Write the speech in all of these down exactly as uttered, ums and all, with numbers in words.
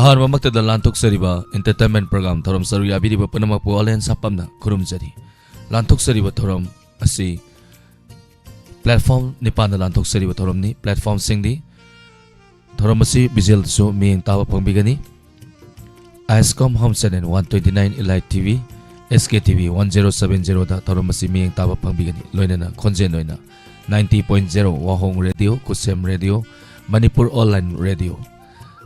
ꯑꯍꯥꯟꯕꯃꯛꯇꯗ ꯂꯥꯟꯊꯣꯛꯆꯔꯤꯕ entertainment program ꯊꯧꯔꯝ ꯁꯔꯨꯛ ꯌꯥꯕꯤꯔꯤꯕ ꯄꯨꯝꯅꯃꯛꯄꯨ ꯑꯂꯦꯟ ꯁꯥꯄꯝꯅ ꯈꯨꯔꯨꯝꯖꯔꯤ꯫ ꯂꯥꯟꯊꯣꯛꯆꯔꯤꯕ ꯊꯧꯔꯝ ꯑꯁꯤ platform ꯅꯤꯄꯥꯟꯗ ꯂꯥꯟꯊꯣꯛꯆꯔꯤꯕ ꯊꯧꯔꯝꯅꯤ꯫ Platformꯁꯤꯡꯗꯤ ꯊꯧꯔꯝ ꯑꯁꯤ visualꯗꯁꯨ ꯃꯤꯠꯌꯦꯡ ꯇꯥꯕ ꯐꯪꯕꯤꯒꯅꯤ꯫ Ascom Home Channel one twenty nine Elite TV, SKTV one zero seven zeroꯗ ꯊꯧꯔꯝ ꯑꯁꯤ ꯃꯤꯠꯌꯦꯡ ꯇꯥꯕ ꯐꯪꯕꯤꯒꯅꯤ꯫ ꯂꯣꯏꯅꯅ ꯈꯣꯟꯖꯦꯜ ꯑꯣꯏꯅ ninety point zero ꯋꯥꯍꯣꯡ ꯔꯦꯗꯤꯑꯣ, ꯀꯨꯁꯦꯝ ꯔꯦꯗꯤꯑꯣ, ꯃꯅꯤꯄꯨꯔ ꯑꯣꯟꯂꯥꯏꯟ ꯔꯦꯗꯤꯑꯣ,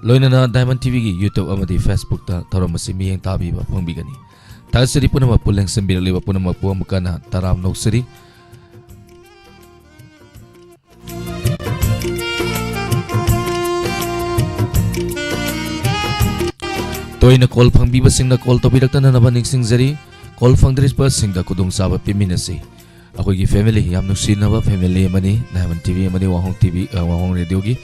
ꯂꯣꯏꯅꯅ Diamond TVꯒꯤ YouTube ꯑꯃꯗꯤ Facebookꯇ ꯊꯧꯔꯝ ꯑꯁꯤ ꯃꯤꯠꯌꯦꯡ ꯇꯥꯕꯤꯕ ꯐꯪꯕꯤꯒꯅꯤ꯫ ꯊꯥꯒꯠꯆꯔꯤ ꯄꯨꯝꯅꯃꯛꯄꯨ, ꯂꯦꯡꯁꯤꯟꯕꯤꯔꯛꯂꯤꯕ ꯄꯨꯝꯅꯃꯛꯄꯨ ꯑꯃꯨꯛꯀ ꯍꯟꯅ ꯇꯔꯥꯝꯅ ꯑꯣꯛꯆꯔꯤ꯫ ꯇꯣꯏꯅ call ꯐꯪꯕꯤꯕꯁꯤꯡꯅ call ꯇꯧꯕꯤꯔꯛꯇꯅꯅꯕ ꯅꯤꯡꯁꯤꯡꯖꯔꯤ꯫ Call ꯐꯪꯗ꯭ꯔꯤꯕꯁꯤꯡꯗ ꯈꯨꯗꯣꯡꯆꯥꯕ ꯄꯤꯃꯤꯟꯅꯁꯤ꯫ ꯑꯩꯈꯣꯏꯒꯤ family, ꯌꯥꯝ ꯅꯨꯡꯁꯤꯅꯕ family ꯑꯃꯅꯤ Diamond TV ꯑꯃꯗꯤ ꯋꯥꯍꯣꯡ TV, ꯑ, ꯋꯥꯍꯣꯡ ꯔꯦꯗꯤꯑꯣꯒꯤ꯫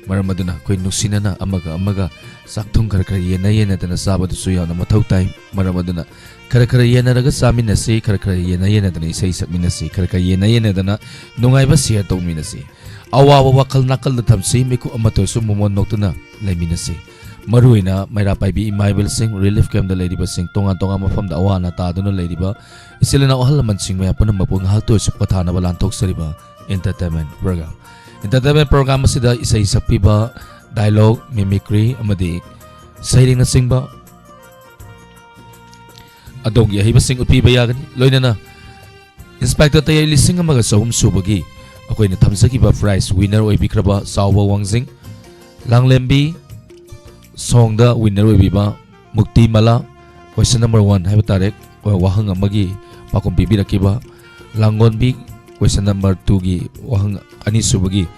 ꯃꯔꯝ ꯑꯗꯨꯅ ꯑꯩꯈꯣꯏ ꯅꯨꯡꯁꯤꯅꯅ ꯑꯃꯒ ꯑꯃꯒ ꯆꯥꯛ ꯊꯨꯝ ꯈꯔ ꯈꯔ ꯌꯦꯟꯅ ꯌꯦꯟꯅꯗꯅ ꯆꯥꯕꯗꯨꯁꯨ ꯌꯥꯝꯅ ꯃꯊꯧ ꯇꯥꯏ꯫ ꯃꯔꯝ ꯑꯗꯨꯅ ꯈꯔ ꯈꯔ ꯌꯦꯟꯅꯔꯒ ꯆꯥꯃꯤꯟꯅꯁꯤ, ꯈꯔ ꯈꯔ ꯌꯦꯟꯅ ꯌꯦꯟꯅꯗꯅ ꯏꯁꯩ ꯁꯛꯃꯤꯟꯅꯁꯤ, ꯈꯔ ꯈꯔ ꯌꯦꯟꯅ ꯌꯦꯟꯅꯗꯅ ꯅꯨꯡꯉꯥꯏꯕ share ꯇꯧꯃꯤꯟꯅꯁꯤ꯫ ꯑꯋꯥꯕ ꯋꯥꯈꯜ ꯅꯥꯀꯜꯗ ꯊꯝꯁꯤ, ꯃꯤꯀꯨꯞ ꯑꯃꯠꯇ ꯑꯣꯏꯔꯁꯨ ꯃꯣꯃꯣꯟ ꯅꯣꯛꯇꯨꯅ ꯂꯩꯃꯤꯟꯅꯁꯤ꯫ ꯃꯔꯨꯑꯣꯏꯅ ꯃꯩꯔꯥ ꯄꯥꯏꯕꯤ ꯏꯃꯥ ꯏꯕꯦꯜꯁꯤꯡ, relief campꯇ ꯂꯩꯔꯤꯕꯁꯤꯡ, ꯇꯣꯉꯥꯟ ꯇꯣꯉꯥꯟꯕ ꯃꯐꯝꯗ ꯑꯋꯥ ꯑꯅꯥ ꯇꯥꯗꯨꯅ ꯂꯩꯔꯤꯕ ꯏꯆꯤꯜ ꯏꯅꯥꯎ ꯑꯍꯜ ꯂꯃꯟꯁꯤꯡ ꯃꯌꯥꯝ ꯄꯨꯝꯅꯃꯛꯄꯨ ꯉꯥꯏꯍꯥꯛꯇ ꯑꯣꯏꯔꯁꯨ ꯄꯣꯊꯥꯅꯕ ꯂꯥꯟꯊꯣꯛꯆꯔꯤꯕ entertainment program꯫ Entertainment program ꯑꯁꯤꯗ ꯏꯁꯩ ꯁꯛꯄꯤꯕ, dialogue, mimicry ꯑꯃꯗꯤ ꯁꯩꯔꯦꯡꯅꯆꯤꯡꯕ ꯑꯗꯣꯝꯒꯤ ꯑꯍꯩꯕꯁꯤꯡ ꯎꯠꯄꯤꯕ ꯌꯥꯒꯅꯤ꯫ ꯂꯣꯏꯅꯅ Inspector ꯇꯌꯥꯏ ꯂꯤꯁꯤꯡ ꯑꯃꯒ ꯆꯍꯨꯝ ꯁꯨꯕꯒꯤ ꯑꯩꯈꯣꯏꯅ ꯊꯝꯖꯈꯤꯕ prize winner ꯑꯣꯏꯕꯤꯈ꯭ꯔꯕ ꯆꯥꯎꯕ ꯋꯥꯡꯖꯤꯡ, ꯂꯥꯡꯂꯦꯝꯕꯤ songꯗ winner ꯑꯣꯏꯕꯤꯕ ꯃꯨꯛꯇꯤ ꯃꯂꯥ, question number one ꯍꯥꯏꯕ ꯇꯥꯔꯦ, ꯋꯥꯍꯪ ꯑꯃꯒꯤ ꯄꯥꯎꯈꯨꯝ ꯄꯤꯕꯤꯔꯛꯈꯤꯕ ꯂꯥꯡꯒꯣꯟꯕꯤ, question number twoꯒꯤ ꯋꯥꯍꯪ ꯑꯅꯤꯁꯨꯕꯒꯤ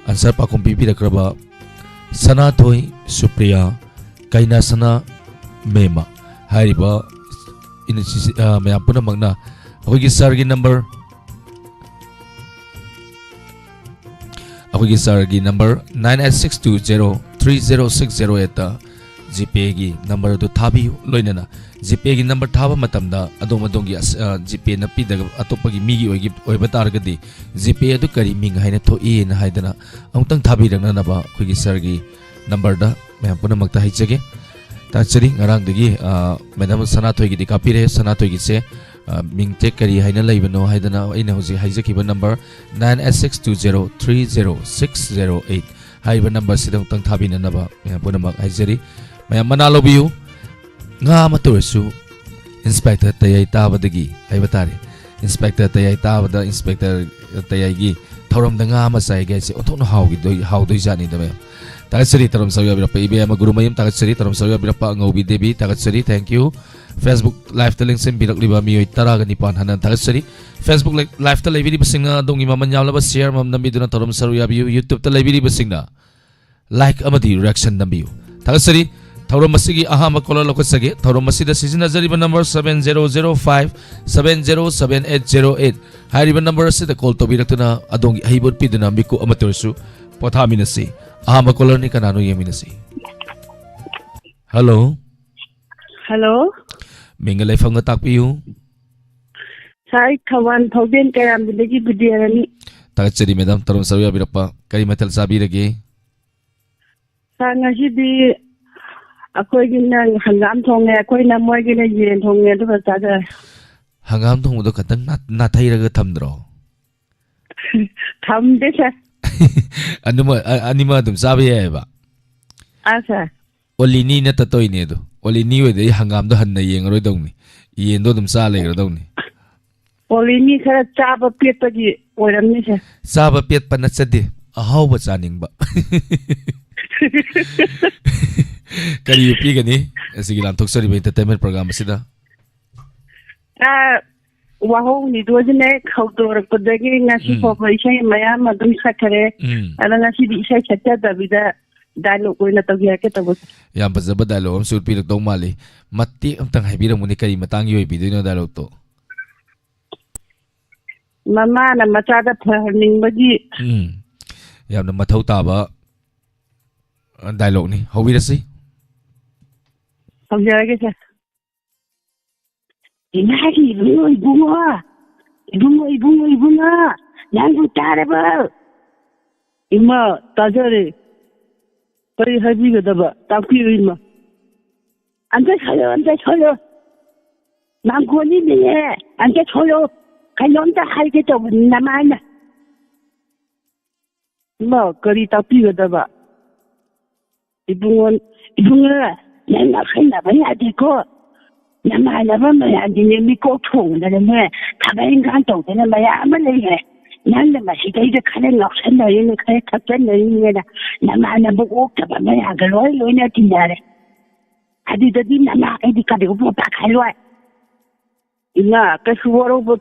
answer ꯄꯥꯎꯈꯨꯝ ꯄꯤꯕꯤꯔꯛꯈ꯭ꯔꯕ ꯁꯅꯥꯊꯣꯏ ꯁꯨꯄ꯭ꯔꯤꯌꯥ ꯀꯩꯅꯥꯁꯅꯥ ꯃꯦꯝꯃ ꯍꯥꯏꯔꯤꯕ ꯏꯟ-, ꯁꯤ-, ꯁꯤ-, ꯑ, ꯃꯌꯥꯝ ꯄꯨꯝꯅꯃꯛꯅ ꯑꯩꯈꯣꯏꯒꯤ sirꯒꯤ number, ꯑꯩꯈꯣꯏꯒꯤ sirꯒꯤ number nine eight six two zero three zero six zero eightꯇ GPayꯒꯤ number ꯑꯗꯨ ꯊꯥꯕꯤꯌꯨ꯫ ꯂꯣꯏꯅꯅ GPayꯒꯤ number ꯊꯥꯕ ꯃꯇꯝꯗ ꯑꯗꯣꯝ ꯑꯗꯣꯝꯒꯤ ꯑꯁ-, ꯑ, GPayꯅ ꯄꯤꯗꯕ ꯑꯇꯣꯞꯄꯒꯤ ꯃꯤꯒꯤ ꯑꯣꯏꯒꯤ-, ꯑꯣꯏꯕ ꯇꯥꯔꯒꯗꯤ GPay ꯑꯗꯨ ꯀꯔꯤ ꯃꯤꯡ ꯍꯥꯏꯅ ꯊꯣꯛꯏꯅ ꯍꯥꯏꯗꯅ ꯑꯃꯨꯛꯇꯪ ꯊꯥꯕꯤꯔꯛꯅꯅꯕ ꯑꯩꯈꯣꯏꯒꯤ sirꯒꯤ numberꯗ ꯃꯌꯥꯝ ꯄꯨꯝꯅꯃꯛꯇ ꯍꯥꯏꯖꯒꯦ꯫ ꯊꯥꯒꯠꯆꯔꯤ꯫ ꯉꯔꯥꯡꯗꯒꯤ, ꯑ, ꯃꯦꯗꯥꯝ ꯁꯅꯥꯊꯣꯏꯒꯤꯗꯤ ꯀꯥꯞꯄꯤꯔꯦ꯫ ꯁꯅꯥꯊꯣꯏꯒꯤꯁꯦ, ꯑ, ꯃꯤꯡꯁꯦ ꯀꯔꯤ ꯍꯥꯏꯅ ꯂꯩꯕꯅꯣ ꯍꯥꯏꯗꯅ ꯑꯩꯅ ꯍꯧꯖꯤꯛ ꯍꯥꯏꯖꯈꯤꯕ number nine eight six two zero three zero six zero eight ꯍꯥꯏꯔꯤꯕ ꯅꯝꯕꯔꯁꯤꯗ ꯑꯃꯨꯛꯇꯪ ꯊꯥꯕꯤꯅꯅꯕ ꯃꯌꯥꯝ ꯄꯨꯝꯅꯃꯛ ꯍꯥꯏꯖꯔꯤ꯫ ꯃꯌꯥꯝ ꯃꯅꯥ ꯂꯧꯕꯤꯌꯨ꯫ ꯉꯥ ꯑꯃꯠꯇ ꯑꯣꯏꯔꯁꯨ ꯏꯟꯁꯄꯦꯛꯇꯔ ꯇꯌꯥꯏ ꯇꯥꯕꯗꯒꯤ ꯍꯥꯏꯕ ꯇꯥꯔꯦ꯫ ꯏꯟꯁꯄꯦꯛꯇꯔ ꯇꯌꯥꯏ ꯇꯥꯕꯗ ꯏꯟꯁꯄꯦꯛꯇꯔ ꯇꯌꯥꯏꯒꯤ ꯊꯧꯔꯝꯗ ꯉꯥ ꯑꯃ ꯆꯥꯏꯒꯦ ꯍꯥꯏꯁꯦ ꯑꯣꯟꯊꯣꯛꯅ ꯍꯥꯎꯈꯤꯗꯣꯏ-, ꯍꯥꯎꯗꯣꯏꯖꯥꯠꯅꯤꯗ ꯃꯌꯥꯝ꯫ ꯊꯥꯒꯠꯆꯔꯤ ꯊꯧꯔꯝ ꯁꯔꯨꯛ ꯌꯥꯕꯤꯔꯛꯄ ꯏꯕꯦꯝꯃ ꯒꯨꯔꯨꯃꯌꯨꯝ ꯊꯥꯒꯠꯆꯔꯤ꯫ ꯊꯧꯔꯝ ꯁꯔꯨꯛ ꯌꯥꯕꯤꯔꯛꯄ ꯑꯉꯧꯕꯤ ꯗꯦꯕꯤ ꯊꯥꯒꯠꯆꯔꯤ꯫ Thank you꯫ Facebook Live-ꯇ ꯂꯦꯡꯁꯤꯟꯕꯤꯔꯛꯂꯤꯕ ꯃꯤꯑꯣꯏ ꯇꯔꯥꯒ ꯅꯤꯄꯥꯟ ꯍꯟꯅ ꯊꯥꯒꯠꯆꯔꯤ꯫ Facebook Live-ꯇ ꯂꯩꯕꯤꯔꯤꯕꯁꯤꯡꯅ ꯑꯗꯣꯝꯒꯤ ꯃꯃꯜ ꯌꯥꯝꯂꯕ share ꯑꯃꯃꯝ ꯅꯝꯕꯤꯗꯨꯅ ꯊꯧꯔꯝ ꯁꯔꯨꯛ ꯌꯥꯕꯤꯌꯨ꯫ YouTube-ꯇ ꯂꯩꯕꯤꯔꯤꯕꯁꯤꯡꯅ like ꯑꯃꯗꯤ reaction ꯅꯝꯕꯤꯌꯨ꯫ ꯊꯥꯒꯠꯆꯔꯤ꯫ ꯊꯧꯔꯝ ꯑꯁꯤꯒꯤ ꯑꯍꯥꯟꯕ caller ꯂꯧꯈꯠꯆꯒꯦ꯫ ꯊꯧꯔꯝ ꯑꯁꯤꯗ ꯁꯤꯖꯤꯟꯅꯖꯔꯤꯕ number seven zero zero five seven zero seven eight zero eight ꯍꯥꯏꯔꯤꯕ ꯅꯝꯕꯔ ꯑꯁꯤꯗ call ꯇꯧꯕꯤꯔꯛꯇꯨꯅ ꯑꯗꯣꯝꯒꯤ ꯑꯍꯩꯕ ꯎꯠꯄꯤꯗꯨꯅ ꯃꯤꯀꯨꯞ ꯑꯃꯠꯇ ꯑꯣꯏꯔꯁꯨ ꯄꯣꯊꯥꯃꯤꯟꯅꯁꯤ꯫ ꯑꯍꯥꯟꯕ caller-ꯅꯤ, ꯀꯅꯥꯅꯣ ꯌꯦꯡꯃꯤꯟꯅꯁꯤ꯫ Hello꯫ Hello꯫ ꯃꯤꯡꯒ ꯂꯩꯐꯝꯒ ꯇꯥꯛꯄꯤꯌꯨ꯫ Sir, ꯑꯩ ꯊꯧꯕꯥꯜ ꯐꯥꯎꯖꯦꯟ ꯀꯩꯔꯥꯝꯕꯤꯗꯒꯤ ꯕꯤꯗ꯭ꯌꯥꯔꯥꯅꯤ꯫ ꯊꯥꯒꯠꯆꯔꯤ ꯃꯦꯗꯥꯝ, ꯊꯧꯔꯝ ꯁꯔꯨꯛ ꯌꯥꯕꯤꯔꯛꯄ꯫ ꯀꯔꯤ ꯃꯊꯦꯜ ꯆꯥꯕꯤꯔꯒꯦ? Sir, ꯉꯁꯤꯗꯤ ꯑꯩꯈꯣꯏꯒꯤꯅ ꯍꯪꯒꯥꯝ ꯊꯣꯡꯉꯦ, ꯑꯩꯈꯣꯏꯅ ꯃꯣꯏꯒꯤꯅ ꯌꯦꯟ ꯊꯣꯡꯉꯦ, ꯑꯗꯨꯒ ꯆꯥꯖꯔꯦ꯫ ꯍꯪꯒꯥꯝ ꯊꯣꯡꯕꯗꯣ ꯈꯇꯪ ꯅꯥ-, ꯅꯥꯊꯩꯔꯒ ꯊꯝꯗ꯭ꯔꯣ? ꯊꯝꯗꯦ, sir꯫ ꯑꯅꯤꯃꯛ, ꯑ-, ꯑꯅꯤꯃꯛ ꯑꯗꯨꯝ ꯆꯥꯕ ꯌꯥꯏꯑꯕ? ꯑꯥ, sir꯫ ꯑꯣꯂꯤꯅꯤ ꯅꯠꯇ ꯇꯧꯔꯤꯅꯦ ꯑꯗꯣ꯫ ꯑꯣꯂꯤꯅꯤ ꯑꯣꯏꯗꯤ ꯑꯩ ꯍꯪꯒꯥꯝꯗꯣ ꯍꯟꯅ ꯌꯦꯡꯉꯔꯣꯏꯗꯧꯅꯤ꯫ ꯌꯦꯟꯗꯣ ꯑꯗꯨꯝ ꯆꯥ ꯂꯩꯈ꯭ꯔꯗꯧꯅꯤ꯫ ꯑꯣꯂꯤꯅꯤ ꯈꯔ ꯆꯥꯕ ꯄꯦꯠꯄꯒꯤ ꯑꯣꯏꯔꯝꯅꯤ, sir꯫ ꯆꯥꯕ ꯄꯦꯠꯄ ꯅꯠꯆꯗꯦ, ꯑꯍꯥꯎꯕ ꯆꯥꯅꯤꯡꯕ꯫ ꯀꯔꯤ ꯎꯠꯄꯤꯒꯅꯤ ꯑꯁꯤꯒꯤ ꯂꯥꯟꯊꯣꯛꯆꯔꯤꯕ entertainment program ꯑꯁꯤꯗ? ꯑꯥ, ꯋꯥꯍꯧ ꯅꯤꯗꯣꯁꯤꯅ ꯍꯦꯛ ꯍꯧꯗꯣꯔꯛꯄꯗꯒꯤ ꯉꯁꯤ ꯎꯝ꯫ ꯐꯥꯎꯕ ꯏꯁꯩ ꯃꯌꯥꯝ ꯑꯗꯨꯝ ꯁꯛꯈꯔꯦ꯫ ꯎꯝ꯫ ꯑꯗꯣ ꯉꯁꯤꯗꯤ ꯏꯁꯩ ꯁꯛꯆꯗꯕꯤꯗ dialogue ꯑꯣꯏꯅ ꯇꯧꯖꯔꯛꯀꯦ ꯇꯧꯕ꯫ ꯌꯥꯝ ꯐꯖꯕ dialogue ꯑꯃꯁꯨ ꯎꯠꯄꯤꯔꯛꯇꯧ ꯃꯥꯜꯂꯤ꯫ ꯃꯇꯦꯛ ꯑꯝꯇꯪ ꯍꯥꯏꯕꯤꯔꯝꯃꯨꯅꯦ, ꯀꯔꯤ ꯃꯇꯥꯡꯒꯤ ꯑꯣꯏꯕꯤꯗꯣꯏꯅꯣ dialogue-ꯇꯣ? ꯃꯃꯥꯅ ꯃꯆꯥꯗ ꯐꯍꯟꯅꯤꯡꯕꯒꯤ꯫ ꯎꯝ꯫ ꯌꯥꯝꯅ ꯃꯊꯧ ꯇꯥꯕ dialogue-ꯅꯤ꯫ ꯍꯧꯕꯤꯔꯁꯤ꯫ ꯍꯧꯖꯔꯒꯦ, sir꯫ ꯏꯃꯥꯒꯤ ꯏꯕꯨꯡꯉꯣ, ꯏꯕꯨꯡꯉꯣ, ꯏꯕꯨꯡꯉꯣ, ꯏꯕꯨꯡꯉꯣ, ꯏꯕꯨꯡꯉꯣ, ꯅꯪꯕꯨ ꯇꯥꯔꯕꯣ? ꯏꯃꯥ, ꯇꯥꯖꯔꯦ꯫ ꯀꯔꯤ ꯍꯥꯏꯕꯤꯒꯗꯕ? ꯇꯥꯛꯄꯤꯌꯨ, ꯏꯃꯥ꯫ ꯑꯝꯇ ꯁꯣꯏꯌꯣ, ꯑꯝꯇ ꯁꯣꯏꯌꯣ꯫ ꯃꯥꯡꯒꯣꯟꯅꯤꯅꯦ, ꯑꯝꯇ ꯁꯣꯏꯌꯣ꯫ ꯀꯩꯅꯣꯝꯇ ꯍꯥꯏꯒꯦ ꯇꯧꯕꯅꯤ ꯅꯃꯥꯅ꯫ ꯏꯃꯥ, ꯀꯔꯤ ꯇꯥꯛꯄꯤꯒꯗꯕ? ꯏꯕꯨꯡꯉꯣ, ꯏꯕꯨꯡꯉꯣ, ꯅꯪ ꯉꯥꯎꯁꯟꯅꯕ ꯌꯥꯗꯦꯀꯣ꯫ ꯅꯃꯥꯟꯅꯕ ꯃꯌꯥꯝꯗꯤꯅꯦ, ꯃꯤꯀꯣꯛ ꯊꯣꯡꯗꯅꯅꯦ, ꯊꯕꯛ ꯏꯪꯈꯥꯡ ꯇꯧꯗꯅ ꯃꯌꯥꯝ ꯑꯃ ꯂꯩꯔꯦ꯫ ꯅꯪꯅ ꯃꯁꯤꯗꯩꯗ ꯈꯔ ꯉꯥꯎꯁꯟꯅꯔꯤꯅꯦ, ꯈꯔ ꯊꯛꯆꯟꯅꯔꯤꯅꯦꯅ ꯅꯃꯥꯟꯅꯕ ꯑꯣꯛꯇꯕ ꯃꯌꯥꯝꯒ ꯂꯣꯏ ꯂꯣꯏꯅ ꯇꯤꯟꯅꯔꯦ꯫ ꯑꯗꯨꯗꯗꯤ ꯅꯃꯥ ꯑꯩꯗꯤ ꯀꯔꯤꯒꯨꯝꯕ ꯄꯥꯈꯠꯂꯣꯏ꯫ ꯏꯃꯥ, ꯀꯩꯁꯨ ꯋꯥꯔꯧꯕ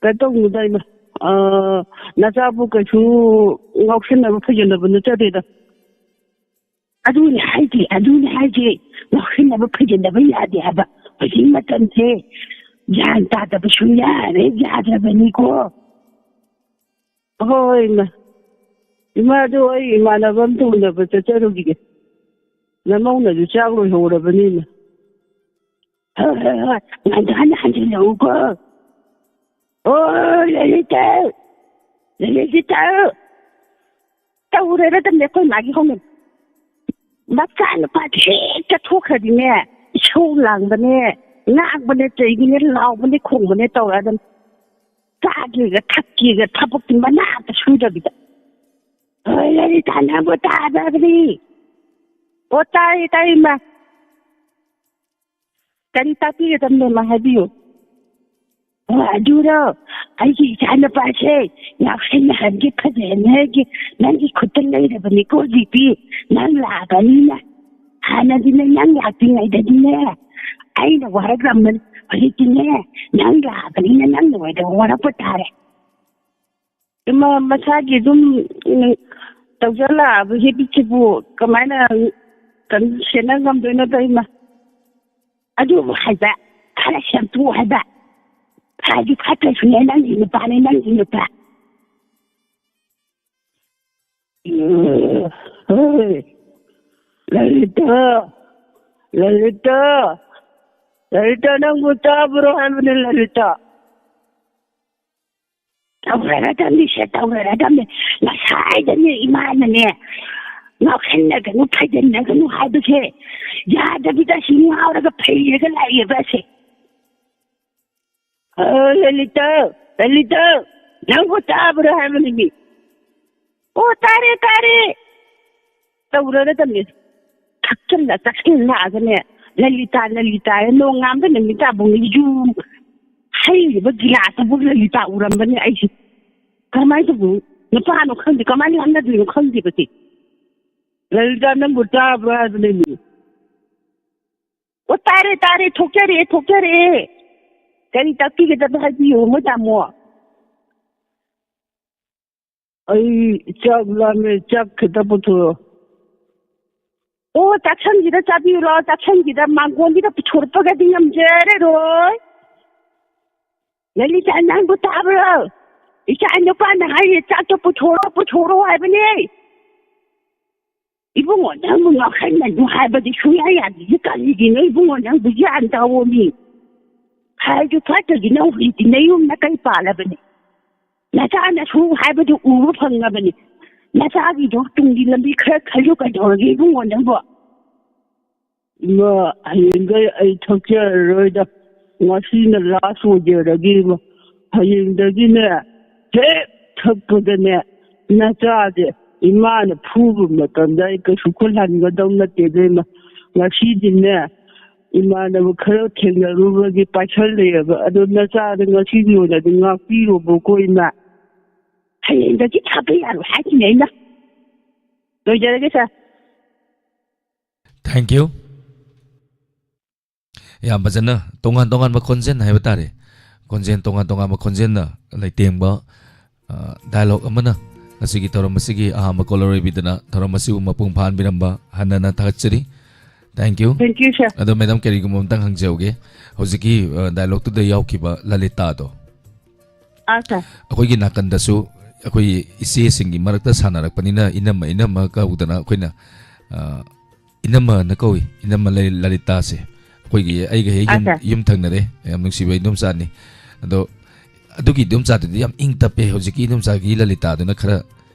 ꯀꯩꯅꯣ ꯇꯧꯅꯨꯗ, ꯏꯃꯥ꯫ ꯑ, ꯅꯆꯥꯕꯨ ꯀꯩꯁꯨ ꯉꯥꯎꯁꯟꯅꯕ ꯐꯩꯖꯟꯅꯕ ꯅꯠꯆꯗꯦꯗ꯫ ꯑꯗꯨꯅꯦ ꯍꯥꯏꯁꯦ, ꯑꯗꯨꯅꯦ ꯍꯥꯏꯁꯦ꯫ ꯉꯥꯎꯁꯟꯅꯕ ꯐꯩꯖꯟꯅꯕ ꯌꯥꯗꯦ ꯍꯥꯏꯕ꯫ ꯍꯧꯖꯤꯛ ꯃꯇꯝꯁꯦ ꯒ꯭ꯌꯥꯟ ꯇꯥꯗꯕ ꯁꯨꯡꯌꯥ ꯍꯦꯛ ꯌꯥꯗ꯭ꯔꯕꯅꯤꯀꯣ꯫ ꯍꯣꯏ, ꯏꯃꯥ꯫ ꯏꯃꯥꯗꯣ ꯑꯩ ꯏꯃꯥꯟꯅꯕ ꯑꯝꯇ ꯎꯅꯕ ꯆꯠꯆꯔꯨꯈꯤꯒꯦ꯫ ꯅꯃꯧꯅꯁꯨ ꯆꯥꯛ ꯂꯣꯏꯍꯧꯔꯕꯅꯤꯅ꯫ ꯍꯣꯏ, ꯍꯣꯏ, ꯍꯣꯏ꯫ ꯉꯟꯇꯥꯅ ꯍꯟꯖꯤꯜꯂꯛꯎꯀꯣ꯫ ꯑꯣ, ꯂꯂꯤꯇꯥ! ꯂꯂꯤꯇꯥ! ꯇꯧꯔꯦꯔꯗꯝꯅꯦ ꯑꯩꯈꯣꯏ ꯃꯥꯒꯤ ꯍꯧꯅꯕꯤ꯫ ꯃꯆꯥꯅꯨꯄꯥꯁꯦ ꯍꯦꯛ ꯆꯠꯊꯣꯛꯈ꯭ꯔꯗꯤꯅꯦ, ꯏꯁꯧ ꯂꯥꯡꯕꯅꯦ, ꯉꯥꯡꯕꯅꯦ, ꯆꯩꯕꯅꯦ, ꯂꯥꯎꯕꯅꯦ, ꯈꯣꯡꯕꯅꯦ ꯇꯧꯔꯗꯝꯅꯦ꯫ ꯆꯥꯒꯦꯒ ꯊꯛꯀꯦꯒ ꯊꯕꯛꯇꯤ ꯃꯅꯥ ꯑꯃꯇ ꯁꯨꯗꯕꯤꯗ꯫ ꯍꯣꯏ, ꯂꯂꯤꯇꯥ, ꯅꯪꯕꯨ ꯇꯥꯗꯕꯅꯤ? ꯑꯣ, ꯇꯥꯏꯌꯦ, ꯇꯥꯏꯌꯦ, ꯏꯃꯥ꯫ ꯀꯔꯤ ꯇꯥꯛꯄꯤꯒꯗꯕꯅꯣ, ꯏꯃꯥ, ꯍꯥꯏꯕꯤꯌꯨ꯫ ꯑꯣ, ꯑꯗꯨꯔꯣ? ꯑꯩꯒꯤ ꯏꯆꯥꯅꯨꯄꯥꯁꯦ ꯉꯥꯎꯁꯟꯅꯍꯟꯒꯦ, ꯐꯖꯍꯟꯒꯦ ꯅꯪꯒꯤ ꯈꯨꯠꯇ ꯂꯩꯔꯕꯅꯤꯀꯣ ꯍꯧꯖꯤꯛꯇꯤ꯫ ꯅꯪ ꯂꯥꯛꯑꯕꯅꯤꯅ꯫ ꯍꯥꯟꯅꯗꯤꯅꯦ, ꯅꯪ ꯂꯥꯛꯇ꯭ꯔꯤꯉꯩꯗꯗꯤꯅꯦ, ꯑꯩꯅ ꯋꯥꯔꯛꯂꯝꯕꯅꯤ꯫ ꯍꯧꯖꯤꯛꯇꯤꯅꯦ, ꯅꯪ ꯂꯥꯛꯑꯕꯅꯤꯅ ꯅꯪꯅ ꯑꯣꯏꯅ ꯋꯥꯔꯛꯄ ꯇꯥꯔꯦ꯫ ꯏꯃꯥ, ꯃꯁꯥꯒꯤ ꯑꯗꯨꯝ, ꯎꯝ, ꯇꯧꯖ ꯂꯥꯛꯑꯕ ꯍꯦꯕꯤꯠꯁꯤꯕꯨ ꯀꯃꯥꯏꯅ ꯀꯩꯅꯣ ꯁꯦꯟꯅ ꯉꯝꯗꯣꯏꯅꯣꯗ, ꯏꯃꯥ? ꯑꯗꯨꯕꯨ ꯍꯥꯏꯕ, ꯈꯔ ꯁꯦꯝꯗꯣꯛꯎ ꯍꯥꯏꯕ꯫ ꯐꯗꯤ ꯐꯠꯇ꯭ꯔꯁꯨꯅꯦ, ꯅꯪꯒꯤ ꯅꯨꯄꯥꯅꯦ, ꯅꯪꯒꯤ ꯅꯨꯄꯥ꯫ ꯂꯂꯤꯇꯥ! ꯂꯂꯤꯇꯥ! ꯂꯂꯤꯇꯥ, ꯅꯪꯕꯨ ꯇꯥꯕ꯭ꯔꯣ ꯍꯥꯏꯕꯅꯦ, ꯂꯂꯤꯇꯥ? ꯇꯧꯔꯔꯗꯝꯅꯤ ꯁꯦ, ꯇꯧꯔꯔꯗꯝꯅꯤ꯫ ꯉꯁꯥꯏꯗꯅꯦ ꯏꯃꯥꯅꯅꯦ, ꯉꯥꯎꯁꯟꯅꯒꯅꯨ, ꯐꯩꯖꯟꯅꯒꯅꯨ ꯍꯥꯏꯕꯁꯦ ꯌꯥꯗꯕꯤꯗ ꯁꯤ ꯉꯥꯎꯔꯒ ꯐꯩꯔꯒ ꯂꯥꯛꯑꯦꯕ ꯑꯁꯦ꯫ ꯑ, ꯂꯂꯤꯇꯥ, ꯂꯂꯤꯇꯥ, ꯅꯪꯕꯨ ꯇꯥꯕ꯭ꯔꯥ ꯍꯥꯏꯕꯅꯤꯃꯤ꯫ ꯑꯣ, ꯇꯥꯔꯦ, ꯇꯥꯔꯦ꯫ ꯇꯧꯔꯔꯗꯕꯅꯦ꯫ ꯊꯛꯆꯜꯂ ꯆꯥꯁꯜꯂꯛꯑꯒꯅꯦ, ꯂꯂꯤꯇꯥ, ꯂꯂꯤꯇꯥ, ꯅꯣꯡꯉꯥꯟꯕ ꯅꯨꯃꯤꯠ ꯇꯥꯕꯧ ꯌꯨꯝ ꯍꯩꯔꯤꯕ ꯒꯤꯂꯥꯁꯇꯕꯨ ꯂꯂꯤꯇꯥ ꯎꯔꯝꯕꯅꯦ ꯑꯩꯁꯦ꯫ ꯀꯃꯥꯏꯅ ꯇꯧꯕ ꯅꯨꯄꯥꯅꯣ ꯈꯪꯗꯦ, ꯀꯃꯥꯏꯅ ꯂꯥꯟꯅꯗꯣꯏꯅꯣ ꯈꯪꯗꯦꯕ ꯁꯤ꯫ ꯂꯂꯤꯇꯥ, ꯅꯪꯕꯨ ꯇꯥꯕ꯭ꯔꯥ ꯍꯥꯏꯕꯅꯦꯃꯤ꯫ ꯑꯣ, ꯇꯥꯔꯦ, ꯇꯥꯔꯦ, ꯊꯣꯛꯆꯔꯛꯑꯦ, ꯊꯣꯛꯆꯔꯛꯑꯦ꯫ ꯀꯔꯤ ꯇꯥꯛꯄꯤꯒꯗꯕ ꯍꯥꯏꯕꯤꯌꯨ, ꯃꯣꯏ ꯇꯥꯃꯣ꯫ ꯑꯩ ꯆꯥꯛ ꯂꯥꯝꯃꯦ, ꯆꯥꯛ ꯈꯤꯇ ꯄꯨꯊꯣꯔꯛꯑꯣ꯫ ꯑꯣ, ꯆꯥꯛꯁꯪꯁꯤꯗ ꯆꯥꯕꯤꯔꯣ, ꯆꯥꯛꯁꯪꯁꯤꯗ ꯃꯥꯡꯒꯣꯟꯁꯤꯗ ꯄꯨꯊꯣꯔꯛꯄꯒꯗꯤ ꯉꯝꯖꯔꯔꯣꯏ꯫ ꯂꯂꯤꯇꯥ, ꯅꯪꯕꯨ ꯇꯥꯕ꯭ꯔꯣ? ꯏꯆꯥ ꯅꯨꯄꯥꯅ ꯍꯥꯏꯔꯤ, ꯆꯥꯛꯇꯣ ꯄꯨꯊꯣꯔꯛꯑꯣ, ꯄꯨꯊꯣꯔꯛꯑꯣ ꯍꯥꯏꯕꯅꯦ꯫ ꯏꯕꯨꯡꯉꯣ, ꯅꯪꯕꯨ ꯉꯥꯎꯁꯟꯅꯅꯨ ꯍꯥꯏꯕꯗꯤ ꯁꯨꯡꯌꯥ ꯌꯥꯗꯦ꯫ ꯀꯔꯤꯒꯤꯅꯣ ꯏꯕꯨꯡꯉꯣ, ꯅꯪꯕꯨ ꯒ꯭ꯌꯥꯟ ꯇꯥꯑꯣꯃꯤ꯫ ꯍꯥꯏꯁꯨ ꯐꯠꯇ꯭ꯔꯗꯤ ꯅꯪ ꯍꯧꯖꯤꯛꯇꯤ ꯅꯌꯨꯝ ꯅꯀꯩ ꯄꯥꯜꯂꯕꯅꯤ꯫ ꯅꯆꯥ ꯅꯁꯨ ꯍꯥꯏꯕꯗꯨ ꯎꯕ ꯐꯪꯉꯕꯅꯤ꯫ ꯅꯆꯥꯒꯤꯗꯣ ꯇꯨꯡꯒꯤ ꯂꯝꯕꯤ ꯈꯔ ꯈꯜꯂꯨ ꯀꯩꯗꯧꯔꯒꯦ ꯏꯕꯨꯡꯉꯣ ꯅꯪꯕꯣ? ꯏꯃꯥ, ꯍꯌꯦꯡꯈꯩ ꯑꯩ ꯊꯛꯆꯔꯔꯣꯏꯗ꯫ ꯉꯁꯤꯅ ꯂꯥꯁ ꯑꯣꯏꯖꯔꯒꯦ ꯏꯃꯥ꯫ ꯍꯌꯦꯡꯗꯒꯤꯅꯦ, ꯍꯦꯛ ꯊꯛꯄꯗꯅꯦ, ꯅꯆꯥꯁꯦ ꯏꯃꯥꯅ ꯐꯨꯕ ꯃꯇꯝꯗ ꯑꯩ ꯀꯩꯁꯨ ꯈꯨꯠ ꯍꯟꯒꯗꯧ ꯅꯠꯇꯦ ꯏꯕꯦꯝꯃ꯫ ꯉꯁꯤꯗꯤꯅꯦ, ꯏꯃꯥꯟꯅꯕ ꯈꯔ ꯊꯦꯡꯅꯔꯨꯕꯒꯤ ꯄꯥꯏꯁꯜꯂꯛꯑꯦꯕ꯫ ꯑꯗꯣ ꯅꯆꯥꯗ ꯉꯁꯤꯒꯤ ꯑꯣꯏꯅꯗꯤ ꯉꯥꯛꯄꯤꯔꯣꯕꯀꯣ ꯏꯃꯥ꯫ ꯍꯌꯦꯡꯗꯒꯤ ꯊꯥꯕ ꯌꯥꯔꯣꯏ ꯍꯥꯏꯁꯤꯅꯦ ꯑꯩꯅ꯫ ꯂꯣꯏꯖꯔꯒꯦ ꯁꯥꯔ꯫ Thank you꯫ ꯌꯥꯝ ꯐꯖꯅ ꯇꯣꯉꯥꯟ ꯇꯣꯉꯥꯟꯕ ꯈꯣꯟꯖꯦꯜ ꯍꯥꯏꯕ ꯇꯥꯔꯦ, ꯈꯣꯟꯖꯦꯜ ꯇꯣꯉꯥꯟ ꯇꯣꯉꯥꯟꯕ ꯈꯣꯟꯖꯦꯜꯅ ꯂꯩꯇꯦꯡꯕ, ꯑ, dialogue ꯑꯃꯅ ꯉꯁꯤꯒꯤ ꯊꯧꯔꯝ ꯑꯁꯤꯒꯤ ꯑꯍꯥꯟꯕ caller ꯑꯣꯏꯕꯤꯗꯅ ꯊꯧꯔꯝ ꯑꯁꯤꯕꯨ ꯃꯄꯨꯡ ꯐꯥꯍꯟꯕꯤꯔꯝꯕ ꯍꯟꯅꯅ ꯊꯥꯒꯠꯆꯔꯤ꯫ Thank you꯫ Thank you, sir꯫ ꯑꯗꯣ madam, ꯀꯔꯤꯒꯨꯝꯕ ꯑꯝꯇꯪ ꯍꯪꯖꯍꯧꯒꯦ꯫ ꯍꯧꯖꯤꯛꯀꯤ, ꯑ, dialogue ꯇꯨꯗ ꯌꯥꯎꯈꯤꯕ ꯂꯂꯤꯇꯥꯗꯣ, ꯑꯥ, sir꯫ ꯑꯩꯈꯣꯏꯒꯤ ꯅꯥꯀꯟꯗꯁꯨ ꯑꯩꯈꯣꯏ ꯏꯆꯦꯁꯤꯡꯒꯤ ꯃꯔꯛꯇ ꯁꯥꯟꯅꯔꯛꯄꯅꯤꯅ ꯏꯅꯝꯃ, ꯏꯅꯝꯃ ꯀꯧꯗꯅ ꯑꯩꯈꯣꯏꯅ, ꯑ, ꯏꯅꯝꯃꯅ ꯀꯧꯏ, ꯏꯅꯝꯃ ꯂ-, ꯂꯂꯤꯇꯥꯁꯦ꯫ ꯑꯩꯈꯣꯏꯒꯤ, ꯑꯩꯒ ꯍꯦꯛ ꯌꯨꯝ, ꯑꯠꯆꯥ꯫ ꯌꯨꯝ ꯊꯪꯅꯔꯦ, ꯌꯥꯝ ꯅꯨꯡꯁꯤꯕ ꯏꯗꯣꯝꯆꯥꯅꯤ꯫ ꯑꯗꯣ ꯑꯗꯨꯒꯤ ꯏꯗꯣꯝꯆꯥꯗꯨꯗꯤ ꯌꯥꯝ ꯏꯪ ꯇꯞꯄꯦ, ꯍꯧꯖꯤꯛꯀꯤ ꯏꯗꯣꯝꯆꯥꯒꯤ ꯂꯂꯤꯇꯥꯗꯨꯅ ꯈꯔ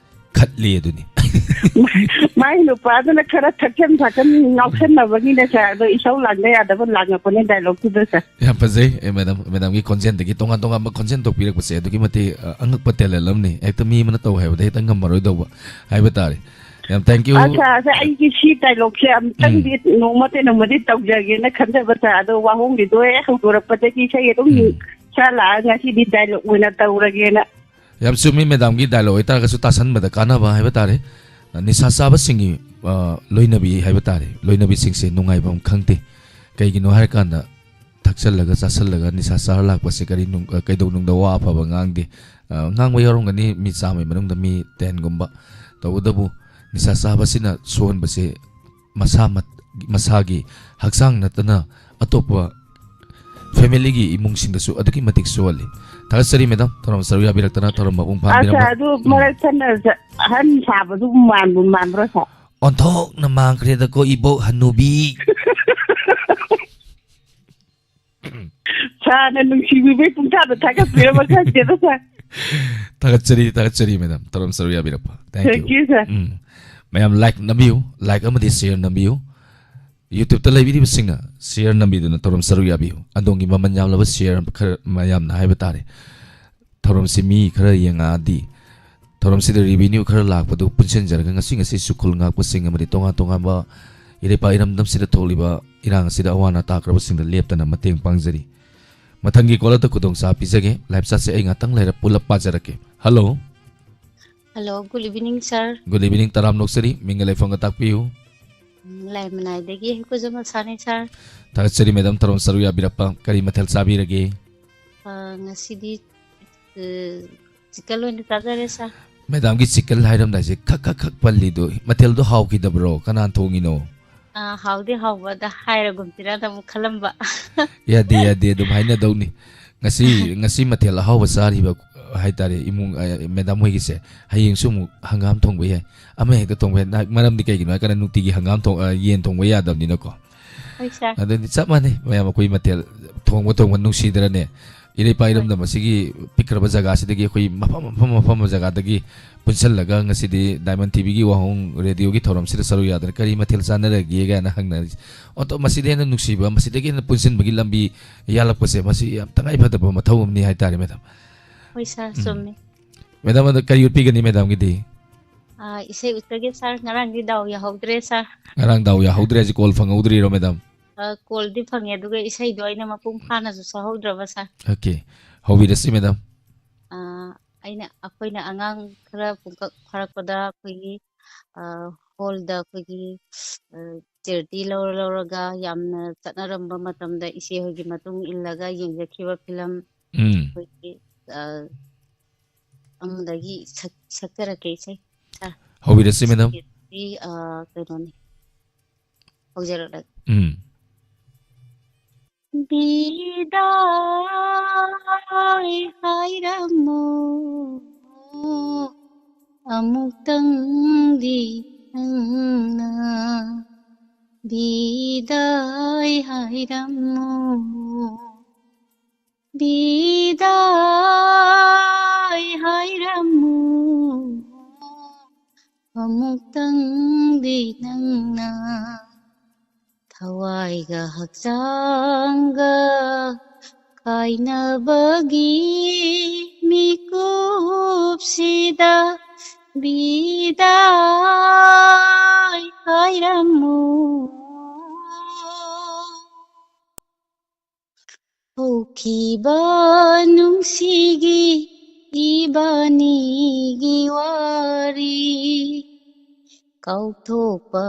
ꯈꯠꯂꯤ ꯑꯗꯨꯅꯤ꯫ ꯃꯥꯏ ꯅꯨꯄꯥꯗꯨꯅ ꯈꯔ ꯊꯛꯆꯟ ꯊꯛꯆꯟ ꯉꯥꯎꯁꯟꯅꯕꯒꯤꯅꯦ ꯁꯥꯔ, ꯑꯗꯣ ꯏꯁꯧ ꯂꯥꯡꯗ ꯌꯥꯗꯕ ꯂꯥꯡꯉꯛꯄꯅꯦ ꯗꯥꯏꯂꯣꯛꯇꯨꯗ ꯁꯥꯔ꯫ ꯌꯥꯝ ꯐꯖꯩ꯫ ꯑꯦ, ꯃꯦꯗꯥꯝ, ꯃꯦꯗꯥꯝꯒꯤ ꯈꯣꯟꯖꯦꯜꯗꯒꯤ ꯇꯣꯉꯥꯟ ꯇꯣꯉꯥꯟꯕ ꯈꯣꯟꯖꯦꯜ ꯊꯣꯛꯄꯤꯔꯛꯄꯁꯦ ꯑꯗꯨꯛꯀꯤ ꯃꯇꯤꯛ, ꯑ, ꯑꯉꯛꯄ ꯇꯦꯂꯦꯟ ꯑꯃꯅꯤ꯫ ꯍꯦꯛꯇ ꯃꯤ ꯑꯃꯅ ꯇꯧ ꯍꯥꯏꯕꯗ ꯍꯦꯛꯇ ꯉꯝꯃꯔꯣꯏꯗꯧꯕ ꯍꯥꯏꯕ ꯇꯥꯔꯦ꯫ ꯌꯥꯝ thank you꯫ ꯑ, ꯁꯥꯔ, ꯁꯥꯔ, ꯑꯩꯒꯤ ꯁꯤ ꯗꯥꯏꯂꯣꯛꯁꯦ ꯑꯃꯨꯛꯇꯪꯗꯤ ꯎꯝ꯫ ꯅꯣꯡꯃ ꯅꯠꯇ꯭ꯔ ꯅꯣꯡꯃꯗꯤ ꯇꯧꯖꯒꯦꯅ ꯈꯟꯖꯕ ꯁꯥꯔ, ꯑꯗꯣ ꯋꯥꯍꯣꯡꯒꯤꯗꯣ ꯍꯦꯛ ꯍꯧꯗꯣꯔꯛꯄꯗꯒꯤ ꯏꯁꯩ ꯑꯗꯨꯝ ꯎꯝ꯫ ꯁꯥꯔ ꯂꯥꯛꯑꯒ ꯉꯁꯤꯗꯤ ꯗꯥꯏꯂꯣꯛ ꯑꯣꯏꯅ ꯇꯧꯔꯒꯦꯅ꯫ ꯌꯥꯝ ꯆꯨꯝꯃꯤ ꯃꯦꯗꯥꯝꯒꯤ ꯗꯥꯏꯂꯣꯛ ꯑꯣꯏꯇꯥꯔꯒꯁꯨ ꯇꯥꯁꯟꯕꯗ ꯀꯥꯟꯅꯕ ꯍꯥꯏꯕ ꯇꯥꯔꯦ꯫ ꯅꯤꯁꯥ ꯆꯥꯕꯁꯤꯡꯒꯤ, ꯑ, ꯂꯣꯏꯅꯕꯤ ꯍꯥꯏꯕ ꯇꯥꯔꯦ꯫ ꯂꯣꯏꯅꯕꯤꯁꯤꯡꯁꯦ ꯅꯨꯡꯉꯥꯏꯐꯝ ꯈꯪꯗꯦ꯫ ꯀꯩꯒꯤꯅꯣ ꯍꯥꯏꯔꯀꯥꯟꯗ ꯊꯛꯆꯜꯂꯒ ꯆꯥꯁꯜꯂꯒ ꯅꯤꯁꯥ ꯆꯥꯔ ꯂꯥꯛꯄꯁꯦ ꯀꯔꯤ ꯅꯨꯡ-, ꯑ, ꯀꯩꯗꯧꯅꯨꯡꯗ ꯋꯥ ꯑꯐꯕ ꯉꯥꯡꯗꯦ꯫ ꯑ, ꯉꯥꯡꯕ ꯌꯥꯎꯔꯝꯒꯅꯤ ꯃꯤ ꯆꯥꯝꯃꯒꯤ ꯃꯅꯨꯡꯗ ꯃꯤ ꯇꯦꯟꯒꯨꯝꯕ꯫ ꯇꯧꯕꯇꯕꯨ ꯅꯤꯁꯥ ꯆꯥꯕꯁꯤꯅ ꯁꯣꯛꯍꯟꯕꯁꯦ ꯃꯁꯥ ꯃꯠ-, ꯃꯁꯥꯒꯤ ꯍꯛꯆꯥꯡ ꯅꯠꯇꯅ ꯑꯇꯣꯞꯄ ꯐꯦꯃꯤꯂꯤꯒꯤ ꯏꯃꯨꯡꯁꯤꯡꯗꯁꯨ ꯑꯗꯨꯛꯀꯤ ꯃꯇꯤꯛ ꯁꯣꯛꯍꯜꯂꯤ꯫ ꯊꯥꯒꯠꯆꯔꯤ ꯃꯦꯗꯥꯝ, ꯊꯧꯔꯝ ꯁꯔꯨꯛ ꯌꯥꯕꯤꯔꯛꯇꯅ ꯊꯧꯔꯝ ꯃꯄꯨꯡ ꯑꯁ, ꯐꯥꯍꯟꯕꯤꯔꯝꯕ꯫ ꯑꯗꯨ ꯎꯝ꯫ ꯃꯔꯛ ꯊꯠꯅ ꯑꯍꯟ ꯁꯥꯕꯗꯨꯕꯨ ꯃꯥꯟꯕꯨ ꯃꯥꯟꯕ꯭ꯔꯣ ꯁꯥꯔ? ꯑꯣꯟꯊꯣꯛꯅ ꯃꯥꯡꯈ꯭ꯔꯦꯗꯀꯣ ꯏꯕꯣꯛ ꯍꯅꯨꯕꯤ꯫ ꯁꯥꯔꯅ ꯅꯨꯡꯁꯤꯕꯤꯕꯩ ꯄꯨꯡꯊꯥꯗ ꯊꯥꯒꯠꯄꯤꯔꯝꯕ ꯈꯪꯗꯦꯗ ꯁꯥꯔ꯫ ꯊꯥꯒꯠꯆꯔꯤ, ꯊꯥꯒꯠꯆꯔꯤ ꯃꯦꯗꯥꯝ, ꯊꯧꯔꯝ ꯁꯔꯨꯛ ꯌꯥꯕꯤꯔꯛꯄ꯫ Thank you꯫ Thank you, sir꯫ ꯎꯝ꯫ ꯃꯌꯥꯝ ꯂꯥꯏꯛ ꯅꯝꯕꯤꯌꯨ, ꯂꯥꯏꯛ ꯑꯃꯗꯤ ꯁꯤꯌꯔ ꯅꯝꯕꯤꯌꯨ꯫ ꯌꯨꯇ꯭ꯌꯨꯕꯇ ꯂꯩꯕꯤꯔꯤꯕꯁꯤꯡꯅ ꯁꯤꯌꯔ ꯅꯝꯕꯤꯗꯨꯅ ꯊꯧꯔꯝ ꯁꯔꯨꯛ ꯌꯥꯕꯤꯌꯨ꯫ ꯑꯗꯣꯝꯒꯤ ꯃꯃꯜ ꯌꯥꯝꯂꯕ ꯁꯤꯌꯔ ꯈꯔ ꯃꯌꯥꯝꯅ ꯍꯥꯏꯕ ꯇꯥꯔꯦ꯫ ꯊꯧꯔꯝꯁꯤ ꯃꯤ ꯈꯔ ꯌꯦꯡꯉꯛꯑꯗꯤ ꯊꯧꯔꯝꯁꯤꯗ ꯔꯤꯚꯤꯅ꯭ꯌꯨ ꯈꯔ ꯂꯥꯛꯄꯗꯨ ꯄꯨꯟꯁꯤꯟꯖꯔꯒ ꯉꯁꯤ ꯉꯁꯤ ꯁꯨꯈꯨꯜ ꯉꯥꯛꯄꯁꯤꯡ ꯑꯃꯗꯤ ꯇꯣꯉꯥꯟ ꯇꯣꯉꯥꯟꯕ ꯏꯔꯩꯄꯥꯛ ꯏꯔꯝꯗꯝꯁꯤꯗ ꯊꯣꯛꯂꯤꯕ ꯏꯔꯥꯡ ꯑꯁꯤꯗ ꯑꯋꯥ ꯑꯅꯥ ꯇꯥꯈ꯭ꯔꯕꯁꯤꯡꯗ ꯂꯦꯞꯇꯅ ꯃꯇꯦꯡ ꯄꯥꯡꯖꯔꯤ꯫ ꯃꯊꯪꯒꯤ ꯀꯣꯜ ꯑꯗꯨ ꯈꯨꯗꯣꯡꯆꯥꯕ ꯄꯤꯖꯒꯦ꯫ ꯂꯥꯏꯐ ꯆꯥꯠꯁꯦ ꯑꯩ ꯉꯥꯛꯇꯪ ꯂꯩꯔ ꯄꯨꯂꯞ ꯄꯥꯖꯔꯛꯀꯦ꯫ Hello. Hello, good evening, sir꯫ Good evening, ꯇꯔꯥꯝ ꯅꯣꯛꯆꯔꯤ꯫ ꯃꯤꯡꯒ ꯂꯩꯐꯝꯒ ꯇꯥꯛꯄꯤꯌꯨ꯫ Um, ꯂꯥꯏꯃꯅꯥꯏꯗꯒꯤ ꯍꯩꯀꯨꯖꯝ ꯑꯁꯥꯅꯤ, sir꯫ ꯊꯥꯒꯠꯆꯔꯤ ꯃꯦꯗꯥꯝ, ꯊꯧꯔꯝ ꯁꯔꯨꯛ ꯌꯥꯕꯤꯔꯛꯄ꯫ ꯀꯔꯤ ꯃꯊꯦꯜ ꯆꯥꯕꯤꯔꯒꯦ? ꯑ, ꯉꯁꯤꯗꯤ, ꯑ, ꯆꯤꯛꯀꯜ ꯑꯣꯏꯅ ꯆꯥꯖꯔꯦ, sir꯫ ꯃꯦꯗꯥꯝꯒꯤ ꯆꯤꯛꯀꯜ ꯍꯥꯏꯔꯝꯗꯥꯏꯁꯦ ꯈꯛ ꯈꯛ ꯈꯛ ꯄꯜꯂꯤꯗꯣ, ꯃꯊꯦꯜꯗꯣ ꯍꯥꯎꯈꯤꯗꯕ꯭ꯔꯣ? ꯀꯅꯥꯅ ꯊꯣꯡꯉꯤꯅꯣ? ꯑ, ꯍꯥꯎꯗꯤ ꯍꯥꯎꯕ, ꯑꯗ ꯍꯥꯏꯔꯒꯨꯝꯁꯤꯔꯅ ꯑꯃꯨꯛ ꯈꯜꯂꯝꯕ꯫ ꯌꯥꯗꯦ, ꯌꯥꯗꯦ, ꯑꯗꯨꯝ ꯍꯥꯏꯅꯗꯧꯅꯤ꯫ ꯉꯁꯤ, ꯉꯁꯤ ꯃꯊꯦꯜ ꯑꯍꯥꯎꯕ ꯆꯥꯔꯤꯕ ꯍꯥꯏꯇꯥꯔꯦ, ꯏꯃꯨꯡ, ꯑ, ꯃꯦꯗꯥꯝ ꯍꯣꯏꯒꯤꯁꯦ, ꯍꯌꯦꯡꯁꯨ ꯑꯃꯨꯛ ꯍꯪꯒꯥꯝ ꯊꯣꯡꯕ ꯌꯥꯏ, ꯑꯃ ꯍꯦꯛꯇ ꯊꯣꯡꯕ ꯌꯥꯏ꯫ ꯅ-, ꯃꯔꯝꯗꯤ ꯀꯩꯒꯤꯅꯣ ꯍꯥꯏ ꯀꯥꯟꯗ ꯅꯨꯡꯇꯤꯒꯤ ꯍꯪꯒꯥꯝ ꯊꯣꯡ-, ꯑ, ꯌꯦꯟ ꯊꯣꯡꯕ ꯌꯥꯗꯕꯅꯤꯅꯀꯣ꯫ ꯍꯣꯏ, sir꯫ ꯑꯗꯨꯗꯤ ꯆꯞ ꯃꯥꯟꯅꯩ, ꯃꯌꯥꯝ ꯑꯩꯈꯣꯏ ꯃꯊꯦꯜ ꯊꯣꯡꯕ ꯊꯣꯡꯕ ꯅꯨꯡꯁꯤꯗ꯭ꯔꯅꯦ? ꯏꯔꯩꯄꯥꯛ ꯏꯔꯝꯗꯝ ꯑꯁꯤꯒꯤ ꯄꯤꯛꯈ꯭ꯔꯕ ꯖꯒꯥꯁꯤꯗꯒꯤ ꯑꯩꯈꯣꯏ ꯃꯐꯝ, ꯃꯐꯝ, ꯃꯐꯝ ꯖꯒꯥꯗꯒꯤ ꯄꯨꯟꯁꯤꯜꯂꯒ ꯉꯁꯤꯗꯤ Diamond ꯇꯤꯚꯤꯒꯤ ꯋꯥꯍꯣꯡ ꯔꯦꯗꯤꯑꯣꯒꯤ ꯊꯧꯔꯝꯁꯤꯗ ꯁꯔꯨꯛ ꯌꯥꯗꯅ ꯀꯔꯤ ꯃꯊꯦꯜ ꯆꯥꯟꯅꯔꯒꯦ ꯀꯥꯏꯅ ꯍꯪꯅꯔꯤꯁꯦ꯫ ꯑꯣꯟꯊꯣꯛ ꯃꯁꯤꯗ ꯍꯦꯟꯅ ꯅꯨꯡꯁꯤꯕ, ꯃꯁꯤꯗꯒꯤ ꯍꯦꯟꯅ ꯄꯨꯟꯁꯤꯟꯕꯒꯤ ꯂꯝꯕꯤ ꯌꯥꯜꯂꯛꯄꯁꯦ, ꯃꯁꯤ ꯌꯥꯝ ꯇꯉꯥꯏ ꯐꯗꯕ ꯃꯊꯧ ꯑꯃꯅꯤ ꯍꯥꯏꯇꯥꯔꯦ, ꯃꯦꯗꯥꯝ꯫ ꯍꯣꯏ ꯁꯥꯔ, ꯎꯝ꯫ ꯆꯨꯝꯃꯤ꯫ ꯃꯦꯗꯥꯝ, ꯑꯗꯣ ꯀꯔꯤ ꯎꯠꯄꯤꯒꯅꯤ ꯃꯦꯗꯥꯝꯒꯤꯗꯤ? ꯑꯥ, ꯏꯁꯩ ꯎꯠꯆꯒꯦ ꯁꯥꯔ, ꯉꯔꯥꯡꯗꯤ ꯗꯥꯎ ꯌꯥꯍꯧꯗ꯭ꯔꯦ ꯁꯥꯔ꯫ ꯉꯔꯥꯡ ꯗꯥꯎ ꯌꯥꯍꯧꯗ꯭ꯔꯦ ꯍꯥꯏꯁꯦ, ꯀꯣꯜ ꯐꯪꯍꯧꯗ꯭ꯔꯤꯔꯣ ꯃꯦꯗꯥꯝ? ꯑꯥ, ꯀꯣꯜꯗꯤ ꯐꯪꯉꯦ, ꯑꯗꯨꯒ ꯏꯁꯩꯗꯣ ꯑꯩꯅ ꯃꯄꯨꯡ ꯐꯥꯅꯁꯨ ꯁꯛꯍꯧꯗ꯭ꯔꯕ ꯁꯥꯔ꯫ Okay, ꯍꯧꯕꯤꯔꯁꯤ madam. ꯑꯥ, ꯑꯩꯅ, ꯑꯩꯈꯣꯏꯅ ꯑꯉꯥꯡ ꯈꯔ ꯄꯨꯡꯀꯛ ꯐꯥꯔꯛꯄꯗ ꯑꯩꯈꯣꯏꯒꯤ, ꯑꯥ, ꯍꯣꯜꯗ ꯑꯩꯈꯣꯏꯒꯤ, ꯑꯥ, ꯆꯦꯔꯇꯤ ꯂꯧꯔ ꯂꯧꯔꯒ ꯌꯥꯝꯅ ꯆꯠꯅꯔꯝꯕ ꯃꯇꯝꯗ ꯏꯆꯦ ꯍꯣꯏꯒꯤ ꯃꯇꯨꯡ ꯏꯜꯂꯒ ꯌꯦꯡꯖꯈꯤꯕ ꯐꯤꯂꯝ ꯎꯝ꯫ ꯑꯩꯈꯣꯏꯒꯤ, ꯑꯥ, ꯑꯃꯗꯒꯤ ꯁꯛ-, ꯁꯛꯆꯔꯛꯀꯦ ꯏꯁꯩ꯫ ꯑꯥ, ꯍꯧꯕꯤꯔꯁꯤ ꯃꯦꯗꯥꯝ꯫ ꯏꯁꯩꯁꯤ, ꯑꯥ, ꯀꯩꯅꯣꯅꯤ꯫ ꯍꯧꯖꯔꯛꯂꯒꯦ꯫ ꯎꯝ꯫ ꯕꯤꯗꯥꯏ ꯍꯥꯏꯔꯝꯃꯨ ꯑꯃꯨꯛꯇꯪꯗꯤ ꯅꯪꯅ, ꯕꯤꯗꯥꯏ ꯍꯥꯏꯔꯝꯃꯨ, ꯕꯤꯗꯥꯏ ꯍꯥꯏꯔꯝꯃꯨ ꯑꯃꯨꯛꯇꯪꯗꯤ ꯅꯪꯅ, ꯊꯋꯥꯏꯒ ꯍꯛꯆꯥꯡꯒ ꯀꯥꯏꯅꯕꯒꯤ ꯃꯤꯀꯨꯞꯁꯤꯗ ꯕꯤꯗꯥꯏ ꯍꯥꯏꯔꯝꯃꯨ꯫ ꯍꯧꯈꯤꯕ ꯅꯨꯡꯁꯤꯒꯤ ꯏꯕꯥꯅꯤꯒꯤ ꯋꯥꯔꯤ ꯀꯥꯎꯊꯣꯛꯄ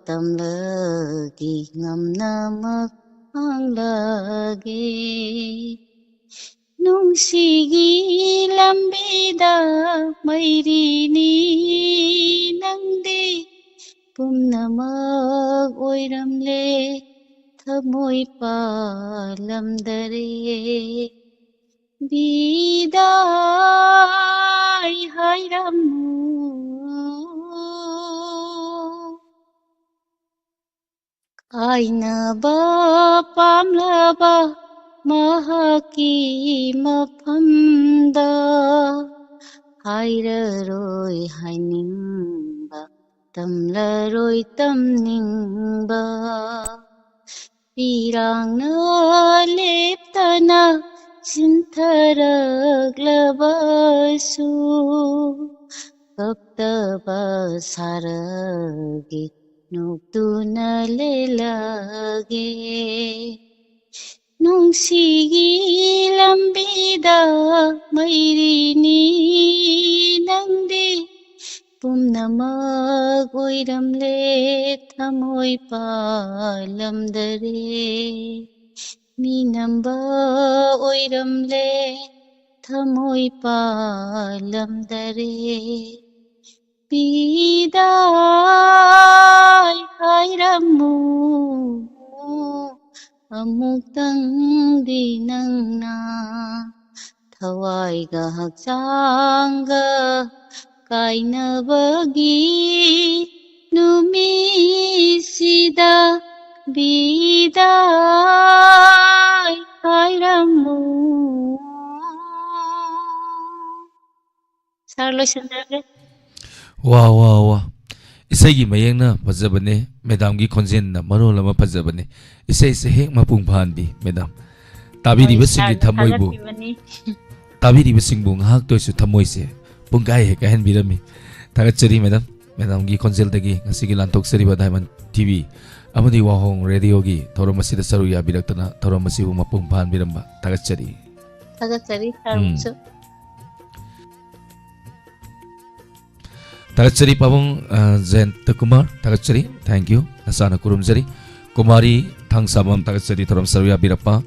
ꯇꯝꯂꯒꯦ, ꯉꯝꯅꯃꯛ ꯍꯥꯡꯂꯒꯦ꯫ ꯅꯨꯡꯁꯤꯒꯤ ꯂꯝꯕꯤꯗ ꯃꯩꯔꯤꯅꯤ ꯅꯪꯗꯤ, ꯄꯨꯝꯅꯃꯛ ꯑꯣꯏꯔꯝꯂꯦ ꯊꯃꯣꯏ ꯄꯥꯜꯂꯝꯗꯔꯦ꯫ ꯕꯤꯗꯥꯏ ꯍꯥꯏꯔꯝꯃꯨ꯫ ꯀꯥꯏꯅꯕ ꯄꯥꯝꯂꯕ ꯃꯍꯥꯛꯀꯤ ꯃꯐꯝꯗ ꯍꯥꯏꯔꯔꯣꯏ ꯍꯥꯏꯅꯤꯡꯕ, ꯇꯝꯂꯔꯣꯏ ꯇꯝꯅꯤꯡꯕ꯫ ꯄꯤꯔꯥꯡꯅ ꯂꯦꯞꯇꯅ ꯆꯤꯟꯊꯔꯛꯂꯕꯁꯨ, ꯀꯞꯇꯕ ꯁꯥꯔꯒꯦ, ꯅꯣꯛꯇꯨꯅ ꯂꯦꯜꯂꯒꯦ꯫ ꯅꯨꯡꯁꯤꯒꯤ ꯂꯝꯕꯤꯗ ꯃꯩꯔꯤꯅꯤ ꯅꯪꯗꯤ, ꯄꯨꯝꯅꯃꯛ ꯑꯣꯏꯔꯝꯂꯦ ꯊꯃꯣꯏ ꯄꯥꯜꯂꯝꯗꯔꯦ꯫ ꯃꯤ ꯅꯝꯕ ꯑꯣꯏꯔꯝꯂꯦ ꯊꯃꯣꯏ ꯄꯥꯜꯂꯝꯗꯔꯦ꯫ ꯄꯤꯗꯥꯏ ꯍꯥꯏꯔꯝꯃꯨ ꯑꯃꯨꯛꯇꯪꯗꯤ ꯅꯪꯅ, ꯊꯋꯥꯏꯒ ꯍꯛꯆꯥꯡꯒ ꯀꯥꯏꯅꯕꯒꯤ ꯅꯨꯃꯤꯠꯁꯤꯗ ꯕꯤꯗꯥꯏ ꯍꯥꯏꯔꯝꯃꯨ꯫ ꯁꯥꯔ, ꯂꯣꯏꯁꯤꯟꯖꯔꯒꯦ꯫ ꯋꯥ, ꯋꯥ, ꯋꯥ꯫ ꯏꯁꯩꯒꯤ ꯃꯌꯦꯛꯅ ꯐꯖꯕꯅꯦ, ꯃꯦꯗꯥꯝꯒꯤ ꯈꯣꯟꯖꯦꯜꯅ ꯃꯔꯣꯜ ꯑꯃ ꯐꯖꯕꯅꯦ꯫ ꯏꯁꯩꯁꯦ ꯍꯦꯛ ꯃꯄꯨꯡ ꯐꯥꯍꯟꯕꯤ, ꯃꯦꯗꯥꯝ꯫ ꯇꯥꯕꯤꯔꯤꯕꯁꯤꯡꯒꯤ ꯍꯣꯏ, ꯁꯥꯔꯗ ꯊꯃꯣꯏꯕꯨ, ꯊꯥꯒꯠꯈꯤꯕꯅꯤ꯫ ꯇꯥꯕꯤꯔꯤꯕꯁꯤꯡꯕꯨ ꯉꯥꯏꯍꯥꯛꯇ ꯑꯣꯏꯁꯨ ꯊꯃꯣꯏꯁꯦ ꯄꯨꯡꯀꯥꯏ ꯍꯦꯛ ꯀꯥꯏꯍꯟꯕꯤꯔꯝꯃꯤ꯫ ꯊꯥꯒꯠꯆꯔꯤ, ꯃꯦꯗꯥꯝ꯫ ꯃꯦꯗꯥꯝꯒꯤ ꯈꯣꯟꯖꯦꯜꯗꯒꯤ ꯉꯁꯤꯒꯤ ꯂꯥꯟꯊꯣꯛꯆꯔꯤꯕ ꯗꯥꯏꯃꯟ ꯇꯤꯚꯤ ꯑꯃꯗꯤ ꯋꯥꯍꯣꯡ ꯔꯦꯗꯤꯑꯣꯒꯤ ꯊꯧꯔꯝ ꯑꯁꯤꯗ ꯁꯔꯨꯛ ꯌꯥꯕꯤꯔꯛꯇꯅ ꯊꯧꯔꯝ ꯑꯁꯤꯕꯨ ꯃꯄꯨꯡ ꯐꯥꯍꯟꯕꯤꯔꯝꯕ ꯊꯥꯒꯠꯆꯔꯤ꯫ ꯊꯥꯒꯠꯆꯔꯤ, ꯎꯝ꯫ ꯁꯥꯔꯕꯨꯁꯨ꯫ ꯊꯥꯒꯠꯆꯔꯤ ꯄꯥꯕꯨꯡ, ꯑ, ꯖꯌꯟꯇ ꯀꯨꯃꯥꯔ, ꯊꯥꯒꯠꯆꯔꯤ꯫ Thank you꯫ ꯅꯁꯥꯅ ꯈꯨꯔꯨꯝꯖꯔꯤ꯫ ꯀꯨꯃꯥꯔꯤ ꯊꯥꯡꯁꯥꯕꯝ, ꯊꯥꯒꯠꯆꯔꯤ ꯊꯧꯔꯝ ꯁꯔꯨꯛ ꯌꯥꯕꯤꯔꯛꯄ꯫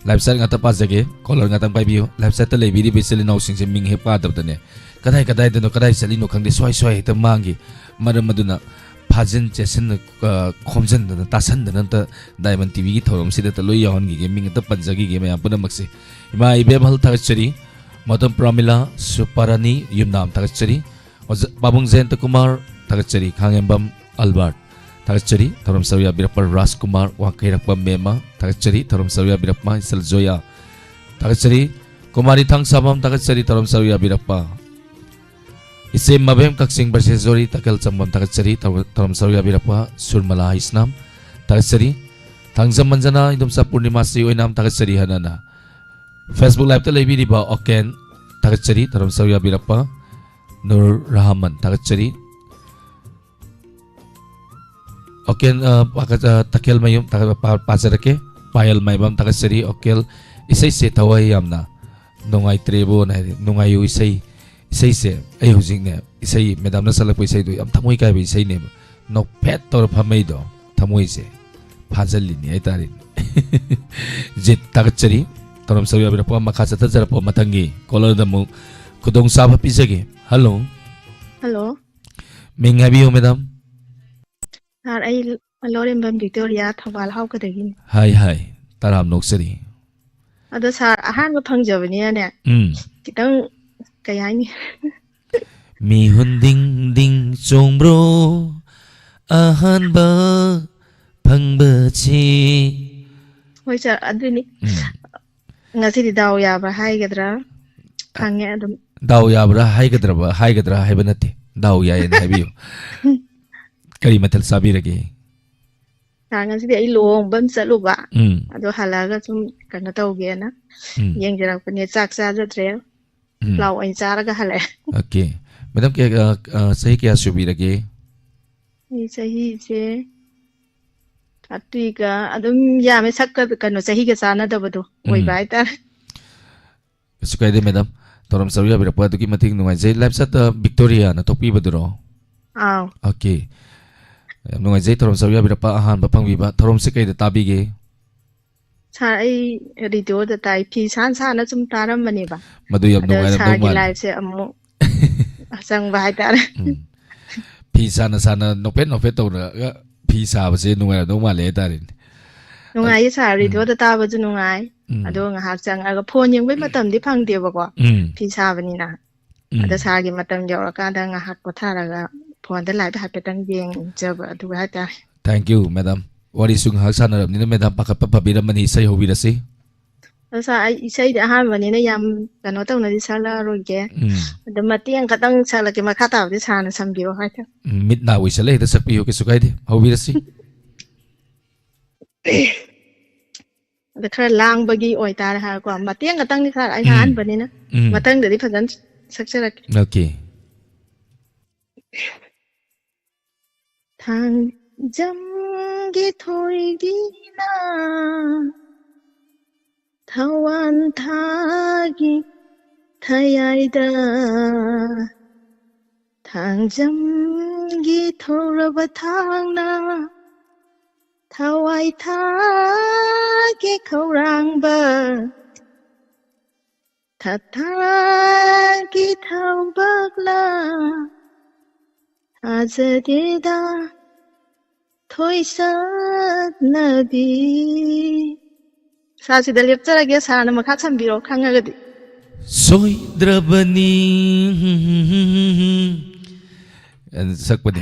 Live chat ꯉꯥꯛꯇ ꯄꯥꯖꯒꯦ, caller ꯉꯥꯛꯇꯪ ꯄꯥꯏꯕꯤꯌꯨ꯫ Live chatꯇ ꯂꯩꯕꯤꯔꯤꯕ ꯏꯆꯤꯜ ꯏꯅꯥꯎꯁꯤꯡꯁꯦ ꯃꯤꯡ ꯍꯦꯛ ꯄꯥꯗꯕꯗꯅꯦ, ꯀꯗꯥꯏ ꯀꯗꯥꯏꯗꯅꯣ, ꯀꯗꯥꯏ ꯆꯠꯂꯤꯅꯣ ꯈꯪꯗꯦ, ꯁ꯭ꯋꯥꯏ ꯁ꯭ꯋꯥꯏ ꯍꯦꯛꯇ ꯃꯥꯡꯈꯤ꯫ ꯃꯔꯝ ꯑꯗꯨꯅ ꯐꯥꯖꯤꯟ ꯆꯦꯠꯁꯤꯟꯅ, ꯑ, ꯈꯣꯝꯖꯤꯟꯗꯅ, ꯇꯥꯁꯟꯗꯅ ꯑꯝꯇ ꯗꯥꯏꯃꯟ ꯇꯤꯚꯤꯒꯤ ꯊꯧꯔꯝꯁꯤꯗ ꯑꯝꯇ ꯂꯣꯏ ꯌꯥꯎꯍꯟꯈꯤꯒꯦ, ꯃꯤꯡ ꯑꯝꯇ ꯄꯟꯖꯈꯤꯒꯦ ꯃꯌꯥꯝ ꯄꯨꯝꯅꯃꯛꯁꯦ꯫ ꯏꯃꯥ ꯏꯕꯦꯝꯍꯜ ꯊꯥꯒꯠꯆꯔꯤ, ꯃꯗꯝ ꯄ꯭ꯔꯃꯤꯂꯥ ꯁꯨꯄꯔꯥꯅꯤ ꯌꯨꯝꯅꯥꯝ ꯊꯥꯒꯠꯆꯔꯤ, ꯑꯣꯖꯥ ꯄꯥꯕꯨꯡ ꯖꯌꯟꯇ ꯀꯨꯃꯥꯔ ꯊꯥꯒꯠꯆꯔꯤ, ꯈꯥꯉꯦꯝꯕꯝ ꯑꯜꯕꯥꯔꯠ ꯊꯥꯒꯠꯆꯔꯤ꯫ ꯊꯧꯔꯝ ꯁꯔꯨꯛ ꯌꯥꯕꯤꯔꯛꯄ ꯔꯥꯖꯀꯨꯃꯥꯔ ꯋꯥꯡꯈꯩꯔꯛꯄ ꯃꯦꯝꯃ, ꯊꯥꯒꯠꯆꯔꯤ꯫ ꯊꯧꯔꯝ ꯁꯔꯨꯛ ꯌꯥꯕꯤꯔꯛꯄ ꯏꯆꯜ ꯖꯣꯌꯥ, ꯊꯥꯒꯠꯆꯔꯤ꯫ ꯀꯨꯃꯥꯔꯤ ꯊꯥꯡꯁꯥꯕꯝ, ꯊꯥꯒꯠꯆꯔꯤ꯫ ꯊꯧꯔꯝ ꯁꯔꯨꯛ ꯌꯥꯕꯤꯔꯛꯄ ꯏꯆꯦ ꯃꯕꯦꯝ ꯀꯛꯆꯤꯡ ꯕ꯭ꯔꯁꯦꯁꯣꯔꯤ ꯇꯈꯦꯜ ꯆꯪꯕꯝ, ꯊꯥꯒꯠꯆꯔꯤ꯫ ꯊꯧ-, ꯊꯧꯔꯝ ꯁꯔꯨꯛ ꯌꯥꯕꯤꯔꯛꯄ ꯁꯨꯔꯃꯂꯥ ꯍꯩꯁꯅꯥꯝ, ꯊꯥꯒꯠꯆꯔꯤ꯫ ꯊꯥꯡꯖꯝ ꯃꯟꯖꯅꯥ ꯏꯟꯗꯣꯝꯆꯥ ꯄꯨꯔꯅꯤꯃꯥ ꯁꯤ ꯑꯣꯏꯅꯥꯝ, ꯊꯥꯒꯠꯆꯔꯤ꯫ ꯍꯟꯅꯅ Facebook Live-ꯇ ꯂꯩꯕꯤꯔꯤꯕ ꯑꯣꯀꯦꯟ, ꯊꯥꯒꯠꯆꯔꯤ꯫ ꯊꯧꯔꯝ ꯁꯔꯨꯛ ꯌꯥꯕꯤꯔꯛꯄ ꯅꯨꯔ ꯔꯍꯃꯟ, ꯊꯥꯒꯠꯆꯔꯤ꯫ ꯑꯣꯀꯦꯟ, ꯑ, ꯄꯥꯈꯠ-, ꯑ, ꯇꯈꯦꯜꯃꯌꯨꯝ, ꯊꯥꯒꯠ-, ꯄꯥ-, ꯄꯥꯖꯔꯛꯀꯦ꯫ ꯄꯥꯌꯦꯜ ꯃꯥꯏꯕꯝ, ꯊꯥꯒꯠꯆꯔꯤ꯫ ꯑꯣꯀꯦꯜ, ꯏꯁꯩꯁꯦ ꯊꯋꯥꯏ ꯌꯥꯝꯅ ꯅꯨꯡꯉꯥꯏꯇ꯭ꯔꯦꯕꯣꯅ ꯍꯥꯏꯔꯤ꯫ ꯅꯨꯡꯉꯥꯏꯌꯨ ꯏꯁꯩ, ꯏꯁꯩꯁꯦ ꯑꯩ ꯍꯧꯖꯤꯛꯅꯦ, ꯏꯁꯩ ꯃꯦꯗꯥꯝꯅ ꯁꯛꯂꯛꯄ ꯏꯁꯩꯗꯣ ꯌꯥꯝ ꯊꯃꯣꯏ ꯀꯥꯏꯕ ꯏꯁꯩꯅꯦꯕ꯫ ꯅꯣꯛꯐꯦꯠ ꯇꯧꯔ ꯐꯝꯃꯩꯗꯣ ꯊꯃꯣꯏꯁꯦ ꯐꯥꯖꯤꯜꯂꯤꯅꯤ ꯍꯥꯏꯇꯥꯔꯦꯅꯦ꯫ ꯖꯤꯠ, ꯊꯥꯒꯠꯆꯔꯤ꯫ ꯊꯧꯔꯝ ꯁꯔꯨꯛ ꯌꯥꯕꯤꯔꯛꯄ, ꯃꯈꯥ ꯆꯠꯊꯖꯔꯛꯄ ꯃꯊꯪꯒꯤ caller-ꯗ ꯑꯃꯨꯛ ꯈꯨꯗꯣꯡꯆꯥꯕ ꯄꯤꯖꯒꯦ꯫ ꯍꯜꯂꯣ꯫ ꯍꯜꯂꯣ꯫ ꯃꯤꯡ ꯍꯥꯏꯕꯤꯌꯨ, ꯃꯦꯗꯥꯝ꯫ ꯁꯥꯔ, ꯑꯩ ꯂꯧꯔꯦꯝꯕꯝ ꯕꯤꯛꯇꯣꯔꯤꯌꯥ, ꯊꯧꯕꯥꯜ ꯍꯥꯎꯀꯗꯒꯤꯅꯤ꯫ ꯍꯥꯏ, ꯍꯥꯏ꯫ ꯇꯔꯥꯝꯅ ꯑꯣꯛꯆꯔꯤ꯫ ꯑꯗꯣ ꯁꯥꯔ, ꯑꯍꯥꯟꯕ ꯐꯪꯖꯕꯅꯤꯅꯅꯦ, ꯎꯝ꯫ ꯈꯤꯇꯪ, ꯀꯩ ꯍꯥꯏꯅꯤ? ꯃꯤꯍꯨꯟ ꯗꯤꯡ ꯗꯤꯡ ꯆꯣꯡꯕ꯭ꯔꯣ ꯑꯍꯥꯟꯕ ꯐꯪꯕꯁꯤ? ꯍꯣꯏ ꯁꯥꯔ, ꯑꯗꯨꯅꯤ꯫ ꯎꯝ꯫ ꯉꯁꯤꯗꯤ ꯗꯥꯎ ꯌꯥꯕ ꯍꯥꯏꯒꯗ꯭ꯔꯥ? ꯐꯪꯉꯦ ꯑꯗꯨꯝ꯫ ꯗꯥꯎ ꯌꯥꯕ꯭ꯔꯥ ꯍꯥꯏꯒꯗ꯭ꯔꯕ, ꯍꯥꯏꯒꯗ꯭ꯔꯥ ꯍꯥꯏꯕ ꯅꯠꯇꯦ, ꯗꯥꯎ ꯌꯥꯏꯌꯦꯅ ꯍꯥꯏꯕꯤꯌꯨ꯫ ꯀꯔꯤ ꯃꯊꯦꯜ ꯆꯥꯕꯤꯔꯒꯦ? ꯁꯥꯔ, ꯉꯁꯤꯗꯤ ꯑꯩ ꯂꯨꯍꯣꯡꯕ ꯑꯃ ꯆꯠꯂꯨꯕ꯫ ꯎꯝ꯫ ꯑꯗꯣ ꯍꯜꯂꯛꯑꯒ ꯁꯨꯝ ꯀꯩꯅꯣ ꯇꯧꯒꯦꯅ ꯎꯝ꯫ ꯌꯦꯡꯖꯔꯛꯄꯅꯦ꯫ ꯆꯥꯛ ꯆꯥꯖꯗ꯭ꯔꯦ꯫ ꯎꯝ꯫ ꯄ꯭ꯂꯥꯎ ꯑꯣꯏꯅ ꯆꯥꯔꯒ ꯍꯜꯂꯛꯑꯦ꯫ ꯑꯣꯀꯦ꯫ ꯃꯦꯗꯥꯝ, ꯀꯌꯥ, ꯑ, ꯑ, ꯆꯍꯤ ꯀꯌꯥ ꯁꯨꯕꯤꯔꯒꯦ? ꯑꯩ ꯆꯍꯤꯁꯦ thirty-ꯒ ꯑꯗꯨꯝ ꯌꯥꯝꯃꯦ, ꯁꯛꯀ ꯀꯩꯅꯣ, ꯆꯍꯤꯒ ꯆꯥꯟꯅꯗꯕꯗꯣ ꯎꯝ꯫ ꯑꯣꯏꯕ ꯍꯥꯏꯇꯥꯔꯦ꯫ ꯀꯩꯁꯨ ꯀꯥꯏꯗꯦ, ꯃꯦꯗꯥꯝ꯫ ꯊꯧꯔꯝ ꯁꯔꯨꯛ ꯌꯥꯕꯤꯔꯛꯄ ꯑꯗꯨꯛꯀꯤ ꯃꯇꯤꯛ ꯅꯨꯡꯉꯥꯏꯖꯩ꯫ ꯂꯥꯏꯐ ꯆꯠ, ꯑ, ꯕꯤꯛꯇꯣꯔꯤꯌꯥꯅ ꯊꯣꯛꯄꯤꯕꯗꯨꯔꯣ? ꯑꯥꯎ꯫ ꯑꯣꯀꯦ꯫ ꯌꯥꯝ ꯅꯨꯡꯉꯥꯏꯖꯩ ꯊꯧꯔꯝ ꯁꯔꯨꯛ ꯌꯥꯕꯤꯔꯛꯄ, ꯑꯍꯥꯟꯕ ꯐꯪꯕꯤꯕ꯫ ꯊꯧꯔꯝꯁꯦ ꯀꯩꯗ ꯇꯥꯕꯤꯒꯦ? ꯁꯥꯔ, ꯑꯩ ꯔꯦꯗꯤꯑꯣꯗ ꯇꯥꯏ, ꯐꯤ ꯁꯥꯟ ꯁꯥꯟꯅ ꯁꯨꯝ ꯇꯥꯔꯝꯕꯅꯦꯕ꯫ ꯃꯗꯨ ꯌꯥꯝ ꯑꯗꯣ ꯅꯨꯡꯉꯥꯏꯔꯝꯗꯧ ꯁꯥꯔꯒꯤ ꯃꯥꯜꯂꯦ꯫ ꯂꯥꯏꯐꯁꯦ ꯑꯃꯨꯛ ꯆꯪꯕ ꯍꯥꯏꯇꯥꯔꯦ꯫ ꯎꯝ꯫ ꯐꯤ ꯁꯥꯟꯅ ꯁꯥꯟꯅ, ꯅꯣꯛꯐꯦꯠ ꯅꯣꯛꯐꯦꯠ ꯇꯧꯔꯒ ꯐꯤ ꯁꯥꯕꯁꯦ ꯅꯨꯡꯉꯥꯏꯔꯝꯗꯧ ꯃꯥꯜꯂꯦ ꯍꯥꯏꯇꯥꯔꯦꯅꯦ꯫ ꯅꯨꯡꯉꯥꯏꯌꯦ ꯁꯥꯔ, ꯎꯝ꯫ ꯔꯦꯗꯤꯑꯣꯗ ꯇꯥꯕꯁꯨ ꯅꯨꯡꯉꯥꯏ꯫ ꯎꯝ꯫ ꯑꯗꯣ ꯉꯥꯏꯍꯥꯛ ꯆꯪꯉꯒ ꯐꯣꯟ ꯌꯦꯡꯕꯩ ꯃꯇꯝꯗꯤ ꯐꯪꯗꯦꯕꯀꯣ, ꯎꯝ꯫ ꯐꯤ ꯁꯥꯕꯅꯤꯅ꯫ ꯎꯝ꯫ ꯑꯗ ꯁꯥꯔꯒꯤ ꯃꯇꯝ ꯌꯧꯔꯀꯥꯟꯗ ꯉꯥꯏꯍꯥꯛ ꯄꯣꯊꯥꯔꯒ ꯐꯣꯟꯗ live ꯍꯥꯏꯐꯦꯠꯇꯪ ꯌꯦꯡꯖꯕ ꯑꯗꯨꯒ ꯍꯥꯏꯇꯥꯔꯦ꯫ Thank you, madam. ꯋꯥꯔꯤꯁꯨ ꯉꯥꯏꯍꯥꯛ ꯁꯥꯟꯅꯔꯕꯅꯤꯅ, madam ꯄꯥꯈꯠꯄ ꯐꯕꯤꯔꯝꯃꯅꯤ, ꯏꯁꯩ ꯍꯧꯕꯤꯔꯁꯤ꯫ ꯑꯗꯣ ꯁꯥꯔ, ꯑꯩ ꯏꯁꯩꯗꯤ ꯑꯍꯥꯟꯕꯅꯤꯅ ꯌꯥꯝ ꯀꯩꯅꯣ ꯇꯧꯅꯗꯤ ꯁꯛꯂꯛꯑꯔꯣꯏꯒꯦ꯫ ꯎꯝ꯫ ꯑꯗꯣ ꯃꯇꯦꯛ ꯑꯃꯈꯛꯇꯪ ꯁꯛꯂꯛꯀꯦ, ꯃꯈꯥ ꯇꯥꯕꯗꯤ ꯁꯥꯔꯅ ꯁꯝꯕꯤꯔꯣ ꯍꯥꯏꯇꯥꯔꯦ꯫ ꯎꯝ, ꯃꯤꯠ ꯅꯥ ꯎꯏꯁꯜꯂꯦ, ꯍꯦꯛꯇ ꯁꯛꯄꯤꯌꯨ, ꯀꯩꯁꯨ ꯀꯥꯏꯗꯦ, ꯍꯧꯕꯤꯔꯁꯤ꯫ ꯑꯗ ꯈꯔ ꯂꯥꯡꯕꯒꯤ ꯑꯣꯏꯇꯥꯔꯦ ꯍꯥꯏꯔꯀꯣ, ꯃꯇꯦꯛ ꯑꯃꯈꯛꯇꯪꯗꯤ ꯁꯥꯔ, ꯑꯩꯅ ꯎꯝ꯫ ꯑꯍꯥꯟꯕꯅꯤꯅ꯫ ꯎꯝ꯫ ꯃꯊꯪꯗꯗꯤ ꯐꯖꯅ ꯁꯛꯆꯔꯛꯀꯦ꯫ Okay꯫ ꯊꯥꯡꯖꯝꯒꯤ ꯊꯣꯏꯕꯤꯅ ꯊꯋꯥꯟ ꯊꯥꯒꯤ ꯊꯌꯥꯏꯗ, ꯊꯥꯡꯖꯝꯒꯤ ꯊꯧꯔꯕ ꯊꯥꯡꯅ ꯊꯋꯥꯏ ꯊꯥꯒꯤ ꯈꯧꯔꯥꯡꯕ, ꯊꯥꯊꯥꯒꯤ ꯊꯧꯕꯛꯂ ꯊꯥꯖꯗꯦꯗ ꯊꯣꯏꯁꯛꯅꯕꯤ꯫ ꯁꯥꯔ, ꯁꯤꯗ ꯂꯦꯞꯆꯔꯒꯦ, ꯁꯥꯔꯅ ꯃꯈꯥ ꯁꯝꯕꯤꯔꯣ ꯈꯪꯉꯒꯗꯤ꯫ ꯁꯣꯏꯗ꯭ꯔꯕꯅꯤ꯫ ꯑ, ꯁꯛꯄꯅꯤ꯫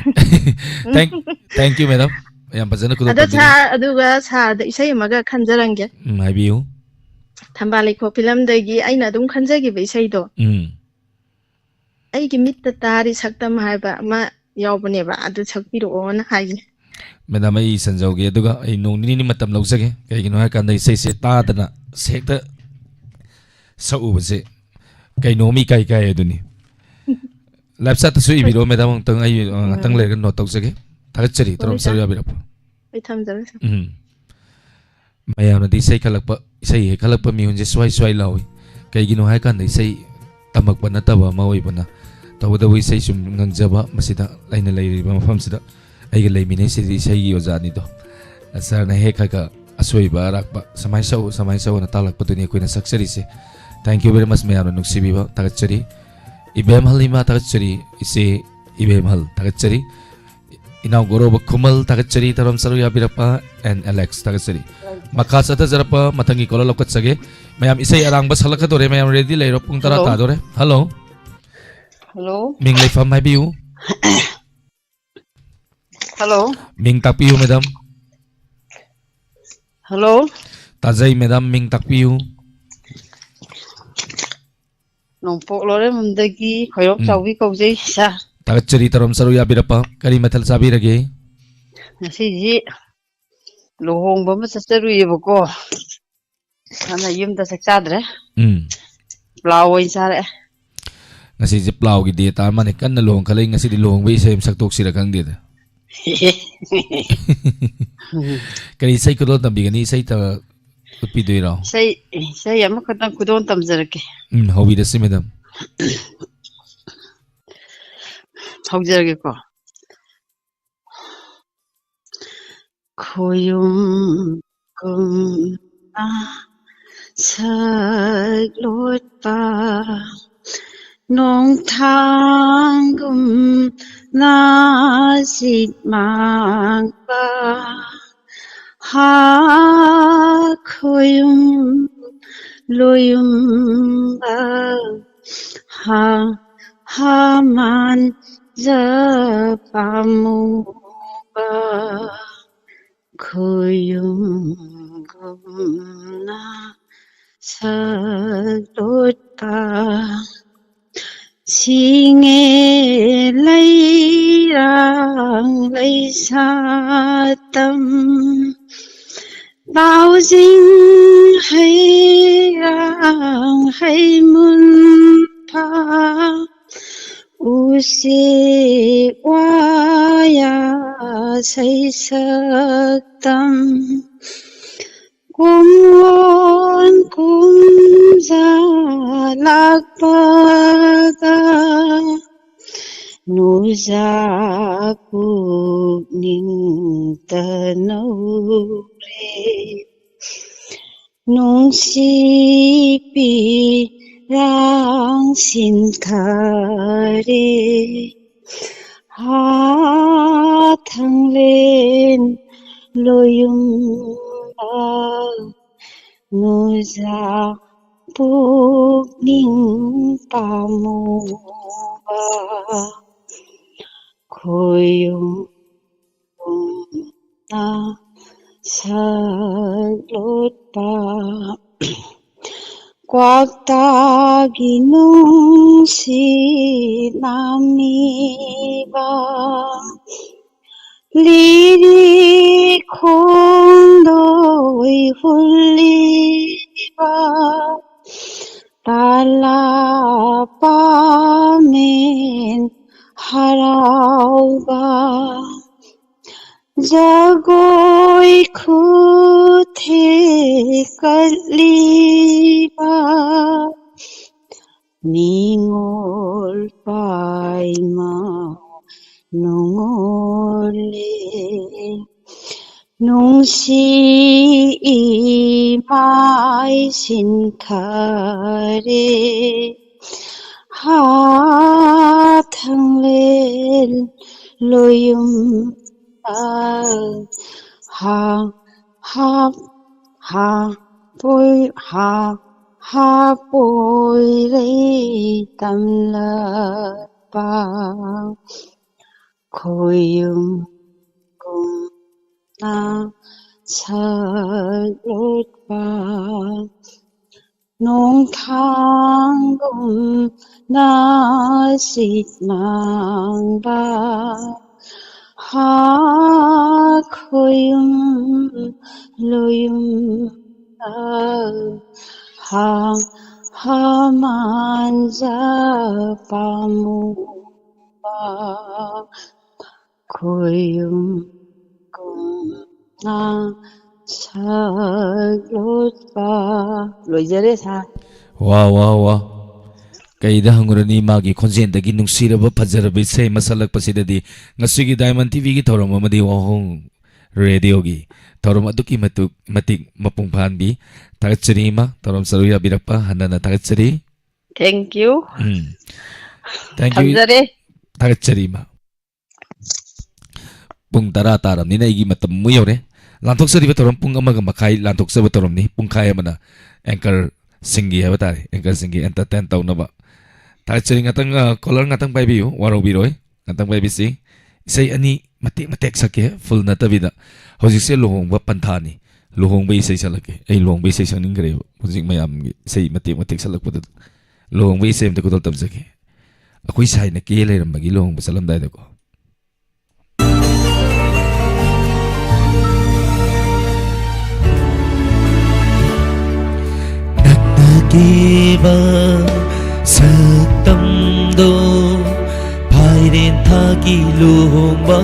Thank, thank you, madam꯫ ꯌꯥꯝ ꯐꯖꯅ ꯈꯨꯗꯣꯞ ꯑꯗꯣ ꯇꯝꯕꯤꯔꯦ꯫ ꯁꯥꯔ, ꯑꯗꯨꯒ ꯁꯥꯔꯗ ꯏꯁꯩ ꯑꯃꯒ ꯈꯟꯖꯔꯝꯒꯦ꯫ ꯎꯝ, ꯍꯥꯏꯕꯤꯌꯨ꯫ ꯊꯝꯕꯥꯜ ꯂꯩꯈꯣꯛ ꯐꯤꯂꯝꯗꯒꯤ ꯑꯩꯅ ꯑꯗꯨꯝ ꯈꯟꯖꯈꯤꯕ ꯏꯁꯩꯗꯣ꯫ ꯎꯝ꯫ ꯑꯩꯒꯤ ꯃꯤꯠꯇ ꯇꯥꯔꯤ ꯁꯛꯇꯝ ꯍꯥꯏꯕ ꯑꯃ ꯌꯥꯎꯕꯅꯦꯕ, ꯑꯗꯨ ꯁꯛꯄꯤꯔꯛꯑꯣꯅ ꯍꯥꯏꯒꯦ꯫ Madam, ꯑꯩ ꯏꯁꯟꯖꯧꯒꯦ, ꯑꯗꯨꯒ ꯑꯩ ꯅꯣꯡ ꯅꯤꯅꯤ ꯃꯇꯝ ꯂꯧꯖꯒꯦ꯫ ꯀꯩꯒꯤꯅꯣ ꯍꯥꯏꯀꯥꯟꯗ ꯏꯁꯩꯁꯦ ꯇꯥꯗꯅ ꯍꯦꯛꯇ ꯁꯛꯎꯕꯁꯦ ꯀꯩꯅꯣꯝ ꯏꯀꯥꯏ ꯀꯥꯏ ꯑꯗꯨꯅꯤ꯫ Live chat ꯇꯁꯨ ꯏꯕꯤꯔꯛꯑꯣ, madam, ꯑꯃꯨꯛꯇꯪ ꯑꯩ, ꯑ, ꯉꯥꯛꯇꯪ ꯎꯝ꯫ ꯂꯩꯔꯒ note ꯇꯧꯖꯒꯦ꯫ ꯊꯥꯒꯠꯆꯔꯤ, ꯍꯣꯏ, ꯇꯔꯥꯝ ꯁꯔꯨ sir꯫ ꯌꯥꯕꯤꯔꯛꯄ꯫ ꯑꯩ ꯊꯝꯖꯔꯦ, sir꯫ ꯎꯝ꯫ ꯃꯌꯥꯝꯅꯗꯤ ꯏꯁꯩ ꯈꯜꯂꯛꯄ, ꯏꯁꯩ ꯍꯦꯛ ꯈꯜꯂꯛꯄ ꯃꯤꯍꯨꯟꯁꯦ ꯁ꯭ꯋꯥꯏ ꯁ꯭ꯋꯥꯏ ꯂꯥꯎꯏ꯫ ꯀꯩꯒꯤꯅꯣ ꯍꯥꯏꯀꯥꯟꯗ ꯏꯁꯩ ꯇꯝꯃꯛꯄ ꯅꯠꯇꯕ ꯑꯃ ꯑꯣꯏꯕꯅ, ꯇꯧꯕꯇꯕꯨ ꯏꯁꯩ ꯁꯨꯝ ꯉꯪꯖꯕ, ꯃꯁꯤꯗ ꯑꯩꯅ ꯂꯩꯔꯤꯕ ꯃꯐꯝꯁꯤꯗ ꯑꯩꯒ ꯂꯩꯃꯤꯟꯅꯩꯁꯤꯗꯤ ꯏꯁꯩꯒꯤ ꯑꯣꯖꯥꯅꯤꯗꯣ꯫ Sir ꯅ ꯍꯦꯛ ꯈꯔ ꯈꯔ ꯑꯁꯣꯏꯕ ꯑꯔꯥꯛꯄ, "ꯁꯨꯃꯥꯏꯅ ꯁꯛꯎ, ꯁꯨꯃꯥꯏꯅ ꯁꯛꯎꯅ" ꯇꯥꯛꯂꯛꯄꯗꯨꯅꯤ ꯑꯩꯈꯣꯏꯅ ꯁꯛꯆꯔꯤꯁꯦ꯫ Thank you very much, ꯃꯌꯥꯝꯅ ꯅꯨꯡꯁꯤꯕꯤꯕ ꯊꯥꯒꯠꯆꯔꯤ꯫ ꯏꯕꯦꯝꯍꯜ ꯏꯃꯥ ꯊꯥꯒꯠꯆꯔꯤ, ꯏꯆꯦ ꯏꯕꯦꯝꯍꯜ ꯊꯥꯒꯠꯆꯔꯤ꯫ ꯏꯅꯥꯎ ꯒꯣꯔꯣꯕ ꯈꯨꯃꯜ ꯊꯥꯒꯠꯆꯔꯤ, ꯇꯔꯥꯝ ꯁꯔꯨ ꯌꯥꯕꯤꯔꯛꯄ, and Alex ꯊꯥꯒꯠꯆꯔꯤ꯫ ꯃꯈꯥ ꯆꯠꯊꯖꯔꯛꯄ ꯃꯊꯪꯒꯤ caller ꯂꯧꯈꯠꯆꯒꯦ꯫ ꯃꯌꯥꯝ ꯏꯁꯩ ꯑꯔꯥꯡꯕ ꯁꯛꯂꯛꯀꯗꯣꯔꯦ, ꯃꯌꯥꯝ ready ꯂꯩꯔꯣ, ꯄꯨꯡ ꯇꯔꯥ Hello꯫ ꯇꯥꯗꯣꯔꯦ꯫ Hello꯫ Hello꯫ ꯃꯤꯡ ꯂꯩꯐꯝ ꯍꯥꯏꯕꯤꯌꯨ꯫ ꯍꯜꯂꯣ꯫ ꯃꯤꯡ ꯇꯥꯛꯄꯤꯌꯨ, ꯃꯦꯗꯥꯝ꯫ ꯍꯜꯂꯣ꯫ ꯇꯥꯖꯩ, ꯃꯦꯗꯥꯝ, ꯃꯤꯡ ꯇꯥꯛꯄꯤꯌꯨ꯫ ꯅꯣꯡꯄꯣꯛ ꯂꯣꯏꯔꯦꯝꯕꯝꯗꯒꯤ ꯈꯣꯏꯔꯣꯛ ꯎꯝ꯫ ꯆꯥꯎꯕꯤ ꯀꯧꯖꯩ, ꯁꯥꯔ꯫ ꯊꯥꯒꯠꯆꯔꯤ, ꯇꯔꯝ ꯆꯔꯨ ꯌꯥꯕꯤꯔꯛꯄ꯫ ꯀꯔꯤ ꯃꯊꯦꯜ ꯆꯥꯕꯤꯔꯒꯦ? ꯉꯁꯤꯁꯤ ꯂꯨꯍꯣꯡꯕ ꯑꯃ ꯆꯠꯆꯔꯨꯏꯌꯦꯕꯀꯣ꯫ ꯑꯗꯨꯅ ꯌꯨꯝꯗ ꯆꯥꯛ ꯆꯥꯗ꯭ꯔꯦ꯫ ꯎꯝ꯫ ꯄ꯭ꯂꯥꯎ ꯑꯣꯏꯅ ꯆꯥꯔꯛꯑꯦ꯫ ꯉꯁꯤꯁꯦ ꯄ꯭ꯂꯥꯎꯒꯤ ꯗꯦ ꯇꯥꯔ ꯃꯥꯜꯂꯦ꯫ ꯀꯟꯅ ꯂꯨꯍꯣꯡꯈꯠꯂꯛꯏ꯫ ꯉꯁꯤꯗꯤ ꯂꯨꯍꯣꯡꯕꯒꯤ ꯏꯁꯩ ꯑꯃ ꯁꯛꯇꯣꯛꯁꯤꯔ ꯈꯪꯗꯦꯗ꯫ ꯀꯔꯤ ꯏꯁꯩ ꯈꯨꯗꯣꯜ ꯇꯝꯕꯤꯒꯅꯤ? ꯏꯁꯩ ꯇ-, ꯎꯠꯄꯤꯗꯣꯏꯔꯣ? ꯏꯁꯩ, ꯏꯁꯩ ꯑꯃꯈꯛꯇꯪ ꯈꯨꯗꯣꯜ ꯇꯝꯖꯔꯛꯀꯦ꯫ ꯎꯝ, ꯍꯧꯕꯤꯔꯁꯤ, ꯃꯦꯗꯥꯝ꯫ ꯍꯧꯖꯔꯒꯦꯀꯣ꯫ ꯈꯣꯌꯨꯝ ꯀꯨꯝꯅ ꯁꯛꯂꯣꯠꯄ, ꯅꯣꯡꯊꯥꯡꯒꯨꯝꯅ ꯁꯤꯠ ꯃꯥꯡꯕ, ꯍꯥ ꯈꯣꯌꯨꯝ ꯂꯣꯌꯨꯝꯕ, ꯍꯥ ꯍꯥ ꯃꯥꯟꯖ ꯄꯥꯝꯃꯨꯕ, ꯈꯣꯌꯨꯝ ꯒꯨꯝꯅ ꯁꯛꯂꯣꯠꯄ, ꯁꯤꯡꯉꯦ ꯂꯩꯔꯥꯡ ꯂꯩꯁꯥꯇꯝ, ꯄꯥꯎꯖꯤꯡ ꯍꯩꯔꯥꯡ ꯍꯩꯃꯨꯟꯐꯥ, ꯎꯆꯦꯛ ꯋꯥꯌꯥ ꯁꯩꯁꯛꯇꯝ, ꯀꯨꯝꯑꯣꯟ ꯀꯨꯝꯖꯥ ꯂꯥꯛꯄꯗ, ꯅꯨꯖꯥ ꯄꯨꯛꯅꯤꯡ ꯇꯅꯧꯔꯦ꯫ ꯅꯨꯡꯁꯤ ꯄꯤꯔꯥꯡ ꯁꯤꯟꯊꯔꯦ, ꯍꯥ ꯊꯥꯡꯂꯦꯟ ꯂꯣꯌꯨꯝꯕ, ꯅꯨꯖꯥ ꯄꯨꯛꯅꯤꯡ ꯄꯥꯝꯃꯨꯕ, ꯈꯣꯌꯨꯝ ꯅ ꯁꯛꯂꯣꯠꯄ꯫ ꯀ꯭ꯋꯥꯛꯇꯥꯒꯤ ꯅꯨꯡꯁꯤꯠ ꯅꯥꯝꯃꯤꯕ, ꯂꯤꯔꯤ ꯈꯣꯡꯗꯣꯏ ꯍꯨꯜꯂꯤꯕ, ꯇꯥꯂꯥ ꯄꯥꯃꯦꯟ ꯍꯔꯥꯎꯕ, ꯖꯒꯣꯏ ꯈꯨꯊꯦꯛ ꯀꯠꯂꯤꯕ, ꯅꯤꯉꯣꯜ ꯄꯥꯏꯃ ꯅꯨꯡꯉꯣꯜꯂꯦ, ꯅꯨꯡꯁꯤ ꯏꯃꯥꯏ ꯁꯤꯟꯈꯔꯦ, ꯍꯥꯊꯪꯂꯦꯜ ꯂꯣꯌꯨꯝ ꯍꯥ ꯍꯥ ꯍꯥ ꯄꯣꯏ ꯍꯥ ꯍꯥ ꯄꯣꯏꯔꯩ ꯇꯝꯂꯛꯄ, ꯈꯣꯌꯨꯝ ꯀꯨꯝꯅ ꯁꯛꯂꯣꯠꯄ, ꯅꯣꯡꯊꯥꯡꯒꯨꯝꯅ ꯁꯤꯠ ꯃꯥꯡꯕ, ꯍꯥ ꯈꯣꯌꯨꯝ ꯂꯣꯌꯨꯝ ꯍꯥ ꯍꯥ ꯃꯥꯟꯖ ꯄꯥꯝꯃꯨꯕ, ꯈꯣꯌꯨꯝ ꯀꯨꯝꯅ ꯁꯛꯂꯣꯠꯄ꯫ ꯂꯣꯏꯖꯔꯦ ꯁꯥꯔ꯫ ꯋꯥ ꯋꯥ ꯋꯥ ꯀꯩꯗ ꯍꯪꯉꯨꯔꯅꯤ, ꯃꯥꯒꯤ ꯈꯣꯟꯖꯦꯜꯗꯒꯤ ꯅꯨꯡꯁꯤꯔꯕ ꯐꯖꯔꯕ ꯏꯁꯩ ꯑꯃ ꯁꯛꯂꯛꯄꯁꯤꯗꯗꯤ꯫ ꯉꯁꯤꯒꯤ ꯗꯥꯏꯃꯟ ꯇꯤꯚꯤꯒꯤ ꯊꯧꯔꯝ ꯑꯃꯗꯤ ꯋꯥꯍꯣꯡ ꯔꯦꯗꯤꯑꯣꯒꯤ ꯊꯧꯔꯝ ꯑꯗꯨꯛꯀꯤ ꯃꯇꯤꯛ ꯃꯇꯤꯛ ꯃꯄꯨꯡ ꯐꯥꯍꯟꯕꯤ꯫ ꯊꯥꯒꯠꯆꯔꯤ ꯏꯃꯥ, ꯊꯧꯔꯝ ꯁꯔꯨꯛ ꯌꯥꯕꯤꯔꯛꯄ ꯍꯟꯅ ꯍꯟꯅ ꯊꯥꯒꯠꯆꯔꯤ꯫ Thank you꯫ Um, thank you꯫ ꯊꯝꯖꯔꯦ꯫ ꯊꯥꯒꯠꯆꯔꯤ ꯏꯃꯥ꯫ ꯄꯨꯡ ꯇꯔꯥ ꯇꯥꯔꯕꯅꯤꯅ ꯑꯩꯒꯤ ꯃꯇꯝ ꯑꯃꯨꯛ ꯌꯧꯔꯦ꯫ ꯂꯥꯟꯊꯣꯛꯆꯔꯤꯕ ꯊꯧꯔꯝ ꯄꯨꯡ ꯑꯃꯒ ꯃꯈꯥꯏ ꯂꯥꯟꯊꯣꯛꯆꯕ ꯊꯧꯔꯝꯅꯤ꯫ ꯄꯨꯡꯈꯥꯏ ꯑꯃꯅ ꯑꯦꯡꯀꯔꯁꯤꯡꯒꯤ ꯍꯥꯏꯕ ꯇꯥꯔꯦ, ꯑꯦꯡꯀꯔꯁꯤꯡꯒꯤ ꯑꯦꯟꯇꯔꯇꯦꯟ ꯇꯧꯅꯕ꯫ ꯊꯥꯒꯠꯆꯔꯤ꯫ ꯉꯥꯛꯇꯪ, ꯑ, ꯀꯣꯂꯔ ꯉꯥꯛꯇꯪ ꯄꯥꯏꯕꯤꯌꯨ, ꯋꯥꯔꯧꯕꯤꯔꯣꯏ꯫ ꯉꯥꯛꯇꯪ ꯄꯥꯏꯕꯤꯁꯤ꯫ ꯏꯁꯩ ꯑꯅꯤ ꯃꯇꯦꯛ ꯃꯇꯦꯛ ꯁꯛꯀꯦ, full ꯅꯠꯇꯕꯤꯗ꯫ ꯍꯧꯖꯤꯛꯁꯦ ꯂꯨꯍꯣꯡꯕ ꯄꯟꯊꯥꯅꯤ꯫ ꯂꯨꯍꯣꯡꯕ ꯏꯁꯩ ꯁꯛꯂꯛꯀꯦ꯫ ꯑꯩ ꯂꯨꯍꯣꯡꯕ ꯏꯁꯩ ꯁꯛꯅꯤꯡꯈ꯭ꯔꯦꯕ꯫ ꯍꯧꯖꯤꯛ ꯃꯌꯥꯝꯒꯤ ꯏꯁꯩ ꯃꯇꯦꯛ ꯃꯇꯦꯛ ꯁꯛꯂꯛꯄꯗꯨꯗ ꯂꯨꯍꯣꯡꯕ ꯏꯁꯩ ꯑꯝꯇ ꯈꯨꯗꯣꯜ ꯇꯝꯖꯒꯦ꯫ ꯑꯩꯈꯣꯏ ꯁꯥꯏꯅ ꯀꯦ ꯂꯩꯔꯝꯕꯒꯤ ꯂꯨꯍꯣꯡꯕ ꯆꯠꯂꯝꯗꯥꯏꯗꯀꯣ꯫ ꯅꯪꯅ ꯀꯦꯕ ꯁꯛꯇꯝꯗꯣ, ꯐꯥꯏꯔꯦꯟ ꯊꯥꯒꯤ ꯂꯨꯍꯣꯡꯕ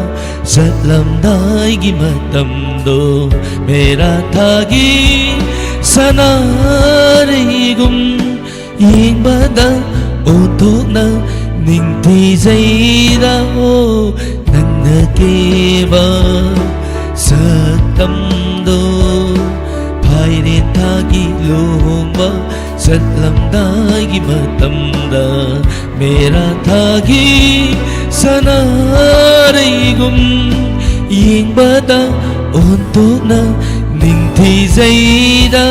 ꯆꯠꯂꯝꯗꯥꯏꯒꯤ ꯃꯇꯝꯗꯣ, ꯃꯦꯔꯥ ꯊꯥꯒꯤ ꯁꯅꯥꯔꯩꯒꯨꯝ ꯌꯦꯡꯕꯗ ꯑꯣꯟꯊꯣꯛꯅ ꯅꯤꯡꯊꯤꯖꯩꯗ꯫ ꯑꯣ, ꯅꯪꯅ ꯀꯦꯕ ꯁꯛꯇꯝꯗꯣ, ꯐꯥꯏꯔꯦꯟ ꯊꯥꯒꯤ ꯂꯨꯍꯣꯡꯕ ꯆꯠꯂꯝꯗꯥꯏꯒꯤ ꯃꯇꯝꯗ, ꯃꯦꯔꯥ ꯊꯥꯒꯤ ꯁꯅꯥꯔꯩꯒꯨꯝ ꯌꯦꯡꯕꯗ ꯑꯣꯟꯊꯣꯛꯅ ꯅꯤꯡꯊꯤꯖꯩꯗ꯫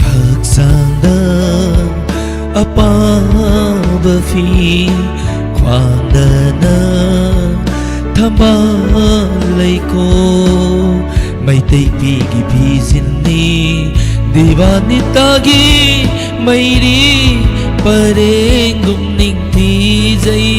ꯍꯛꯆꯥꯡꯗ ꯑꯄꯥꯕ ꯐꯤ, ꯈ꯭ꯋꯥꯡꯗꯅ ꯊꯝꯕꯥꯜ ꯂꯩꯈꯣꯛ, ꯃꯩꯇꯩ ꯐꯤꯒꯤ ꯐꯤꯖꯤꯟꯅꯤ, ꯗꯤꯋꯥꯅꯤꯇꯥꯒꯤ ꯃꯩꯔꯤ ꯄꯔꯦꯡꯒꯨꯝ ꯅꯤꯡꯊꯤꯖꯩ꯫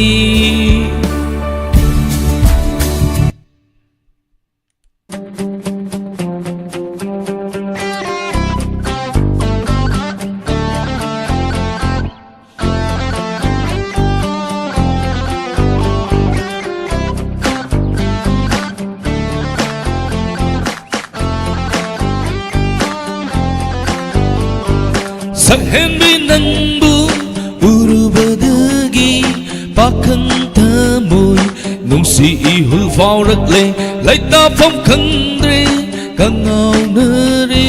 ꯍꯦꯟꯕꯤ ꯅꯪꯕꯨ ꯎꯔꯨꯕꯗꯒꯤ ꯄꯥꯈꯪ ꯊꯃꯣꯏ ꯅꯨꯡꯁꯤ ꯏꯍꯨꯜ ꯐꯥꯎꯔꯛꯂꯦ꯫ ꯂꯩꯇꯥꯐꯝ ꯈꯪꯗ꯭ꯔꯦ ꯀꯉꯥꯎꯅꯔꯦ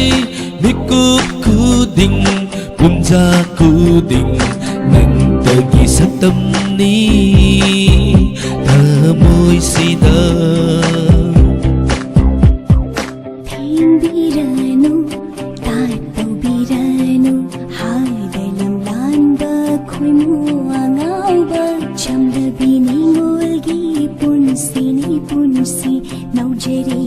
ꯃꯤꯀꯨꯞ ꯈꯨꯗꯤꯡ ꯄꯨꯝꯖꯥ ꯈꯨꯗꯤꯡ ꯅꯪꯗꯒꯤ ꯁꯛꯇꯝꯅꯤ ꯊꯃꯣꯏꯁꯤꯗ꯫ ꯊꯦꯝꯕꯤꯔꯅꯨ, ꯇꯥꯟ ꯇꯧꯕꯤꯔꯅꯨ, ꯍꯥꯏꯗ ꯂꯝꯂꯥꯟꯕ ꯈꯣꯏꯃꯨ ꯑꯉꯥꯎꯕ, ꯆꯝꯂꯕꯤ ꯅꯤꯉꯣꯜꯒꯤ ꯄꯨꯟꯁꯤꯅꯤ ꯄꯨꯟꯁꯤ, ꯅꯧꯖꯔꯤ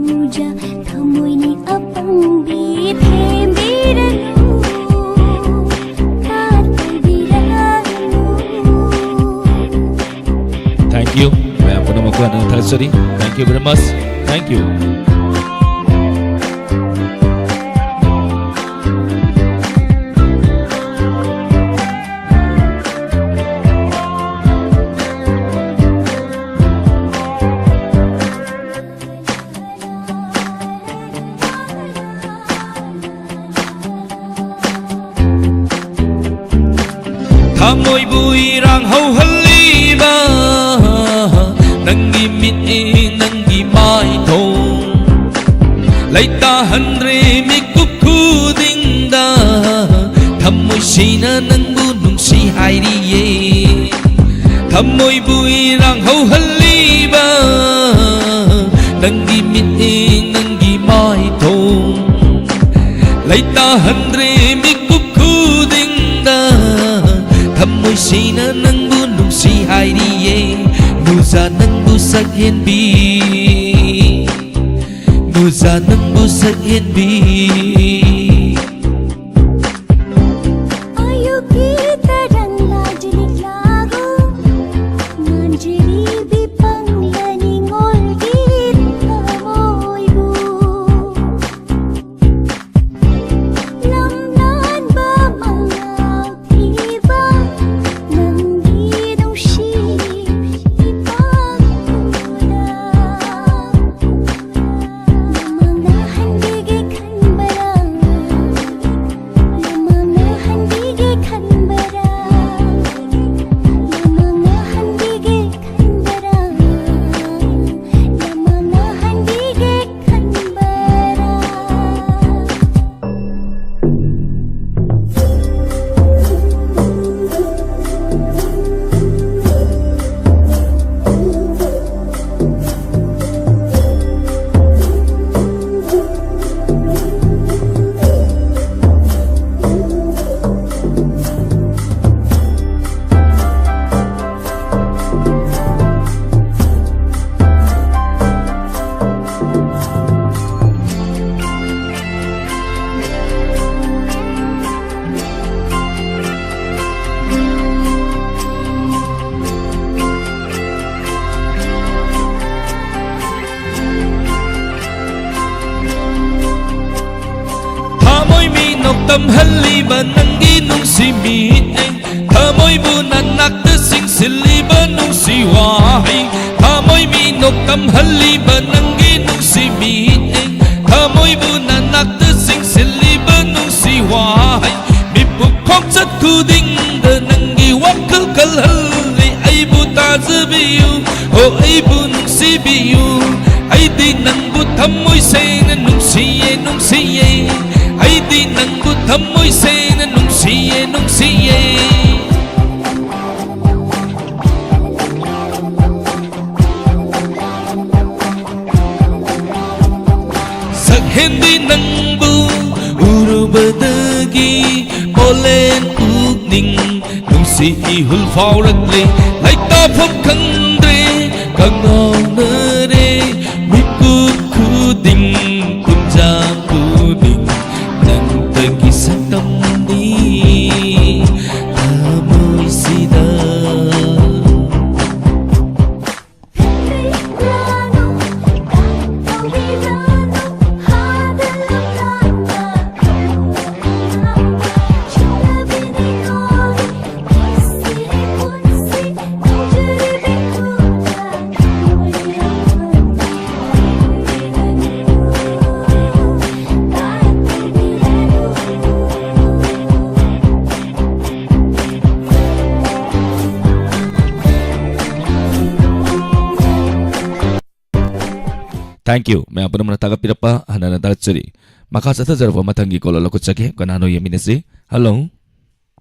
ꯅꯨꯖ ꯊꯃꯣꯏꯅꯤ ꯑꯄꯪꯕꯤ, ꯊꯦꯝꯕꯤꯔꯅꯨ, ꯇꯥꯟ ꯇꯧꯕꯤꯔꯅꯨ꯫ Thank you. ꯃꯌꯥꯝ ꯄꯨꯝꯅꯃꯛꯄꯨ ꯍꯟꯅ ꯊꯥꯒꯠꯆꯔꯤ꯫ Thank you very much. Thank you. ꯊꯃꯣꯏꯕꯨ ꯏꯔꯥꯡ ꯍꯧꯍꯜꯂꯤꯕ ꯅꯪꯒꯤ ꯃꯤꯠꯌꯦꯡ, ꯅꯪꯒꯤ ꯃꯥꯏꯊꯣꯡ ꯂꯩꯇꯥꯍꯟꯗ꯭ꯔꯦ ꯃꯤꯀꯨꯞ ꯈꯨꯗꯤꯡꯗ꯫ ꯊꯃꯣꯏꯁꯤꯅ ꯅꯪꯕꯨ ꯅꯨꯡꯁꯤ ꯍꯥꯏꯔꯤꯌꯦ꯫ ꯊꯃꯣꯏꯕꯨ ꯏꯔꯥꯡ ꯍꯧꯍꯜꯂꯤꯕ ꯅꯪꯒꯤ ꯃꯤꯠꯌꯦꯡ, ꯅꯪꯒꯤ ꯃꯥꯏꯊꯣꯡ ꯂꯩꯇꯥꯍꯟꯗ꯭ꯔꯦ ꯃꯤꯀꯨꯞ ꯈꯨꯗꯤꯡꯗ꯫ ꯊꯃꯣꯏꯁꯤꯅ ꯅꯪꯕꯨ ꯅꯨꯡꯁꯤ ꯍꯥꯏꯔꯤꯌꯦ꯫ ꯅꯨꯖꯥ ꯅꯪꯕꯨ ꯁꯛꯍꯦꯟꯕꯤ, ꯅꯨꯖꯥ ꯅꯪꯕꯨ ꯁꯛꯍꯦꯟꯕꯤ꯫ ꯑꯌꯨꯛꯀꯤ ꯇꯔꯪ ꯂꯥꯖꯅꯤꯛꯂꯥꯒꯨꯝ ꯉꯥꯟꯖꯔꯤꯕꯤ ꯄꯪꯂ ꯅꯤꯉꯣꯜꯒꯤ ꯊꯃꯣꯏꯕꯨ ꯂꯝꯂꯥꯟꯕ ꯃꯉꯥꯜ ꯊꯤꯕ ꯅꯪꯒꯤ ꯅꯨꯡꯁꯤ ꯏꯄꯥꯛꯄꯨꯗ ꯅꯃꯥꯡꯗ ꯍꯟꯕꯤꯒꯦ ꯈꯟꯕꯅ ꯇꯝꯍꯜꯂꯤꯕ ꯅꯪꯒꯤ ꯅꯨꯡꯁꯤ ꯃꯤꯠꯌꯦꯡ, ꯊꯃꯣꯏꯕꯨ ꯅꯅꯥꯛꯇ ꯆꯤꯡꯁꯤꯜꯂꯤꯕ ꯅꯨꯡꯁꯤ ꯋꯥꯍꯩ, ꯊꯃꯣꯏ ꯃꯤꯅꯣꯛ ꯇꯝꯍꯜꯂꯤꯕ ꯅꯪꯒꯤ ꯅꯨꯡꯁꯤ ꯃꯤꯠꯌꯦꯡ, ꯊꯃꯣꯏꯕꯨ ꯅꯅꯥꯛꯇ ꯆꯤꯡꯁꯤꯜꯂꯤꯕ ꯅꯨꯡꯁꯤ ꯋꯥꯍꯩ, ꯃꯤꯠꯄꯨ ꯈꯣꯡꯆꯠ ꯈꯨꯗꯤꯡꯗ ꯅꯪꯒꯤ ꯋꯥꯈꯜ ꯀꯜꯍꯜꯂꯤ꯫ ꯑꯩꯕꯨ ꯇꯥꯖꯕꯤꯌꯨ, ꯍꯣ ꯑꯩꯕꯨ ꯅꯨꯡꯁꯤꯕꯤꯌꯨ, ꯑꯩꯗꯤ ꯅꯪꯕꯨ ꯊꯝꯃꯣꯏ ꯁꯦꯡꯅ ꯅꯨꯡꯁꯤꯌꯦ, ꯅꯨꯡꯁꯤꯌꯦ꯫ ꯑꯩꯗꯤ ꯅꯪꯕꯨ ꯊꯝꯃꯣꯏ ꯁꯦꯡꯅ ꯅꯨꯡꯁꯤꯌꯦ, ꯅꯨꯡꯁꯤꯌꯦ꯫ ꯁꯛꯍꯦꯟꯕꯤ ꯅꯪꯕꯨ ꯎꯔꯨꯕꯗꯒꯤ ꯑꯣꯂꯦꯟ ꯄꯨꯛꯅꯤꯡ ꯅꯨꯡꯁꯤ ꯏꯍꯨꯜ ꯐꯥꯎꯔꯛꯂꯦ꯫ ꯂꯩꯇꯥꯐꯝ ꯈꯪꯗ꯭ꯔꯦ, ꯀꯉꯥꯎꯅꯔꯦ꯫ ꯃꯤꯀꯨꯞ ꯈꯨꯗꯤꯡ, ꯄꯨꯡꯖꯥ ꯈꯨꯗꯤꯡ ꯅꯪꯇꯒꯤ ꯁꯛꯇꯝꯅꯤ ꯊꯃꯣꯏꯁꯤꯗ꯫ Thank you. ꯃꯌꯥꯝ ꯄꯨꯝꯅꯃꯛꯅ ꯊꯥꯒꯠꯄꯤꯔꯛꯄ ꯍꯟꯅ ꯍꯟꯅ ꯊꯥꯒꯠꯆꯔꯤ꯫ ꯃꯈꯥ ꯆꯠꯊꯖꯔꯛꯄ ꯃꯊꯪꯒꯤ caller ꯂꯧꯈꯠꯆꯒꯦ꯫ ꯀꯅꯥꯅꯣ ꯌꯦꯡꯃꯤꯟꯅꯁꯤ꯫ Hello꯫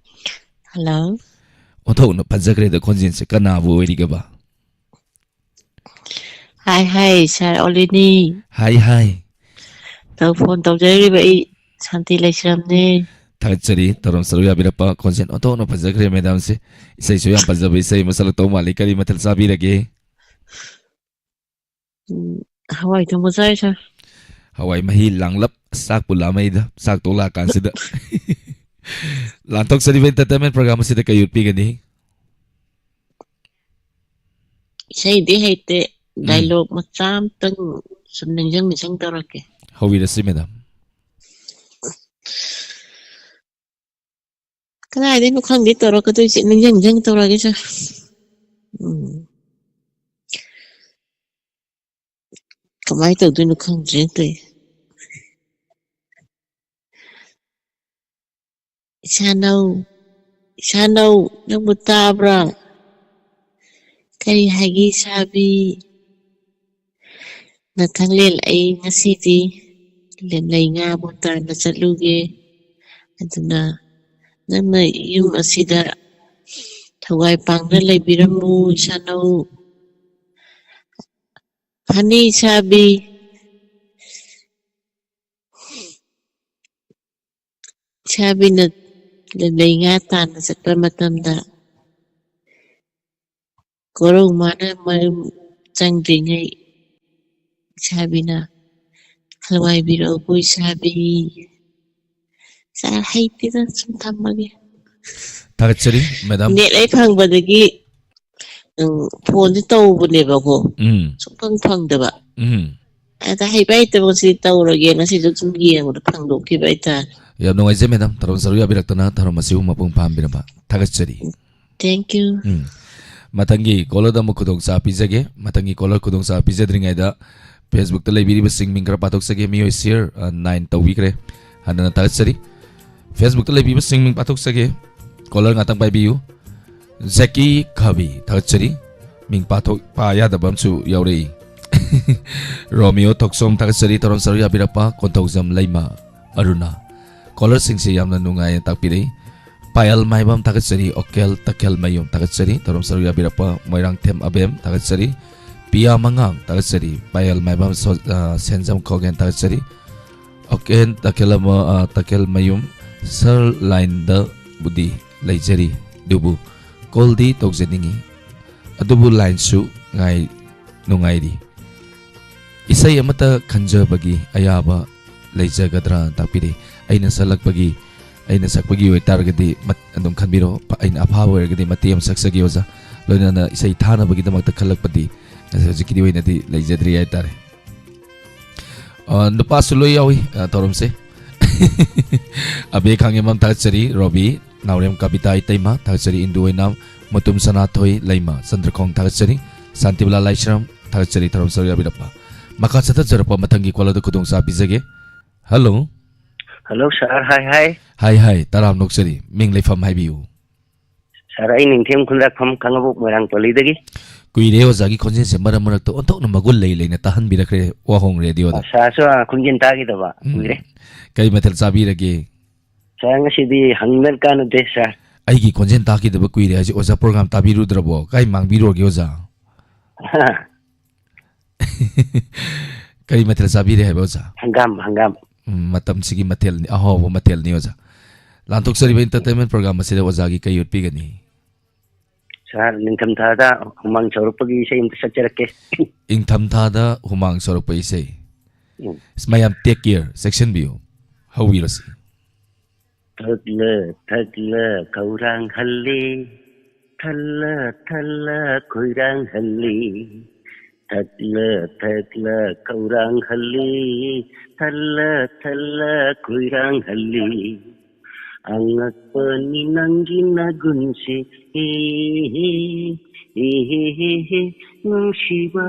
Hello꯫ ꯑꯣꯟꯊꯣꯛꯅ ꯐꯖꯈ꯭ꯔꯦꯗ ꯈꯣꯟꯖꯦꯜꯁꯦ꯫ ꯀꯅꯥꯕꯨ ꯑꯣꯏꯔꯤꯒꯕ? Hi, hi, sir ꯑꯣꯂꯤꯅꯤ꯫ Hi, hi꯫ ꯇꯧ-, phone ꯇꯧꯖꯔꯤꯕ ꯑꯩ ꯁꯥꯟꯇꯤ ꯂꯩꯁ꯭ꯔꯝꯅꯦ꯫ ꯊꯥꯒꯠꯆꯔꯤ, ꯊꯧꯔꯝ ꯁꯔꯨꯛ ꯌꯥꯕꯤꯔꯛꯄ꯫ ꯈꯣꯟꯖꯦꯜ ꯑꯣꯟꯊꯣꯛꯅ ꯐꯖꯈ꯭ꯔꯦ madamꯁꯦ꯫ ꯏꯁꯩꯁꯨ ꯌꯥꯝ ꯐꯖꯕ ꯏꯁꯩ ꯑꯃ ꯁꯛꯂꯛꯇꯧ ꯃꯥꯜꯂꯤ꯫ ꯀꯔꯤ ꯃꯊꯦꯜ ꯆꯥꯕꯤꯔꯒꯦ? ꯎꯝ, ꯍꯋꯥꯏ ꯊꯣꯡꯕ ꯆꯥꯏ, sir꯫ ꯍꯋꯥꯏ ꯃꯍꯤ ꯂꯥꯡꯂꯞ, ꯆꯥꯛꯄꯨ ꯂꯥꯝꯃꯛꯏꯗ, ꯆꯥꯛ ꯇꯣꯛꯂꯛꯑꯀꯥꯟꯁꯤꯗ꯫ ꯂꯥꯟꯊꯣꯛꯆꯔꯤꯕ entertainment program ꯑꯁꯤꯗ ꯀꯩ ꯎꯠꯄꯤꯒꯅꯤ? ꯏꯁꯩꯗꯤ ꯍꯩꯇꯦ, ꯎꯝ꯫ Dialogue ꯃꯆꯥ ꯑꯝꯇꯪ ꯁꯨꯝ ꯅꯤꯡꯁꯤꯡ ꯅꯤꯡꯁꯤꯡ ꯇꯧꯔꯛꯀꯦ꯫ ꯍꯧꯕꯤꯔꯁꯤ, madam꯫ ꯀꯗꯥꯏꯗꯩꯅꯣ ꯈꯪꯗꯦ ꯇꯧꯔꯛꯀꯗꯣꯏꯁꯦ, ꯅꯤꯡꯁꯤꯡ ꯅꯤꯡꯁꯤꯡ ꯇꯧꯔꯛꯑꯒꯦꯁꯦ꯫ ꯎꯝ꯫ ꯀꯃꯥꯏꯅ ꯇꯧꯗꯣꯏꯅꯣ ꯈꯪꯗ꯭ꯔꯦ ꯇꯧꯏ꯫ ꯏꯁꯥꯅꯧ, ꯏꯁꯥꯅꯧ, ꯅꯪꯕꯨ ꯇꯥꯕ꯭ꯔꯥ? ꯀꯔꯤ ꯍꯥꯏꯒꯦ ꯏꯁꯥꯕꯤ? ꯅꯊꯪꯂꯦꯟ, ꯑꯩ ꯉꯁꯤꯗꯤ ꯂꯦꯝꯂꯩ ꯉꯥꯕꯨ ꯇꯥꯟꯕ ꯆꯠꯂꯨꯒꯦ꯫ ꯑꯗꯨꯅ ꯅꯪꯅ ꯌꯨꯝ ꯑꯁꯤꯗ ꯊꯋꯥꯏ ꯄꯥꯡꯅ ꯂꯩꯕꯤꯔꯝꯃꯨ ꯏꯁꯥꯅꯧ꯫ ꯍꯅꯤ ꯏꯁꯥꯕꯤ꯫ ꯏꯁꯥꯕꯤꯅ ꯂꯦꯝꯂꯩ ꯉꯥ ꯇꯥꯟꯕ ꯆꯠꯄ ꯃꯇꯝꯗ ꯀꯣꯔꯧ ꯃꯥꯅ ꯃꯌꯨꯝ ꯆꯪꯗ꯭ꯔꯤꯉꯩ ꯏꯁꯥꯕꯤꯅ ꯍꯜꯋꯥꯏꯕꯤꯔꯛꯎꯀꯣ ꯏꯁꯥꯕꯤ꯫ ꯁꯥꯔ, ꯍꯩꯇꯦꯗ, ꯁꯨꯝ ꯊꯝꯃꯒꯦ꯫ ꯊꯥꯒꯠꯆꯔꯤ, ꯃꯦꯗꯥꯝ꯫ ꯅꯦꯠ ꯍꯦꯛ ꯐꯪꯕꯗꯒꯤ, ꯎꯝ, ꯐꯣꯟꯁꯦ ꯇꯧꯕꯅꯦꯕꯀꯣ꯫ ꯎꯝ꯫ ꯁꯨꯡꯐꯪ ꯐꯪꯗꯕ꯫ ꯎꯝ꯫ ꯑꯗ ꯍꯩꯕ ꯍꯩꯇꯕꯁꯤ ꯇꯧꯔꯒꯦ, ꯉꯁꯤꯁꯨ ꯁꯨꯝ ꯌꯦꯡꯕꯗ ꯐꯪꯗꯣꯛꯈꯤꯕ ꯍꯥꯏꯇꯥꯔꯦ꯫ ꯌꯥꯝ ꯅꯨꯡꯉꯥꯏꯖꯩ, ꯃꯦꯗꯥꯝ, ꯊꯧꯔꯝ ꯁꯔꯨꯛ ꯌꯥꯕꯤꯔꯛꯇꯅ, ꯊꯧꯔꯝ ꯑꯁꯤꯕꯨ ꯃꯄꯨꯡ ꯐꯥꯍꯟꯕꯤꯔꯕ꯫ ꯊꯥꯒꯠꯆꯔꯤ꯫ Thank you꯫ ꯎꯝ꯫ ꯃꯊꯪꯒꯤ ꯀꯣꯂꯔꯗ ꯑꯃꯨꯛ ꯈꯨꯗꯣꯡꯆꯥꯕ ꯄꯤꯖꯒꯦ꯫ ꯃꯊꯪꯒꯤ ꯀꯣꯂꯔ ꯈꯨꯗꯣꯡꯆꯥꯕ ꯄꯤꯖꯗ꯭ꯔꯤꯉꯩꯗ, Facebook-ꯇ ꯂꯩꯕꯤꯔꯤꯕꯁꯤꯡ ꯃꯤꯡ ꯈꯔ ꯄꯥꯊꯣꯛꯆꯒꯦ꯫ ꯃꯤꯑꯣꯏ ꯁꯤꯌꯔ, ꯑ, ꯅꯥꯏꯟ ꯇꯧꯕꯤꯈ꯭ꯔꯦ꯫ ꯍꯟꯅ ꯊꯥꯒꯠꯆꯔꯤ꯫ Facebook-ꯇ ꯂꯩꯕꯤꯕꯁꯤꯡ ꯃꯤꯡ ꯄꯥꯊꯣꯛꯆꯒꯦ꯫ ꯀꯣꯂꯔ ꯉꯥꯛꯇꯪ ꯄꯥꯏꯕꯤꯌꯨ꯫ ꯖꯦꯀꯤ ꯈꯥꯕꯤ, ꯊꯥꯒꯠꯆꯔꯤ꯫ ꯃꯤꯡ ꯄꯥꯊꯣꯛꯄ ꯌꯥꯗꯕ ꯑꯃꯁꯨ ꯌꯥꯎꯔꯛꯏ꯫ ꯔꯣꯃꯤꯌꯣ ꯊꯣꯛꯆꯣꯝ, ꯊꯥꯒꯠꯆꯔꯤ꯫ ꯊꯧꯔꯝ ꯁꯔꯨꯛ ꯌꯥꯕꯤꯔꯛꯄ ꯀꯣꯟꯊꯧꯖꯝ ꯂꯩꯃ ꯑꯔꯨꯅꯥ꯫ ꯀꯣꯂꯔꯁꯤꯡꯁꯤ ꯌꯥꯝꯅ ꯅꯨꯡꯉꯥꯏꯅ ꯇꯥꯛꯄꯤꯔꯛꯏ꯫ ꯄꯥꯌꯜ ꯃꯥꯏꯕꯝ, ꯊꯥꯒꯠꯆꯔꯤ꯫ ꯑꯣꯀꯦꯜ ꯇꯈꯦꯜ ꯃꯌꯨꯝ, ꯊꯥꯒꯠꯆꯔꯤ꯫ ꯊꯧꯔꯝ ꯁꯔꯨꯛ ꯌꯥꯕꯤꯔꯛꯄ ꯃꯣꯏꯔꯥꯡꯊꯦꯝ ꯑꯕꯦꯝ, ꯊꯥꯒꯠꯆꯔꯤ꯫ ꯄꯤꯌꯥ ꯃꯉꯥꯡ, ꯊꯥꯒꯠꯆꯔꯤ꯫ ꯄꯥꯌꯜ ꯃꯥꯏꯕꯝ ꯁꯣ-, ꯑ, ꯁꯦꯟꯖꯝ ꯈꯣꯒꯦꯟ, ꯊꯥꯒꯠꯆꯔꯤ꯫ ꯑꯣꯀꯦꯟ ꯇꯈꯦꯜ ꯑꯃ, ꯑ, ꯇꯈꯦꯜ ꯃꯌꯨꯝ ꯁꯔ ꯂꯥꯏꯟꯗꯕꯨꯗꯤ ꯂꯩꯖꯔꯤ, ꯑꯗꯨꯕꯨ ꯀꯣꯜꯗꯤ ꯇꯧꯖꯅꯤꯡꯏ, ꯑꯗꯨꯕꯨ ꯂꯥꯏꯟꯁꯨ ꯉꯥꯏ-, ꯅꯨꯡꯉꯥꯏꯔꯤ꯫ ꯏꯁꯩ ꯑꯃꯠꯇ ꯈꯟꯖꯕꯒꯤ ꯑꯌꯥꯕ ꯂꯩꯖꯒꯗ꯭ꯔꯥ ꯇꯥꯛꯄꯤꯔꯤ꯫ ꯑꯩꯅ ꯁꯛꯂꯛꯄꯒꯤ, ꯑꯩꯅ ꯁꯛꯄꯒꯤ ꯑꯣꯏꯇꯥꯔꯒꯗꯤ ꯃꯠ-, ꯑꯗꯨꯝ ꯈꯟꯕꯤꯔꯣ꯫ ꯐ-, ꯑꯩꯅ ꯑꯐꯥꯕ ꯑꯣꯏꯔꯒꯗꯤ ꯃꯇꯦꯛ ꯑꯃ ꯁꯛꯆꯒꯦ ꯑꯣꯖꯥ꯫ ꯂꯣꯏꯅꯅ ꯏꯁꯩ ꯊꯥꯅꯕꯒꯤꯗꯃꯛꯇ ꯈꯜꯂꯛꯄꯗꯤ ꯉꯁꯤ ꯍꯧꯖꯤꯛꯀꯤꯗꯤ ꯑꯣꯏꯅꯗꯤ ꯂꯩꯖꯗ꯭ꯔꯤ ꯍꯥꯏꯇꯥꯔꯦ꯫ ꯑ, ꯅꯨꯄꯥꯁꯨ ꯂꯣꯏ ꯌꯥꯎꯏ, ꯑ, ꯊꯧꯔꯝꯁꯦ꯫ ꯑꯕꯦ ꯈꯥꯡꯉꯦꯝꯕꯝ, ꯊꯥꯒꯠꯆꯔꯤ꯫ ꯔꯣꯕꯤ, ꯅꯥꯎꯔꯦꯝ ꯀꯕꯤꯇꯥ ꯏꯇꯩꯃ, ꯊꯥꯒꯠꯆꯔꯤ꯫ ꯏꯟꯗꯨ ꯑꯣꯏꯅꯥꯝ, ꯃꯨꯇꯨꯝ ꯁꯅꯥꯊꯣꯏ ꯂꯩꯃ, ꯆꯟꯗ꯭ꯔꯈꯣꯡ, ꯊꯥꯒꯠꯆꯔꯤ꯫ ꯁꯥꯟꯇꯤꯕꯂꯥ ꯂꯥꯏꯁ꯭ꯔꯝ, ꯊꯥꯒꯠꯆꯔꯤ ꯊꯧꯔꯝꯁꯤꯗ ꯌꯥꯕꯤꯔꯛꯄ꯫ ꯃꯈꯥ ꯆꯠꯊꯖꯔꯛꯄ ꯃꯊꯪꯒꯤ ꯀꯣꯜ ꯑꯗꯨ ꯈꯨꯗꯣꯡꯆꯥꯕ ꯄꯤꯖꯒꯦ꯫ ꯍꯜꯂꯣ꯫ ꯍꯜꯂꯣ ꯁꯥꯔ, ꯍꯥꯏ ꯍꯥꯏ꯫ ꯍꯥꯏ ꯍꯥꯏ, ꯇꯔꯥꯝ ꯅꯣꯛꯆꯔꯤ꯫ ꯃꯤꯡ ꯂꯩꯐꯝ ꯍꯥꯏꯕꯤꯌꯨ꯫ ꯁꯥꯔ, ꯑꯩ ꯅꯤꯡꯊꯦꯝ ꯈꯨꯟꯗ꯭ꯔꯥꯛꯐꯝ ꯈꯥꯉꯕꯣꯛ ꯃꯣꯏꯔꯥꯡ ꯄꯜꯂꯤꯗꯒꯤ꯫ ꯀꯨꯏꯔꯦ ꯑꯣꯖꯥꯒꯤ ꯈꯣꯟꯖꯦꯜꯁꯦ ꯃꯔꯛ ꯃꯔꯛꯇ ꯑꯣꯟꯊꯣꯛꯅ ꯃꯒꯨꯟ ꯂꯩ ꯂꯩꯅ ꯇꯥꯍꯟꯕꯤꯔꯛꯈ꯭ꯔꯦ ꯋꯥꯍꯣꯡ ꯔꯦꯗꯤꯑꯣꯗ꯫ ꯁꯥꯔꯁꯨ ꯈꯣꯟꯖꯦꯜ ꯇꯥꯈꯤꯗꯕ ꯎꯝ꯫ ꯀꯨꯏꯔꯦ꯫ ꯀꯔꯤ ꯃꯊꯦꯜ ꯆꯥꯕꯤꯔꯒꯦ? ꯁꯥꯔ, ꯉꯁꯤꯗꯤ ꯍꯪꯅ ꯀꯥꯟꯅꯗꯦ ꯁꯥꯔ꯫ ꯑꯩꯒꯤ ꯈꯣꯟꯖꯦꯜ ꯇꯥꯈꯤꯗꯕ ꯀꯨꯏꯔꯦ ꯍꯥꯏꯁꯦ ꯑꯣꯖꯥ ꯄ꯭ꯔꯣꯒ꯭ꯔꯥꯝ ꯇꯥꯕꯤꯔꯨꯗ꯭ꯔꯕꯣ? ꯀꯥꯏ ꯃꯥꯡꯕꯤꯔꯨꯔꯒꯦ ꯑꯣꯖꯥ? ꯀꯔꯤ ꯃꯊꯦꯜ ꯆꯥꯕꯤꯔꯦ ꯍꯥꯏꯕ ꯑꯣꯖꯥ? ꯍꯪꯒꯥꯝ, ꯍꯪꯒꯥꯝ꯫ ꯎꯝ, ꯃꯇꯝꯁꯤꯒꯤ ꯃꯊꯦꯜꯅꯤ, ꯑꯍꯥꯎꯕ ꯃꯊꯦꯜꯅꯤ ꯑꯣꯖꯥ꯫ ꯂꯥꯟꯊꯣꯛꯆꯔꯤꯕ entertainment program ꯑꯁꯤꯗ ꯑꯣꯖꯥꯒꯤ ꯀꯩ ꯎꯠꯄꯤꯒꯅꯤ? ꯁꯥꯔ, ꯅꯤꯡꯊꯝꯊꯥꯗ ꯍꯨꯃꯥꯡ ꯁꯧꯔꯛꯄꯒꯤ ꯏꯁꯩ ꯑꯝꯇ ꯁꯛꯆꯔꯛꯀꯦ꯫ ꯏꯪꯊꯝꯊꯥꯗ ꯍꯨꯃꯥꯡ ꯁꯧꯔꯛꯄ ꯏꯁꯩ꯫ ꯎꯝ꯫ ꯃꯌꯥꯝ take care, ꯆꯦꯛꯁꯤꯟꯕꯤꯌꯨ꯫ ꯍꯧꯕꯤꯔꯁꯤ꯫ ꯊꯛꯂ ꯊꯛꯂ ꯈꯧꯔꯥꯡꯍꯜꯂꯤ, ꯊꯜꯂ ꯊꯜꯂ ꯈꯣꯏꯔꯥꯡꯍꯜꯂꯤ, ꯊꯛꯂ ꯊꯛꯂ ꯈꯧꯔꯥꯡꯍꯜꯂꯤ, ꯊꯜꯂ ꯊꯜꯂ ꯈꯣꯏꯔꯥꯡꯍꯜꯂꯤ꯫ ꯑꯉꯛꯄꯅꯤ ꯅꯪꯒꯤ ꯅꯒꯨꯟꯁꯤ, ꯍꯤ, ꯍꯤ, ꯍꯤ, ꯍꯤ, ꯍꯤ, ꯍꯤ, ꯅꯨꯡꯁꯤꯕ,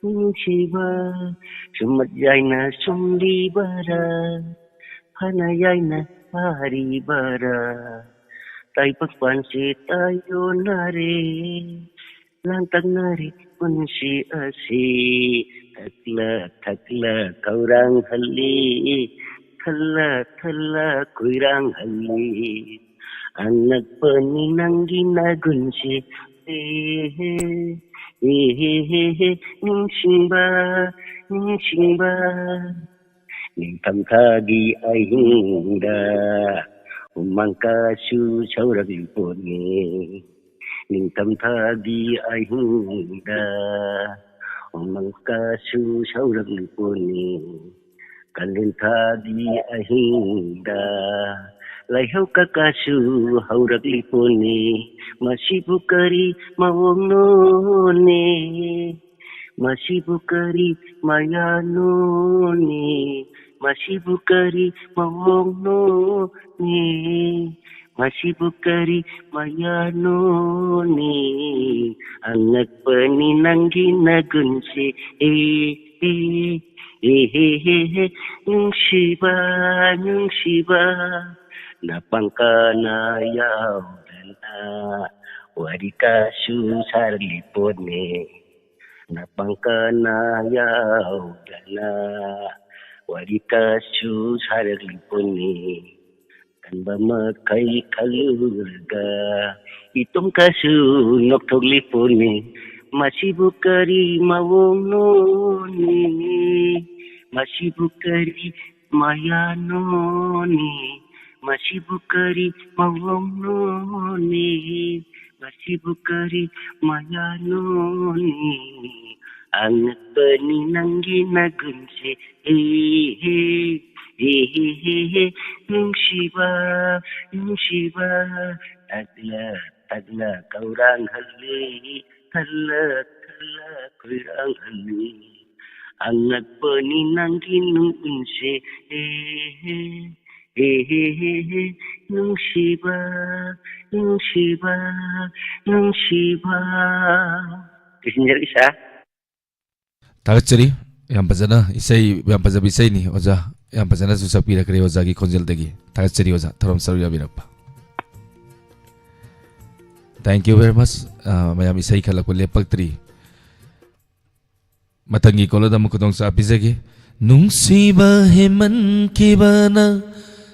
ꯅꯨꯡꯁꯤꯕ, ꯁꯨꯝꯃꯠ ꯌꯥꯏꯅ ꯁꯨꯝꯂꯤꯕꯔꯥ? ꯐꯅ ꯌꯥꯏꯅ ꯐꯥꯔꯤꯕꯔꯥ? ꯇꯥꯏꯕꯪ ꯄꯥꯟꯁꯤ ꯇꯥꯏꯌꯣꯟꯅꯔꯦ, ꯂꯥꯡꯇꯛꯅꯔꯦ ꯄꯨꯟꯁꯤ ꯑꯁꯤ꯫ ꯊꯛꯂ ꯊꯛꯂ ꯈꯧꯔꯥꯡꯍꯜꯂꯤ, ꯊꯜꯂ ꯊꯜꯂ ꯈꯣꯏꯔꯥꯡꯍꯜꯂꯤ꯫ ꯑꯉꯛꯄꯅꯤ ꯅꯪꯒꯤ ꯅꯒꯨꯟꯁꯤ꯫ ꯍꯦ, ꯍꯦ, ꯍꯦ, ꯍꯦ, ꯍꯦ, ꯍꯦ, ꯅꯤꯡꯁꯤꯡꯕ, ꯅꯤꯡꯁꯤꯡꯕ꯫ ꯅꯤꯡꯊꯝꯊꯥꯒꯤ ꯑꯍꯤꯡꯗ ꯍꯨꯃꯥꯡ ꯀꯥꯁꯨ ꯁꯧꯔꯛꯂꯤ ꯄꯣꯠꯅꯤ꯫ ꯅꯤꯡꯊꯝꯊꯥꯒꯤ ꯑꯍꯤꯡꯗ ꯍꯨꯃꯥꯡ ꯀꯥꯁꯨ ꯁꯧꯔꯛꯂꯤ ꯄꯣꯠꯅꯤ꯫ ꯀꯥꯂꯦꯟ ꯊꯥꯒꯤ ꯑꯍꯤꯡꯗ ꯂꯩꯍꯧ ꯀꯀꯥꯁꯨ ꯍꯧꯔꯛꯂꯤ ꯄꯣꯠꯅꯤ꯫ ꯃꯁꯤꯕꯨ ꯀꯔꯤ ꯃꯑꯣꯡꯅꯣꯅꯦ? ꯃꯁꯤꯕꯨ ꯀꯔꯤ ꯃꯌꯥꯅꯣꯅꯦ? ꯃꯁꯤꯕꯨ ꯀꯔꯤ ꯃꯑꯣꯡꯅꯣꯅꯦ? ꯃꯁꯤꯕꯨ ꯀꯔꯤ ꯃꯌꯥꯅꯣꯅꯦ? ꯑꯉꯛꯄꯅꯤ ꯅꯪꯒꯤ ꯅꯒꯨꯟꯁꯦ꯫ ꯑꯦ, ꯑꯦ, ꯑꯦ, ꯍꯦ, ꯍꯦ, ꯍꯦ, ꯅꯨꯡꯁꯤꯕ, ꯅꯨꯡꯁꯤꯕ, ꯅꯄꯥꯡꯀꯅ ꯌꯥꯎꯗꯅ ꯋꯥꯔꯤ ꯀꯁꯨ ꯁꯥꯔꯛꯂꯤ ꯄꯣꯠꯅꯦ꯫ ꯅꯄꯥꯡꯀꯅ ꯌꯥꯎꯗꯅ ꯋꯥꯔꯤ ꯀꯁꯨ ꯁꯥꯔꯛꯂꯤ ꯄꯣꯠꯅꯦ꯫ ꯈꯟꯕ ꯃꯈꯩ ꯈꯜꯂꯨꯔꯒ ꯏꯇꯣꯝ ꯀꯁꯨ ꯅꯣꯛꯊꯣꯛꯂꯤ ꯄꯣꯠꯅꯤ꯫ ꯃꯁꯤꯕꯨ ꯀꯔꯤ ꯃꯑꯣꯡꯅꯣꯅꯦ? ꯃꯁꯤꯕꯨ ꯀꯔꯤ ꯃꯌꯥꯅꯣꯅꯦ? ꯃꯁꯤꯕꯨ ꯀꯔꯤ ꯃꯑꯣꯡꯅꯣꯅꯦ? ꯃꯁꯤꯕꯨ ꯀꯔꯤ ꯃꯌꯥꯅꯣꯅꯦ? ꯑꯉꯛꯄꯅꯤ ꯅꯪꯒꯤ ꯅꯒꯨꯟꯁꯦ꯫ ꯍꯦ, ꯍꯦ, ꯍꯦ, ꯍꯦ, ꯍꯦ, ꯍꯦ, ꯅꯨꯡꯁꯤꯕ, ꯅꯨꯡꯁꯤꯕ, ꯇꯛꯂ, ꯇꯛꯂ ꯈꯧꯔꯥꯡꯍꯜꯂꯤ, ꯊꯜꯂ, ꯊꯜꯂ ꯈꯣꯏꯔꯥꯡꯍꯜꯂꯤ꯫ ꯑꯉꯛꯄꯅꯤ ꯅꯪꯒꯤ ꯅꯨꯡꯁꯦ꯫ ꯍꯦ, ꯍꯦ, ꯍꯦ, ꯍꯦ, ꯍꯦ, ꯍꯦ, ꯅꯨꯡꯁꯤꯕ, ꯅꯨꯡꯁꯤꯕ, ꯅꯨꯡꯁꯤꯕ꯫ ꯂꯣꯏꯁꯤꯟꯖꯔꯒꯦ, ꯁꯥꯔ꯫ ꯊꯥꯒꯠꯆꯔꯤ꯫ ꯌꯥꯝ ꯐꯖꯅ ꯏꯁꯩ, ꯌꯥꯝ ꯐꯖꯕ ꯏꯁꯩꯅꯤ, ꯑꯣꯖꯥ꯫ ꯌꯥꯝ ꯐꯖꯅꯁꯨ ꯁꯛꯄꯤꯔꯛꯈ꯭ꯔꯦ ꯑꯣꯖꯥꯒꯤ ꯈꯣꯟꯖꯦꯜꯗꯒꯤ꯫ ꯊꯥꯒꯠꯆꯔꯤ, ꯑꯣꯖꯥ, ꯊꯧꯔꯝ ꯁꯔꯨꯛ ꯌꯥꯕꯤꯔꯛꯄ꯫ Thank you very much꯫ ꯑ, ꯃꯌꯥꯝ ꯏꯁꯩ ꯈꯜꯂꯛꯄ ꯂꯦꯞꯄꯛꯇ꯭ꯔꯤ꯫ ꯃꯊꯪꯒꯤ ꯀꯣꯂꯔꯗ ꯑꯃꯨꯛ ꯈꯨꯗꯣꯡꯆꯥꯕ ꯄꯤꯖꯒꯦ꯫ ꯅꯨꯡꯁꯤꯕ ꯍꯦꯃꯟꯈꯤꯕꯅ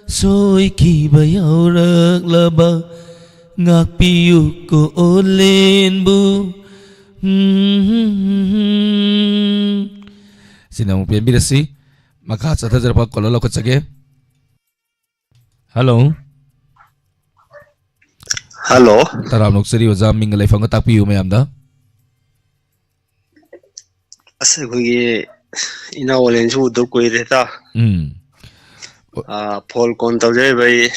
ꯁꯣꯏꯈꯤꯕ ꯌꯥꯎꯔꯛꯂꯕ ꯉꯥꯛꯄꯤꯌꯨꯀꯣ ꯑꯣꯂꯦꯟꯕꯨ꯫ ꯎꯝ꯫ ꯁꯤꯅ ꯑꯃꯨꯛ ꯄꯦꯟꯕꯤꯔꯁꯤ꯫ ꯃꯈꯥ ꯆꯠꯊꯖꯔꯛꯄ ꯀꯣꯂꯔ ꯂꯧꯈꯠꯆꯒꯦ꯫ ꯍꯜꯂꯣ꯫ ꯍꯜꯂꯣ꯫ ꯇꯔꯥꯝꯅ ꯑꯣꯛꯆꯔꯤ ꯑꯣꯖꯥ, ꯃꯤꯡꯒ ꯂꯩꯐꯝꯒ ꯇꯥꯛꯄꯤꯌꯨ ꯃꯌꯥꯝꯗ꯫ ꯑꯁ, ꯑꯩꯈꯣꯏꯒꯤ ꯏꯅꯥꯎ ꯑꯣꯂꯦꯟꯁꯨ ꯎꯗ ꯀꯨꯏꯔꯦꯗ꯫ ꯎꯝ꯫ ꯑꯥ, ꯐꯣꯟ ꯀꯣꯟ ꯇꯧꯖꯔꯤꯕ ꯑꯩ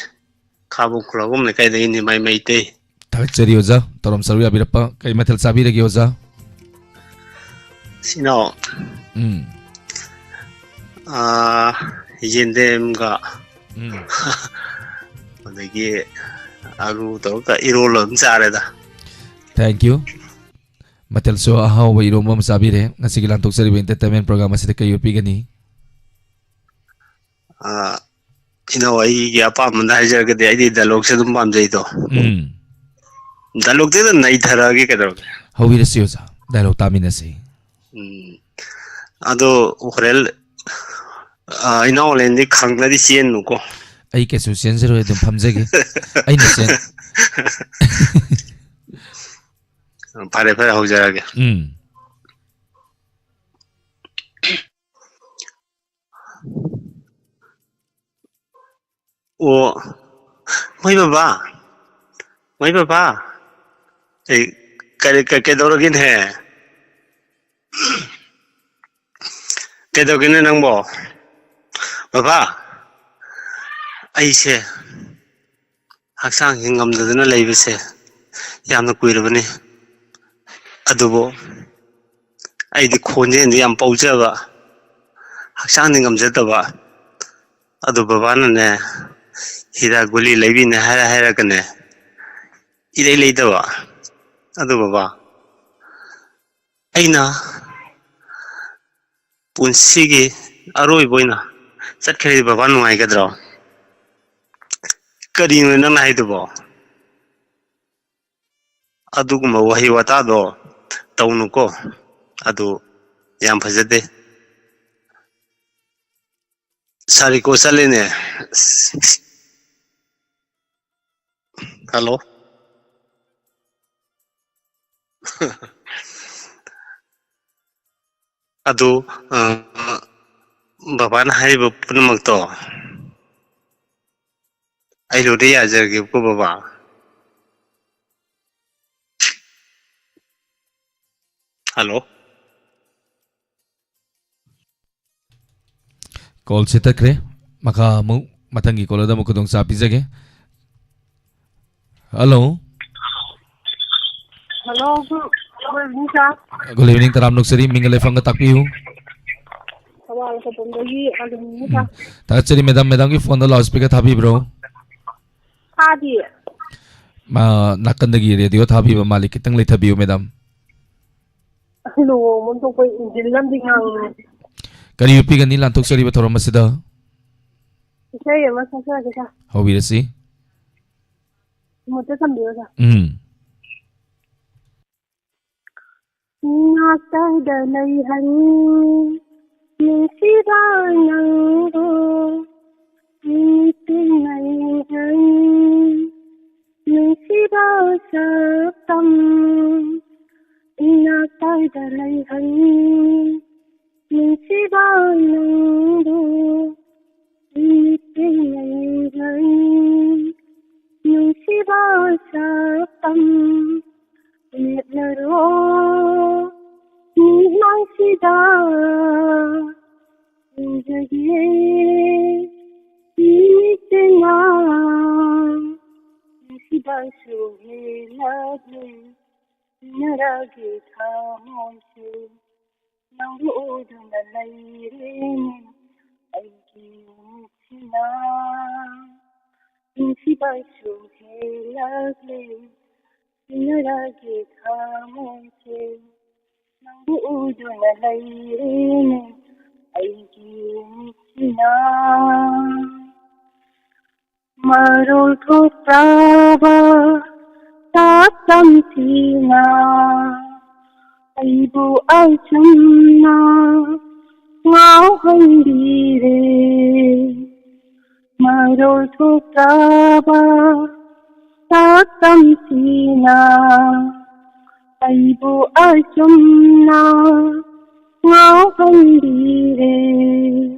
ꯈꯥꯕꯨꯡ ꯈꯨꯔꯥꯕꯨꯝ ꯂꯩꯀꯥꯏꯗꯒꯤꯅꯤ, ꯃꯥꯏ ꯃꯩꯇꯩ꯫ ꯊꯥꯒꯠꯆꯔꯤ ꯑꯣꯖꯥ, ꯊꯧꯔꯝ ꯁꯔꯨꯛ ꯌꯥꯕꯤꯔꯛꯄ꯫ ꯀꯔꯤ ꯃꯊꯦꯜ ꯆꯥꯕꯤꯔꯒꯦ ꯑꯣꯖꯥ? ꯁꯤꯅꯣ꯫ ꯎꯝ꯫ ꯑꯥ, ꯌꯦꯟꯗꯦꯝꯒ ꯎꯝ꯫ ꯑꯗꯒꯤ ꯑꯂꯨ ꯇꯧꯔꯒ ꯏꯔꯣꯜꯂ ꯑꯗꯨꯝ ꯆꯥꯔꯦꯗ꯫ Thank you. ꯃꯊꯦꯜꯁꯨ ꯑꯍꯥꯎꯕ ꯏꯔꯣꯝꯕ ꯑꯃ ꯆꯥꯕꯤꯔꯦ꯫ ꯉꯁꯤꯒꯤ ꯂꯥꯟꯊꯣꯛꯆꯔꯤꯕ entertainment program ꯑꯁꯤꯗ ꯀꯩ ꯎꯠꯄꯤꯒꯅꯤ? ꯑꯥ, ꯏꯅꯥꯎ, ꯑꯩꯒꯤ ꯑꯄꯥꯝꯕꯗ ꯍꯥꯏꯖꯔꯒꯗꯤ ꯑꯩꯗꯤ dialogue ꯁꯦ ꯑꯗꯨꯝ ꯄꯥꯝꯖꯩꯗꯣ꯫ ꯎꯝ꯫ Dialogue ꯇꯨꯗ ꯅꯩꯊꯔꯛꯑꯒꯦ ꯀꯩꯗꯧꯔꯒꯦ? ꯍꯧꯕꯤꯔꯁꯤ ꯑꯣꯖꯥ, dialogue ꯇꯥꯃꯤꯟꯅꯁꯤ꯫ ꯎꯝ꯫ ꯑꯗꯣ ꯍꯣꯔꯦꯟ, ꯑꯥ, ꯏꯅꯥꯎ ꯂꯦꯟꯗꯤ ꯈꯪꯅꯗꯤ ꯆꯦꯟꯅꯨꯀꯣ꯫ ꯑꯩ ꯀꯩꯁꯨ ꯆꯦꯟꯖꯔꯣꯏ, ꯑꯗꯨꯝ ꯐꯝꯖꯒꯦ꯫ ꯑꯩꯅ ꯆꯦꯟ- ꯐꯔꯦ, ꯐꯔꯦ, ꯍꯧꯖꯔꯒꯦ꯫ ꯎꯝ꯫ ꯑꯣ, ꯃꯣꯏ ꯕꯕꯥ, ꯃꯣꯏ ꯕꯕꯥ, ꯑꯩ ꯀꯔꯤ, ꯀꯩ-, ꯀꯩꯗꯧꯔꯒꯦꯅꯦ? ꯀꯩꯗꯧꯒꯦꯅꯦ ꯅꯪꯕꯣ? ꯕꯕꯥ, ꯑꯩꯁꯦ ꯍꯛꯆꯥꯡꯁꯤ ꯉꯝꯗꯗꯅ ꯂꯩꯕꯁꯦ ꯌꯥꯝꯅ ꯀꯨꯏꯔꯕꯅꯤ꯫ ꯑꯗꯨꯕꯨ ꯑꯩꯗꯤ ꯈꯣꯟꯖꯦꯜꯗꯤ ꯌꯥꯝ ꯄꯧꯖꯕ, ꯍꯛꯆꯥꯡꯗꯤ ꯉꯝꯖꯗꯕ꯫ ꯑꯗꯨ ꯕꯕꯥꯅꯅꯦ, ꯍꯤꯗꯥꯛ ꯒꯨꯂꯤ ꯂꯩꯕꯤꯅꯦ ꯍꯥꯏꯔ ꯍꯥꯏꯔꯒꯅꯦ, ꯏꯂꯩ ꯂꯩꯇꯕ꯫ ꯑꯗꯨ ꯕꯕꯥ, ꯑꯩꯅ ꯄꯨꯟꯁꯤꯒꯤ ꯑꯔꯣꯏꯕ ꯑꯣꯏꯅ ꯆꯠꯈ꯭ꯔꯗꯤ ꯕꯕꯥ ꯅꯨꯡꯉꯥꯏꯒꯗ꯭ꯔꯣ? ꯀꯔꯤꯅꯣ ꯅꯪꯅ ꯍꯥꯏꯗꯨꯕꯣ? ꯑꯗꯨꯒꯨꯝꯕ ꯋꯥꯍꯩ ꯋꯥꯇꯥꯗꯣ ꯇꯧꯅꯨꯀꯣ꯫ ꯑꯗꯨ ꯌꯥꯝ ꯐꯖꯗꯦ꯫ ꯁꯥꯔꯤꯀꯣ ꯆꯠꯂꯦꯅꯦ꯫ ꯍꯜꯂꯣ꯫ ꯑꯗꯨ, ꯑ, ꯕꯕꯥꯅ ꯍꯥꯏꯔꯤꯕ ꯄꯨꯝꯅꯃꯛꯇꯣ ꯑꯩ ꯂꯣꯏꯅ ꯌꯥꯖꯔꯒꯦꯕꯀꯣ, ꯕꯕꯥ꯫ ꯍꯜꯂꯣ꯫ Call ꯁꯦ ꯇꯠꯈ꯭ꯔꯦ꯫ ꯃꯈꯥ ꯑꯃꯨꯛ ꯃꯊꯪꯒꯤ caller ꯗ ꯑꯃꯨꯛ ꯈꯨꯗꯣꯡꯆꯥꯕ ꯄꯤꯖꯒꯦ꯫ Hello꯫ Hello, good evening, sir꯫ Good evening, ꯇꯔꯥꯝꯅ ꯑꯣꯛꯆꯔꯤ꯫ ꯃꯤꯡꯒ ꯂꯩꯐꯝꯒ ꯇꯥꯛꯄꯤꯌꯨ꯫ ꯊꯧꯕꯥꯜ ꯈꯧꯄꯨꯝꯗꯒꯤ ꯑꯂꯤꯅꯤ, sir꯫ ꯎꯝ꯫ ꯊꯥꯒꯠꯆꯔꯤ, madam꯫ Madam ꯒꯤ phone ꯗ loudspeaker ꯊꯥꯕꯤꯕ꯭ꯔꯣ? ꯊꯥꯗꯤꯌꯦ꯫ ꯑ, ꯅꯥꯀꯟꯗꯒꯤ ꯔꯦꯗꯤꯑꯣ ꯊꯥꯕꯤꯕ ꯃꯥꯜꯂꯤ, ꯈꯤꯇꯪ ꯂꯩꯊꯕꯤꯌꯨ, ꯃꯦꯗꯥꯝ꯫ ꯂꯨꯍꯣꯡꯕ ꯊꯣꯛꯄ ꯏꯟꯖꯤꯟ ꯑꯃꯗꯤ ꯉꯪꯉꯤ꯫ ꯀꯔꯤ ꯄꯤꯒꯅꯤ ꯂꯥꯟꯊꯣꯛꯆꯔꯤꯕ ꯊꯧꯔꯝ ꯑꯁꯤꯗ? ꯏꯁꯩ ꯑꯃ ꯁꯛꯆꯔꯒꯦ, ꯁꯥꯔ꯫ ꯍꯧꯕꯤꯔꯁꯤ꯫ ꯃꯨꯠꯇ ꯊꯝꯕꯤꯌꯣ, ꯁꯥꯔ꯫ ꯎꯝ꯫ ꯏꯅꯥꯛꯇꯗ ꯂꯩꯍꯟ, ꯅꯨꯡꯁꯤꯕ ꯅꯪꯕꯨ, ꯅꯨꯃꯤꯠꯇꯨ ꯉꯥꯏꯍꯟ, ꯅꯨꯡꯁꯤꯕ ꯁꯛꯇꯝ, ꯏꯅꯥꯛꯇꯗ ꯂꯩꯍꯟ, ꯅꯨꯡꯁꯤꯕ ꯅꯪꯕꯨ, ꯅꯨꯃꯤꯠꯇꯨ ꯉꯥꯏꯍꯟ, ꯅꯨꯡꯁꯤꯕ ꯁꯛꯇꯝ, ꯃꯤꯠꯅꯔꯣ ꯃꯤꯠꯃꯥꯡꯁꯤꯗ ꯎꯖꯒꯦ ꯃꯤꯠꯇꯨꯅ ꯅꯨꯡꯁꯤꯕꯁꯨ ꯍꯦꯜꯂꯛꯂꯦ ꯁꯤꯟꯅꯔꯒꯦ ꯊꯃꯣꯏꯁꯦ ꯅꯪꯕꯨ ꯎꯗꯨꯅ ꯂꯩꯔꯦꯅꯦ ꯑꯩꯒꯤ ꯃꯤꯠꯁꯤꯅ ꯅꯨꯡꯁꯤꯕꯁꯨ ꯍꯦꯜꯂꯛꯂꯦ ꯁꯤꯟꯅꯔꯒꯦ ꯊꯃꯣꯏꯁꯦ ꯅꯪꯕꯨ ꯎꯗꯨꯅ ꯂꯩꯔꯦꯅꯦ ꯑꯩꯒꯤ ꯃꯤꯠꯁꯤꯅ ꯃꯔꯣꯜ ꯊꯣꯛꯇ꯭ꯔꯕ ꯁꯛꯇꯝꯁꯤꯅ ꯑꯩꯕꯨ ꯑꯁꯨꯝꯅ ꯉꯥꯎꯍꯟꯕꯤꯔꯦ ꯃꯔꯣꯜ ꯊꯣꯛꯇ꯭ꯔꯕ ꯁꯛꯇꯝꯁꯤꯅ ꯑꯩꯕꯨ ꯑꯁꯨꯝꯅ ꯉꯥꯎꯍꯟꯕꯤꯔꯦ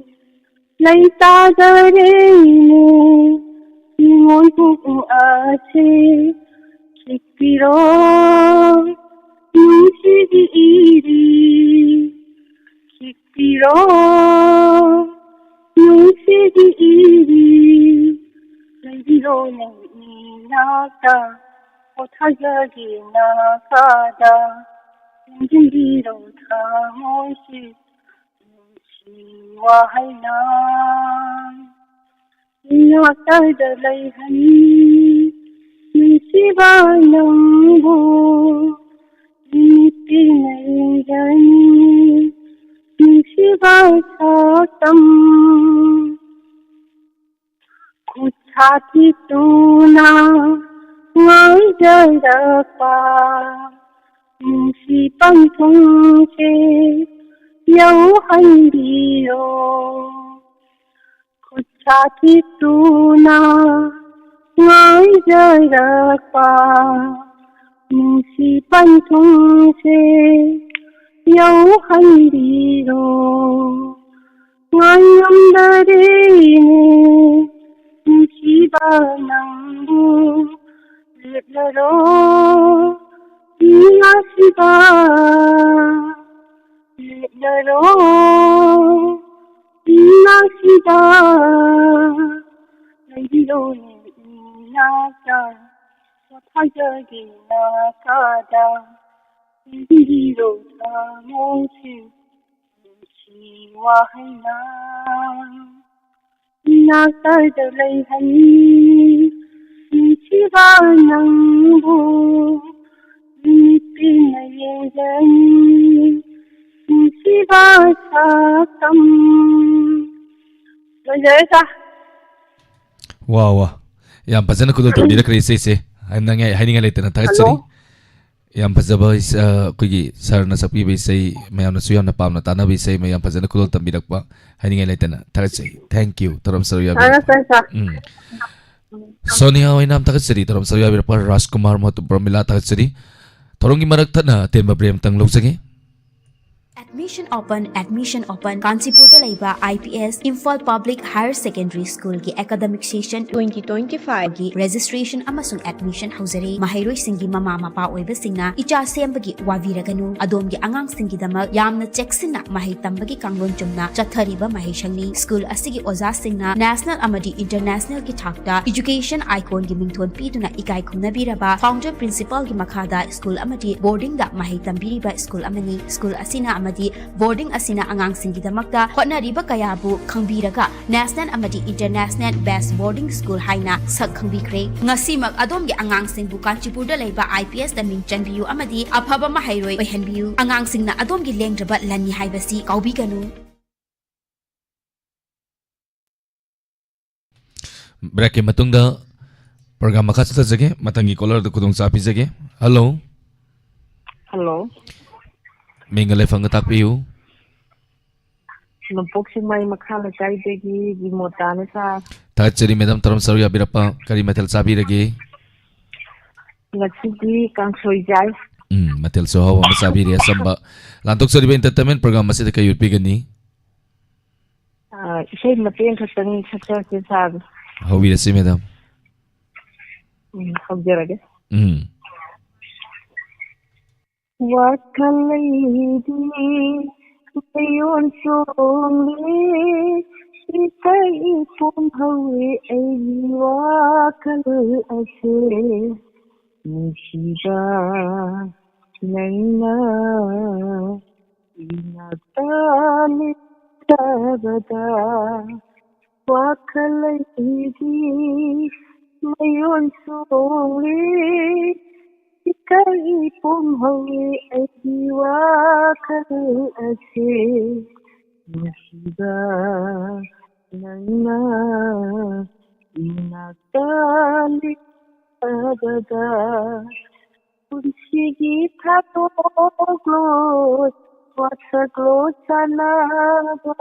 ꯂꯩꯇꯥꯗꯔꯦꯅꯦ ꯏꯉꯣꯟ ꯄꯨꯛꯅꯤꯡ ꯑꯁꯦ ꯈꯤꯛꯄꯤꯔꯣ ꯅꯨꯡꯁꯤꯕꯤ ꯏꯔꯤ ꯈꯤꯛꯄꯤꯔꯣ ꯅꯨꯡꯁꯤꯕꯤ ꯏꯔꯤ ꯂꯩꯕꯤꯔꯣ ꯅꯪ ꯏꯅꯥꯛꯇ ꯄꯣꯊꯥꯖꯒꯦ ꯅꯥꯀꯥꯗ ꯈꯨꯝꯖꯤꯟꯕꯤꯔꯣ ꯊꯃꯣꯏꯁꯤ ꯅꯨꯡꯁꯤ ꯋꯥꯍꯩꯅ ꯏꯅꯥꯛꯇꯗ ꯂꯩꯍꯟ ꯅꯨꯡꯁꯤꯕ ꯅꯪꯕꯨ ꯃꯤꯠꯇꯤꯅ ꯌꯦꯡꯖꯅꯤ, ꯅꯨꯡꯁꯤꯕ ꯁꯛꯇꯝ꯫ ꯈꯨꯠ ꯁꯥ ꯊꯤꯠꯇꯨꯅ ꯉꯥꯏꯖꯔꯛꯄ ꯅꯨꯡꯁꯤ ꯄꯟꯊꯨꯡꯁꯦ ꯌꯧꯍꯟꯕꯤꯌꯣ꯫ ꯈꯨꯠ ꯁꯥ ꯊꯤꯠꯇꯨꯅ ꯉꯥꯏꯖꯔꯛꯄ ꯅꯨꯡꯁꯤ ꯄꯟꯊꯨꯡꯁꯦ ꯌꯧꯍꯟꯕꯤꯔꯣ꯫ ꯉꯥꯏꯉꯝꯗꯔꯦꯅꯦ ꯅꯨꯡꯁꯤꯕ ꯅꯪꯕꯨ, ꯂꯦꯞꯂꯔꯣ ꯏꯅꯥꯛꯁꯤꯗ, ꯂꯦꯞꯂꯔꯣ ꯏꯅꯥꯛꯁꯤꯗ, ꯂꯩꯕꯤꯔꯣꯅꯦ ꯏꯅꯥꯛꯇ, ꯄꯣꯊꯥꯖꯒꯦ ꯅꯥꯀꯥꯗ, ꯂꯩꯕꯤꯔꯣ ꯊꯃꯣꯏꯁꯦ ꯅꯨꯡꯁꯤ ꯋꯥꯍꯩꯅ꯫ ꯏꯅꯥꯛꯇꯗ ꯂꯩꯍꯟꯅꯤ ꯅꯨꯡꯁꯤꯕ ꯅꯪꯕꯨ, ꯃꯤꯠꯇꯤꯅ ꯌꯦꯡꯖꯅꯤ ꯅꯨꯡꯁꯤꯕ ꯁꯛꯇꯝ꯫ ꯂꯣꯏꯖꯔꯦ ꯁꯥꯔ꯫ ꯋꯥ ꯋꯥ, ꯌꯥꯝ ꯐꯖꯅ ꯈꯨꯗꯣꯜ ꯇꯝꯕꯤꯔꯛꯈ꯭ꯔꯦ ꯏꯆꯦꯁꯦ꯫ ꯍꯥꯏꯅꯤꯡꯉꯥꯏ ꯍꯥꯏꯅꯤꯡꯉꯥꯏ ꯂꯩꯇꯅ ꯊꯥꯒꯠꯆꯔꯤ꯫ ꯍꯜꯂꯣ꯫ ꯌꯥꯝ ꯐꯖꯕ ꯏꯁ-, ꯑ, ꯑꯩꯈꯣꯏꯒꯤ ꯁꯥꯔꯅ ꯁꯛꯄꯤꯕ ꯏꯁꯩ, ꯃꯌꯥꯝꯅꯁꯨ ꯌꯥꯝꯅ ꯄꯥꯝꯅ ꯇꯥꯅꯕ ꯏꯁꯩ, ꯃꯌꯥꯝ ꯐꯖꯅ ꯈꯨꯗꯣꯜ ꯇꯝꯕꯤꯔꯛꯄ, ꯍꯥꯏꯅꯤꯡꯉꯥꯏ ꯂꯩꯇꯅ ꯊꯥꯒꯠꯆꯩ꯫ Thank you, ꯊꯧꯔꯝ ꯁꯔꯨꯛ ꯌꯥꯕꯤꯔꯛꯄ꯫ ꯊꯥꯒꯠꯆꯔꯤ ꯁꯥꯔ꯫ ꯎꯝ꯫ ꯁꯣꯅꯤꯌꯥ ꯍꯣꯏ ꯌꯥꯝ ꯊꯥꯒꯠꯆꯔꯤ, ꯊꯧꯔꯝ ꯁꯔꯨꯛ ꯌꯥꯕꯤꯔꯛꯄ꯫ ꯔꯥꯖꯀꯨꯃꯥꯔ ꯃꯍꯨꯠ ꯄ꯭ꯔꯃꯤꯂꯥ ꯊꯥꯒꯠꯆꯔꯤ꯫ ꯊꯧꯔꯝꯒꯤ ꯃꯔꯛ ꯊꯠꯅ ꯑꯇꯦꯟꯕ ꯕ꯭ꯔꯦꯛ ꯑꯃꯇꯪ ꯂꯧꯖꯒꯦ꯫ Admission open, admission open꯫ ꯀꯥꯟꯆꯤꯄꯨꯔꯗ ꯂꯩꯕ I P S Imphal Public Higher Secondary School ꯒꯤ academic session twenty twenty-five ꯒꯤ registration ꯑꯃꯁꯨꯡ admission ꯍꯧꯖꯔꯦ꯫ ꯃꯍꯩꯔꯣꯏꯁꯤꯡꯒꯤ ꯃꯃꯥ ꯃꯄꯥ ꯑꯣꯏꯕꯁꯤꯡꯅ ꯏꯆꯥ ꯁꯦꯝꯕꯒꯤ ꯋꯥꯕꯤꯔꯒꯅꯨ꯫ ꯑꯗꯣꯝꯒꯤ ꯑꯉꯥꯡꯁꯤꯡꯒꯤꯗꯃꯛ ꯌꯥꯝꯅ ꯆꯦꯛꯁꯤꯟꯅ ꯃꯍꯩ ꯇꯝꯕꯒꯤ ꯀꯥꯡꯂꯣꯟ ꯆꯨꯝꯅ ꯆꯠꯊꯔꯤꯕ ꯃꯍꯩꯁꯪꯅꯤ꯫ School ꯑꯁꯤꯒꯤ ꯑꯣꯖꯥꯁꯤꯡꯅ national ꯑꯃꯗꯤ international ꯒꯤ ꯊꯥꯛꯇ education icon ꯒꯤ ꯃꯤꯡꯊꯣꯟ ꯄꯤꯗꯨꯅ ꯏꯀꯥꯏ ꯈꯨꯝꯅꯕꯤꯔꯕ founder principal ꯒꯤ ꯃꯈꯥꯗ school ꯑꯃꯗꯤ boarding ꯗ ꯃꯍꯩ ꯇꯝꯕꯤꯔꯤꯕ school ꯑꯃꯅꯤ꯫ School ꯑꯁꯤꯅ ꯑꯃꯗꯤ ꯕꯣꯔꯗꯤꯡ ꯑꯁꯤꯅ ꯑꯉꯥꯡꯁꯤꯡꯒꯤꯗꯃꯛꯇ ꯍꯣꯠꯅꯔꯤꯕ ꯀꯌꯥꯕꯨ ꯈꯪꯕꯤꯔꯒ ꯅꯦꯁꯅꯦꯜ ꯑꯃꯗꯤ ꯏꯟꯇꯔꯅꯦꯁꯅꯦꯜ ꯕꯦꯁ ꯕꯣꯔꯗꯤꯡ ꯁ꯭ꯀꯨꯜ ꯍꯥꯏꯅ ꯁꯛ ꯈꯪꯕꯤꯈ꯭ꯔꯦ꯫ ꯉꯁꯤꯃꯛ ꯑꯗꯣꯝꯒꯤ ꯑꯉꯥꯡꯁꯤꯡꯕꯨ ꯀꯥꯟꯆꯤꯄꯨꯔꯗ ꯂꯩꯕ ꯑꯥꯏ ꯄꯤ ꯑꯦꯁꯇ ꯃꯤꯡ ꯆꯟꯕꯤꯌꯨ ꯑꯃꯗꯤ ꯑꯐꯕ ꯃꯍꯩꯔꯣꯏ ꯑꯣꯏꯍꯟꯕꯤꯌꯨ꯫ ꯑꯉꯥꯡꯁꯤꯡꯅ ꯑꯗꯣꯝꯒꯤ ꯂꯦꯡꯗ꯭ꯔꯕ ꯂꯟꯅꯤ ꯍꯥꯏꯕꯁꯤ ꯀꯥꯎꯕꯤꯒꯅꯨ꯫ ꯕ꯭ꯔꯦꯛꯀꯤ ꯃꯇꯨꯡꯗ ꯄ꯭ꯔꯣꯒ꯭ꯔꯥꯝ ꯃꯈꯥ ꯆꯠꯊꯖꯒꯦ꯫ ꯃꯊꯪꯒꯤ ꯀꯣꯂꯔꯗ ꯈꯨꯗꯣꯡꯆꯥꯕ ꯄꯤꯖꯒꯦ꯫ ꯍꯜꯂꯣ꯫ ꯍꯜꯂꯣ꯫ ꯃꯤꯡꯒ ꯂꯩꯐꯝꯒ ꯇꯥꯛꯄꯤꯌꯨ꯫ ꯅꯣꯡꯄꯣꯛ ꯁꯦꯛꯃꯥꯏ ꯃꯈꯥ ꯂꯩꯀꯥꯏꯗꯒꯤ ꯕꯤꯃꯣꯇꯥꯅꯦ ꯁꯥꯔ꯫ ꯊꯥꯒꯠꯆꯔꯤ ꯃꯦꯗꯥꯝ, ꯇꯔꯝ ꯁꯔꯨꯛ ꯌꯥꯕꯤꯔꯛꯄ꯫ ꯀꯔꯤ ꯃꯊꯦꯜ ꯆꯥꯕꯤꯔꯒꯦ? ꯉꯁꯤꯗꯤ ꯀꯥꯡꯁꯣꯏ ꯆꯥꯏ꯫ ꯎꯝ, ꯃꯊꯦꯜꯁꯨ ꯑꯍꯥꯎꯕ ꯑꯃ ꯆꯥꯕꯤꯔꯦ, ꯑꯆꯝꯕ꯫ ꯂꯥꯟꯊꯣꯛꯆꯔꯤꯕ entertainment program ꯑꯁꯤꯗ ꯀꯩ ꯎꯠꯄꯤꯒꯅꯤ? ꯑꯥ, ꯏꯁꯩ ꯃꯇꯦꯛ ꯈꯛꯇꯪ ꯁꯛꯆꯔꯛꯀꯦ ꯁꯥꯔ꯫ ꯍꯧꯕꯤꯔꯁꯤ ꯃꯦꯗꯥꯝ꯫ ꯎꯝ, ꯍꯧꯖꯔꯒꯦ꯫ ꯎꯝ꯫ ꯋꯥꯈꯜ ꯂꯩꯗꯤ ꯃꯌꯣꯟ ꯆꯣꯡꯂꯦ, ꯏꯁꯩ ꯄꯣꯝꯍꯧꯔꯦ ꯑꯩꯒꯤ ꯋꯥꯈꯜ ꯑꯁꯦ꯫ ꯅꯨꯡꯁꯤꯕ ꯅꯪꯅ ꯏꯅꯥꯛꯇ ꯂꯩꯇꯕꯗ ꯋꯥꯈꯜ ꯑꯩꯒꯤ ꯃꯌꯣꯟ ꯆꯣꯡꯂꯤ, ꯏꯀꯥꯏ ꯄꯣꯝꯍꯧꯏ ꯑꯩꯒꯤ ꯋꯥꯈꯜ ꯑꯁꯤ꯫ ꯅꯨꯡꯁꯤꯕ ꯅꯪꯅ ꯏꯅꯥꯛꯇ ꯂꯩꯇꯕꯗ ꯄꯨꯟꯁꯤꯒꯤ ꯊꯥꯗꯣꯛꯂꯣ ꯋꯥꯁꯛꯂꯣ ꯆꯥꯟꯅꯕ,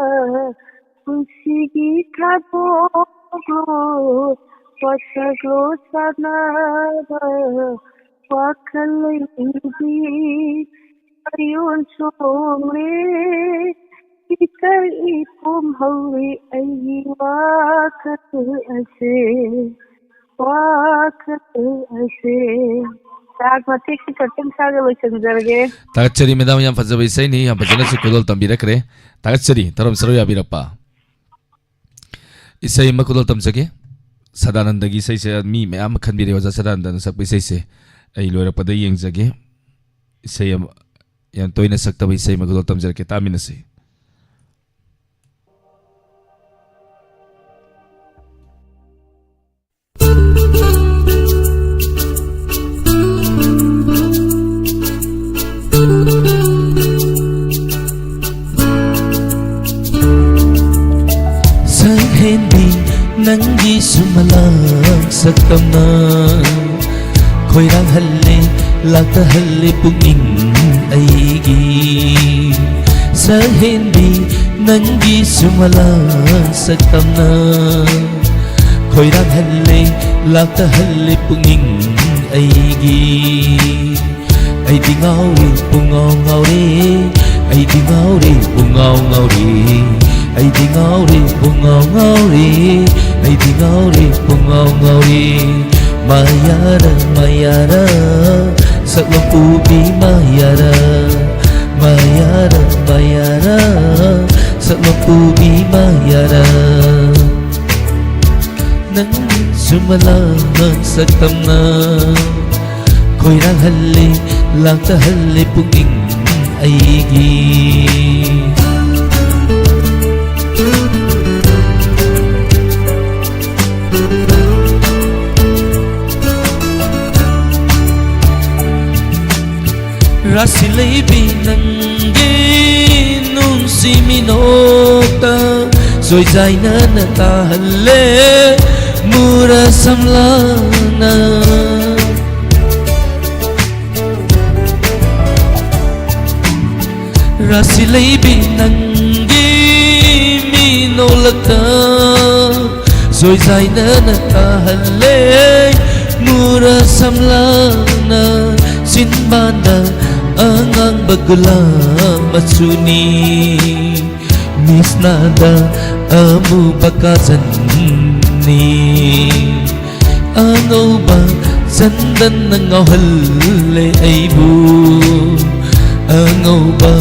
ꯄꯨꯟꯁꯤꯒꯤ ꯊꯥꯗꯣꯛꯂꯣ ꯋꯥꯁꯛꯂꯣ ꯆꯥꯟꯅꯕ, ꯋꯥꯈꯜ ꯂꯩꯗꯤ ꯑꯌꯣꯟ ꯆꯣꯡꯂꯦ, ꯏꯀꯥꯏ ꯏꯄꯣꯝ ꯍꯧꯔꯦ ꯑꯩꯒꯤ ꯋꯥꯈꯜ ꯑꯁꯦ꯫ ꯋꯥꯈꯜ ꯑꯁꯦ꯫ ꯁꯥꯔ, ꯃꯇꯦꯛꯁꯤ ꯈꯛꯇꯪ ꯁꯥꯔꯒ ꯂꯣꯏꯁꯤꯟꯖꯔꯒꯦ꯫ ꯊꯥꯒꯠꯆꯔꯤ ꯃꯦꯗꯥꯝ, ꯌꯥꯝ ꯐꯖꯕ ꯏꯁꯩꯅꯤ, ꯌꯥꯝ ꯐꯖꯅꯁꯨ ꯈꯨꯗꯣꯜ ꯇꯝꯕꯤꯔꯛꯈ꯭ꯔꯦ꯫ ꯊꯥꯒꯠꯆꯔꯤ, ꯇꯔꯝ ꯁꯔꯨ ꯌꯥꯕꯤꯔꯛꯄ꯫ ꯏꯁꯩ ꯑꯃ ꯈꯨꯗꯣꯜ ꯇꯝꯖꯒꯦ꯫ ꯁꯗꯥꯅꯟꯗꯒꯤ ꯏꯁꯩꯁꯦ ꯃꯤ ꯃꯌꯥꯝ ꯑꯃ ꯈꯟꯕꯤꯔꯦ, ꯑꯣꯖꯥ ꯁꯗꯥꯅꯟꯗꯅ ꯁꯛꯄ ꯏꯁꯩꯁꯦ꯫ ꯑꯩ ꯂꯣꯏꯔꯛꯄꯗ ꯌꯦꯡꯖꯒꯦ꯫ ꯏꯁꯩ ꯑꯃ, ꯌꯥꯝ ꯇꯣꯏꯅ ꯁꯛꯇꯕ ꯏꯁꯩ ꯑꯃ ꯈꯨꯗꯣꯜ ꯇꯝꯖꯔꯛꯀꯦ, ꯇꯥꯃꯤꯟꯅꯁꯤ꯫ ꯁꯛꯍꯦꯟꯕꯤ, ꯅꯪꯒꯤ ꯁꯨꯃꯂꯥꯡ ꯁꯛꯇꯝꯅ ꯈꯣꯏꯔꯥꯡꯍꯜꯂꯦ, ꯂꯥꯛꯇꯍꯜꯂꯦ ꯄꯨꯛꯅꯤꯡ ꯑꯩꯒꯤ꯫ ꯁꯛꯍꯦꯟꯕꯤ, ꯅꯪꯒꯤ ꯁꯨꯃꯂꯥꯡ ꯁꯛꯇꯝꯅ ꯈꯣꯏꯔꯥꯡꯍꯜꯂꯦ, ꯂꯥꯛꯇꯍꯜꯂꯦ ꯄꯨꯛꯅꯤꯡ ꯑꯩꯒꯤ꯫ ꯑꯩꯗꯤ ꯉꯥꯎꯔꯦ, ꯄꯨꯡꯉꯥꯎ ꯉꯥꯎꯔꯦ, ꯑꯩꯗꯤ ꯉꯥꯎꯔꯦ, ꯄꯨꯡꯉꯥꯎ ꯉꯥꯎꯔꯦ, ꯑꯩꯗꯤ ꯉꯥꯎꯔꯦ, ꯄꯨꯡꯉꯥꯎ ꯉꯥꯎꯔꯦ, ꯑꯩꯗꯤ ꯉꯥꯎꯔꯦ, ꯄꯨꯡꯉꯥꯎ ꯉꯥꯎꯔꯦ꯫ ꯃꯌꯥꯔ, ꯃꯌꯥꯔ, ꯁꯛꯂꯣꯟ ꯄꯨꯕꯤ ꯃꯌꯥꯔ, ꯃꯌꯥꯔ, ꯃꯌꯥꯔ, ꯁꯛꯂꯣꯟ ꯄꯨꯕꯤ ꯃꯌꯥꯔ꯫ ꯅꯪ ꯁꯨꯃꯂꯥꯡ ꯁꯛꯇꯝꯅ ꯈꯣꯏꯔꯥꯡꯍꯜꯂꯦ, ꯂꯥꯛꯇꯍꯜꯂꯦ ꯄꯨꯛꯅꯤꯡ ꯑꯩꯒꯤ꯫ ꯔꯥꯁꯤ ꯂꯩꯕꯤ ꯅꯪꯒꯤ ꯅꯨꯡꯁꯤ ꯃꯤꯅꯣꯛꯇ ꯁꯣꯏꯖꯥꯏꯅꯅ ꯇꯥꯍꯜꯂꯦ ꯃꯨꯔ ꯁꯝꯂꯥꯡꯅ꯫ ꯔꯥꯁꯤ ꯂꯩꯕꯤ ꯅꯪꯒꯤ ꯃꯤꯅꯣꯛꯂꯛꯇ ꯁꯣꯏꯖꯥꯏꯅꯅ ꯇꯥꯍꯜꯂꯦ ꯃꯨꯔ ꯁꯝꯂꯥꯡꯅ꯫ ꯆꯤꯟꯕꯥꯟꯗ ꯑꯉꯥꯡꯕ ꯒꯨꯂꯥꯞ ꯃꯆꯨꯅꯤ, ꯃꯤꯁꯅꯥꯗ ꯑꯃꯨꯕ ꯀꯥꯖꯜꯅꯤ꯫ ꯑꯉꯧꯕ ꯆꯟꯗꯟꯅ ꯉꯥꯎꯍꯜꯂꯦ ꯑꯩꯕꯨ, ꯑꯉꯧꯕ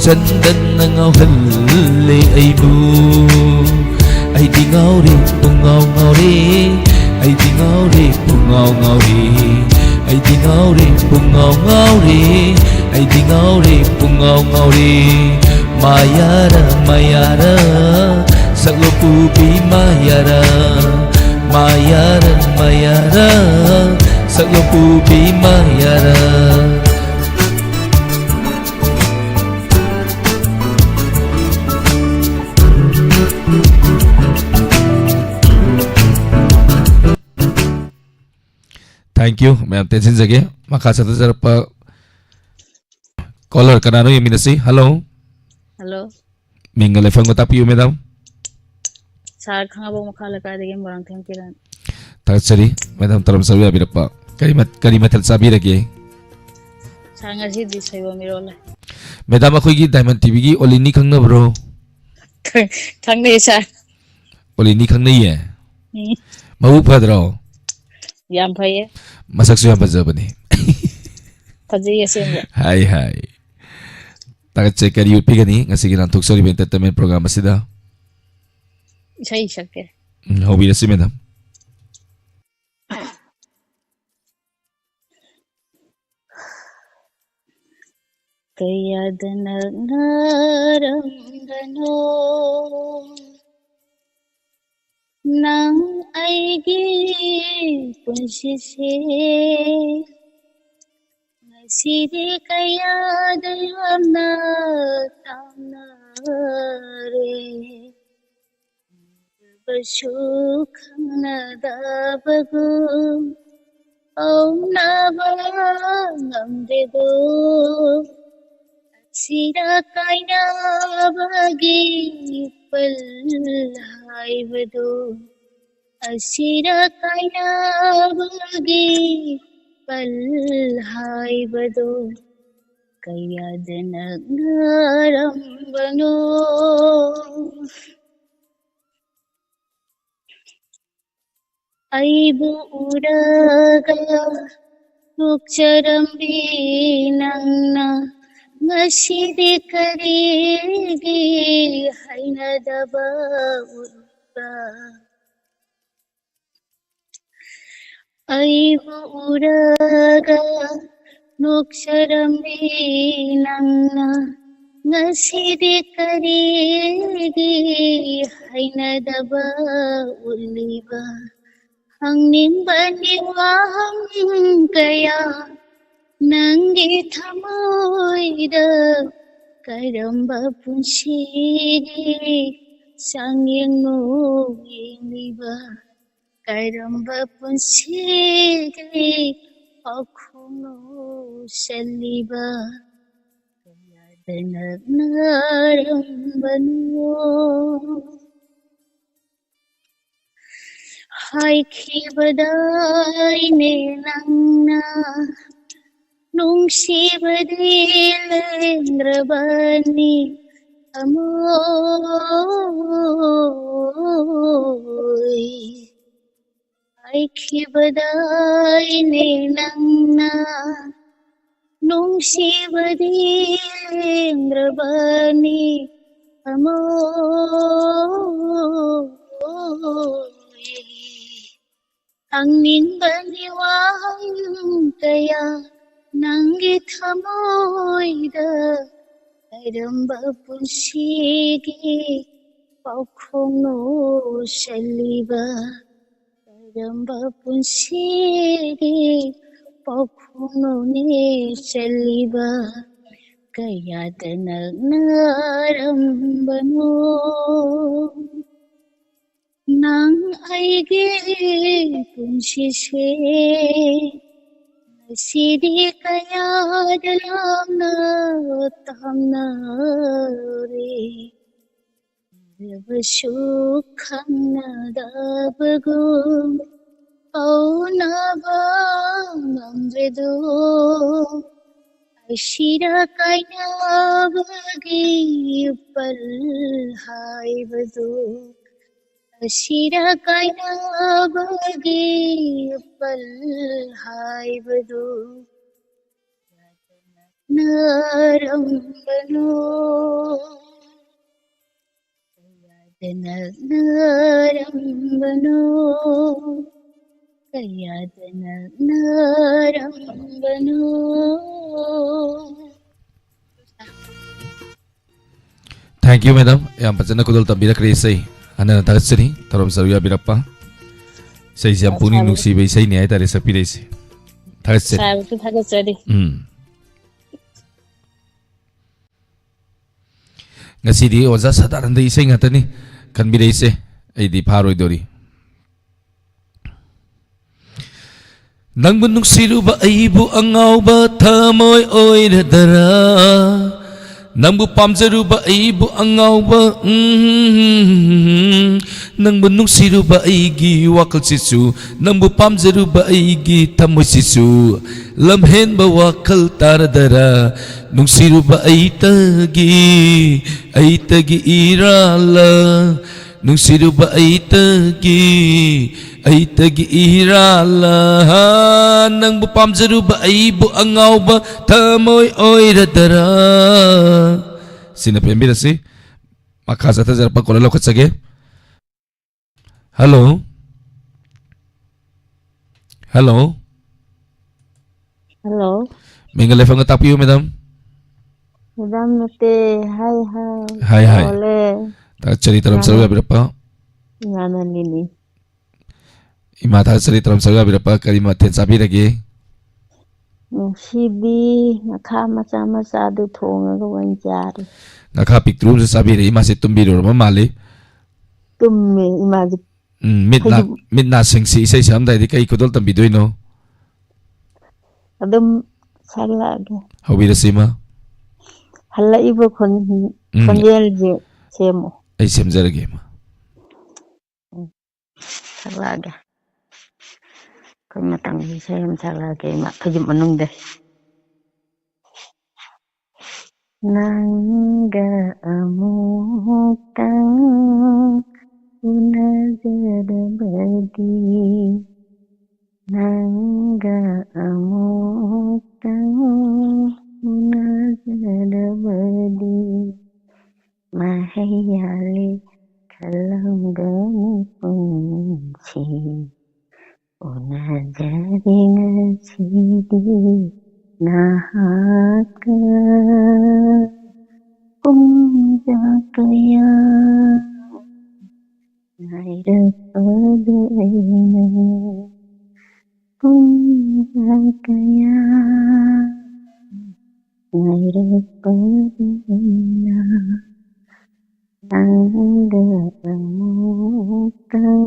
ꯆꯟꯗꯟꯅ ꯉꯥꯎꯍꯜꯂꯦ ꯑꯩꯕꯨ꯫ ꯑꯩꯗꯤ ꯉꯥꯎꯔꯦ, ꯄꯨꯡꯉꯥꯎ ꯉꯥꯎꯔꯦ, ꯑꯩꯗꯤ ꯉꯥꯎꯔꯦ, ꯄꯨꯡꯉꯥꯎ ꯉꯥꯎꯔꯦ, ꯑꯩꯗꯤ ꯉꯥꯎꯔꯦ, ꯄꯨꯡꯉꯥꯎ ꯉꯥꯎꯔꯦ, ꯑꯩꯗꯤ ꯉꯥꯎꯔꯦ ꯄꯨꯡꯉꯥꯎ ꯉꯥꯎꯔꯦ꯫ ꯃꯌꯥꯔ ꯃꯌꯥꯔ ꯁꯛꯂꯣ ꯄꯨꯕꯤ ꯃꯌꯥꯔ꯫ ꯃꯌꯥꯔ ꯃꯌꯥꯔ ꯁꯛꯂꯣ ꯄꯨꯕꯤ ꯃꯌꯥꯔ꯫ Thank you ꯃꯌꯥꯝ, ꯇꯦꯟꯁꯤꯟꯖꯒꯦ꯫ ꯃꯈꯥ ꯆꯠꯊꯖꯔꯛꯄ caller ꯀꯅꯥꯅꯣ ꯌꯦꯡꯃꯤꯟꯅꯁꯤ꯫ Hello꯫ Hello꯫ ꯃꯤꯡꯒ ꯂꯩꯐꯝꯒ ꯇꯥꯛꯄꯤꯌꯨ madam꯫ Sir, ꯈꯥꯉꯕꯣꯛ ꯃꯈꯥ ꯂꯩꯀꯥꯏꯗꯒꯤ ꯃꯣꯏꯔꯥꯡꯊꯦꯝ ꯀꯤꯔꯟ꯫ ꯊꯥꯒꯠꯆꯔꯤ madam, ꯇꯔꯥꯝ ꯁꯔꯨ ꯌꯥꯕꯤꯔꯛꯄ꯫ ꯀꯔꯤ ꯃꯠ-, ꯀꯔꯤ ꯃꯊꯦꯜ ꯆꯥꯕꯤꯔꯒꯦ? Sir, ꯉꯁꯤꯗꯤ ꯁꯣꯏꯕꯨꯝ ꯏꯔꯣꯜꯂꯦ꯫ Madam, ꯑꯩꯈꯣꯏꯒꯤ Diamond TVꯒꯤ ꯑꯣꯂꯤꯅꯤ ꯈꯪꯅꯕ꯭ꯔꯣ? ꯈꯪꯅꯩ sir꯫ ꯑꯣꯂꯤꯅꯤ ꯈꯪꯅꯩꯌꯦ? ꯎꯝ꯫ ꯃꯕꯨꯛ ꯐꯗ꯭ꯔꯣ? ꯌꯥꯝ ꯐꯩꯌꯦ꯫ ꯃꯁꯛꯁꯨ ꯌꯥꯝ ꯐꯖꯕꯅꯤ꯫ ꯐꯖꯩ ꯑꯁꯦꯡꯕ꯫ ꯍꯥꯏ, ꯍꯥꯏ꯫ ꯊꯥꯒꯠꯆꯩ꯫ ꯀꯔꯤ ꯎꯠꯄꯤꯒꯅꯤ ꯉꯁꯤꯒꯤ ꯂꯥꯟꯊꯣꯛꯆꯔꯤꯕ entertainment program ꯑꯁꯤꯗ? ꯏꯁꯩ ꯁꯛꯀꯦ꯫ ꯎꯝ, ꯍꯧꯕꯤꯔꯁꯤ madam꯫ ꯀꯌꯥꯗ ꯅꯛꯅꯔꯝꯕꯅꯣ ꯅꯪ ꯑꯩꯒꯤ ꯄꯨꯟꯁꯤꯁꯦ, ꯉꯁꯤꯗꯤ ꯀꯌꯥꯗ ꯌꯥꯝꯅ ꯇꯥꯡꯅꯔꯦ꯫ ꯎꯅꯕꯁꯨ ꯈꯪꯅꯗꯕꯒꯨꯝ ꯍꯧꯅꯕ ꯉꯝꯗꯦꯗꯣ꯫ ꯑꯁꯤꯗ ꯀꯥꯏꯅꯕꯒꯤ ꯄꯜ ꯍꯥꯏꯕꯗꯣ, ꯑꯁꯤꯗ ꯀꯥꯏꯅꯕꯒꯤ ꯄꯜ ꯍꯥꯏꯕꯗꯣ ꯀꯌꯥꯗ ꯅꯛꯅꯔꯝꯕꯅꯣ꯫ ꯑꯩꯕꯨ ꯎꯔꯒ ꯅꯣꯛꯆꯔꯝꯕꯤ ꯅꯪꯅ ꯉꯁꯤꯗꯤ ꯀꯔꯤꯒꯤ ꯍꯩꯅꯗꯕ ꯎꯠꯄ? ꯑꯩꯕꯨ ꯎꯔꯒ ꯅꯣꯛꯆꯔꯝꯃꯤ ꯅꯪꯅ꯫ ꯉꯁꯤꯗꯤ ꯀꯔꯤꯒꯤ ꯍꯩꯅꯗꯕ ꯎꯠꯂꯤꯕ? ꯍꯪꯅꯤꯡꯕꯅꯤ ꯋꯥꯍꯪ ꯀꯌꯥ ꯅꯪꯒꯤ ꯊꯃꯣꯏꯗ꯫ ꯀꯔꯝꯕ ꯄꯨꯟꯁꯤꯒꯤ ꯆꯥꯡꯌꯦꯡꯅꯣ ꯌꯦꯡꯂꯤꯕ? ꯀꯔꯝꯕ ꯄꯨꯟꯁꯤꯒꯤ ꯄꯥꯎꯈꯣꯡꯅꯣ ꯆꯜꯂꯤꯕ? ꯀꯌꯥꯗ ꯅꯛꯅꯔꯝꯕꯅꯣ? ꯍꯥꯏꯈꯤꯕꯗꯥꯏꯅꯦ ꯅꯪꯅ, ꯅꯨꯡꯁꯤꯕꯗꯤ ꯂꯦꯡꯗ꯭ꯔꯕꯅꯤ ꯊꯃꯣꯏ꯫ ꯍꯥꯏꯈꯤꯕꯗꯥꯏꯅꯦ ꯅꯪꯅ, ꯅꯨꯡꯁꯤꯕꯗꯤ ꯂꯦꯡꯗ꯭ꯔꯕꯅꯤ ꯊꯃꯣꯏ꯫ ꯍꯪꯅꯤꯡꯕꯅꯤ ꯋꯥꯍꯪ ꯀꯌꯥ ꯅꯪꯒꯤ ꯊꯃꯣꯏꯗ꯫ ꯀꯔꯝꯕ ꯄꯨꯟꯁꯤꯒꯤ ꯄꯥꯎꯈꯣꯡꯅꯣ ꯆꯜꯂꯤꯕ? ꯀꯔꯝꯕ ꯄꯨꯟꯁꯤꯒꯤ ꯄꯥꯎꯈꯣꯡꯅꯣꯅꯦ ꯆꯜꯂꯤꯕ? ꯀꯌꯥꯗ ꯅꯛꯅꯔꯝꯕꯅꯣ? ꯅꯪ ꯑꯩꯒꯤ ꯄꯨꯟꯁꯤꯁꯦ ꯉꯁꯤꯗꯤ ꯀꯌꯥꯗ ꯂꯥꯞꯅ ꯇꯥꯝꯅꯔꯦ꯫ ꯎꯔꯕꯁꯨ ꯈꯪꯅꯗꯕꯒꯨꯝ ꯀꯧꯅꯕ ꯉꯝꯗ꯭ꯔꯦꯗꯣ꯫ ꯑꯁꯤꯗ ꯀꯥꯏꯅꯕꯒꯤ ꯄꯜ ꯍꯥꯏꯕꯗꯨ, ꯑꯁꯤꯗ ꯀꯥꯏꯅꯕꯒꯤ ꯄꯜ ꯍꯥꯏꯕꯗꯨ ꯅꯔꯝꯕꯅꯣ? ꯀꯌꯥꯗ ꯅꯛꯅꯔꯝꯕꯅꯣ? ꯀꯌꯥꯗꯅ ꯅꯥꯔꯝꯕꯅꯣ꯫ Thank you, madam. ꯌꯥꯝ ꯐꯖꯅ ꯈꯨꯗꯣꯜ ꯇꯝꯕꯤꯔꯛꯈ꯭ꯔꯦ ꯏꯁꯩ꯫ ꯍꯟꯅ ꯊꯥꯒꯠꯆꯔꯤ, ꯊꯧꯔꯝ ꯁꯔꯨꯛ ꯌꯥꯕꯤꯔꯛꯄ꯫ ꯏꯁꯩꯁꯦ ꯌꯥꯝ ꯄꯨꯛꯅꯤꯡ ꯅꯨꯡꯁꯤꯕ ꯏꯁꯩꯅꯦ ꯍꯥꯏꯇꯥꯔꯦ, ꯁꯛꯄꯤꯔꯛꯏꯁꯦ꯫ ꯊꯥꯒꯠꯆꯔꯤ꯫ ꯁꯥꯔꯕꯁꯨ ꯊꯥꯒꯠꯆꯔꯤ꯫ ꯎꯝ꯫ ꯉꯁꯤꯗꯤ ꯑꯣꯖꯥ ꯁꯗꯥꯅꯟꯗ ꯏꯁꯩ ꯉꯥꯛꯇꯅꯤ ꯈꯟꯕꯤꯔꯛꯏꯁꯦ꯫ ꯑꯩꯗꯤ ꯐꯥꯔꯣꯏꯗꯣꯔꯤ꯫ ꯅꯪꯕꯨ ꯅꯨꯡꯁꯤꯔꯨꯕ ꯑꯩꯕꯨ ꯑꯉꯥꯎꯕ ꯊꯃꯣꯏ ꯑꯣꯏꯔꯗꯔꯥ? ꯅꯪꯕꯨ ꯄꯥꯝꯖꯔꯨꯕ ꯑꯩꯕꯨ ꯑꯉꯥꯎꯕ, ꯎꯝ, ꯅꯪꯕꯨ ꯅꯨꯡꯁꯤꯔꯨꯕ ꯑꯩꯒꯤ ꯋꯥꯈꯜꯁꯤꯁꯨ, ꯅꯪꯕꯨ ꯄꯥꯝꯖꯔꯨꯕ ꯑꯩꯒꯤ ꯊꯃꯣꯏꯁꯤꯁꯨ, ꯂꯝꯍꯦꯟꯕ ꯋꯥꯈꯜ ꯇꯥꯔꯗꯔꯥ? ꯅꯨꯡꯁꯤꯔꯨꯕ ꯑꯩꯇꯒꯤ, ꯑꯩꯇꯒꯤ ꯏꯔꯥꯜꯂ, ꯅꯨꯡꯁꯤꯔꯨꯕ ꯑꯩꯇꯒꯤ, ꯑꯩꯇꯒꯤ ꯏꯔꯥꯜꯂ, ꯅꯪꯕꯨ ꯄꯥꯝꯖꯔꯨꯕ ꯑꯩꯕꯨ ꯑꯉꯥꯎꯕ ꯊꯃꯣꯏ ꯑꯣꯏꯔꯗꯔꯥ? ꯁꯤꯅ ꯐꯦꯟꯕꯤꯔꯁꯤ꯫ ꯃꯈꯥ ꯆꯠꯊꯖꯔꯛꯄ ꯀꯣꯜꯂꯔ ꯂꯧꯈꯠꯆꯒꯦ꯫ ꯍꯜꯂꯣ꯫ ꯍꯜꯂꯣ꯫ ꯍꯜꯂꯣ꯫ ꯃꯤꯡꯒ ꯂꯩꯐꯝꯒ ꯇꯥꯛꯄꯤꯌꯨ, ꯃꯦꯗꯥꯝ꯫ ꯃꯦꯗꯥꯝ ꯅꯠꯇꯦ꯫ ꯍꯥꯏ, ꯍꯥꯏ꯫ ꯍꯥꯏ, ꯍꯥꯏ꯫ ꯀꯣꯜꯂꯦ꯫ ꯊꯥꯒꯠꯆꯔꯤ, ꯇꯔꯥꯝ ꯁꯔꯨ ꯏꯃꯥꯅ-, ꯌꯥꯕꯤꯔꯛꯄ꯫ ꯏꯃꯥꯅ ꯂꯤꯅꯤ꯫ ꯏꯃꯥ ꯊꯥꯒꯠꯆꯔꯤ, ꯇꯔꯥꯝ ꯁꯔꯨ ꯌꯥꯕꯤꯔꯛꯄ꯫ ꯀꯔꯤ ꯃꯊꯦꯜ ꯆꯥꯕꯤꯔꯒꯦ? ꯉꯁꯤꯗꯤ ꯉꯥꯈꯥ ꯃꯆꯥ ꯃꯆꯥꯗꯨ ꯊꯣꯡꯉꯒ ꯑꯣꯏꯅ ꯆꯥꯔꯦ꯫ ꯉꯥꯈꯥ ꯄꯤꯛꯇ꯭ꯔꯨ ꯑꯃꯁꯨ ꯆꯥꯕꯤꯔꯦ꯫ ꯏꯃꯥꯁꯦ ꯇꯨꯝꯕꯤꯔꯨꯔꯕ ꯃꯥꯜꯂꯤ꯫ ꯇꯨꯝꯃꯦ, ꯏꯃꯥꯁꯦ ꯎꯝ, ꯃꯤꯠ ꯅꯥ, ꯐꯩꯖꯨꯞ ꯃꯤꯠ ꯅꯥ ꯁꯤꯡꯁꯤ ꯏꯁꯩ ꯁꯛꯑꯝꯗꯥꯏꯗꯤ ꯀꯩ ꯈꯨꯗꯣꯜ ꯇꯝꯕꯤꯗꯣꯏꯅꯣ? ꯑꯗꯨꯝ ꯁꯛꯂꯛꯑꯒꯦ꯫ ꯍꯧꯕꯤꯔꯁꯤ, ꯏꯃꯥ꯫ ꯍꯜꯂꯛꯏꯕ ꯈꯣꯟ-, ꯎꯝ꯫ ꯈꯣꯟꯖꯦꯜꯁꯦ ꯁꯦꯝꯃꯣ꯫ ꯑꯩ ꯁꯦꯝꯖꯔꯒꯦ, ꯏꯃꯥ꯫ ꯎꯝ꯫ ꯁꯛꯂꯛꯑꯒꯦ꯫ ꯑꯩꯈꯣꯏ ꯃꯇꯝꯒꯤ ꯏꯁꯩ ꯑꯃ ꯁꯛꯂꯛꯑꯒꯦ, ꯏꯃꯥ, ꯐꯩꯖꯨꯞ ꯃꯅꯨꯡꯗ꯫ ꯅꯪꯒ ꯑꯃꯨꯛꯇꯪ ꯎꯅꯖꯔꯕꯗꯤ, ꯅꯪꯒ ꯑꯃꯨꯛꯇꯪ ꯎꯅꯖꯔꯕꯗꯤ, ꯃꯍꯩ ꯌꯥꯜꯂꯤ ꯈꯜꯂꯝꯒꯅꯤ ꯄꯨꯟꯁꯤ꯫ ꯎꯅꯖꯔꯤ ꯉꯁꯤꯗꯤ ꯅꯍꯥꯛꯀ꯫ ꯄꯨꯡꯖꯥ ꯀꯌꯥ ꯉꯥꯏꯔꯛꯄꯗ ꯑꯩꯅ, ꯄꯨꯡꯖꯥ ꯀꯌꯥ ꯉꯥꯏꯔꯛꯄꯗ ꯑꯩꯅ ꯅꯪꯒ ꯑꯃꯨꯛꯇꯪ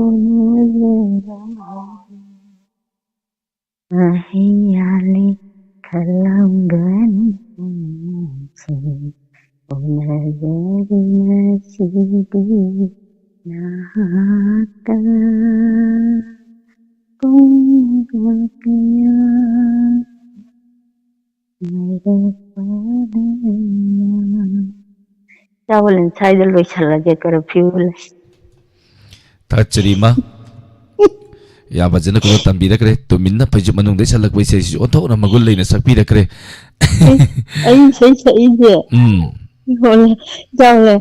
ꯎꯅꯖꯔꯝꯂꯗꯤ꯫ ꯃꯍꯩ ꯌꯥꯜꯂꯤ ꯈꯜꯂꯝꯒꯅꯤ ꯄꯨꯟꯁꯤ ꯎꯅꯖꯔꯤ ꯉꯁꯤꯗꯤ ꯅꯍꯥꯛꯀ꯫ ꯄꯨꯡ ꯀꯌꯥ ꯉꯥꯏꯔꯛꯄꯗ ꯑꯩꯅ꯫ ꯆꯥꯎꯕ ꯂꯦꯟꯁꯥꯏꯗ ꯂꯣꯏꯁꯜꯂꯒꯦ, ꯀꯔꯐ꯭ꯌꯨ ꯂꯩ꯫ ꯊꯥꯒꯠꯆꯔꯤ ꯏꯃꯥ꯫ ꯌꯥꯝ ꯐꯖꯅ ꯀꯩꯅꯣ ꯇꯝꯕꯤꯔꯛꯈ꯭ꯔꯦ꯫ ꯇꯨꯃꯤꯟꯅ ꯐꯩꯖꯨꯞ ꯃꯅꯨꯡꯗ ꯁꯜꯂꯛꯄ ꯏꯁꯩꯁꯤꯁꯨ ꯑꯣꯟꯊꯣꯛꯅ ꯃꯒꯨꯟ ꯂꯩꯅ ꯁꯛꯄꯤꯔꯛꯈ꯭ꯔꯦ꯫ ꯑꯩ ꯏꯁꯩ ꯁꯛꯏꯁꯦ ꯎꯝ꯫ ꯍꯣꯏ, ꯆꯥꯎꯂꯦ꯫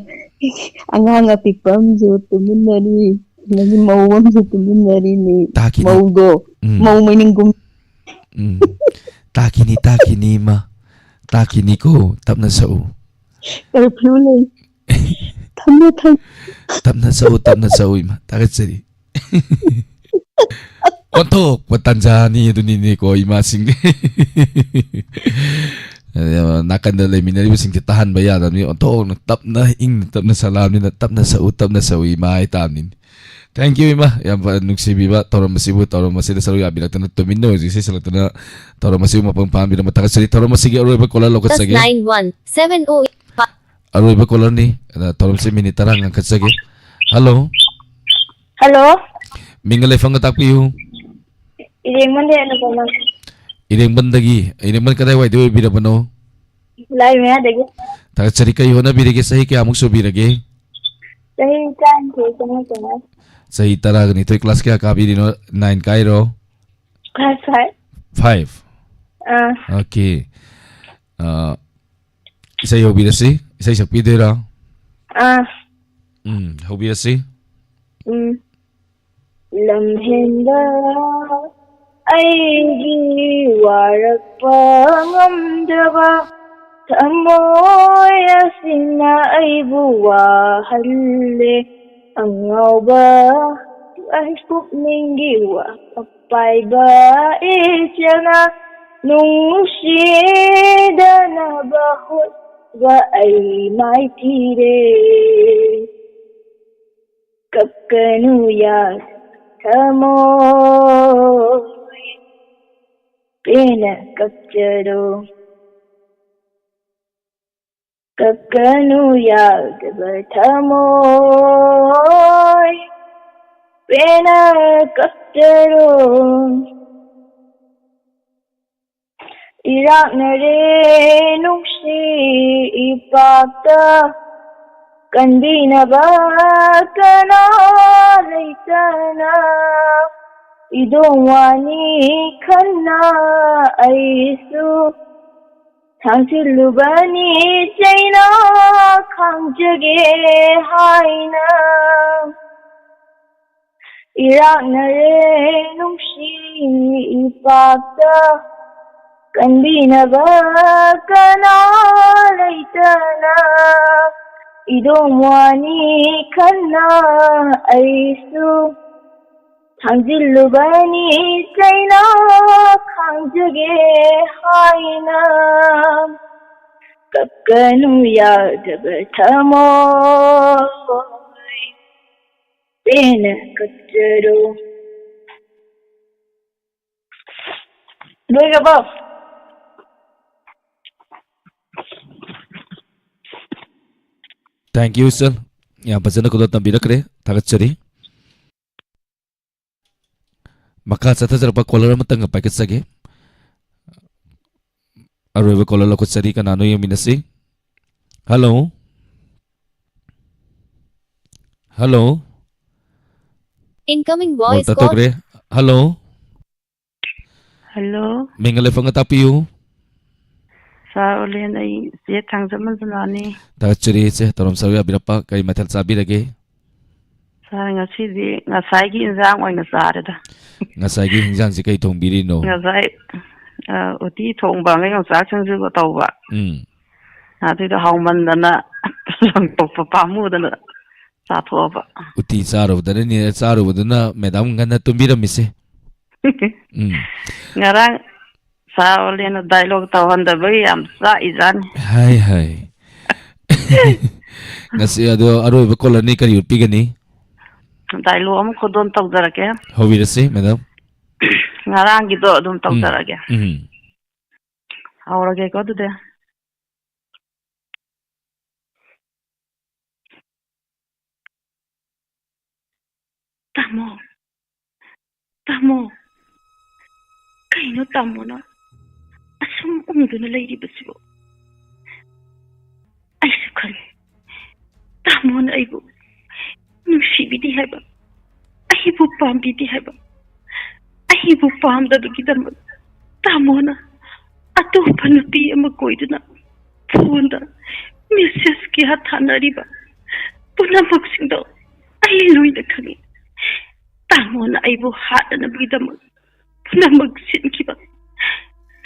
ꯑꯉꯥꯡ ꯑꯄꯤꯛꯄ ꯑꯃꯁꯨ ꯇꯨꯃꯤꯟꯅꯔꯤ, ꯑꯗꯒꯤ ꯃꯧ ꯑꯃꯁꯨ ꯇꯨꯃꯤꯟꯅꯔꯤꯅꯤ꯫ ꯇꯥꯈꯤꯅꯤ꯫ ꯃꯧꯗꯣ, ꯎꯝ꯫ ꯃꯧ ꯃꯩꯅꯤꯡꯒꯨꯝ꯫ ꯎꯝ꯫ ꯇꯥꯈꯤꯅꯤ, ꯇꯥꯈꯤꯅꯤ, ꯏꯃꯥ꯫ ꯇꯥꯈꯤꯅꯤꯀꯣ, ꯇꯞꯅ ꯁꯛꯎ꯫ ꯀꯔꯐ꯭ꯌꯨ ꯂꯩ꯫ ꯊꯝꯃꯣ, ꯊꯝꯃꯣ꯫ ꯇꯞꯅ ꯁꯛꯎ, ꯇꯞꯅ ꯁꯛꯎ, ꯏꯃꯥ꯫ ꯊꯥꯒꯠꯆꯔꯤ꯫ ꯑꯣꯟꯊꯣꯛꯄ ꯇꯥꯟꯖꯥꯅꯤ ꯑꯗꯨꯅꯤꯅꯦꯀꯣ, ꯏꯃꯥꯁꯤꯡ꯫ ꯅꯥꯀꯟꯗ ꯂꯩꯃꯤꯟꯅꯔꯤꯕꯁꯤꯡꯁꯦ ꯇꯥꯍꯟꯕ ꯌꯥꯗꯕꯅꯤ꯫ ꯑꯣꯟꯊꯣꯛꯅ ꯇꯞꯅ, ꯏꯪꯅ ꯇꯞꯅ ꯁꯛꯂꯛꯑꯕꯅꯤꯅ, "ꯇꯞꯅ ꯁꯛꯎ, ꯇꯞꯅ ꯁꯛꯎ, ꯏꯃꯥ" ꯍꯥꯏ ꯇꯥꯕꯅꯤꯅꯦ꯫ Thank you, ꯏꯃꯥ꯫ ꯌꯥꯝ ꯐ-, ꯅꯨꯡꯁꯤꯕꯤꯕ ꯊꯧꯔꯝ ꯑꯁꯤꯕꯨ, ꯊꯧꯔꯝ ꯑꯁꯤꯗ ꯁꯔꯨꯛ ꯌꯥꯕꯤꯔꯛꯇꯅ, ꯇꯨꯃꯤꯟꯅ ꯍꯧꯖꯤꯛ ꯏꯁꯩ ꯁꯛꯂꯛꯇꯅ, ꯊꯧꯔꯝ ꯑꯁꯤꯕꯨ ꯃꯄꯨꯡ ꯐꯥꯍꯟꯕꯤꯔꯝꯕ ꯊꯥꯒꯠꯆꯔꯤ꯫ ꯊꯧꯔꯝ ꯑꯁꯤꯒꯤ ꯑꯔꯣꯏꯕ caller ꯂꯧꯈꯠꯆꯒꯦ꯫ Nine one seven oh꯫ ꯑꯔꯣꯏꯕ callerꯅꯤ꯫ ꯑꯗ ꯊꯧꯔꯝꯁꯤ minute ꯇꯔꯥ ꯉꯟꯈꯠꯆꯒꯦ꯫ Hello꯫ Hello꯫ ꯃꯤꯡꯒ ꯂꯩꯐꯝꯒ ꯇꯥꯛꯄꯤꯌꯨ꯫ ꯏꯔꯦꯡꯕꯝꯗꯒꯤ ꯑꯅꯨꯄꯃ꯫ ꯏꯔꯦꯡꯕꯝꯗꯒꯤ꯫ ꯏꯔꯦꯡꯕꯝ ꯀꯗꯥꯏꯋꯥꯏꯗ ꯑꯣꯏꯕꯤꯔꯕꯅꯣ? ꯂꯥꯏ ꯃꯌꯥꯗꯒꯤ꯫ ꯊꯥꯒꯠꯆꯔꯤ꯫ ꯀꯔꯤ ꯍꯣꯠꯅꯕꯤꯔꯤꯒꯦ? ꯆꯍꯤ ꯀꯌꯥꯃꯨꯛ ꯁꯨꯕꯤꯔꯒꯦ? ꯆꯍꯤ ꯇꯔꯥꯅꯤꯊꯣꯏ ꯆꯪꯉꯛꯇ ꯉꯥꯏꯔꯤ꯫ ꯆꯍꯤ ꯇꯔꯥꯒ ꯅꯤꯊꯣꯏ꯫ Class ꯀꯌꯥ ꯀꯥꯕꯤꯔꯤꯅꯣ? Nine Cairo? Class five꯫ Five? ꯑꯥ꯫ Okay꯫ ꯑꯥ, ꯏꯁꯩ ꯍꯧꯕꯤꯔꯁꯤ꯫ ꯏꯁꯩ ꯁꯛꯄꯤꯗꯣꯏꯔꯣ? ꯑꯥ꯫ ꯎꯝ, ꯍꯧꯕꯤꯔꯁꯤ꯫ ꯎꯝ꯫ ꯂꯝꯍꯦꯟꯕ ꯑꯩꯒꯤ ꯋꯥꯔꯛꯄ ꯉꯝꯗ꯭ꯔꯕ ꯊꯃꯣꯏ ꯑꯁꯤꯅ ꯑꯩꯕꯨ ꯋꯥꯍꯜꯂꯦ꯫ ꯑꯉꯥꯎꯕ ꯑꯩ ꯄꯨꯛꯅꯤꯡꯒꯤ ꯋꯥ ꯑꯄꯥꯏꯕ ꯏꯆꯦꯜꯅ ꯅꯨꯡꯁꯤꯗꯅꯕ ꯍꯣꯠꯅꯕ ꯑꯩ ꯃꯥꯏꯊꯤꯔꯦ꯫ ꯀꯞꯀꯅꯨ ꯌꯥꯗꯕ ꯊꯃꯣꯏ, ꯄꯦꯟꯅ ꯀꯞꯆꯔꯣ꯫ ꯀꯞꯀꯅꯨ ꯌꯥꯗꯕ ꯊꯃꯣꯏ, ꯄꯦꯟꯅ ꯀꯞꯆꯔꯣ꯫ ꯏꯔꯥꯛꯅꯔꯦ ꯅꯨꯡꯁꯤ ꯏꯄꯥꯛꯇ, ꯀꯟꯕꯤꯅꯕ ꯀꯅꯥ ꯂꯩꯇꯅ, ꯏꯗꯣꯝ ꯋꯥꯅꯤ ꯈꯟꯅ ꯑꯩꯁꯨ ꯊꯥꯡꯖꯤꯜꯂꯨꯕꯅꯤ ꯆꯩꯅ ꯈꯥꯡꯖꯒꯦ ꯍꯥꯏꯅ꯫ ꯏꯔꯥꯛꯅꯔꯦ ꯅꯨꯡꯁꯤ ꯏꯄꯥꯛꯇ, ꯀꯟꯕꯤꯅꯕ ꯀꯅꯥ ꯂꯩꯇꯅ, ꯏꯗꯣꯝ ꯋꯥꯅꯤ ꯈꯟꯅ ꯑꯩꯁꯨ ꯊꯥꯡꯖꯤꯜꯂꯨꯕꯅꯤ ꯆꯩꯅ ꯈꯥꯡꯖꯒꯦ ꯍꯥꯏꯅ꯫ ꯀꯞꯀꯅꯨ ꯌꯥꯗꯕ ꯊꯃꯣꯏ, ꯄꯦꯟꯅ ꯀꯞꯆꯔꯣ꯫ ꯂꯣꯏꯔꯕꯣ? Thank you, sir. ꯌꯥꯝ ꯐꯖꯅ ꯈꯨꯗꯣꯜ ꯇꯝꯕꯤꯔꯛꯈ꯭ꯔꯦ, ꯊꯥꯒꯠꯆꯔꯤ꯫ ꯃꯈꯥ ꯆꯠꯊꯖꯔꯛꯄ ꯀꯣꯂꯔ ꯑꯃꯇꯪꯒ ꯄꯥꯏꯈꯠꯆꯒꯦ꯫ ꯑꯔꯣꯏꯕ ꯀꯣꯂꯔ ꯂꯧꯈꯠꯆꯔꯤ, ꯀꯅꯥꯅꯣ ꯌꯦꯡꯃꯤꯟꯅꯁꯤ꯫ Hello. Hello. Incoming call voice call. ꯇꯠꯊꯣꯛꯈ꯭ꯔꯦ꯫ ꯍꯜꯂꯣ꯫ ꯍꯜꯂꯣ꯫ ꯃꯤꯡꯒ ꯂꯩꯐꯝꯒ ꯇꯥꯛꯄꯤꯌꯨ꯫ ꯁꯥꯔ ꯑꯣꯂꯦꯟ, ꯑꯩ ꯆꯦ ꯊꯥꯡꯖꯝ ꯃꯟꯖꯨꯂꯥꯅꯤ꯫ ꯊꯥꯒꯠꯆꯔꯤ ꯏꯆꯦ, ꯊꯧꯔꯝ ꯁꯔꯨꯛ ꯌꯥꯕꯤꯔꯛꯄ꯫ ꯀꯔꯤ ꯃꯊꯦꯜ ꯆꯥꯕꯤꯔꯒꯦ? ꯉꯁꯤꯗꯤ ꯉꯁꯥꯏꯒꯤ ꯏꯟꯖꯥꯡ ꯑꯣꯏꯅ ꯆꯥꯔꯦꯗ꯫ ꯉꯁꯥꯏꯒꯤ ꯏꯟꯖꯥꯡꯁꯤ ꯀꯩ ꯊꯣꯡꯕꯤꯔꯤꯅꯣ? ꯉꯁꯥꯏ, ꯑ, ꯎꯇꯤ ꯊꯣꯡꯕ ꯑꯃꯒ ꯌꯣꯡꯆꯥꯛ ꯁꯤꯡꯖꯨꯒ ꯇꯧꯕ꯫ ꯎꯝ꯫ ꯑꯗꯨꯗ ꯍꯥꯎꯃꯟꯗꯅ ꯂꯪꯊꯣꯛꯄ ꯄꯥꯝꯃꯨꯗꯅ ꯆꯥꯊꯣꯛꯑꯕ꯫ ꯎꯇꯤ ꯆꯥꯔꯨꯕꯗꯅꯅꯦ, ꯆꯥꯔꯨꯕꯗꯨꯅ ꯃꯦꯗꯥꯝ ꯉꯟꯅ ꯇꯨꯝꯕꯤꯔꯝꯃꯤꯁꯦ꯫ ꯎꯝ꯫ ꯉꯔꯥꯡ ꯁꯥꯔ ꯑꯣꯂꯦꯅ dialogue ꯇꯧꯍꯟꯗꯕꯒꯤ ꯌꯥꯝ ꯆꯥꯛꯏꯖꯥꯠꯅꯤ꯫ ꯍꯥꯏ, ꯍꯥꯏ꯫ ꯉꯁꯤ ꯑꯗꯣ ꯑꯔꯣꯏꯕ caller-ꯅꯤ, ꯀꯔꯤ ꯎꯠꯄꯤꯒꯅꯤ? Dialogue ꯑꯃ ꯈꯨꯗꯣꯜ ꯇꯧꯖꯔꯛꯀꯦ꯫ ꯍꯧꯕꯤꯔꯁꯤ, ꯃꯦꯗꯥꯝ꯫ ꯉꯔꯥꯡꯒꯤꯗꯣ ꯑꯗꯨꯝ ꯎꯝ, ꯇꯧꯖꯔꯛꯑꯒꯦ꯫ ꯎꯝ꯫ ꯍꯧꯔꯒꯦꯀꯣ ꯑꯗꯨꯗꯤ꯫ ꯇꯥꯃꯣ, ꯇꯥꯃꯣ, ꯀꯩꯅꯣ ꯇꯥꯃꯣꯅ ꯑꯁꯨꯝ ꯎꯪꯗꯨꯅ ꯂꯩꯔꯤꯕꯁꯤꯕꯨ? ꯑꯩꯁꯨ ꯈꯪꯉꯤ, ꯇꯥꯃꯣꯅ ꯑꯩꯕꯨ ꯅꯨꯡꯁꯤꯕꯤꯗꯦ ꯍꯥꯏꯕ, ꯑꯩꯕꯨ ꯄꯥꯝꯕꯤꯗꯦ ꯍꯥꯏꯕ, ꯑꯩꯕꯨ ꯄꯥꯝꯗꯕꯒꯤꯗꯃꯛ ꯇꯥꯃꯣꯅ ꯑꯇꯣꯞꯄ ꯅꯨꯄꯤ ꯑꯃ ꯀꯣꯏꯗꯨꯅ ꯐꯣꯟꯗ message ꯀꯌꯥ ꯊꯥꯅꯔꯤꯕ ꯄꯨꯝꯅꯃꯛꯁꯤꯡꯗꯣ ꯑꯩ ꯂꯣꯏꯅ ꯈꯪꯉꯤ꯫ ꯇꯥꯃꯣꯅ ꯑꯩꯕꯨ ꯍꯥꯠꯅꯅꯕꯒꯤꯗꯃꯛ ꯄꯨꯝꯅꯃꯛ ꯁꯤꯟꯈꯤꯕ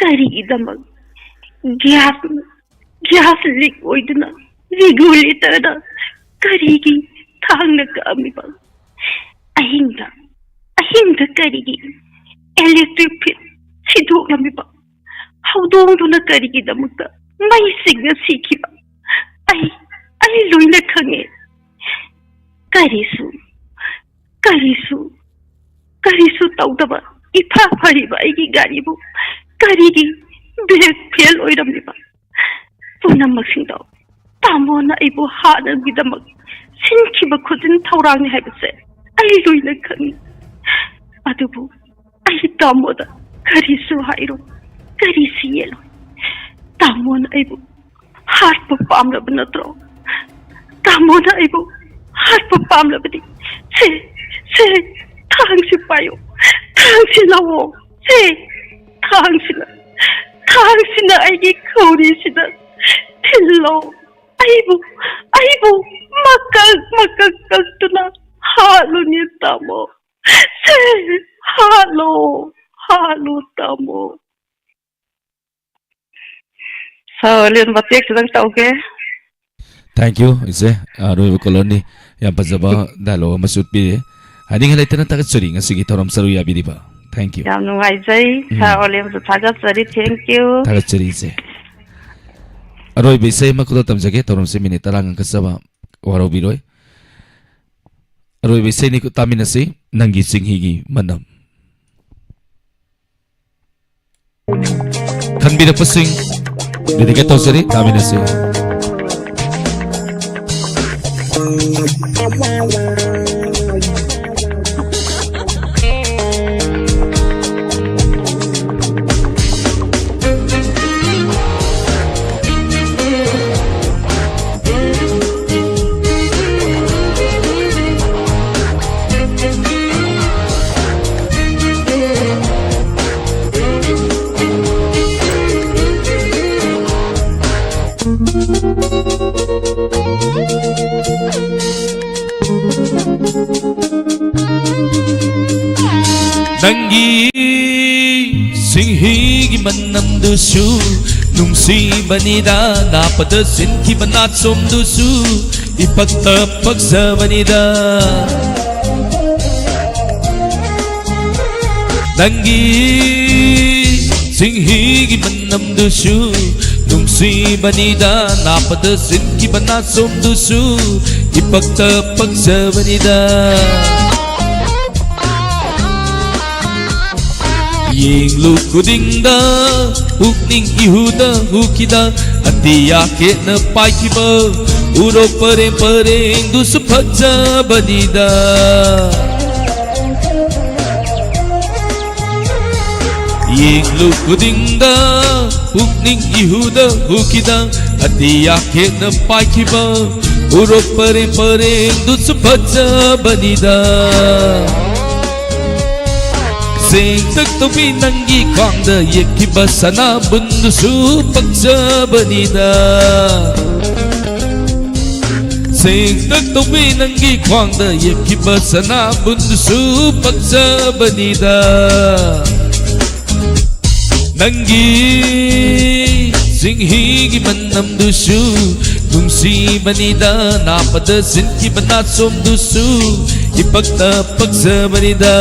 ꯀꯔꯤꯒꯤꯗꯃꯛ? Gas, gas leak ꯑꯣꯏꯗꯨꯅ regulator-ꯗ ꯀꯔꯤꯒꯤ ꯊꯥꯡꯅ ꯀꯛꯑꯝꯃꯤꯕ? ꯑꯍꯤꯡꯗ, ꯑꯍꯤꯡꯗ ꯀꯔꯤꯒꯤ electric fuse ꯁꯤꯗꯣꯛꯂꯝꯃꯤꯕ? ꯍꯧꯗꯣꯡꯗꯨꯅ ꯀꯔꯤꯒꯤꯗꯃꯛꯇ ꯃꯩ ꯆꯤꯡꯅ ꯁꯤꯈꯤꯕ? ꯑꯩ, ꯑꯩ ꯂꯣꯏꯅ ꯈꯪꯉꯦ꯫ ꯀꯔꯤꯁꯨ, ꯀꯔꯤꯁꯨ, ꯀꯔꯤꯁꯨ ꯇꯧꯗꯕ ꯏꯐ ꯐꯔꯤꯕ ꯑꯩꯒꯤ ꯒꯥꯔꯤꯕꯨ ꯀꯔꯤꯒꯤ brake fail ꯑꯣꯏꯔꯝꯂꯤꯕ? ꯄꯨꯝꯅꯃꯛꯁꯤꯡꯗꯣ ꯇꯥꯃꯣꯅ ꯑꯩꯕꯨ ꯍꯥꯠꯅꯕꯒꯤꯗꯃꯛ ꯁꯤꯟꯈꯤꯕ ꯈꯨꯖꯤꯟ ꯊꯧꯔꯥꯡꯅꯤ ꯍꯥꯏꯕꯁꯦ ꯑꯩ ꯂꯣꯏꯅ ꯈꯪꯉꯤ꯫ ꯑꯗꯨꯕꯨ ꯑꯩ ꯇꯥꯃꯣꯗ ꯀꯔꯤꯁꯨ ꯍꯥꯏꯔꯣꯏ, ꯀꯔꯤꯁꯨ ꯌꯦꯠꯂꯣꯏ꯫ ꯇꯥꯃꯣꯅ ꯑꯩꯕꯨ ꯍꯥꯠꯄ ꯄꯥꯝꯂꯕ ꯅꯠꯇ꯭ꯔꯣ? ꯇꯥꯃꯣꯅ ꯑꯩꯕꯨ ꯍꯥꯠꯄ ꯄꯥꯝꯂꯕꯗꯤ ꯁꯦ, ꯁꯦ, ꯊꯥꯡꯁꯤ ꯄꯥꯏꯌꯨ, ꯊꯥꯡꯁꯤ ꯂꯧꯑꯣ, ꯁꯦ, ꯊꯥꯡꯁꯤꯅ, ꯊꯥꯡꯁꯤꯅ ꯑꯩꯒꯤ ꯈꯧꯔꯤꯁꯤꯗ ꯊꯤꯜꯂꯣ꯫ ꯑꯩꯕꯨ, ꯑꯩꯕꯨ ꯃꯀꯛ ꯃꯀꯛ ꯀꯛꯇꯨꯅ ꯍꯥꯠꯂꯨꯅꯦ ꯇꯥꯃꯣ꯫ ꯁꯦ, ꯍꯥꯠꯂꯣ, ꯍꯥꯠꯂꯣ ꯇꯥꯃꯣ꯫ ꯁꯥꯔ ꯑꯣꯂꯦꯟ, ꯃꯇꯦꯛ ꯈꯤꯇꯪ ꯇꯧꯒꯦ꯫ Thank you, ꯏꯆꯦ꯫ ꯑꯔꯣꯏꯕ caller ꯅꯤ꯫ ꯌꯥꯝ ꯐꯖꯕ dialogue ꯑꯃꯁꯨ ꯎꯠꯄꯤꯔꯦ꯫ ꯍꯥꯏꯅꯤꯡꯉꯥꯏ ꯂꯩꯇꯅ ꯊꯥꯒꯠꯆꯔꯤ ꯉꯁꯤꯒꯤ ꯊꯧꯔꯝ ꯁꯔꯨꯛ ꯌꯥꯕꯤꯔꯤꯕ꯫ Thank you꯫ ꯌꯥꯝ ꯅꯨꯡꯉꯥꯏꯖꯩ꯫ ꯎꯝ꯫ ꯁꯥꯔ ꯑꯣꯂꯦꯟꯁꯨ ꯊꯥꯒꯠꯆꯔꯤ꯫ Thank you꯫ ꯊꯥꯒꯠꯆꯔꯤ, ꯏꯆꯦ꯫ ꯑꯔꯣꯏꯕ ꯏꯁꯩ ꯑꯃꯈꯛꯇ ꯇꯝꯖꯒꯦ꯫ ꯊꯧꯔꯝꯁꯤ minute ꯇꯔꯥ ꯉꯥꯛꯀꯆꯕ ꯋꯥꯔꯧꯕꯤꯔꯣꯏ꯫ ꯑꯔꯣꯏꯕ ꯏꯁꯩꯅꯤ, ꯇꯥꯃꯤꯟꯅꯁꯤ, ꯅꯪꯒꯤ ꯆꯤꯡꯍꯤꯒꯤ ꯃꯅꯝ꯫ ꯈꯟꯕꯤꯔꯛꯄꯁꯤꯡ dedicate ꯇꯧꯖꯔꯤ, ꯇꯥꯃꯤꯟꯅꯁꯤ꯫ ꯅꯪꯒꯤ ꯆꯤꯡꯍꯤꯒꯤ ꯃꯅꯝꯗꯨꯁꯨ ꯅꯨꯡꯁꯤꯕꯅꯤꯗ, ꯅꯥꯄꯗ ꯆꯤꯟꯈꯤꯕ ꯅꯥꯆꯣꯝꯗꯨꯁꯨ ꯏꯄꯛꯇ ꯄꯛꯆꯕꯅꯤꯗ꯫ ꯅꯪꯒꯤ ꯆꯤꯡꯍꯤꯒꯤ ꯃꯅꯝꯗꯨꯁꯨ ꯅꯨꯡꯁꯤꯕꯅꯤꯗ, ꯅꯥꯄꯗ ꯆꯤꯟꯈꯤꯕ ꯅꯥꯆꯣꯝꯗꯨꯁꯨ ꯏꯄꯛꯇ ꯄꯛꯆꯕꯅꯤꯗ꯫ ꯌꯦꯡꯂꯨ ꯈꯨꯗꯤꯡꯗ ꯄꯨꯛꯅꯤꯡ ꯏꯍꯨꯗ ꯍꯨꯈꯤꯗ, ꯑꯇꯤꯌꯥ ꯈꯦꯠꯅ ꯄꯥꯏꯈꯤꯕ ꯎꯔꯣꯛ ꯄꯔꯦꯡ ꯄꯔꯦꯡꯗꯨꯁꯨ ꯐꯖꯕꯅꯤꯗ꯫ ꯌꯦꯡꯂꯨ ꯈꯨꯗꯤꯡꯗ ꯄꯨꯛꯅꯤꯡ ꯏꯍꯨꯗ ꯍꯨꯈꯤꯗ, ꯑꯇꯤꯌꯥ ꯈꯦꯠꯅ ꯄꯥꯏꯈꯤꯕ ꯎꯔꯣꯛ ꯄꯔꯦꯡ ꯄꯔꯦꯡꯗꯨꯁꯨ ꯐꯖꯕꯅꯤꯗ꯫ ꯆꯦꯡꯇꯛ ꯇꯧꯕꯤ ꯅꯪꯒꯤ ꯈ꯭ꯋꯥꯡꯗ ꯌꯦꯛꯈꯤꯕ ꯁꯅꯥꯕꯨꯟꯗꯨꯁꯨ ꯄꯛꯆꯕꯅꯤꯗ꯫ ꯇꯦꯡꯇꯛ ꯇꯧꯕꯤ ꯅꯪꯒꯤ ꯈ꯭ꯋꯥꯡꯗ ꯌꯦꯛꯈꯤꯕ ꯁꯅꯥꯕꯨꯟꯗꯨꯁꯨ ꯄꯛꯆꯕꯅꯤꯗ꯫ ꯅꯪꯒꯤ ꯆꯤꯡꯍꯤꯒꯤ ꯃꯅꯝꯗꯨꯁꯨ ꯅꯨꯡꯁꯤꯕꯅꯤꯗ꯫ ꯅꯥꯄꯗ ꯁꯤꯟꯈꯤꯕ ꯅꯥꯆꯣꯝꯗꯨꯁꯨ ꯏꯄꯛꯇ ꯄꯛꯆꯕꯅꯤꯗ꯫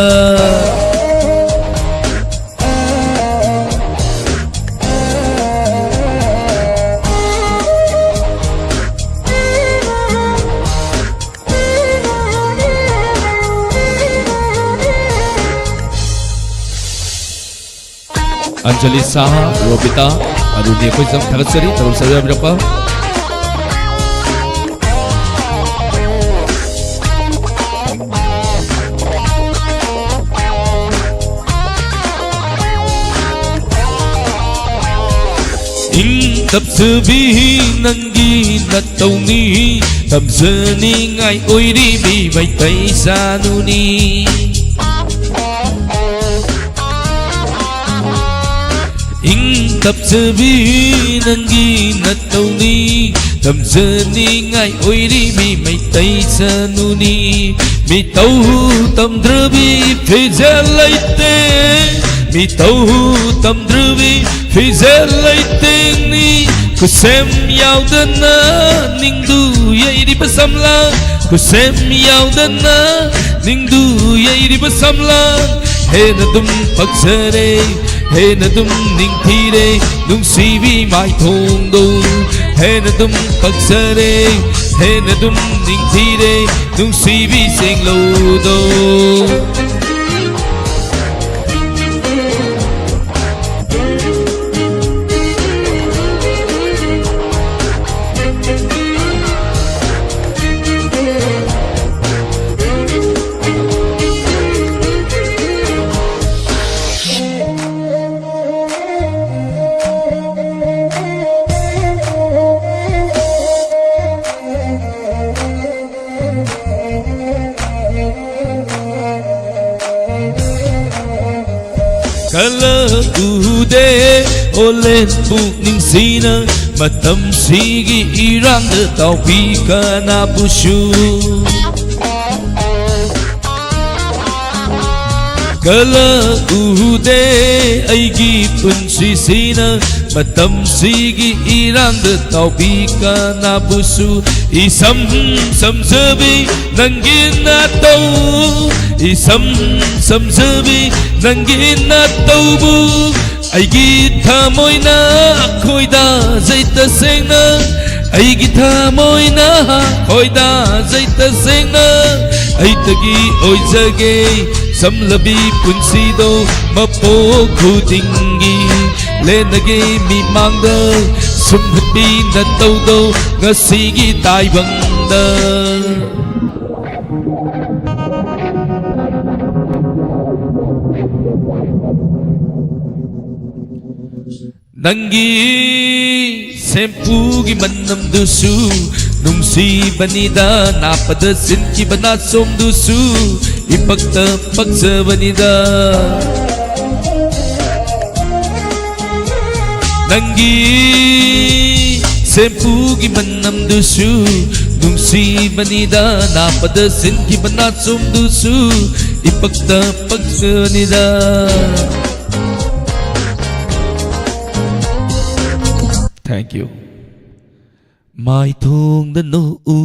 ꯑꯟꯖꯂꯤ ꯁꯥꯍ, ꯔꯣꯕꯤꯇꯥ, ꯑꯗꯨꯗꯤ ꯑꯩꯈꯣꯏ ꯆꯪ ꯊꯥꯒꯠꯆꯔꯤ, ꯊꯕꯛ ꯁꯔꯨꯛ ꯌꯥꯕꯤꯔꯛꯄ꯫ ꯏꯪ ꯇꯞꯆꯕꯤ ꯅꯪꯒꯤ ꯅꯇꯧꯅꯤ, ꯇꯝꯖꯅꯤꯡꯉꯥꯏ ꯑꯣꯏꯔꯤꯕꯤ ꯃꯩꯇꯩ ꯆꯥꯅꯨꯅꯤ꯫ ꯏꯪ ꯇꯞꯆꯕꯤ ꯅꯪꯒꯤ ꯅꯇꯧꯅꯤ, ꯇꯝꯖꯅꯤꯡꯉꯥꯏ ꯑꯣꯏꯔꯤꯕꯤ ꯃꯩꯇꯩ ꯆꯅꯨꯅꯤ꯫ ꯃꯤꯇꯧ ꯇꯝꯗ꯭ꯔꯕꯤ ꯐꯤꯖꯦꯜ ꯂꯩꯇꯦꯡ, ꯃꯤꯇꯧ ꯇꯝꯗ꯭ꯔꯕꯤ ꯐꯤꯖꯦꯜ ꯂꯩꯇꯦꯡꯅꯤ꯫ ꯈꯨꯠꯁꯦꯝ ꯌꯥꯎꯗꯅ ꯅꯤꯡꯗꯨ ꯌꯩꯔꯤꯕ ꯁꯝꯂꯥꯡ, ꯈꯨꯠꯁꯦꯝ ꯌꯥꯎꯗꯅ ꯅꯤꯡꯗꯨ ꯌꯩꯔꯤꯕ ꯁꯝꯂꯥꯡ꯫ ꯍꯦꯟꯅ ꯑꯗꯨꯝ ꯄꯛꯆꯔꯦ, ꯍꯦꯟꯅ ꯑꯗꯨꯝ ꯅꯤꯡꯊꯤꯔꯦ ꯅꯨꯡꯁꯤꯕꯤ ꯃꯥꯏꯊꯣꯡꯗꯣ꯫ ꯍꯦꯟꯅ ꯑꯗꯨꯝ ꯄꯛꯆꯔꯦ, ꯍꯦꯟꯅ ꯑꯗꯨꯝ ꯅꯤꯡꯊꯤꯔꯦ ꯅꯨꯡꯁꯤꯕꯤ ꯆꯦꯡꯂꯧꯗꯣ꯫ ꯀꯜꯂꯛꯎꯗꯦ ꯑꯣꯂꯦꯟ ꯄꯨꯛꯅꯤꯡꯁꯤꯅ ꯃꯇꯝꯁꯤꯒꯤ ꯏꯔꯥꯡꯗ ꯇꯥꯎꯕꯤ ꯀꯅꯥꯕꯨꯁꯨ ꯀꯂꯛꯎꯗꯦ ꯑꯩꯒꯤ ꯄꯨꯟꯁꯤꯁꯤꯅ꯫ ꯃꯇꯝꯁꯤꯒꯤ ꯏꯔꯥꯡꯗ ꯇꯥꯎꯕꯤ ꯀꯅꯥꯕꯨꯁꯨ ꯏꯁꯝ ꯁꯝꯖꯕꯤ ꯅꯪꯒꯤ ꯅꯇꯧ, ꯏꯁꯝ ꯁꯝꯖꯕꯤ ꯅꯪꯒꯤ ꯅꯇꯧꯕꯨ ꯑꯩꯒꯤ ꯊꯃꯣꯏꯅ ꯈꯣꯏꯗꯥꯖꯩ ꯇꯁꯦꯡꯅ, ꯑꯩꯒꯤ ꯊꯃꯣꯏꯅ ꯈꯣꯏꯗꯥꯖꯩ ꯇꯁꯦꯡꯅ꯫ ꯑꯩꯇꯒꯤ ꯑꯣꯏꯖꯒꯦ ꯁꯝꯂꯕꯤ ꯄꯨꯟꯁꯤꯗꯣ ꯃꯄꯣꯛ ꯈꯨꯗꯤꯡꯒꯤ ꯂꯦꯟꯅꯒꯦ ꯃꯤꯃꯥꯡꯗ ꯁꯨꯝꯍꯠꯄꯤ ꯅꯇꯧꯗꯣ ꯉꯁꯤꯒꯤ ꯇꯥꯏꯕꯪꯗ꯫ ꯅꯪꯒꯤ ꯁꯦꯝꯄꯨꯒꯤ ꯃꯅꯝꯗꯨꯁꯨ ꯅꯨꯡꯁꯤꯕꯅꯤꯗ, ꯅꯥꯞꯄꯗ ꯁꯤꯟꯈꯤꯕ ꯅꯥꯆꯣꯝꯗꯨꯁꯨ ꯏꯄꯛꯇ ꯄꯛꯆꯕꯅꯤꯗ꯫ ꯅꯪꯒꯤ ꯁꯦꯝꯄꯨꯒꯤ ꯃꯅꯝꯗꯨꯁꯨ ꯅꯨꯡꯁꯤꯕꯅꯤꯗ, ꯅꯥꯞꯄꯗ ꯁꯤꯟꯈꯤꯕ ꯅꯥꯆꯣꯝꯗꯨꯁꯨ ꯏꯄꯛꯇ ꯄꯛꯆꯕꯅꯤꯗ꯫ Thank you. ꯃꯥꯏꯊꯣꯡꯗ ꯅꯣꯛꯎ,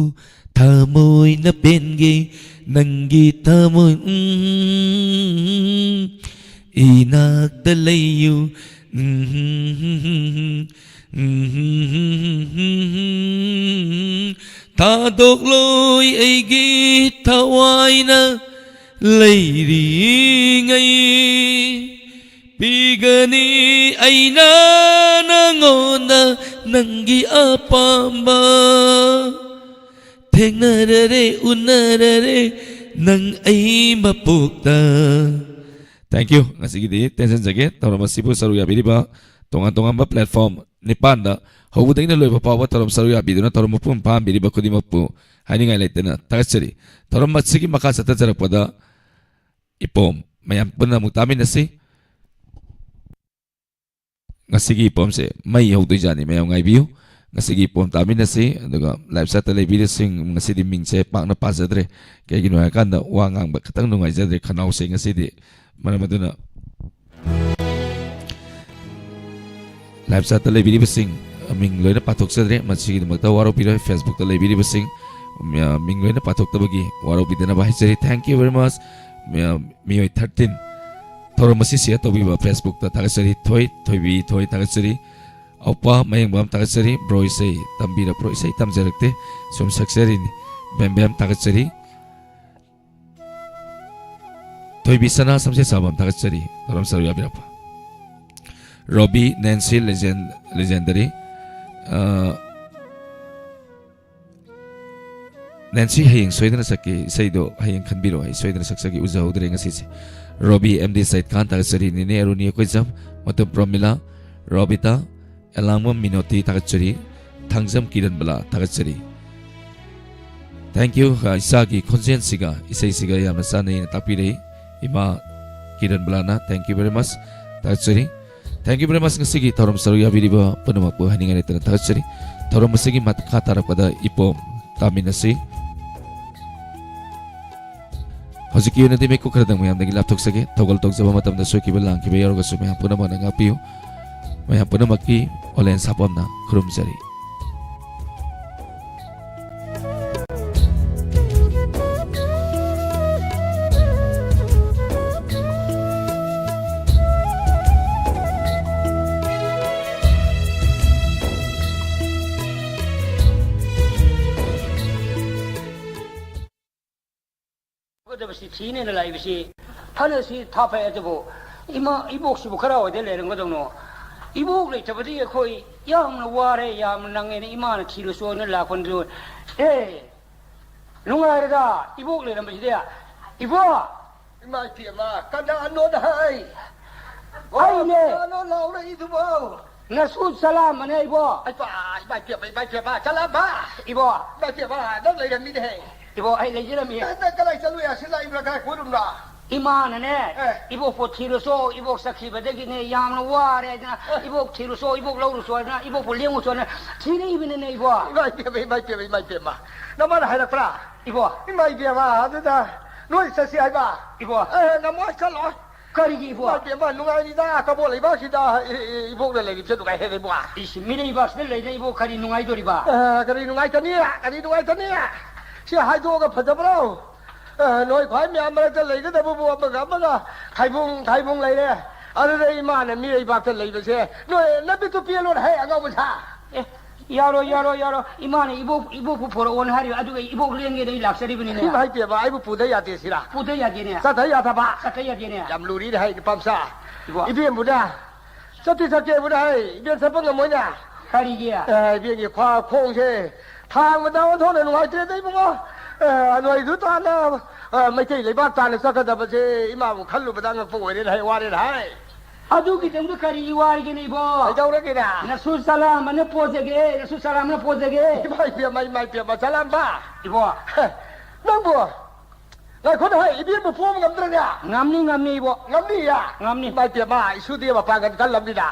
ꯊꯃꯣꯏꯅ ꯄꯦꯟꯒꯦ, ꯅꯪꯒꯤ ꯊꯃꯣꯏ, ꯎꯝ, ꯏꯅꯥꯛꯇ ꯂꯩꯌꯨ, ꯎꯝ, ꯎꯝ, ꯊꯥꯗꯣꯛꯂꯣꯏ ꯑꯩꯒꯤ ꯊꯋꯥꯏꯅ ꯂꯩꯔꯤꯉꯩ꯫ ꯄꯤꯒꯅꯤ ꯑꯩꯅ ꯅꯉꯣꯟꯗ ꯅꯪꯒꯤ ꯑꯄꯥꯝꯕ꯫ ꯊꯦꯡꯅꯔꯔꯦ, ꯎꯅꯔꯔꯦ, ꯅꯪ ꯑꯩ ꯃꯄꯣꯛꯇ꯫ Thank you꯫ ꯉꯁꯤꯒꯤꯗꯤ ꯇꯦꯟꯁꯤꯟꯖꯒꯦ꯫ ꯊꯧꯔꯝ ꯑꯁꯤꯕꯨ ꯁꯔꯨꯛ ꯌꯥꯕꯤꯔꯤꯕ ꯇꯣꯉꯥꯟ ꯇꯣꯉꯥꯟꯕ platform ꯅꯤꯄꯥꯟꯗ ꯍꯧꯕꯗꯒꯤꯅ ꯂꯣꯏꯕ ꯐꯥꯎꯕ ꯊꯧꯔꯝ ꯁꯔꯨꯛ ꯌꯥꯕꯤꯗꯨꯅ ꯊꯧꯔꯝ ꯃꯄꯨꯡ ꯐꯥꯍꯟꯕꯤꯔꯤꯕ ꯈꯨꯗꯤꯡꯃꯛꯄꯨ ꯍꯥꯏꯅꯤꯡꯉꯥꯏ ꯂꯩꯇꯅ ꯊꯥꯒꯠꯆꯔꯤ꯫ ꯊꯧꯔꯝ ꯑꯁꯤꯒꯤ ꯃꯈꯥ ꯆꯠꯊꯖꯔꯛꯄꯗ ꯏꯄꯣꯝ ꯃꯌꯥꯝ ꯄꯨꯟꯅ ꯑꯃꯨꯛ ꯇꯥꯃꯤꯟꯅꯁꯤ꯫ ꯉꯁꯤꯒꯤ ꯄꯣꯝꯁꯦ ꯃꯩ ꯍꯧꯗꯣꯏꯖꯥꯠꯅꯤ, ꯃꯌꯥꯝ ꯉꯥꯏꯕꯤꯌꯨ꯫ ꯉꯁꯤꯒꯤ ꯄꯣꯝ ꯇꯥꯃꯤꯟꯅꯁꯤ꯫ ꯑꯗꯨꯒ ꯂꯥꯏꯚ ꯆꯥꯠꯇ ꯂꯩꯕꯤꯔꯤꯕꯁꯤꯡ, ꯉꯁꯤꯗꯤ ꯃꯤꯡꯁꯦ ꯄꯥꯛꯅ ꯄꯥꯖꯗ꯭ꯔꯦ, ꯀꯩꯒꯤꯅꯣ ꯍꯥꯏꯔꯀꯥꯟꯗ ꯋꯥ ꯉꯥꯡꯕ ꯈꯤꯇꯪ ꯅꯨꯡꯉꯥꯏꯖꯗ꯭ꯔꯦ ꯈꯅꯥꯎꯁꯦ ꯉꯁꯤꯗꯤ꯫ ꯃꯔꯝ ꯑꯗꯨꯅ ꯂꯥꯏꯚ ꯆꯥꯠꯇ ꯂꯩꯕꯤꯔꯤꯕꯁꯤꯡ, ꯃꯤꯡ ꯂꯣꯏꯅ ꯄꯥꯊꯣꯛꯆꯗ꯭ꯔꯦ, ꯃꯁꯤꯒꯤꯗꯃꯛꯇ ꯋꯥꯔꯧꯕꯤꯔꯣꯏ꯫ ꯐꯦꯁꯕꯨꯛꯇ ꯂꯩꯕꯤꯔꯤꯕꯁꯤꯡ, ꯃꯤꯡ ꯂꯣꯏꯅ ꯄꯥꯊꯣꯛꯇꯕꯒꯤ ꯋꯥꯔꯧꯕꯤꯗꯅꯕ ꯍꯥꯏꯖꯔꯤ꯫ Thank you very much꯫ ꯃꯤꯑꯣꯏ thirteen ꯊꯧꯔꯝ ꯑꯁꯤ ꯁꯤꯌꯔ ꯇꯧꯕꯤꯕ ꯐꯦꯁꯕꯨꯛꯇ ꯊꯥꯒꯠꯆꯔꯤ꯫ ꯊꯣꯏ, ꯊꯣꯏꯕꯤ, ꯊꯣꯏ ꯊꯥꯒꯠꯆꯔꯤ꯫ ꯑꯧꯄꯥ ꯃꯌꯦꯡꯕꯝ ꯊꯥꯒꯠꯆꯔꯤ꯫ ꯕ꯭ꯔꯣ, ꯏꯁꯩ ꯇꯝꯕꯤꯔꯛꯄ꯭ꯔꯣ? ꯏꯁꯩ ꯇꯝꯖꯔꯛꯇꯦ, ꯁꯨꯝ ꯁꯛꯆꯔꯤꯅꯤ꯫ ꯕꯦꯝ ꯕꯦꯝ ꯊꯥꯒꯠꯆꯔꯤ꯫ ꯊꯣꯏꯕꯤ ꯁꯅꯥ ꯁꯝꯁꯦ ꯁꯥꯕꯝ ꯊꯥꯒꯠꯆꯔꯤ, ꯊꯧꯔꯝ ꯁꯔꯨꯛ ꯌꯥꯕꯤꯔꯛꯄ꯫ ꯔꯣꯕꯤ, ꯅꯦꯟꯁꯤ, ꯂꯦꯖꯦꯟ-, ꯂꯦꯖꯦꯟꯗꯔꯤ꯫ ꯑ, ꯅꯦꯟꯁꯤ, ꯍꯌꯦꯡ ꯁꯣꯏꯗꯅ ꯁꯛꯀꯦ, ꯏꯁꯩꯗꯣ ꯍꯌꯦꯡ ꯈꯟꯕꯤꯔꯣ, ꯑꯩ ꯁꯣꯏꯗꯅ ꯁꯛꯆꯒꯦ, ꯎꯖꯍꯧꯗ꯭ꯔꯦ ꯉꯁꯤꯁꯦ꯫ ꯔꯣꯕꯤ, ꯑꯦꯝ ꯗꯤ ꯁꯩꯗ ꯈꯥꯟ ꯊꯥꯒꯠꯆꯔꯤ, ꯅꯦꯅꯦ ꯑꯔꯨꯅꯤ ꯑꯩꯈꯣꯏꯖꯝ, ꯃꯇꯨꯝ ꯄ꯭ꯔꯃꯤꯂꯥ, ꯔꯣꯕꯤꯇꯥ, ꯑꯦꯂꯥꯡꯕꯝ ꯃꯤꯅꯣꯇꯤ ꯊꯥꯒꯠꯆꯔꯤ, ꯊꯥꯡꯖꯝ ꯀꯤꯔꯟꯕꯂꯥ ꯊꯥꯒꯠꯆꯔꯤ꯫ Thank you꯫ ꯑ, ꯏꯆꯥꯒꯤ ꯈꯣꯟꯖꯦꯜꯁꯤꯒ ꯏꯁꯩꯁꯤꯒ ꯌꯥꯝꯅ ꯆꯥꯟꯅꯩꯅ ꯇꯥꯛꯄꯤꯔꯛꯏ ꯏꯃꯥ ꯀꯤꯔꯟꯕꯂꯥꯅ꯫ Thank you very much꯫ ꯊꯥꯒꯠꯆꯔꯤ꯫ Thank you very much꯫ ꯉꯁꯤꯒꯤ ꯊꯧꯔꯝ ꯁꯔꯨꯛ ꯌꯥꯕꯤꯔꯤꯕ ꯄꯨꯝꯅꯃꯛꯄꯨ ꯍꯥꯏꯅꯤꯡꯉꯥꯏ ꯂꯩꯇꯅ ꯊꯥꯒꯠꯆꯔꯤ꯫ ꯊꯧꯔꯝ ꯑꯁꯤꯒꯤ ꯃꯈꯥ ꯇꯥꯔꯛꯄꯗ ꯏꯄꯣꯝ ꯇꯥꯃꯤꯟꯅꯁꯤ꯫ ꯍꯧꯖꯤꯛꯀꯤ ꯑꯣꯏꯅꯗꯤ ꯃꯤꯀꯨꯞ ꯈꯔꯗꯪ ꯃꯌꯥꯝꯗꯒꯤ ꯂꯥꯞꯊꯣꯛꯆꯒꯦ꯫ ꯊꯧꯒꯜ ꯇꯧꯖꯕ ꯃꯇꯝꯗ ꯁꯣꯏꯈꯤꯕ ꯂꯥꯟꯈꯤꯕ ꯌꯥꯎꯔꯒꯁꯨ ꯃꯌꯥꯝ ꯄꯨꯝꯅꯃꯛꯅ ꯉꯥꯛꯄꯤꯌꯨ꯫ ꯃꯌꯥꯝ ꯄꯨꯝꯅꯃꯛꯀꯤ ꯑꯣꯂꯦꯟ ꯁꯥꯄꯝꯅ ꯈꯨꯔꯨꯝꯖꯔꯤ꯫ ꯐꯒꯗꯕꯁꯤ ꯊꯤꯅꯦꯅ ꯂꯥꯛꯏꯕꯁꯤ ꯐꯅ ꯁꯤ ꯊꯥꯐꯩ ꯑꯗꯨꯕꯨ ꯏꯃꯥ ꯏꯕꯣꯛꯁꯤꯕꯨ ꯀꯔꯥꯏꯋꯥꯏꯗ ꯂꯩꯔꯝꯒꯗꯧꯅꯣ? ꯏꯕꯣꯛ ꯂꯩꯇꯕꯗꯤ ꯑꯩꯈꯣꯏ ꯌꯥꯝꯅ ꯋꯥꯔꯦ, ꯌꯥꯝꯅ ꯅꯪꯉꯦꯅ ꯏꯃꯥꯅ ꯊꯤꯔꯨꯁꯣꯅ ꯂꯥꯛꯄꯅꯤ꯫ ꯑꯦ, ꯅꯨꯡꯉꯥꯏꯔꯦꯗ ꯏꯕꯣꯛ ꯂꯩꯔꯝꯕꯁꯤꯗꯤ꯫ ꯏꯕꯣꯛ! ꯏꯃꯥ ꯏꯄꯦꯝꯃ, ꯀꯅꯥꯅꯣꯗ ꯍꯥꯏ? ꯑꯩꯅꯦ꯫ ꯀꯅꯥꯅꯣ ꯂꯥꯎꯔꯛꯏꯗꯨꯕꯣ? ꯅꯁꯨ ꯆꯂꯥꯝꯕꯅꯦ ꯏꯕꯣ꯫ ꯑꯩ ꯄꯥ-, ꯏꯃꯥ ꯏꯄꯦꯝꯃ, ꯏꯃꯥ ꯏꯄꯦꯝꯃ, ꯆꯂꯥꯝꯕ! ꯏꯕꯣ꯫ ꯏꯃꯥ ꯏꯄꯦꯝꯃ, ꯅꯪ ꯂꯩꯔꯝꯃꯤꯅꯦꯍꯦ꯫ ꯏꯕꯣ, ꯑꯩ ꯂꯩꯖꯔꯝꯃꯤ꯫ ꯅꯪ, ꯅꯪ ꯀꯗꯥꯏ ꯆꯠꯂꯨꯏ? ꯑꯁꯤ ꯂꯥꯛꯏꯕ꯭ꯔꯥ? ꯀꯗꯥꯏ ꯀꯣꯏꯔꯨꯝꯅꯣ? ꯏꯃꯥꯅꯅꯦ, ꯑꯦ꯫ "ꯏꯕꯣꯛꯄꯨ ꯊꯤꯔꯨꯆꯣ, ꯏꯕꯣꯛ ꯆꯠꯈꯤꯕꯗꯒꯤꯅꯦ ꯌꯥꯝꯅ ꯋꯥꯔꯦ" ꯍꯥꯏꯗꯅ, ꯑꯦ꯫ "ꯏꯕꯣꯛ ꯊꯤꯔꯨꯆꯣ, ꯏꯕꯣꯛ ꯂꯧꯔꯨꯆꯣ" ꯍꯥꯏꯗꯅ, "ꯏꯕꯣꯛꯄꯨ ꯂꯦꯡꯉꯨꯆꯣ" ꯍꯥꯏꯗꯅ ꯊꯤꯔꯛꯏꯕꯅꯤꯅꯦ, ꯏꯕꯣ꯫ ꯏꯃꯥ ꯏꯕꯦꯝꯃ, ꯏꯃꯥ ꯏꯕꯦꯝꯃ, ꯏꯃꯥ ꯏꯕꯦꯝꯃ꯫ ꯅꯃꯥꯅ ꯍꯥꯏꯔꯛꯄ꯭ꯔꯥ? ꯏꯕꯣ꯫ ꯏꯃꯥ ꯏꯕꯦꯝꯃ, ꯑꯗꯨꯗ ꯅꯣꯏ ꯆꯠꯁꯤ ꯍꯥꯏꯕ? ꯏꯕꯣ꯫ ꯑꯦ, ꯉꯝꯃꯣꯏ, ꯆꯠꯂꯣꯏ꯫ ꯀꯔꯤꯒꯤ, ꯏꯕꯣ? ꯏꯃꯥ ꯏꯕꯦꯝꯃ, ꯅꯨꯡꯉꯥꯏꯔꯤꯗ, ꯀꯕꯣ ꯂꯩꯕꯥꯛꯁꯤꯗ ꯏ-, ꯏ-, ꯏꯕꯣꯛꯅ ꯂꯩꯔꯤꯕꯁꯦ ꯅꯨꯡꯉꯥꯏ ꯍꯦꯜꯂꯦ, ꯏꯕꯣ꯫ ꯏꯁ, ꯃꯤꯔꯩꯕꯥꯛꯁꯤꯗ ꯂꯩꯔ ꯏꯕꯣ ꯀꯔꯤ ꯅꯨꯡꯉꯥꯏꯗꯣꯔꯤꯕ? ꯑꯦ, ꯀꯔꯤ ꯅꯨꯡꯉꯥꯏꯇꯅꯤ? ꯀꯔꯤ ꯅꯨꯡꯉꯥꯏꯇꯅꯤ? ꯁꯤ ꯍꯥꯏꯗꯣꯛꯑꯒ ꯐꯖꯕ꯭ꯔꯣ? ꯑ, ꯅꯣꯏ ꯈ꯭ꯋꯥꯏ ꯃꯌꯥꯝ ꯃꯔꯛꯇ ꯂꯩꯒꯗꯕꯕꯨ ꯑꯃꯒ ꯑꯃꯒ ꯈꯥꯏꯕꯨꯡ ꯈꯥꯏꯕꯨꯡ ꯂꯩꯔꯦ꯫ ꯑꯗꯨꯗ ꯏꯃꯥꯅ ꯃꯤꯔꯩꯕꯥꯛꯇ ꯂꯩꯕꯁꯦ ꯅꯣꯏ ꯅꯃꯤꯠꯇꯨ ꯄꯦꯜꯂꯣꯅ ꯍꯦ, ꯑꯉꯥꯎꯕ ꯁꯥ꯫ ꯑꯦ, ꯌꯥꯔꯣꯏ, ꯌꯥꯔꯣꯏ, ꯌꯥꯔꯣꯏ꯫ ꯏꯃꯥꯅ ꯏꯕꯣꯛ, ꯏꯕꯣꯛꯄꯨ ꯄꯣꯔꯛꯑꯣꯅ ꯍꯥꯏꯔꯤꯕ, ꯑꯗꯨꯒ ꯏꯕꯣꯛ ꯂꯦꯡꯒꯦꯅ ꯑꯩ ꯂꯥꯛꯆꯔꯤꯕꯅꯤꯅꯦ꯫ ꯏꯃꯥ ꯏꯕꯦꯝꯃ, ꯑꯩꯕꯨ ꯄꯨꯗ ꯌꯥꯗꯦ ꯁꯤꯔꯥ? ꯄꯨꯗ ꯌꯥꯗꯦꯅꯦ꯫ ꯆꯠꯇ ꯌꯥꯗꯕ? ꯆꯠꯇ ꯌꯥꯗꯦꯅꯦ꯫ ꯌꯥꯝ ꯂꯨꯔꯤꯅꯦ ꯍꯥꯏ, ꯅꯨꯄꯥ ꯃꯆꯥ꯫ ꯏꯕꯣ꯫ ꯏꯕꯦꯝꯕꯨꯅꯦ, ꯆꯠꯇꯤ ꯆꯠꯀꯦꯕꯨꯅꯦ ꯍꯥꯏ, ꯏꯕꯦꯝ ꯆꯠꯄ ꯉꯝꯃꯣꯏꯅꯦ꯫ ꯀꯔꯤꯒꯤ? ꯑꯦ, ꯏꯕꯦꯝꯒꯤ ꯈ꯭ꯋꯥ-, ꯈꯣꯡꯁꯦ ꯊꯥꯡꯕꯗ ꯑꯣꯟꯊꯣꯛꯅ ꯅꯨꯡꯉꯥꯏꯇ꯭ꯔꯦꯗ ꯏꯕꯨꯡꯉꯣ꯫ ꯑ, ꯅꯣꯏꯗꯨ ꯇꯥꯅ, ꯑ, ꯃꯩꯇꯩ ꯂꯩꯕꯥꯛ ꯇꯥꯅ ꯆꯠꯀꯗꯕꯁꯦ ꯏꯃꯥꯕꯨ ꯈꯜꯂꯨꯕꯗ ꯑꯉꯛꯄ ꯑꯣꯏꯔꯦꯅꯦ ꯍꯥꯏ, ꯋꯥꯔꯦꯅꯦ ꯍꯥꯏ꯫ ꯑꯗꯨꯒꯤꯗꯃꯛꯇ ꯀꯔꯤꯒꯤ ꯋꯥꯔꯤꯒꯤꯅ ꯏꯕꯣ? ꯀꯩꯗꯧꯔꯒꯦꯅꯦ? ꯅꯁꯨ ꯆꯂꯥꯝꯕꯅ ꯄꯣꯖꯒꯦ, ꯅꯁꯨ ꯆꯂꯥꯝꯕꯅ ꯄꯣꯖꯒꯦ꯫ ꯏꯃꯥ ꯏꯕꯦꯝꯃ, ꯏꯃꯥ ꯏꯕꯦꯝꯃ, ꯆꯂꯥꯝꯕ꯫ ꯏꯕꯣ꯫ ꯍꯦ, ꯅꯪꯕꯨ ꯉꯥꯏꯈꯣꯅꯦ ꯍꯦ, ꯏꯕꯦꯝꯕꯨ ꯄꯣꯕ ꯉꯝꯗ꯭ꯔꯅꯦ? ꯉꯝꯅꯤ, ꯉꯝꯅꯤ ꯏꯕꯣ꯫ ꯉꯝꯅꯤꯌꯦ? ꯉꯝꯅꯤ꯫ ꯏꯃꯥ ꯏꯕꯦꯝꯃ, ꯏꯁꯨꯗꯤ ꯃꯄꯥꯡꯒꯜ ꯀꯜꯂꯝꯅꯤꯅ꯫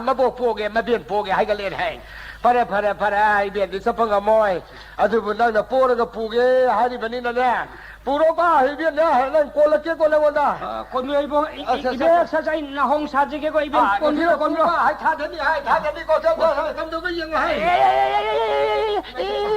ꯃꯕꯣꯛ ꯄꯣꯒꯦ, ꯃꯕꯦꯟ ꯄꯣꯒꯦ ꯍꯥꯏꯒꯠꯂꯦꯅꯦ ꯍꯦ꯫ ꯐꯔꯦ, ꯐꯔꯦ, ꯐꯔꯦ, ꯏꯕꯦꯟꯗꯤ ꯆꯠꯄ ꯉꯝꯃꯣꯏ꯫ ꯑꯗꯨꯕꯨ ꯅꯪꯅ ꯄꯣꯔꯒ ꯄꯨꯒꯦ ꯍꯥꯏꯔꯤꯕꯅꯤꯅꯅꯦ, ꯄꯨꯔꯣꯕ, ꯏꯕꯦꯟꯅ ꯅꯪ ꯀꯣꯜꯂꯛꯀꯦꯀꯣ ꯅꯪꯉꯣꯟꯗ꯫ ꯑ, ꯀꯣꯟꯕꯤꯌꯣ ꯏꯕꯣ, ꯏ-, ꯑ, ꯏ-, ꯁꯦ, ꯁꯦ, ꯏꯕꯦꯟ ꯁꯦ꯫ ꯁꯠ ꯁꯠ ꯅꯥꯍꯣꯡ ꯁꯥꯖꯒꯦꯀꯣ, ꯏꯕꯦꯟ, ꯑ, ꯀꯣꯟꯕꯤꯌꯣ, ꯅꯨꯄꯤꯅ ꯀꯣꯟꯕꯤꯌꯣ꯫ ꯄꯨꯕ ꯍꯥꯏ ꯊꯥꯖꯅꯤ, ꯍꯥꯏ ꯊꯥꯖꯅꯤꯀꯣ, ꯁꯦ, ꯁꯦ, ꯁꯦ, ꯀꯝꯗꯧꯕ ꯌꯦꯡꯉꯣ ꯍꯥꯏ꯫ ꯑꯦ, ꯑꯦ, ꯑꯦ,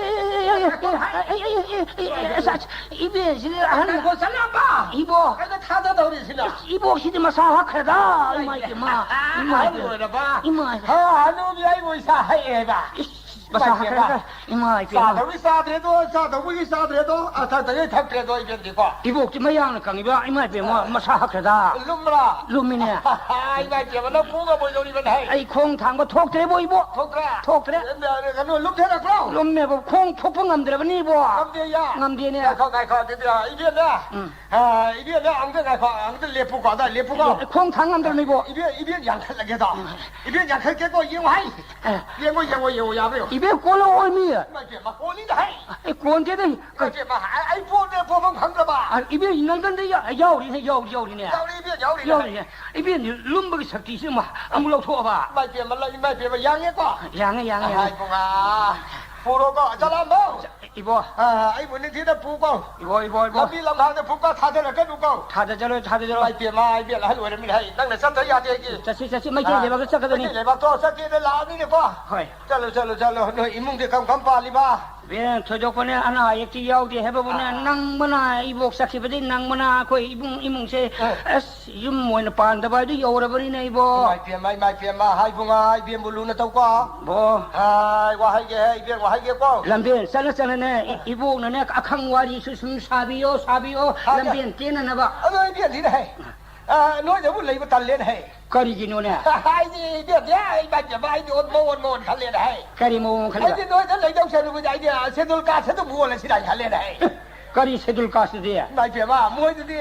ꯑꯦ, ꯑꯁ, ꯑꯁ, ꯏꯕꯦꯟꯁꯤꯗꯤ ꯑꯍꯟ ꯉꯥꯏꯈꯣ, ꯁꯅꯥꯄꯥ! ꯏꯕꯣ꯫ ꯀꯩꯅꯣ ꯊꯥꯖꯗꯧꯔꯤꯁꯤꯅ? ꯏꯕꯣꯛꯁꯤꯗꯤ ꯃꯁꯥ ꯍꯛꯈ꯭ꯔꯦꯗ, ꯏꯃꯥ ꯏꯕꯦꯝꯃ, ꯏꯃꯥ ꯑꯍꯜ ꯏꯕꯦꯝꯃ꯫ ꯑꯣꯏꯔꯕ? ꯏꯃꯥ ꯏꯕꯦꯝꯃ꯫ ꯍꯥ, ꯍꯅꯨꯕꯤ ꯑꯩꯕꯨ ꯏꯁꯥ ꯍꯛꯑꯦꯕ꯫ ꯏꯁ, ꯃꯁꯥ ꯏꯃꯥ ꯍꯛꯈ꯭ꯔꯦꯗ, ꯏꯕꯦꯝꯃ꯫ ꯏꯃꯥ ꯏꯕꯦꯝꯃ꯫ ꯆꯥꯗꯧꯒꯤ ꯆꯥꯗ꯭ꯔꯦꯗꯣ, ꯆꯥꯗꯧꯕꯒꯤ ꯆꯥꯗ꯭ꯔꯦꯗꯣ, ꯑ, ꯊꯛꯇꯧꯒꯤ ꯊꯛꯇ꯭ꯔꯦꯗꯣ, ꯏꯕꯦꯟꯗꯤꯀꯣ꯫ ꯏꯕꯣꯛꯇꯤ ꯃꯌꯥꯡꯅ ꯀꯪꯉꯤꯕ, ꯏꯃꯥ ꯏꯕꯦꯝꯃ, ꯃꯁꯥ ꯍꯛꯈ꯭ꯔꯦꯗ꯫ ꯂꯨꯝꯕ꯭ꯔꯥ? ꯂꯨꯝꯃꯤꯅꯦ꯫ ꯏꯃꯥ ꯏꯕꯦꯝꯃ, ꯅꯪ ꯄꯨ ꯉꯝꯃꯣꯏꯗꯧꯔꯤꯕꯅꯦ꯫ ꯑꯩ ꯈꯣꯡ ꯊꯥꯡꯕ ꯊꯣꯛꯇ꯭ꯔꯦꯕꯣ, ꯏꯕꯣ꯫ ꯊꯣꯛꯇ꯭ꯔꯦ? ꯊꯣꯛꯇ꯭ꯔꯦ꯫ ꯀꯩꯅꯣ, ꯂꯨꯝꯊꯔꯛꯄ꯭ꯔꯣ? ꯂꯨꯝꯃꯦꯕ, ꯈꯣꯡ ꯊꯣꯛꯄ ꯉꯝꯗ꯭ꯔꯕꯅꯤ, ꯏꯕꯣ꯫ ꯉꯝꯗꯦꯌꯥ? ꯉꯝꯗꯦꯅꯦ꯫ ꯉꯥꯏꯈꯣ, ꯉꯥꯏꯈꯣ, ꯑꯗꯨꯗꯤ, ꯏꯕꯦꯟꯅ꯫ ꯎꯝ꯫ ꯑ, ꯏꯕꯦꯟꯅ, ꯑꯃꯨꯛꯇ ꯉꯥꯏꯈꯣ, ꯑꯃꯨꯛꯇ ꯂꯦꯞꯄꯨꯀꯣ, ꯑꯗ ꯂꯦꯞꯄꯨꯀꯣ꯫ ꯑꯦ, ꯈꯣꯡ ꯊꯥꯡ ꯉꯝꯗ꯭ꯔꯕꯅꯤ, ꯏꯕꯣ꯫ ꯏꯕꯦꯟ, ꯏꯕꯦꯟ ꯌꯥꯡꯈꯠꯂꯒꯦꯗꯣ꯫ ꯎꯝ꯫ ꯏꯕꯦꯟ ꯌꯥꯡꯈꯠꯀꯦꯀꯣ, ꯌꯦꯡꯉꯨ ꯍꯥꯏ꯫ ꯑꯦ꯫ ꯌꯦꯡꯉꯣ, ꯌꯦꯡꯉꯣ, ꯌꯦꯡꯉꯣ, ꯌꯥꯕ꯭ꯔꯥ ꯌꯦꯡꯉꯣ꯫ ꯑꯦ, ꯀꯣꯜꯂꯣ ꯑꯣꯏꯃꯤ꯫ ꯏꯃꯥ ꯏꯕꯦꯝꯃ, ꯀꯣꯜꯂꯤꯗ ꯍꯩ꯫ ꯑꯦ, ꯀꯣꯟꯗꯦꯗ꯫ ꯏꯃꯥ ꯏꯕꯦꯝꯃ, ꯑꯩ, ꯑꯩ ꯄꯣꯠꯅꯦ ꯄꯣꯠꯐꯝ ꯈꯪꯗ꯭ꯔꯕ꯫ ꯑ, ꯏꯕꯦꯝ, ꯅꯪꯒꯟꯗ ꯌꯥ-, ꯌꯥꯎꯔꯤꯅꯦ, ꯌꯥꯎꯔꯤ, ꯌꯥꯎꯔꯤꯅꯦ꯫ ꯌꯥꯎꯔꯤ, ꯏꯕꯦꯝ, ꯌꯥꯎꯔꯤꯅꯦ꯫ ꯌꯥꯎꯔꯤꯅꯦ꯫ ꯏꯕꯦꯝ, ꯂꯨꯝꯕꯒꯤ ꯁꯛꯇꯤꯁꯤ ꯑꯃ, ꯑꯃꯨꯛ ꯂꯧꯊꯣꯛꯑꯕ꯫ ꯏꯃꯥ ꯏꯕꯦꯝꯃ, ꯂ-, ꯏꯃꯥ ꯏꯕꯦꯝꯃ, ꯌꯥꯡꯉꯦꯀꯣ? ꯌꯥꯡꯉꯦ, ꯌꯥꯡꯉꯦ, ꯑꯍꯥ, ꯌꯥꯡꯉꯦ꯫ ꯏꯕꯨꯡꯉꯥ, ꯄꯨꯔꯣꯀꯣ, ꯆꯂꯥꯝꯕꯧ꯫ ꯏꯕꯣ꯫ ꯑ, ꯑꯩꯕꯨ ꯅꯤꯡꯊꯤꯅ ꯄꯨꯀꯣ꯫ ꯏꯕꯣ, ꯏꯕꯣ, ꯏꯕꯣ꯫ ꯂꯝꯕꯤ ꯂꯝꯍꯥꯡꯗ ꯐꯨꯀꯥ ꯊꯥꯗꯔꯛꯀꯅꯨꯀꯣ꯫ ꯊꯥꯗꯖꯔꯣꯏ, ꯊꯥꯗꯖꯔꯣꯏ꯫ ꯏꯃꯥ ꯏꯕꯦꯝ, ꯑꯍꯜ ꯑꯣꯏꯔꯝꯃꯤꯅ ꯍꯩ, ꯅꯪꯅ ꯆꯠꯇ ꯌꯥꯗꯦ ꯑꯩꯒꯤ꯫ ꯆꯠꯁꯤ, ꯆꯠꯁꯤ, ꯃꯩꯇꯩ ꯑ, ꯂꯩꯕꯥꯛꯇ ꯆꯠꯀꯗꯕꯅꯤ꯫ ꯃꯩꯇꯩ ꯂꯩꯕꯥꯛꯇꯣ ꯆꯠꯀꯦꯅ ꯂꯥꯛꯑꯕꯅꯤꯅꯦꯀꯣ꯫ ꯍꯣꯏ꯫ ꯆꯠꯂꯨ, ꯆꯠꯂꯨ, ꯆꯠꯂꯨ꯫ ꯅꯣꯏ ꯏꯃꯨꯡꯗꯤ ꯀꯔꯝ ꯀꯔꯝ ꯄꯥꯜꯂꯤꯕ? ꯏꯕꯦꯝ, ꯊꯣꯏꯗꯣꯛꯄꯅꯦ ꯑꯅꯥ ꯑꯌꯦꯛꯇꯤ ꯌꯥꯎꯗꯦ ꯍꯥꯏꯕꯕꯨꯅꯦ, ꯑ꯫ ꯅꯪꯕꯅ ꯏꯕꯣꯛ ꯆꯠꯈꯤꯕꯗꯒꯤ ꯅꯪꯕꯅ ꯑꯩꯈꯣꯏ ꯏꯕꯨꯡ ꯏꯃꯨꯡꯁꯦ, ꯑ꯫ ꯑꯁ, ꯌꯨꯝ ꯑꯣꯏꯅ ꯄꯥꯟꯗꯕ ꯍꯥꯏꯗꯨ ꯌꯧꯔꯕꯅꯤꯅꯦ ꯏꯕꯣ꯫ ꯏꯃꯥ ꯏꯕꯦꯝꯃ, ꯏꯃꯥ ꯏꯕꯦꯝꯃ, ꯍꯥꯏ ꯏꯕꯨꯡꯉꯣ, ꯏꯕꯦꯝꯕꯨ ꯂꯨꯅ ꯇꯧꯀꯣ꯫ ꯕꯣ꯫ ꯍꯥꯏ, ꯋꯥꯍꯩꯒꯦ, ꯏꯕꯦꯝ, ꯋꯥꯍꯩꯒꯦꯀꯣ꯫ ꯂꯝꯕꯦꯟ, ꯆꯠꯂ ꯆꯠꯂꯅꯦ, ꯏ-, ꯏꯕꯣꯛꯅꯅꯦ, ꯑꯈꯪ ꯋꯥꯔꯤꯁꯨ ꯁꯨꯝ ꯁꯥꯕꯤꯌꯣ, ꯁꯥꯕꯤꯌꯣ, ꯍꯥꯏ, ꯂꯝꯕꯦꯟ ꯇꯦꯟꯅꯅꯕ꯫ ꯑꯗꯣ ꯏꯕꯦꯝꯁꯤꯅ ꯍꯩ, ꯑ, ꯅꯣꯏꯗꯕꯨ ꯂꯩꯕ ꯇꯜꯂꯦꯅ ꯍꯩ꯫ ꯀꯔꯤꯒꯤꯅꯣꯅꯦ? ꯍꯥꯏꯗꯤ ꯏꯕꯦꯝꯁꯦ, ꯑꯩ ꯏꯃꯥ ꯏꯕꯦꯝꯃ, ꯑꯩꯗꯤ ꯑꯣꯟ-, ꯃꯑꯣꯟ ꯃꯑꯣꯟ ꯈꯜꯂꯦꯅ ꯍꯩ꯫ ꯀꯔꯤ ꯃꯑꯣꯡ ꯈꯜꯂꯤꯕ? ꯑꯩꯗꯤ ꯅꯣꯏꯗ ꯂꯩꯗꯧ ꯁꯔꯨꯛꯄꯨꯗꯤ ꯑꯩꯗꯤ, ꯑ, ꯁꯦꯗꯨꯜ ꯀꯥꯁ ꯑꯗꯨꯝ ꯑꯣꯜꯂꯁꯤꯔꯥ ꯍꯥꯏꯅ ꯈꯜꯂꯦꯅ ꯍꯩ꯫ ꯀꯔꯤ ꯁꯦꯗꯨꯜ ꯀꯥꯁꯇꯗꯤ? ꯏꯃꯥ ꯏꯕꯦꯝꯃ, ꯃꯣꯏꯗꯗꯤ,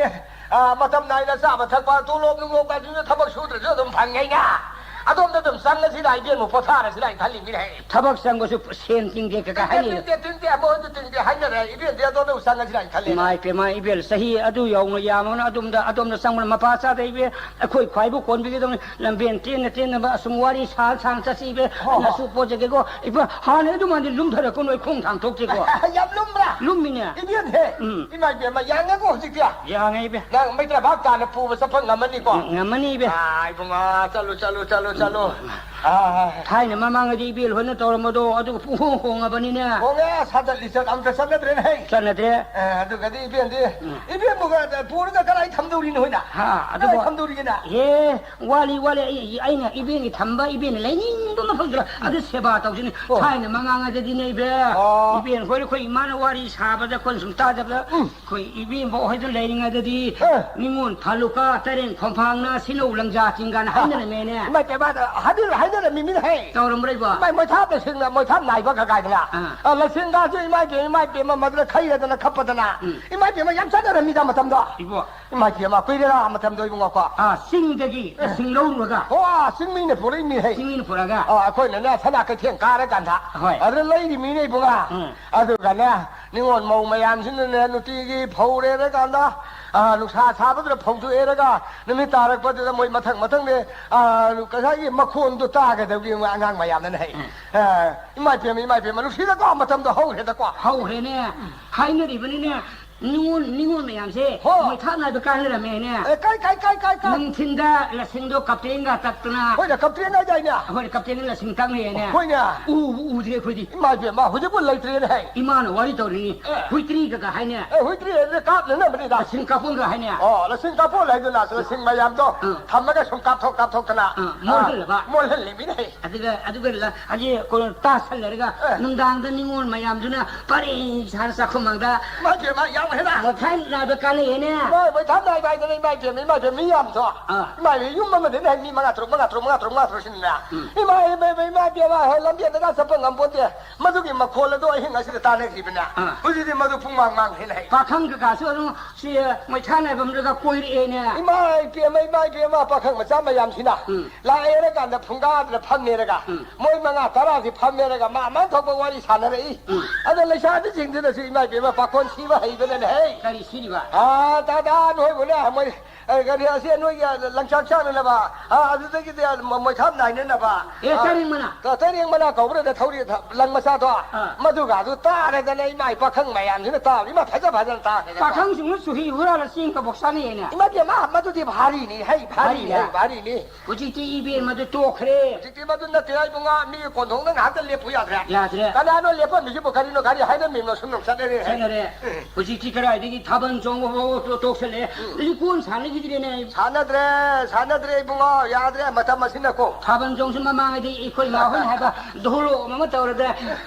ꯑ, ꯃꯇꯝ ꯅꯥꯏꯅ ꯆꯥꯕ ꯊꯛꯄ, ꯇꯣꯂꯣꯞ ꯅꯨꯡꯂꯣꯞ ꯀꯥꯏꯗꯨꯅ ꯊꯕꯛ ꯁꯨꯗ꯭ꯔꯁꯨ ꯑꯗꯨꯝ ꯐꯪꯉꯩꯅ꯫ ꯑꯗꯣꯝꯗ ꯑꯗꯨꯝ ꯆꯪꯉꯁꯤꯔꯥ ꯏꯕꯦꯝꯃ, ꯄꯣꯊꯥꯔꯁꯤꯔꯥ ꯍꯥꯏꯅ ꯈꯜꯂꯤꯃꯤꯅꯦ ꯍꯩ꯫ ꯊꯕꯛ ꯆꯪꯕꯁꯨ ꯁꯦꯟ ꯇꯤꯡꯗꯦ ꯀꯀꯥ ꯍꯥꯏꯅꯩ꯫ ꯇꯤꯡꯗꯦ, ꯇꯤꯡꯗꯦ, ꯃꯣꯏꯗ ꯇꯤꯡꯗꯦ ꯍꯥꯏꯅꯔꯦ꯫ ꯏꯕꯦꯝꯗꯤ ꯑꯗꯣꯝꯗ ꯑꯃꯨꯛ ꯆꯪꯉꯁꯤꯔꯥ ꯍꯥꯏꯅ ꯈꯜꯂꯦ꯫ ꯏꯃꯥ ꯏꯄꯦꯝꯃ, ꯏꯕꯦꯜ, ꯆꯍꯤ ꯑꯗꯨ ꯌꯧꯅ ꯌꯥꯝꯃꯅ ꯑꯗꯣꯝꯗ, ꯑꯗꯣꯝꯗ ꯆꯪꯕꯅ ꯃꯄꯥ ꯆꯥꯗꯦ ꯏꯕꯦꯜ꯫ ꯑꯩꯈꯣꯏ ꯈ꯭ꯋꯥꯏꯕꯨ ꯀꯣꯟꯕꯤꯒꯗꯕꯅꯤ꯫ ꯂꯝꯕꯦꯟ ꯇꯦꯟꯅ ꯇꯦꯟꯅꯕ ꯑꯁꯨꯝ ꯋꯥꯔꯤ ꯁꯥ ꯁꯥꯡ ꯆꯠꯁꯤ ꯏꯕꯦꯜ꯫ ꯍꯣ, ꯍꯣ꯫ ꯑꯩꯅꯁꯨ ꯄꯣꯠꯆꯒꯦꯀꯣ꯫ ꯏꯕꯦꯜ, ꯍꯥꯟꯅ ꯑꯗꯨꯃꯥꯏꯅ ꯂꯨꯝꯊꯔꯛꯀꯅꯨ, ꯑꯩ ꯈꯣꯡ ꯊꯥꯡ ꯊꯣꯛꯇꯦꯀꯣ꯫ ꯌꯥꯝ ꯂꯨꯝꯕ꯭ꯔꯥ? ꯂꯨꯝꯃꯤꯅꯦ꯫ ꯏꯕꯦꯜ ꯍꯦ꯫ ꯎꯝ꯫ ꯏꯃꯥ ꯏꯕꯦꯝꯃ, ꯌꯥꯡꯉꯦꯀꯣ ꯍꯧꯖꯤꯛꯇꯤ꯫ ꯌꯥꯡꯉꯦ ꯏꯕꯦꯜ꯫ ꯅꯪ ꯃꯩꯇ꯭ꯔꯥ ꯚꯥꯞ ꯇꯥꯅ ꯄꯨꯕ ꯆꯠꯄ ꯉꯝꯃꯅꯤꯀꯣ? ꯉꯝꯃꯅꯤ ꯏꯕꯦꯜ꯫ ꯑꯥ, ꯏꯕꯨꯡꯉꯣ, ꯆꯠꯂꯨ, ꯆꯠꯂꯨ, ꯆꯠꯂꯨ, ꯆꯠꯂꯨ꯫ ꯑꯥ꯫ ꯊꯥꯏꯅ ꯃꯃꯥꯡꯗꯗꯤ ꯏꯕꯦꯜ ꯍꯣꯏꯅ ꯇꯧꯔꯝꯕꯗꯣ ꯑꯗꯨꯒ ꯄꯨꯡꯍꯣꯡ ꯍꯣꯡꯉꯕꯅꯤꯅꯦ꯫ ꯍꯣꯡꯉꯦ, ꯁꯥꯖꯠ ꯂꯤꯆꯠ ꯑꯝꯇ ꯆꯠꯅꯗ꯭ꯔꯦꯅꯦ ꯍꯩ꯫ ꯆꯠꯅꯗ꯭ꯔꯦ꯫ ꯑꯦ, ꯑꯗꯨꯒꯗꯤ ꯏꯕꯦꯜꯗꯤ, ꯎꯝ꯫ ꯏꯕꯦꯜꯕꯨ ꯄꯨꯔꯒ ꯀꯗꯥꯏ ꯊꯝꯗꯧꯔꯤꯅꯣ ꯍꯣꯏꯅ? ꯍꯥ, ꯀꯗꯥꯏ ꯑꯗꯨꯕꯨ ꯊꯝꯗꯧꯔꯤꯒꯦꯅ? ꯍꯦ, ꯋꯥꯠꯂꯤ, ꯋꯥꯠꯂꯤ꯫ ꯑꯩ, ꯑꯩꯅ ꯏꯕꯦꯜꯒꯤ ꯊꯝꯕ, ꯏꯕꯦꯜꯅ ꯂꯩꯅꯤꯡꯕ ꯃꯐꯝꯗꯨꯗ ꯑꯗꯨ ꯁꯦꯕꯥ ꯇꯧꯁꯤꯅꯤ꯫ ꯑꯣ꯫ ꯊꯥꯏꯅ ꯃꯃꯥꯡꯉꯩꯗꯗꯤꯅꯦ ꯏꯕꯦꯜ, ꯑꯣ꯫ ꯏꯕꯦꯜ ꯍꯣꯏ ꯑꯩꯈꯣꯏ ꯏꯃꯥꯅ ꯋꯥꯔꯤ ꯁꯥꯕꯗ ꯑꯩꯈꯣꯏꯅ ꯁꯨꯝ ꯇꯥꯖꯕꯗ, ꯎꯝ꯫ ꯑꯩꯈꯣꯏ ꯏꯕꯦꯝꯕ ꯍꯣꯏꯗ ꯂꯩꯔꯤꯉꯩꯗꯗꯤ ꯑ꯫ ꯅꯤꯉꯣꯜ ꯐꯥꯂꯨꯀꯥ, ꯇꯔꯦꯡ ꯈꯣꯡꯐꯥꯡꯅ, ꯁꯤꯅꯧ ꯂꯪꯖꯥ ꯆꯤꯡꯒꯥꯅ ꯍꯥꯏꯅꯔꯝꯃꯦꯅꯦ꯫ ꯏꯃꯥꯏ ꯄꯦꯝꯃ꯫ ꯑꯗ ꯍꯥꯏꯅ-, ꯍꯥꯏꯅꯔꯝꯃꯤꯅꯤꯅꯦꯍꯦ꯫ ꯇꯧꯔꯝꯕ꯭ꯔꯣ ꯏꯕꯣ? ꯃꯥꯏ ꯃꯣꯏꯊꯥꯞ ꯂꯁꯤꯡꯅ ꯃꯣꯏꯊꯥꯞ ꯅꯥꯏꯕ ꯀ ꯀꯥꯏꯗꯅ꯫ ꯑꯥ꯫ ꯑ, ꯂꯁꯤꯡꯒꯥꯁꯦ ꯏꯃꯥꯏ ꯄꯦꯝ, ꯏꯃꯥꯏ ꯄꯦꯝꯃ ꯃꯗꯨꯗ ꯈꯩꯔꯗꯅ ꯈꯞꯄꯗꯅ꯫ ꯎꯝ꯫ ꯏꯃꯥꯏ ꯄꯦꯝꯃ ꯌꯥꯝ ꯆꯠꯅꯔꯝꯃꯤꯗ ꯃꯇꯝꯗꯣ꯫ ꯏꯕꯣ꯫ ꯏꯃꯥꯏ ꯄꯦꯝꯃ, ꯀꯨꯏꯔꯦꯗ ꯃꯇꯝꯗꯣ ꯏꯕꯨꯡꯉꯣꯀꯣ꯫ ꯑꯥ, ꯆꯤꯡꯗꯒꯤ ꯂꯁꯤꯡ ꯂꯧꯔꯨꯔꯒ꯫ ꯍꯣ, ꯑꯥ, ꯆꯤꯡꯃꯤꯅ ꯄꯨꯔꯛꯏꯃꯤꯍꯦ꯫ ꯆꯤꯡꯃꯤꯅ ꯄꯨꯔꯛꯑꯒ꯫ ꯑꯥ, ꯑꯩꯈꯣꯏꯅꯅꯦ ꯁꯅꯥ ꯀꯩꯊꯦꯜ ꯀꯥꯔꯀꯥꯟꯗ꯫ ꯍꯣꯏ꯫ ꯑꯗꯨꯗ ꯂꯩꯔꯤꯃꯤꯅꯦ ꯏꯕꯨꯡꯉꯣ꯫ ꯎꯝ꯫ ꯑꯗꯨꯒꯅꯦ, ꯅꯤꯉꯣꯜ ꯃꯧ ꯃꯌꯥꯝꯁꯤꯅꯅꯦ ꯅꯨꯡꯇꯤꯒꯤ ꯐꯧ ꯔꯦꯔꯀꯥꯟꯗ, ꯑ, ꯅꯨꯡꯁꯥ ꯁꯥꯕꯗꯨꯗ ꯐꯧꯗꯣꯛꯑꯦꯔꯒ ꯅꯨꯃꯤꯠ ꯇꯥꯔꯛꯄꯗꯨꯗ ꯃꯣꯏ ꯃꯊꯪ ꯃꯊꯪꯅꯦ, ꯑ, ꯉꯁꯥꯏꯒꯤ ꯃꯈꯣꯟꯗꯣ ꯇꯥꯒꯗꯕꯒꯤ ꯃꯣꯏ ꯑꯉꯥꯡ ꯃꯌꯥꯝꯅꯅꯦ ꯍꯩ꯫ ꯎꯝ꯫ ꯑ, ꯏꯃꯥ ꯏꯄꯦꯝꯃ, ꯏꯃꯥ ꯏꯄꯦꯝꯃ, ꯅꯨꯡꯁꯤꯗꯀꯣ, ꯃꯇꯝꯗꯣ ꯍꯧꯈ꯭ꯔꯦꯗꯀꯣ꯫ ꯍꯧꯈ꯭ꯔꯦꯅꯦ꯫ ꯍꯥꯏꯅꯔꯤꯕꯅꯤꯅꯦ꯫ ꯅꯤꯉꯣꯜ, ꯅꯤꯉꯣꯜ ꯃꯌꯥꯝꯁꯦ ꯍꯣ꯫ ꯃꯣꯏ ꯊꯥꯞꯅ ꯍꯥꯏꯕ ꯀꯥꯟꯅꯔꯝꯃꯦꯅꯦ꯫ ꯑꯦ, ꯀꯥꯏ, ꯀꯥꯏ, ꯀꯥꯏ, ꯀꯥꯏ, ꯀꯥꯏ? ꯅꯨꯡꯊꯤꯟꯗ ꯂꯁꯤꯡꯗꯣ ꯀꯞꯇꯦꯟꯒ ꯇꯛꯇꯅ꯫ ꯍꯣꯏꯅꯦ, ꯀꯞꯇꯦꯟ ꯍꯥꯏꯗꯥꯏꯅꯦ? ꯍꯣꯏꯅꯦ, ꯀꯞꯇꯦꯟꯒ ꯂꯁꯤꯡ ꯇꯛꯅꯩꯌꯦꯅꯦ꯫ ꯍꯣꯏꯅꯦ꯫ ꯎꯕꯨ ꯎꯗ꯭ꯔꯦ ꯑꯩꯈꯣꯏꯗꯤ꯫ ꯏꯃꯥ ꯏꯕꯦꯝꯃ, ꯍꯧꯖꯤꯛꯄꯨ ꯂꯩꯇ꯭ꯔꯦꯅꯦ ꯍꯦ꯫ ꯏꯃꯥꯅ ꯋꯥꯔꯤ ꯇꯧꯔꯤꯅꯤ꯫ ꯑꯦ꯫ ꯍꯨꯏꯇ꯭ꯔꯤꯒ ꯀ ꯍꯥꯏꯅꯦ꯫ ꯑꯦ, ꯍꯨꯏꯇ꯭ꯔꯤ ꯍꯥꯏꯗꯤ ꯀꯥꯞꯅꯅꯕꯅꯤꯗ꯫ ꯂꯁꯤꯡ ꯀꯥꯞꯄꯣꯟꯒ ꯍꯥꯏꯅꯦ꯫ ꯑꯣ, ꯂꯁꯤꯡ ꯀꯥꯞꯄꯣꯟ ꯍꯥꯏꯗꯨꯅ ꯂꯁꯤꯡ ꯃꯌꯥꯝꯗꯣ ꯑꯥ꯫ ꯊꯝꯃꯒ ꯁꯨꯝ ꯀꯥꯞꯊꯣꯛ ꯀꯥꯞꯊꯣꯛꯇꯅ꯫ ꯑꯥ, ꯃꯣꯜꯍꯜꯂꯕ꯫ ꯑꯥ, ꯃꯣꯜꯍꯜꯂꯤꯃꯤꯅꯦ ꯍꯦ꯫ ꯑꯗꯨꯒ, ꯑꯗꯨꯒ ꯂ-, ꯍꯧꯖꯤꯛ ꯀꯣ-, ꯇꯥꯁꯜꯂꯔꯒ ꯑꯦ꯫ ꯅꯨꯡꯗꯥꯡꯗ ꯅꯤꯉꯣꯜ ꯃꯌꯥꯝꯗꯨꯅ ꯄꯔꯦꯡ ꯁꯥꯅ ꯆꯥꯛꯈꯨꯝꯃꯪꯗ ꯃꯥꯒꯤ ꯃꯥ ꯌꯥꯎꯈ꯭ꯔꯦꯗ꯫ ꯃꯊꯥꯏ ꯅꯥꯏꯕ ꯀꯥꯟꯅꯩꯌꯦꯅꯦ꯫ ꯏꯃꯥ ꯏꯕꯦꯝ, ꯊꯥꯞꯅ ꯍꯥꯏꯕ ꯍꯥꯏꯗꯅ ꯏꯃꯥ ꯏꯕꯦꯝ, ꯏꯃꯥ ꯏꯕꯦꯝ, ꯃꯤ ꯌꯥꯝꯗ꯭ꯔꯣ? ꯑꯥ꯫ ꯏꯃꯥ ꯏꯕꯦꯝ, ꯌꯨꯝ ꯑꯃꯗꯅ ꯃꯤ ꯃꯉꯥ ꯇꯔꯨꯛ, ꯃꯉꯥ ꯇꯔꯨꯛ, ꯃꯉꯥ ꯇꯔꯨꯛ, ꯃꯉꯥ ꯇꯔꯨꯛ ꯁꯤꯟꯅ꯫ ꯎꯝ꯫ ꯏꯃꯥ ꯏꯕꯦꯝ, ꯏꯃꯥ ꯏꯕꯦꯝ, ꯍꯣꯏ, ꯂꯝꯕꯦꯟꯗꯒ ꯆꯠꯄ ꯉꯝꯄꯣꯟꯇꯦ꯫ ꯃꯗꯨꯒꯤ ꯃꯈꯣꯜ ꯑꯗꯣ ꯑꯍꯤꯡ ꯑꯁꯤꯗ ꯇꯥꯟꯅꯈꯤꯕꯅꯦ꯫ ꯑꯥ꯫ ꯍꯧꯖꯤꯛꯇꯤ ꯃꯗꯨ ꯄꯨꯡꯃꯥꯡ ꯃꯥꯡꯈ꯭ꯔꯦꯅꯦ ꯍꯩ꯫ ꯄꯥꯈꯪ ꯀꯀꯥꯁꯨ ꯑꯗꯨꯝ ꯁꯤ ꯃꯩꯁꯥ ꯅꯥꯏꯐꯝꯗꯨꯗ ꯀꯣꯏꯔꯛꯑꯦꯅꯦ꯫ ꯏꯃꯥ ꯏꯕꯦꯝꯃ, ꯏꯃꯥ ꯏꯕꯦꯝꯃ, ꯄꯥꯈꯪ ꯃꯆꯥ ꯃꯌꯥꯝꯁꯤꯅ꯫ ꯎꯝ꯫ ꯂꯥꯛꯑꯦꯔꯀꯥꯟꯗ ꯐꯨꯡꯒꯥꯗꯨꯗ ꯐꯝꯃꯦꯔꯒ, ꯎꯝ꯫ ꯃꯣꯏ ꯃꯉꯥ ꯇꯔꯥꯁꯤ ꯐꯝꯃꯦꯔꯒ ꯃꯥ ꯃꯥ ꯊꯣꯛꯄ ꯋꯥꯔꯤ ꯁꯥꯟꯅꯔꯛꯏ꯫ ꯎꯝ꯫ ꯑꯗ ꯂꯩꯁꯥꯕꯤꯁꯤꯡꯗꯨꯅꯁꯨ ꯏꯃꯥ ꯏꯕꯦꯝꯃ ꯄꯥꯈꯣꯟ ꯁꯤꯕ ꯍꯩꯗꯅꯅꯦ ꯍꯩ꯫ ꯀꯔꯤ ꯁꯤꯔꯤꯕ? ꯑꯥ, ꯇꯥꯗꯥ ꯅꯣꯏꯕꯨꯅꯦ, ꯃꯣꯏ, ꯑ, ꯀꯔꯤ, ꯑꯁꯤ ꯅꯣꯏꯒꯤ ꯂꯪꯆꯥꯛ ꯆꯥꯅꯅꯕ, ꯑ, ꯑꯗꯨꯗꯒꯤꯗꯤ ꯃ-, ꯃꯣꯏꯊꯥꯞ ꯅꯥꯏꯅꯅꯕ, ꯑꯦ, ꯑ, ꯇꯔꯦꯡ ꯃꯅꯥ꯫ ꯇ-, ꯇꯔꯦꯡ ꯃꯅꯥ ꯀꯧꯕ꯭ꯔꯗ ꯊꯧꯔꯤ ꯊ-, ꯂꯪ ꯃꯆꯥꯗꯣ, ꯑꯥ꯫ ꯃꯗꯨꯒ ꯑꯗꯨ ꯇꯥꯔꯗꯅ ꯏꯃꯥ ꯏ ꯄꯥꯈꯪ ꯃꯌꯥꯝꯁꯤꯅ ꯇꯥꯕ, ꯏꯃꯥ ꯐꯖ ꯐꯖꯅ ꯇꯥꯈ꯭ꯔꯦꯗ꯫ ꯄꯥꯈꯪꯁꯤꯡꯅ ꯆꯨꯍꯤ ꯍꯨꯔꯥꯜꯂ ꯆꯦꯡ ꯀꯕꯣꯛ ꯆꯥꯅꯩꯌꯦꯅꯦ꯫ ꯏꯃꯥ ꯏꯕꯦꯝꯃ, ꯃꯗꯨꯗꯤ ꯚꯥꯔꯤꯅꯤ, ꯍꯩ, ꯚꯥꯔꯤꯅꯤ, ꯚꯥꯔꯤꯅꯦ꯫ ꯍꯩ, ꯚꯥꯔꯤꯅꯤ꯫ ꯍꯧꯖꯤꯛꯇꯤ ꯏꯕꯦꯝꯃꯗꯨ ꯇꯣꯛꯈ꯭ꯔꯦ꯫ ꯍꯧꯖꯤꯛꯇꯤ ꯃꯗꯨ ꯅꯠꯇꯦ, ꯏꯕꯨꯡꯉꯣ, ꯃꯤꯒꯤ ꯀꯣꯟꯊꯣꯡꯗ ꯉꯥꯏꯍꯥꯛꯇ ꯂꯦꯞꯄꯨ ꯌꯥꯗ꯭ꯔꯦ꯫ ꯌꯥꯗ꯭ꯔꯦ꯫ ꯀꯅꯥꯅꯣ ꯂꯦꯞꯄꯝꯃꯤꯁꯤꯕꯨ? ꯀꯔꯤꯅꯣ ꯒꯥꯔꯤ ꯍꯥꯏꯅꯔꯝꯃꯤꯕꯅꯣ? ꯁꯨꯝ ꯁꯨꯝ ꯆꯠꯅꯔꯦ꯫ ꯆꯠꯅꯔꯦ꯫ ꯎꯝ꯫ ꯍꯧꯖꯤꯛꯇꯤ ꯀꯗꯥꯏꯗꯒꯤ ꯊꯥꯕꯜ ꯆꯣꯡꯕ ꯐꯥꯎꯕ ꯇꯣ-, ꯇꯣꯛꯁꯜꯂꯛꯑꯦ꯫ ꯎꯝ꯫ ꯂꯤꯀꯣꯟ ꯁꯥꯟꯅꯈꯤꯗ꯭ꯔꯦꯅꯦ꯫ ꯁꯥꯟꯅꯗ꯭ꯔꯦ, ꯁꯥꯟꯅꯗ꯭ꯔꯦ ꯏꯕꯨꯡꯉꯣ, ꯌꯥꯗ꯭ꯔꯦ ꯃꯇꯝ ꯑꯁꯤꯅꯀꯣ꯫ ꯊꯥꯕꯜ ꯆꯣꯡꯁꯨ ꯃꯃꯥꯡꯉꯩꯗꯤ ꯑꯩꯈꯣꯏ ꯏꯃꯥ ꯍꯣꯏꯅ ꯍꯥꯏꯕ ꯙꯣꯂꯣ ꯑꯃ ꯇꯧꯔꯗ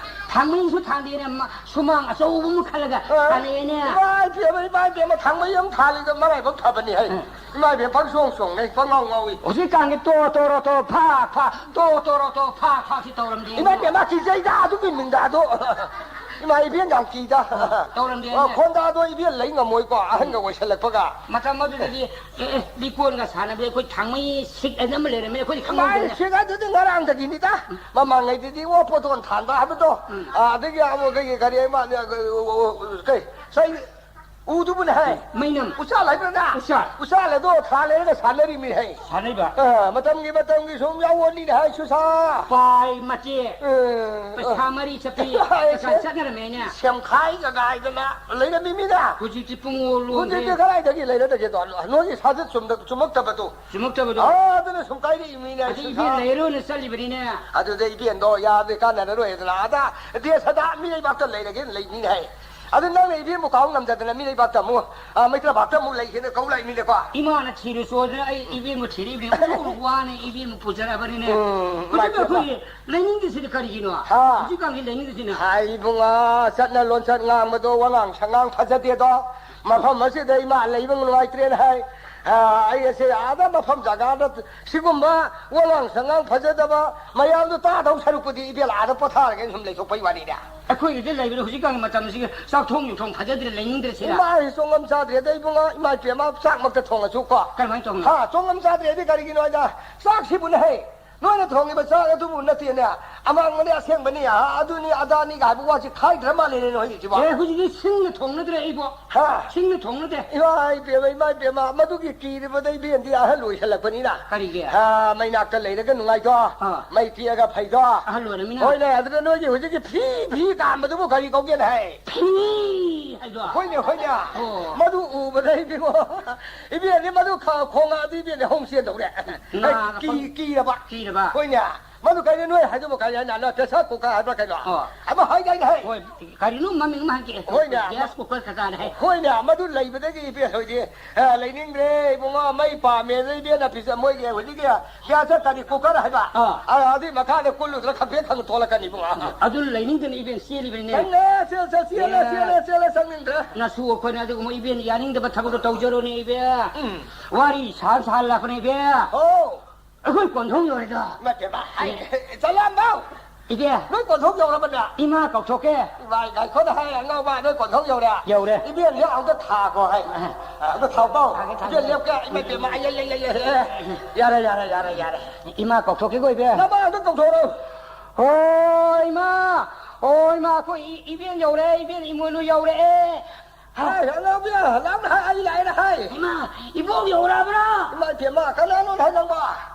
ꯊꯥꯡꯃꯩꯁꯨ ꯊꯥꯡꯗꯦꯅꯦ, ꯃ-, ꯁꯨꯃꯥꯡ ꯑꯆꯧꯕ ꯑꯃ ꯈꯜꯂꯒ ꯑ, ꯊꯥꯅꯩꯅꯦ꯫ ꯏꯃꯥ ꯏꯕꯦꯝꯃ, ꯏꯃꯥ ꯏꯕꯦꯝꯃ, ꯊꯥꯡꯃꯩ ꯑꯃ ꯊꯥꯜꯂꯤꯗꯣ ꯃꯔꯥꯏꯕꯛ ꯐꯕꯅꯤ ꯍꯩ꯫ ꯎꯝ꯫ ꯏꯃꯥ ꯏꯕꯦꯝꯃ, ꯄꯪꯆꯣꯡ ꯆꯣꯡꯅꯩ, ꯄꯪꯉꯥꯎ ꯉꯥꯎꯏ꯫ ꯍꯧꯖꯤꯛꯀꯥꯟꯒꯤ ꯇꯣ ꯇꯣꯔꯣ ꯇꯣ ꯐꯥ ꯐꯥ, ꯇꯣ ꯇꯣꯔꯣ ꯇꯣ ꯐꯥ ꯐꯥ ꯁꯤ ꯇꯧꯔꯝꯗꯦ꯫ ꯏꯃꯥ ꯏꯕꯦꯝꯃ, ꯀꯤꯖꯩꯗ ꯑꯗꯨꯒꯤ ꯃꯤꯡꯗ ꯑꯗꯣ꯫ ꯏꯃꯥ ꯏꯕꯦꯟ ꯌꯥꯝ ꯀꯤꯗ꯫ ꯇꯧꯔꯝꯗꯦ꯫ ꯑ, ꯈꯣꯟꯗꯥꯗꯣ ꯏꯕꯦꯟ ꯂꯩ ꯉꯝꯃꯣꯏꯀꯣ, ꯑꯍꯟꯒ ꯑꯣꯏꯁꯜꯂꯛꯄꯒ꯫ ꯃꯇꯝ ꯑꯗꯨꯗꯗꯤ ꯑꯦ, ꯑꯦ, ꯂꯤꯀꯣꯟꯒ ꯁꯥꯟꯅꯕ ꯑꯩꯈꯣꯏ ꯊꯥꯡꯃꯩ ꯁꯤꯛ ꯍꯥꯏꯅ ꯑꯃ ꯂꯩꯔꯝꯃꯦ, ꯑꯩꯈꯣꯏꯗꯤ ꯈꯪꯍꯧꯗꯦꯅꯦ꯫ ꯃꯥꯏ ꯁꯤꯛ ꯑꯗꯨꯗꯤ ꯉꯔꯥꯡꯗꯒꯤꯅꯤꯗ꯫ ꯃꯃꯥꯡꯉꯩꯗꯗꯤ ꯑꯣ ꯄꯣꯠꯇꯣꯟ ꯊꯥꯟꯕ ꯍꯥꯏꯕꯗꯣ, ꯎꯝ꯫ ꯑ, ꯑꯗꯒꯤ ꯑꯃꯨꯛ ꯀꯩ, ꯀꯔꯤ ꯍꯥꯏ ꯃꯥꯜꯂꯦ, ꯑ, ꯑ, ꯑ, ꯀꯩ, ꯁꯩ-, ꯎꯗꯨꯕꯨꯅꯦ ꯍꯥꯏ꯫ ꯃꯩꯅꯝ꯫ ꯎꯆꯥꯜ ꯍꯥꯏꯕ꯭ꯔꯥ ꯅ? ꯎꯆꯥꯜ꯫ ꯎꯆꯥꯜ ꯑꯗꯣ ꯊꯥ ꯂꯩꯔꯒ ꯁꯥꯟꯅꯔꯤꯃꯤ ꯍꯥꯏ꯫ ꯁꯥꯟꯅꯩꯕ꯫ ꯑ, ꯃꯇꯝꯒꯤ, ꯃꯇꯝꯒꯤ ꯁꯨꯝ ꯌꯥꯎꯕꯅꯤꯅꯦ ꯍꯥꯏ, ꯁꯨꯁꯥ꯫ ꯄꯥꯏ ꯃꯆꯦ꯫ ꯎꯝ꯫ ꯄꯩꯁꯥ ꯃꯔꯤ ꯆꯠꯄꯤ꯫ ꯑ, ꯄꯩꯁꯥ ꯆꯠꯅꯔꯝꯃꯦꯅꯦ꯫ ꯁꯦꯝꯈꯥꯏꯒ ꯒꯥꯏꯗꯅ ꯂꯩꯔꯝꯃꯤꯃꯤꯅ꯫ ꯍꯧꯖꯤꯛꯇꯤ ꯄꯨꯡꯉꯣ ꯂꯣꯟꯈ꯭ꯔꯦ꯫ ꯍꯧꯖꯤꯛꯇꯤ ꯀꯗꯥꯏꯗꯒꯤ ꯂꯩꯔꯗꯒꯦꯗꯣ? ꯅꯣꯏꯒꯤ ꯁꯥꯖꯠ ꯆꯨꯝꯗ-, ꯆꯨꯝꯃꯛꯇꯕꯗꯣ꯫ ꯆꯨꯝꯃꯛꯇꯕꯗꯣ꯫ ꯑꯥ, ꯑꯗꯨꯅ ꯁꯨꯝ ꯀꯥꯏꯔꯛꯏ ꯃꯤꯅꯦ, ꯑꯗꯩ ꯁꯨꯝ ꯏꯕꯦꯟ ꯁꯥ-, ꯂꯩꯔꯣꯅ ꯆꯠꯂꯤꯕꯅꯤꯅꯦ꯫ ꯑꯗꯨꯗ ꯏꯕꯦꯟꯗꯣ ꯌꯥꯗꯦ, ꯀꯥꯟꯅꯔꯔꯣꯏ ꯑꯗꯨꯅ ꯑꯥꯗ ꯗꯦꯁ ꯑꯗꯥ ꯃꯤ ꯂꯩꯕꯥꯛꯇ ꯂꯩꯔꯒꯦꯅ ꯂꯩ ꯃꯤꯅꯦ ꯍꯥꯏ꯫ ꯑꯗꯨ ꯅꯪꯅ ꯏꯕꯦꯟꯕꯨ ꯀꯥꯎ ꯉꯝꯗꯗꯅ ꯃꯤ ꯂꯩꯕꯥꯛꯇ ꯑꯃꯨꯛ, ꯑꯥ, ꯃꯩꯇ꯭ꯔꯥꯕꯥꯛꯇ ꯑꯃꯨꯛ ꯂꯩꯒꯦꯅ ꯀꯧ ꯂꯥꯛꯏ ꯃꯤꯅꯦꯀꯣ꯫ ꯏꯃꯥꯅ ꯊꯤꯔꯨꯆꯣꯗꯅ ꯑꯩ ꯏꯕꯦꯟꯕꯨ ꯊꯤꯔꯛꯏꯕꯅꯤ꯫ ꯎꯔꯨ ꯋꯥꯅ ꯏꯕꯦꯟꯕꯨ ꯄꯨꯖꯔꯕꯅꯤꯅꯦ꯫ ꯎꯝ, ꯍꯧꯖꯤꯛ ꯃꯥꯏ ꯄꯦꯝꯃ꯫ ꯑꯩꯈꯣꯏꯒꯤ ꯂꯩꯅꯤꯡꯗ꯭ꯔꯤꯁꯤꯅ ꯀꯔꯤꯒꯤꯅꯣ? ꯍꯥ? ꯍꯧꯖꯤꯛꯀꯥꯟꯒꯤ ꯂꯩꯅꯤꯡꯗ꯭ꯔꯤꯁꯤꯅ꯫ ꯍꯥꯏ ꯏꯕꯨꯡꯉꯣ, ꯆꯠꯅ ꯂꯣꯟꯆꯠ ꯉꯥꯡꯕꯗꯣ, ꯋꯥꯉꯥꯡ ꯁꯉꯥꯡ ꯐꯖꯗꯦꯗꯣ꯫ ꯃꯐꯝ ꯑꯁꯤꯗ ꯏꯃꯥ ꯂꯩꯕ ꯅꯨꯡꯉꯥꯏꯇ꯭ꯔꯦꯅ ꯍꯥꯏ꯫ ꯑ, ꯑꯩ ꯑꯁꯦ ꯑꯥꯗ ꯃꯐꯝ ꯖꯒꯥꯗ ꯁꯤꯒꯨꯝꯕ ꯋꯥꯉꯥꯡ ꯁꯉꯥꯡ ꯐꯖꯗꯕ ꯃꯌꯥꯝꯗꯣ ꯇꯥꯗꯧ ꯁꯔꯨꯛꯄꯨꯗꯤ ꯏꯕꯦꯜ ꯑꯥꯗ ꯄꯣꯊꯥꯔꯒꯦꯅ ꯁꯨꯝ ꯂꯩꯊꯣꯛꯄꯩ ꯋꯥꯅꯤꯗ꯫ ꯑꯩꯈꯣꯏꯒꯤꯗ ꯂꯩꯕꯗ ꯍꯧꯖꯤꯛꯀꯥꯟꯒꯤ ꯃꯇꯝꯁꯤꯒꯤ ꯆꯥꯛ ꯊꯣꯡ ꯌꯨꯊꯣꯡ ꯐꯖꯗ꯭ꯔꯦ, ꯂꯩꯅꯤꯡꯗ꯭ꯔꯦ ꯁꯤꯔ? ꯏꯃꯥ ꯑꯩ ꯆꯣꯡꯉꯝ ꯆꯥꯗ꯭ꯔꯦꯗ ꯏꯕꯨꯡꯉꯣ, ꯏꯃꯥ ꯏꯄꯦꯝꯃ ꯆꯥꯛꯃꯛꯇ ꯊꯣꯡꯉꯁꯨ ꯀꯣ꯫ ꯀꯔꯝꯍꯥꯏꯅ ꯇꯧꯅꯤ? ꯍꯥ, ꯆꯣꯡꯉꯝ ꯆꯥꯗ꯭ꯔꯦꯗꯤ ꯀꯔꯤꯒꯤꯅꯣ ꯍꯥꯏꯗ ꯆꯥꯛꯁꯤꯕꯨꯅꯦ ꯍꯩ꯫ ꯅꯣꯏꯅ ꯊꯣꯡꯉꯤꯕ ꯆꯥꯛ ꯑꯗꯨꯕꯨ ꯅꯠꯇꯦꯅꯦ꯫ ꯑꯃꯥꯡꯕꯅꯤ, ꯑꯁꯦꯡꯕꯅꯤ, ꯑ, ꯑꯗꯨꯅꯤ, ꯑꯗꯥꯅꯤ ꯍꯥꯏꯕ ꯋꯥꯁꯤ ꯈꯥꯏꯗ꯭ꯔ ꯃꯥꯜꯂꯦꯅꯦ ꯅꯣꯏꯒꯤꯁꯤꯕꯣ꯫ ꯑꯦ, ꯍꯧꯖꯤꯛꯇꯤ ꯁꯤꯡꯅ ꯊꯣꯡꯅꯗ꯭ꯔꯦ ꯑꯩꯕꯣ꯫ ꯍꯥ? ꯁꯤꯡꯅ ꯊꯣꯡꯅꯗꯦ꯫ ꯏꯃꯥ ꯏꯕꯦꯝꯃ, ꯏꯃꯥ ꯏꯕꯦꯝꯃ, ꯃꯗꯨꯒꯤ ꯀꯤꯔꯤꯕꯗ ꯏꯕꯦꯟꯗꯤ ꯑꯍꯜ ꯑꯣꯏꯁꯜꯂꯛꯄꯅꯤꯅ꯫ ꯀꯔꯤꯒꯤ? ꯍꯥ, ꯃꯩꯅꯥꯛꯇ ꯂꯩꯔꯒ ꯅꯨꯡꯉꯥꯏꯗꯣ? ꯑꯥ꯫ ꯃꯩ ꯇꯤꯛꯑꯒ ꯐꯩꯗꯣ? ꯑꯍꯜ ꯑꯣꯏꯔꯃꯤꯅ꯫ ꯍꯣꯏꯅꯦ, ꯑꯗꯨꯗ ꯅꯣꯏꯒꯤ ꯍꯧꯖꯤꯛꯀꯤ ꯐꯤ, ꯐꯤ ꯀꯥꯝꯕꯗꯨꯕꯨ ꯀꯔꯤ ꯀꯧꯒꯦꯅ ꯍꯥꯏ? ꯐꯤ ꯍꯥꯏꯗꯣ? ꯍꯣꯏꯅꯦ, ꯍꯣꯏꯅꯦ꯫ ꯑꯣ꯫ ꯃꯗꯨ ꯎꯕꯗ ꯏꯕꯦꯝꯃ, ꯏꯕꯦꯟꯗꯤ ꯃꯗꯨ ꯈ-, ꯈꯣꯡꯉꯛꯑꯗꯤ ꯏꯕꯦꯟꯗꯤ ꯍꯣꯡ ꯆꯦꯟꯗꯧꯔꯦ꯫ ꯅꯥꯅ ꯀꯤ-, ꯄꯪ-, ꯀꯤꯔꯕ? ꯀꯤꯔꯕ? ꯍꯣꯏꯅꯦ꯫ ꯃꯗꯨ ꯀꯩꯅꯣ ꯅꯣꯏ ꯍꯥꯏꯗꯨꯕꯨ ꯀꯔꯤ ꯍꯥꯏꯅ? ꯅꯣꯏ pressure cooker ꯍꯥꯏꯕ꯭ꯔꯥ ꯀꯩꯅꯣ? ꯑꯣ꯫ ꯑꯃ ꯍꯥꯏꯗꯥꯏꯅꯦ ꯍꯦ? ꯍꯣꯏ, ꯀꯔꯤꯅꯣ ꯃꯃꯤꯡ ꯑꯃ ꯍꯥꯏꯒꯦ꯫ ꯍꯣꯏꯅꯦ, gas cooker ꯀꯀꯥꯅ ꯍꯥꯏ꯫ ꯍꯣꯏꯅꯦ, ꯃꯗꯨ ꯂꯩꯕꯗꯒꯤ ꯏꯕꯦꯟ ꯍꯣꯏꯗꯤ, ꯑ, ꯂꯩꯅꯤꯡꯗ꯭ꯔꯦ ꯏꯕꯨꯡꯉꯣ, ꯃꯩ ꯄꯥꯝꯃꯦ꯫ ꯑꯗꯨ ꯏꯕꯦꯟꯅ ꯐꯤꯖ-, ꯃꯣꯏꯒꯤ ꯍꯧꯖꯤꯛꯀꯤ gas ꯀꯔꯤ cooker ꯍꯥꯏꯕ? ꯑꯥ꯫ ꯑ, ꯑꯗꯨꯏ ꯃꯈꯥꯗ ꯀꯨꯜꯂꯨꯗꯅ ꯈꯪꯄ꯭ꯔꯦꯛ ꯈꯪ ꯊꯣꯛꯂꯛꯀꯅꯤ ꯏꯕꯨꯡꯉꯣ꯫ ꯑꯗꯨ ꯂꯩꯅꯤꯡꯗꯅ ꯏꯕꯦꯟ ꯆꯦꯜꯂꯤꯕꯅꯤꯅꯦ꯫ ꯈꯪꯉꯦ, ꯆꯦꯜ-, ꯆꯦꯜ-, ꯆꯦꯜꯂꯦ, ꯑꯦ꯫ ꯆꯦꯜꯂꯦ, ꯆꯦꯜꯂꯦ, ꯆꯪꯅꯤꯡꯗ꯭ꯔꯦ꯫ ꯅꯁꯨ ꯑꯩꯈꯣꯏꯅ ꯑꯗꯨꯒꯨꯝꯕ ꯏꯕꯦꯟ ꯌꯥꯅꯤꯡꯗꯕ ꯊꯕꯛꯇꯣ ꯇꯧꯖꯔꯣꯅꯦ ꯏꯕꯦꯟ꯫ ꯎꯝ꯫ ꯋꯥꯔꯤ ꯁꯥ ꯁꯥ ꯂꯥꯛꯄꯅꯦ ꯏꯕꯦꯟ꯫ ꯑꯣ꯫ ꯑꯩꯈꯣꯏ ꯀꯣꯟꯊꯧ ꯌꯧꯔꯦꯗꯣ꯫ ꯏꯃꯥꯏ ꯄꯦꯝꯃ, ꯍꯥꯏ, ꯏꯕꯦ꯫ ꯆꯂꯥꯝꯕꯧ! ꯏꯕꯦ꯫ ꯅꯣꯏ ꯀꯣꯟꯊꯧ ꯌꯧꯔꯕꯅꯦ? ꯏꯃꯥ ꯀꯧꯊꯣꯛꯀꯦ꯫ ꯏꯃꯥ, ꯉꯥꯏꯈꯣꯅꯦ, ꯍꯥꯏ, ꯑꯉꯥꯎꯕ, ꯅꯣꯏ ꯀꯣꯟꯊꯧ ꯌꯧꯔꯦ꯫ ꯌꯧꯔꯦ꯫ ꯏꯕꯦꯟꯁꯦ ꯑꯃꯨꯛꯇ ꯊꯥꯈꯣ, ꯍꯥꯏ꯫ ꯑ꯫ ꯑ, ꯑꯃꯨꯛꯇ ꯊꯥꯎ ꯇꯧ꯫ ꯊꯥꯒꯦ, ꯊꯥꯒꯦ꯫ ꯏꯕꯦꯟ ꯂꯦꯞꯀꯦ, ꯏꯃꯥꯏ ꯄꯦꯝꯃ, ꯑꯩ, ꯑꯩ, ꯑꯩ, ꯑꯩ, ꯑꯩ, ꯑꯩ꯫ ꯌꯥꯔꯦ, ꯌꯥꯔꯦ, ꯌꯥꯔꯦ, ꯌꯥꯔꯦ꯫ ꯏꯃꯥ ꯀꯧꯊꯣꯛꯀꯦꯀꯣ, ꯏꯕꯦ꯫ ꯅꯃꯥ ꯑꯝꯇ ꯀꯧꯊꯣꯔꯛꯎ꯫ ꯍꯣ, ꯏꯃꯥ꯫ ꯍꯣ, ꯏꯃꯥ, ꯑꯩꯈꯣꯏ ꯏ-, ꯏꯕꯦꯟ ꯌꯧꯔꯦ, ꯏꯕꯦꯟ ꯏꯃꯣꯏꯅꯨ ꯌꯧꯔꯛꯑꯦ꯫ ꯍꯥꯏ, ꯑꯉꯥꯡꯕꯤ, ꯂꯥꯎꯅ ꯍꯥꯏ, ꯑꯩ ꯂꯥꯛꯑꯦꯅ ꯍꯥꯏ꯫ ꯏꯃꯥ, ꯏꯕꯣꯛ ꯌꯧꯔꯛꯑꯕ꯭ꯔꯥ? ꯏꯃꯥ ꯏꯕꯦꯝꯃ, ꯀꯅꯥꯅꯣ ꯍꯥꯏ ꯅꯪꯕꯣ?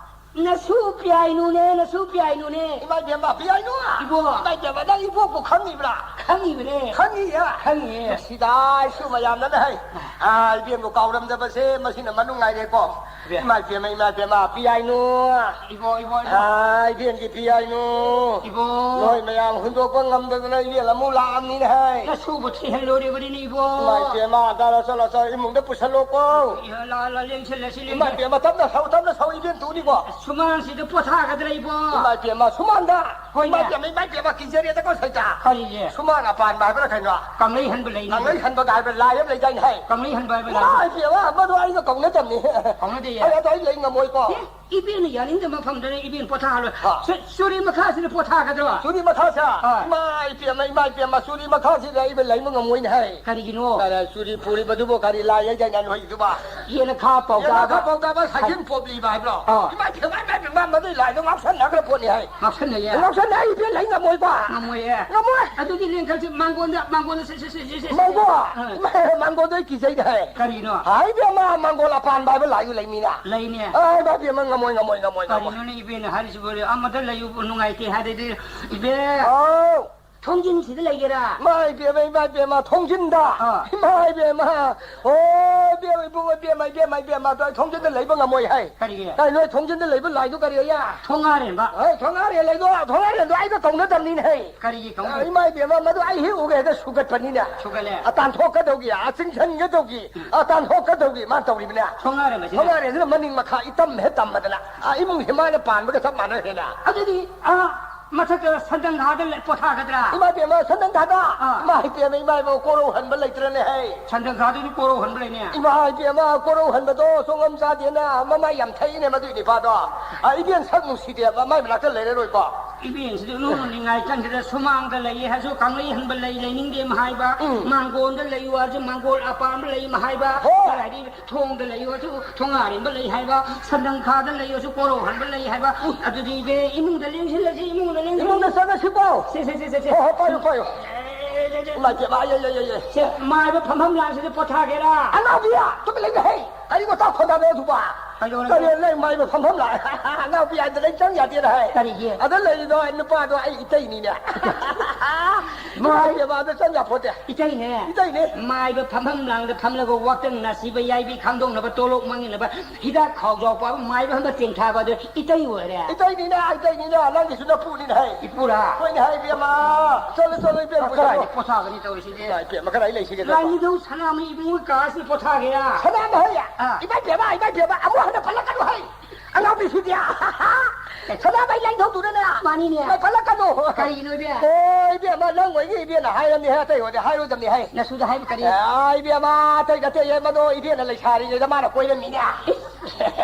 ꯅꯁꯨ ꯄꯤꯌꯥꯏꯅꯨꯅꯦ, ꯅꯁꯨ ꯄꯤꯌꯥꯏꯅꯨꯅꯦ꯫ ꯏꯃꯥ ꯏꯕꯦꯝꯃ, ꯄꯤꯌꯥꯏꯅꯨ? ꯏꯕꯣꯛ꯫ ꯏꯃꯥ ꯏꯕꯦꯝꯃ, ꯅꯪ ꯏꯕꯣꯛꯄꯨ ꯈꯪꯉꯤꯕ꯭ꯔꯥ? ꯈꯪꯉꯤꯕꯅꯦ꯫ ꯈꯪꯉꯤꯌꯦ? ꯈꯪꯉꯤꯌꯦ꯫ ꯅꯨꯡꯁꯤꯗ, ꯏꯁꯨ ꯃꯌꯥꯝꯅꯅ ꯍꯥꯏ꯫ ꯑꯥ, ꯏꯕꯦꯝꯕꯨ ꯀꯥꯎꯔꯝꯗꯕꯁꯦ ꯃꯁꯤꯅ ꯃꯅꯨꯡ ꯉꯥꯏꯔꯦꯀꯣ꯫ ꯏꯕꯦꯝ꯫ ꯏꯃꯥ ꯏꯕꯦꯝꯃ, ꯏꯃꯥ ꯏꯕꯦꯝꯃ, ꯄꯤꯌꯥꯏꯅꯨ꯫ ꯏꯕꯣ, ꯏꯕꯣ, ꯏꯕꯣ꯫ ꯑꯥ, ꯏꯕꯦꯝꯒꯤ ꯄꯤꯌꯥꯏꯅꯨ꯫ ꯏꯕꯣ꯫ ꯅꯣꯏ ꯃꯌꯥꯝ ꯍꯨꯟꯗꯣꯛꯄ ꯉꯝꯗꯗꯅ ꯏꯕꯦꯜ ꯑꯃꯨꯛ ꯂꯥꯛꯑꯝꯅꯤꯅꯦ ꯍꯥꯏ꯫ ꯅꯁꯨꯕꯨ ꯊꯤꯍꯜꯂꯨꯔꯤꯕꯅꯤꯅꯦ ꯏꯕꯣ꯫ ꯏꯃꯥ ꯏꯕꯦꯝꯃ, ꯆꯠꯂꯣ, ꯆꯠꯂꯣ, ꯆꯠꯂꯣ, ꯏꯃꯨꯡꯗ ꯄꯨꯁꯜꯂꯣꯀꯣ꯫ ꯏꯍ, ꯂꯥ, ꯂꯥ, ꯂꯦꯡꯁꯜꯂꯁꯤ, ꯏꯃꯥ ꯂꯦꯡꯁꯜ-, ꯏꯕꯦꯝꯃ, ꯇꯞꯅ ꯁꯧ, ꯇꯞꯅ ꯁꯧ, ꯏꯕꯦꯟ ꯇꯨꯅꯤꯀꯣ꯫ ꯁꯨꯃꯥꯡꯁꯤꯗ ꯄꯣꯊꯥꯒꯗ꯭ꯔꯥ ꯏꯕꯣ? ꯏꯃꯥ ꯏꯕꯦꯝꯃ, ꯁꯨꯃꯥꯡꯗ? ꯍꯣꯏꯅꯦ꯫ ꯏꯃꯥ ꯏꯕꯦꯝꯃ, ꯏꯃꯥ ꯏꯕꯦꯝꯃ, ꯀꯤꯖꯔꯦꯗꯀꯣ ꯁꯩꯇ꯫ ꯀꯔꯤꯒꯤ? ꯁꯨꯃꯥꯡ ꯑꯄꯥꯟꯕ ꯍꯥꯏꯕ꯭ꯔꯥ ꯀꯩꯅꯣ? ꯀꯪꯂꯩ ꯍꯟꯕ ꯂꯩꯅꯤ꯫ ꯀꯪꯂꯩ ꯍꯟꯕꯒ ꯍꯥꯏꯕ ꯂꯥꯏ ꯑꯃ ꯂꯩꯗꯥꯏꯅꯦ ꯍꯥꯏ? ꯀꯪꯂꯩ ꯍꯟꯕ ꯍꯥꯏꯕ ꯂꯥꯏ꯫ ꯏꯃꯥ ꯏꯕꯦꯝꯃ, ꯃꯗꯨ ꯑꯩꯒ ꯀꯧꯅꯗꯕꯅꯤ꯫ ꯀꯧꯅꯗꯦꯌꯦ꯫ ꯑꯩ ꯑꯗꯣ ꯑꯩ ꯂꯩ ꯉꯝꯃꯣꯏꯀꯣ꯫ ꯑꯦ? ꯏꯕꯦꯟꯅ ꯌꯥꯅꯤꯡꯗꯕ ꯃꯐꯝꯗꯅ ꯏꯕꯦꯟ ꯄꯣꯊꯥꯍꯜꯂꯣꯏ꯫ ꯍꯥ꯫ ꯆꯨ-, ꯆꯨꯔꯤ ꯃꯈꯥꯁꯤꯗ ꯄꯣꯊꯥꯒꯗ꯭ꯔꯣ? ꯆꯨꯔꯤ ꯃꯈꯥꯁꯦ? ꯍꯣꯏ꯫ ꯏꯃꯥ ꯏꯕꯦꯝꯃ, ꯏꯃꯥ ꯏꯕꯦꯝꯃ, ꯆꯨꯔꯤ ꯃꯈꯥꯁꯤꯗ ꯑꯩꯕꯨ ꯂꯩꯕ ꯉꯝꯃꯣꯏꯅꯦ ꯍꯥꯏ꯫ ꯀꯔꯤꯒꯤꯅꯣ? ꯀꯔꯤ ꯆꯨꯔꯤ ꯄꯨꯔꯤꯕꯗꯨꯕꯨ ꯀꯔꯤ ꯂꯥꯏ ꯍꯥꯏꯗꯥꯏꯅꯦ ꯅꯣꯏꯒꯤꯗꯨꯕ? ꯌꯦꯟꯅꯈꯥ ꯌꯦꯟꯅꯈꯥ ꯄꯥꯎꯗꯥꯕ꯫ ꯄꯥꯎꯗꯥꯕ ꯁꯥꯏꯖꯤꯟ ꯄꯣꯞꯂꯤꯕ ꯍꯥꯏꯕ꯭ꯔꯣ? ꯑꯥ꯫ ꯏꯃꯥ ꯏꯕꯦꯝꯃ, ꯏꯃꯥ ꯏꯕꯦꯝꯃ, ꯃꯗꯨꯏ ꯂꯥꯏꯗꯣ ꯉꯥꯎꯁꯟꯅꯈ꯭ꯔ ꯄꯣꯠꯅꯤ ꯍꯥꯏ꯫ ꯉꯥꯎꯁꯟꯅꯩꯌꯦ꯫ ꯉꯥꯎꯁꯟꯅ ꯑꯩ ꯏꯕꯦꯟ ꯂꯩ ꯉꯝꯃꯣꯏꯕ꯫ ꯉꯝꯃꯣꯏꯌꯦ꯫ ꯉꯝꯃꯣꯏ꯫ ꯑꯗꯨꯗꯤ ꯂꯦꯡꯈꯠꯁꯤ, ꯃꯥꯡꯒꯣꯟꯗ, ꯃꯥꯡꯒꯣꯟꯗ, ꯁꯦ, ꯁꯦ, ꯁꯦ, ꯁꯦ, ꯁꯦ, ꯁꯦ꯫ ꯃꯥꯡꯒꯣꯟ? ꯑꯥ꯫ ꯃꯥꯡꯒꯣꯟꯗꯣ ꯑꯩ ꯀꯤꯖꯩꯅꯦ ꯍꯥꯏ꯫ ꯀꯔꯤꯅꯣ? ꯍꯥꯏ ꯏꯕꯦꯝꯃ, ꯃꯥꯡꯒꯣꯟ ꯑꯄꯥꯟꯕ ꯍꯥꯏꯕ ꯂꯥꯏꯗꯨ ꯂꯩꯃꯤꯅ꯫ ꯂꯩꯅꯦ꯫ ꯑꯥ, ꯏꯃꯥ ꯏꯕꯦꯝꯃ, ꯉꯝꯃꯣꯏ, ꯉꯝꯃꯣꯏ, ꯉꯝꯃꯣꯏ, ꯉꯝꯃꯣꯏ꯫ ꯀꯔꯤꯅꯣꯅꯦ ꯏꯕꯦꯟꯅ ꯍꯥꯏꯔꯤꯁꯤꯕꯨ? ꯑꯃꯗ ꯂꯩꯌꯨ ꯅꯨꯡꯉꯥꯏꯇꯦ ꯍꯥꯏꯔꯗꯤ, ꯏꯕꯦꯟ꯫ ꯍꯥꯎ꯫ ꯊꯣꯡꯖꯤꯟꯁꯤꯗ ꯂꯩꯒꯦꯔꯥ? ꯏꯃꯥ ꯏꯕꯦꯝꯃ, ꯏꯃꯥ ꯏꯕꯦꯝꯃ, ꯊꯣꯡꯖꯤꯟꯗ꯫ ꯑꯥ꯫ ꯏꯃꯥ ꯏꯕꯦꯝꯃ꯫ ꯑꯣ, ꯏꯕꯦꯝꯃ, ꯏꯕꯨꯡꯉꯣ, ꯏꯕꯦꯝꯃ, ꯏꯕꯦꯝꯃ, ꯏꯕꯦꯝꯃ, ꯑꯗꯣ ꯑꯩ ꯊꯣꯡꯖꯤꯟꯗ ꯂꯩꯕ ꯉꯝꯃꯣꯏ ꯍꯥꯏ꯫ ꯀꯔꯤꯒꯤ? ꯀꯥꯏ, ꯅꯣꯏ ꯊꯣꯡꯖꯤꯟꯗ ꯂꯩꯕ ꯂꯥꯏꯗꯣ ꯀꯔꯤ ꯑꯌꯥ? ꯊꯣꯡꯉꯥꯔꯦꯝꯕ꯫ ꯍꯣꯏ, ꯊꯣꯡꯉꯥꯔꯦꯝ ꯂꯩꯗꯣ, ꯊꯣꯡꯉꯥꯔꯦꯝꯗꯣ ꯑꯩꯒ ꯀꯧꯅꯗꯕꯅꯤꯅꯦ ꯍꯩ꯫ ꯀꯔꯤꯒꯤ ꯀꯧꯅ-? ꯏꯃꯥ ꯏꯕꯦꯝꯃ, ꯃꯗꯨ ꯑꯩ ꯍꯦꯛ ꯎꯒꯦ ꯍꯦꯛꯇ ꯁꯨꯒꯠꯄꯅꯤꯅꯦ꯫ ꯁꯨꯒꯠꯂꯦ꯫ ꯑ, ꯇꯥꯟꯊꯣꯛꯀꯗꯧꯒꯤ, ꯑ, ꯆꯤꯡꯁꯤꯟꯒꯗꯧꯒꯤ, ꯎꯝ꯫ ꯑ, ꯇꯥꯟꯊꯣꯛꯀꯗꯧꯒꯤ ꯃꯥ ꯇꯧꯔꯤꯕꯅꯦ꯫ ꯊꯣꯡꯉꯥꯔꯦꯝꯕꯁꯤꯅ? ꯊꯣꯡꯉꯥꯔꯦꯝꯁꯤꯅ ꯃꯅꯤꯡ ꯃꯈꯥ ꯏꯇꯝ ꯍꯦꯛ ꯇꯝꯃꯗꯅ, ꯑ, ꯏꯃꯨꯡ ꯍꯤꯃꯥꯅ ꯄꯥꯟꯕꯒ ꯆꯞ ꯃꯥꯟꯅꯔꯦꯅꯦ꯫ ꯑꯗꯨꯗꯤ, ꯑ, ꯃꯊꯛꯇ ꯁꯟꯗꯪꯈꯥꯗ ꯂꯩ-, ꯄꯣꯊꯥꯒꯗ꯭ꯔꯥ? ꯏꯃꯥ ꯏꯕꯦꯝꯃ, ꯁꯟꯗꯪꯈꯥꯗ? ꯑꯥ꯫ ꯏꯃꯥ ꯏꯕꯦꯝꯃ, ꯏꯃꯥ ꯏꯕꯦꯝꯃ, ꯀꯣꯔꯧ ꯍꯟꯕ ꯂꯩꯇ꯭ꯔꯅꯦ ꯍꯩ꯫ ꯁꯟꯗꯪꯈꯥꯗꯨꯗꯤ ꯀꯣꯔꯧ ꯍꯟꯕ ꯂꯩꯅꯦ꯫ ꯏꯃꯥ ꯏꯕꯦꯝꯃ, ꯀꯣꯔꯧ ꯍꯟꯕꯗꯣ ꯁꯣꯉꯝ ꯆꯥꯗꯦꯅ ꯃꯃꯥꯏ ꯌꯥꯝ ꯊꯛꯏꯅꯦ ꯃꯗꯨꯏ ꯅꯤꯄꯥꯗꯣ꯫ ꯑ, ꯏꯕꯦꯟ ꯁꯛ ꯅꯨꯡꯁꯤꯗꯦꯕ, ꯃꯥꯏ ꯃꯅꯥꯛꯇ ꯂꯩꯔꯔꯣꯏꯀꯣ꯫ ꯏꯕꯦꯟꯁꯤꯗꯤ ꯂꯨ ꯅꯤꯡꯉꯥꯏ ꯆꯪꯁꯤꯗ ꯁꯨꯃꯥꯡꯗ ꯂꯩꯌꯦ ꯍꯥꯏꯁꯨ ꯀꯪꯂꯩ ꯍꯟꯕ ꯂꯩ ꯂꯩꯅꯤꯡꯗꯦ ꯑꯃ ꯍꯥꯏꯕ, ꯎꯝ꯫ ꯃꯥꯡꯒꯣꯟꯗ ꯂꯩꯌꯨ ꯍꯥꯏꯁꯨ ꯃꯥꯡꯒꯣꯜ ꯑꯄꯥꯝꯕ ꯂꯩ ꯑꯃ ꯍꯥꯏꯕ, ꯍꯣꯏ꯫ ꯀꯗꯥꯏꯗꯒꯤ ꯊꯣꯡꯗ ꯂꯩꯌꯨ ꯍꯥꯏꯁꯨ ꯊꯣꯡꯉꯥꯔꯦꯝꯕ ꯂꯩ ꯍꯥꯏꯕ, ꯁꯟꯗꯪꯈꯥꯗ ꯂꯩꯌꯨ ꯍꯥꯏꯁꯨ ꯀꯣꯔꯧ ꯍꯟꯕ ꯂꯩ ꯍꯥꯏꯕ, ꯑꯗꯨꯗꯤ ꯏꯕꯦ ꯏꯃꯨꯡꯗ ꯂꯦꯡꯁꯤꯜꯂꯁꯤ, ꯏꯃꯨꯡꯗ ꯂꯦꯡꯁꯤꯜꯂꯁꯤ꯫ ꯏꯃꯨꯡꯗ ꯆꯪꯉꯁꯤꯀꯣ꯫ ꯁꯦ, ꯁꯦ, ꯁꯦ, ꯁꯦ, ꯁꯦ꯫ ꯍꯣ, ꯍꯣ, ꯄꯥꯏꯌꯨ, ꯄꯥꯏꯌꯨ꯫ ꯑꯦ, ꯑꯦ, ꯑꯦ, ꯑꯦ, ꯑꯦ꯫ ꯏꯃꯥꯏ ꯄꯦꯝꯃ, ꯑꯩ, ꯑꯩ, ꯑꯩ, ꯑꯩ, ꯑꯩ꯫ ꯁꯦ, ꯃꯥꯏꯕ ꯐꯝꯐꯝ ꯂꯥꯡꯁꯤꯗ ꯄꯣꯊꯥꯒꯦꯔꯥ? ꯑꯉꯥꯎꯕꯤꯌꯥ, ꯇꯨꯃꯤꯟ ꯂꯩꯌꯨ ꯍꯦ꯫ ꯀꯔꯤ ꯋꯥꯇꯥ ꯈꯣꯟꯗꯥꯗꯣ ꯑꯗꯨꯕꯣ? ꯀꯩꯗꯧꯔꯒꯦ? ꯀꯔꯤ ꯅꯪ ꯃꯥꯏꯕ ꯐꯝꯐꯝ ꯂꯥꯛꯑꯦ? ꯑꯉꯥꯎꯕꯤ ꯍꯥꯏꯗ ꯅꯪ ꯆꯪ ꯌꯥꯗꯦꯅ ꯍꯥꯏ꯫ ꯀꯔꯤꯒꯤ? ꯑꯗ ꯂꯩꯔꯤꯗꯣ ꯑꯩ ꯅꯨꯄꯥꯗꯣ ꯑꯩ ꯏꯇꯩꯅꯤꯅꯦ꯫ ꯃꯥꯏꯕ ꯑꯗ ꯆꯪ ꯌꯥꯄꯣꯠꯇꯦ꯫ ꯏꯇꯩꯅꯦ꯫ ꯏꯇꯩꯅꯦ꯫ ꯃꯥꯏꯕ ꯐꯝꯐꯝ ꯂꯥꯡꯗ ꯐꯝꯂꯒ ꯋꯥꯇꯪ ꯅꯥꯁꯤꯕ ꯌꯥꯏꯕꯤ ꯈꯥꯡꯗꯣꯛꯅꯕ ꯇꯣꯂꯣꯞ ꯃꯥꯡꯅꯕ ꯍꯤꯗꯥꯛ ꯈꯥꯎꯖꯥꯎ ꯄꯥꯕ ꯃꯥꯏꯕ ꯑꯃ ꯇꯦꯡꯊꯥꯕ ꯑꯗꯨ ꯏꯇꯩ ꯑꯣꯏꯔꯦ꯫ ꯏꯇꯩꯅꯤꯅꯦ, ꯏꯇꯩꯅꯤꯅꯦ, ꯅꯪꯒꯤꯁꯨ ꯅꯄꯨꯅꯤꯅꯦ ꯍꯩ꯫ ꯏꯄꯨꯔꯥ? ꯍꯣꯏꯅꯦ ꯍꯩ ꯏꯕꯦꯝꯃ꯫ ꯆꯠꯂꯣ, ꯆꯠꯂꯣ, ꯏꯕꯦꯝꯃ, ꯀꯗꯥꯏꯗ ꯆꯠꯂꯣ꯫ ꯄꯣꯊꯥꯒꯅꯤ ꯇꯧꯔꯤꯁꯤꯗꯤ? ꯏꯃꯥ ꯏꯕꯦꯝꯃ, ꯀꯗꯥꯏ ꯂꯩꯁꯤꯒꯦ? ꯂꯥꯏꯅꯤꯡꯊꯧ ꯁꯅꯥꯃꯍꯤ ꯏꯕꯨꯡꯒꯤ ꯀꯥꯁꯤꯗ ꯄꯣꯊꯥꯒꯦꯔꯥ? ꯁꯅꯥꯃꯍꯤ? ꯑꯥ꯫ ꯏꯃꯥ ꯏꯕꯦꯝꯃ, ꯏꯃꯥ ꯏꯕꯦꯝꯃ, ꯑꯃꯨꯛ ꯍꯟꯅ ꯄꯜꯂꯛꯀꯅꯨ ꯍꯩ꯫ ꯑꯉꯥꯎꯕꯤꯁꯤꯗꯤ꯫ ꯁꯅꯥꯃꯍꯤ ꯂꯥꯏꯅꯤꯡꯊꯧꯗꯨꯅꯅꯦ꯫ ꯃꯥꯅꯤꯅꯦ꯫ ꯏꯃꯥ ꯄꯜꯂꯛꯀꯅꯨ꯫ ꯀꯔꯤꯒꯤꯅꯣ ꯏꯕꯦ? ꯑꯣ, ꯏꯕꯦꯝꯃ, ꯅꯪ ꯑꯣꯏꯒꯤ ꯏꯕꯦꯝꯅ ꯍꯥꯏꯔꯝꯅꯤ ꯍꯦ, ꯑꯇꯩ ꯑꯣꯏꯗꯤ ꯍꯥꯏꯔꯣꯏꯗꯕꯅꯤ ꯍꯩ꯫ ꯅꯁꯨꯗ ꯍꯥꯏꯕ ꯀꯔꯤ? ꯑꯦ, ꯏꯕꯦꯝꯃ, ꯑꯇꯩ ꯅꯠꯇꯦ, ꯃꯗꯣ ꯏꯕꯦꯝꯅ ꯂꯩꯁꯥꯔꯤꯉꯩꯗ ꯃꯥꯅ ꯀꯣꯏꯔꯝꯃꯤꯅꯦ꯫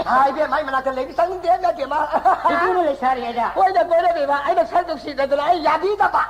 ꯑꯥ, ꯏꯕꯦꯝꯃ, ꯑꯩ ꯃꯅꯥꯛꯇ ꯂꯩꯕ ꯆꯪꯅꯤꯡꯗꯦ, ꯏꯕꯦꯝꯃ꯫ ꯏꯕꯦꯝꯃ ꯂꯩꯁꯥꯔꯤꯉꯩꯗ? ꯍꯣꯏꯅꯦ, ꯀꯣꯏꯔꯝꯃꯤꯕ꯫ ꯑꯩꯅ ꯁꯛ ꯅꯨꯡꯁꯤꯗꯗꯅ ꯑꯩ ꯌꯥꯕꯤꯗꯕ꯫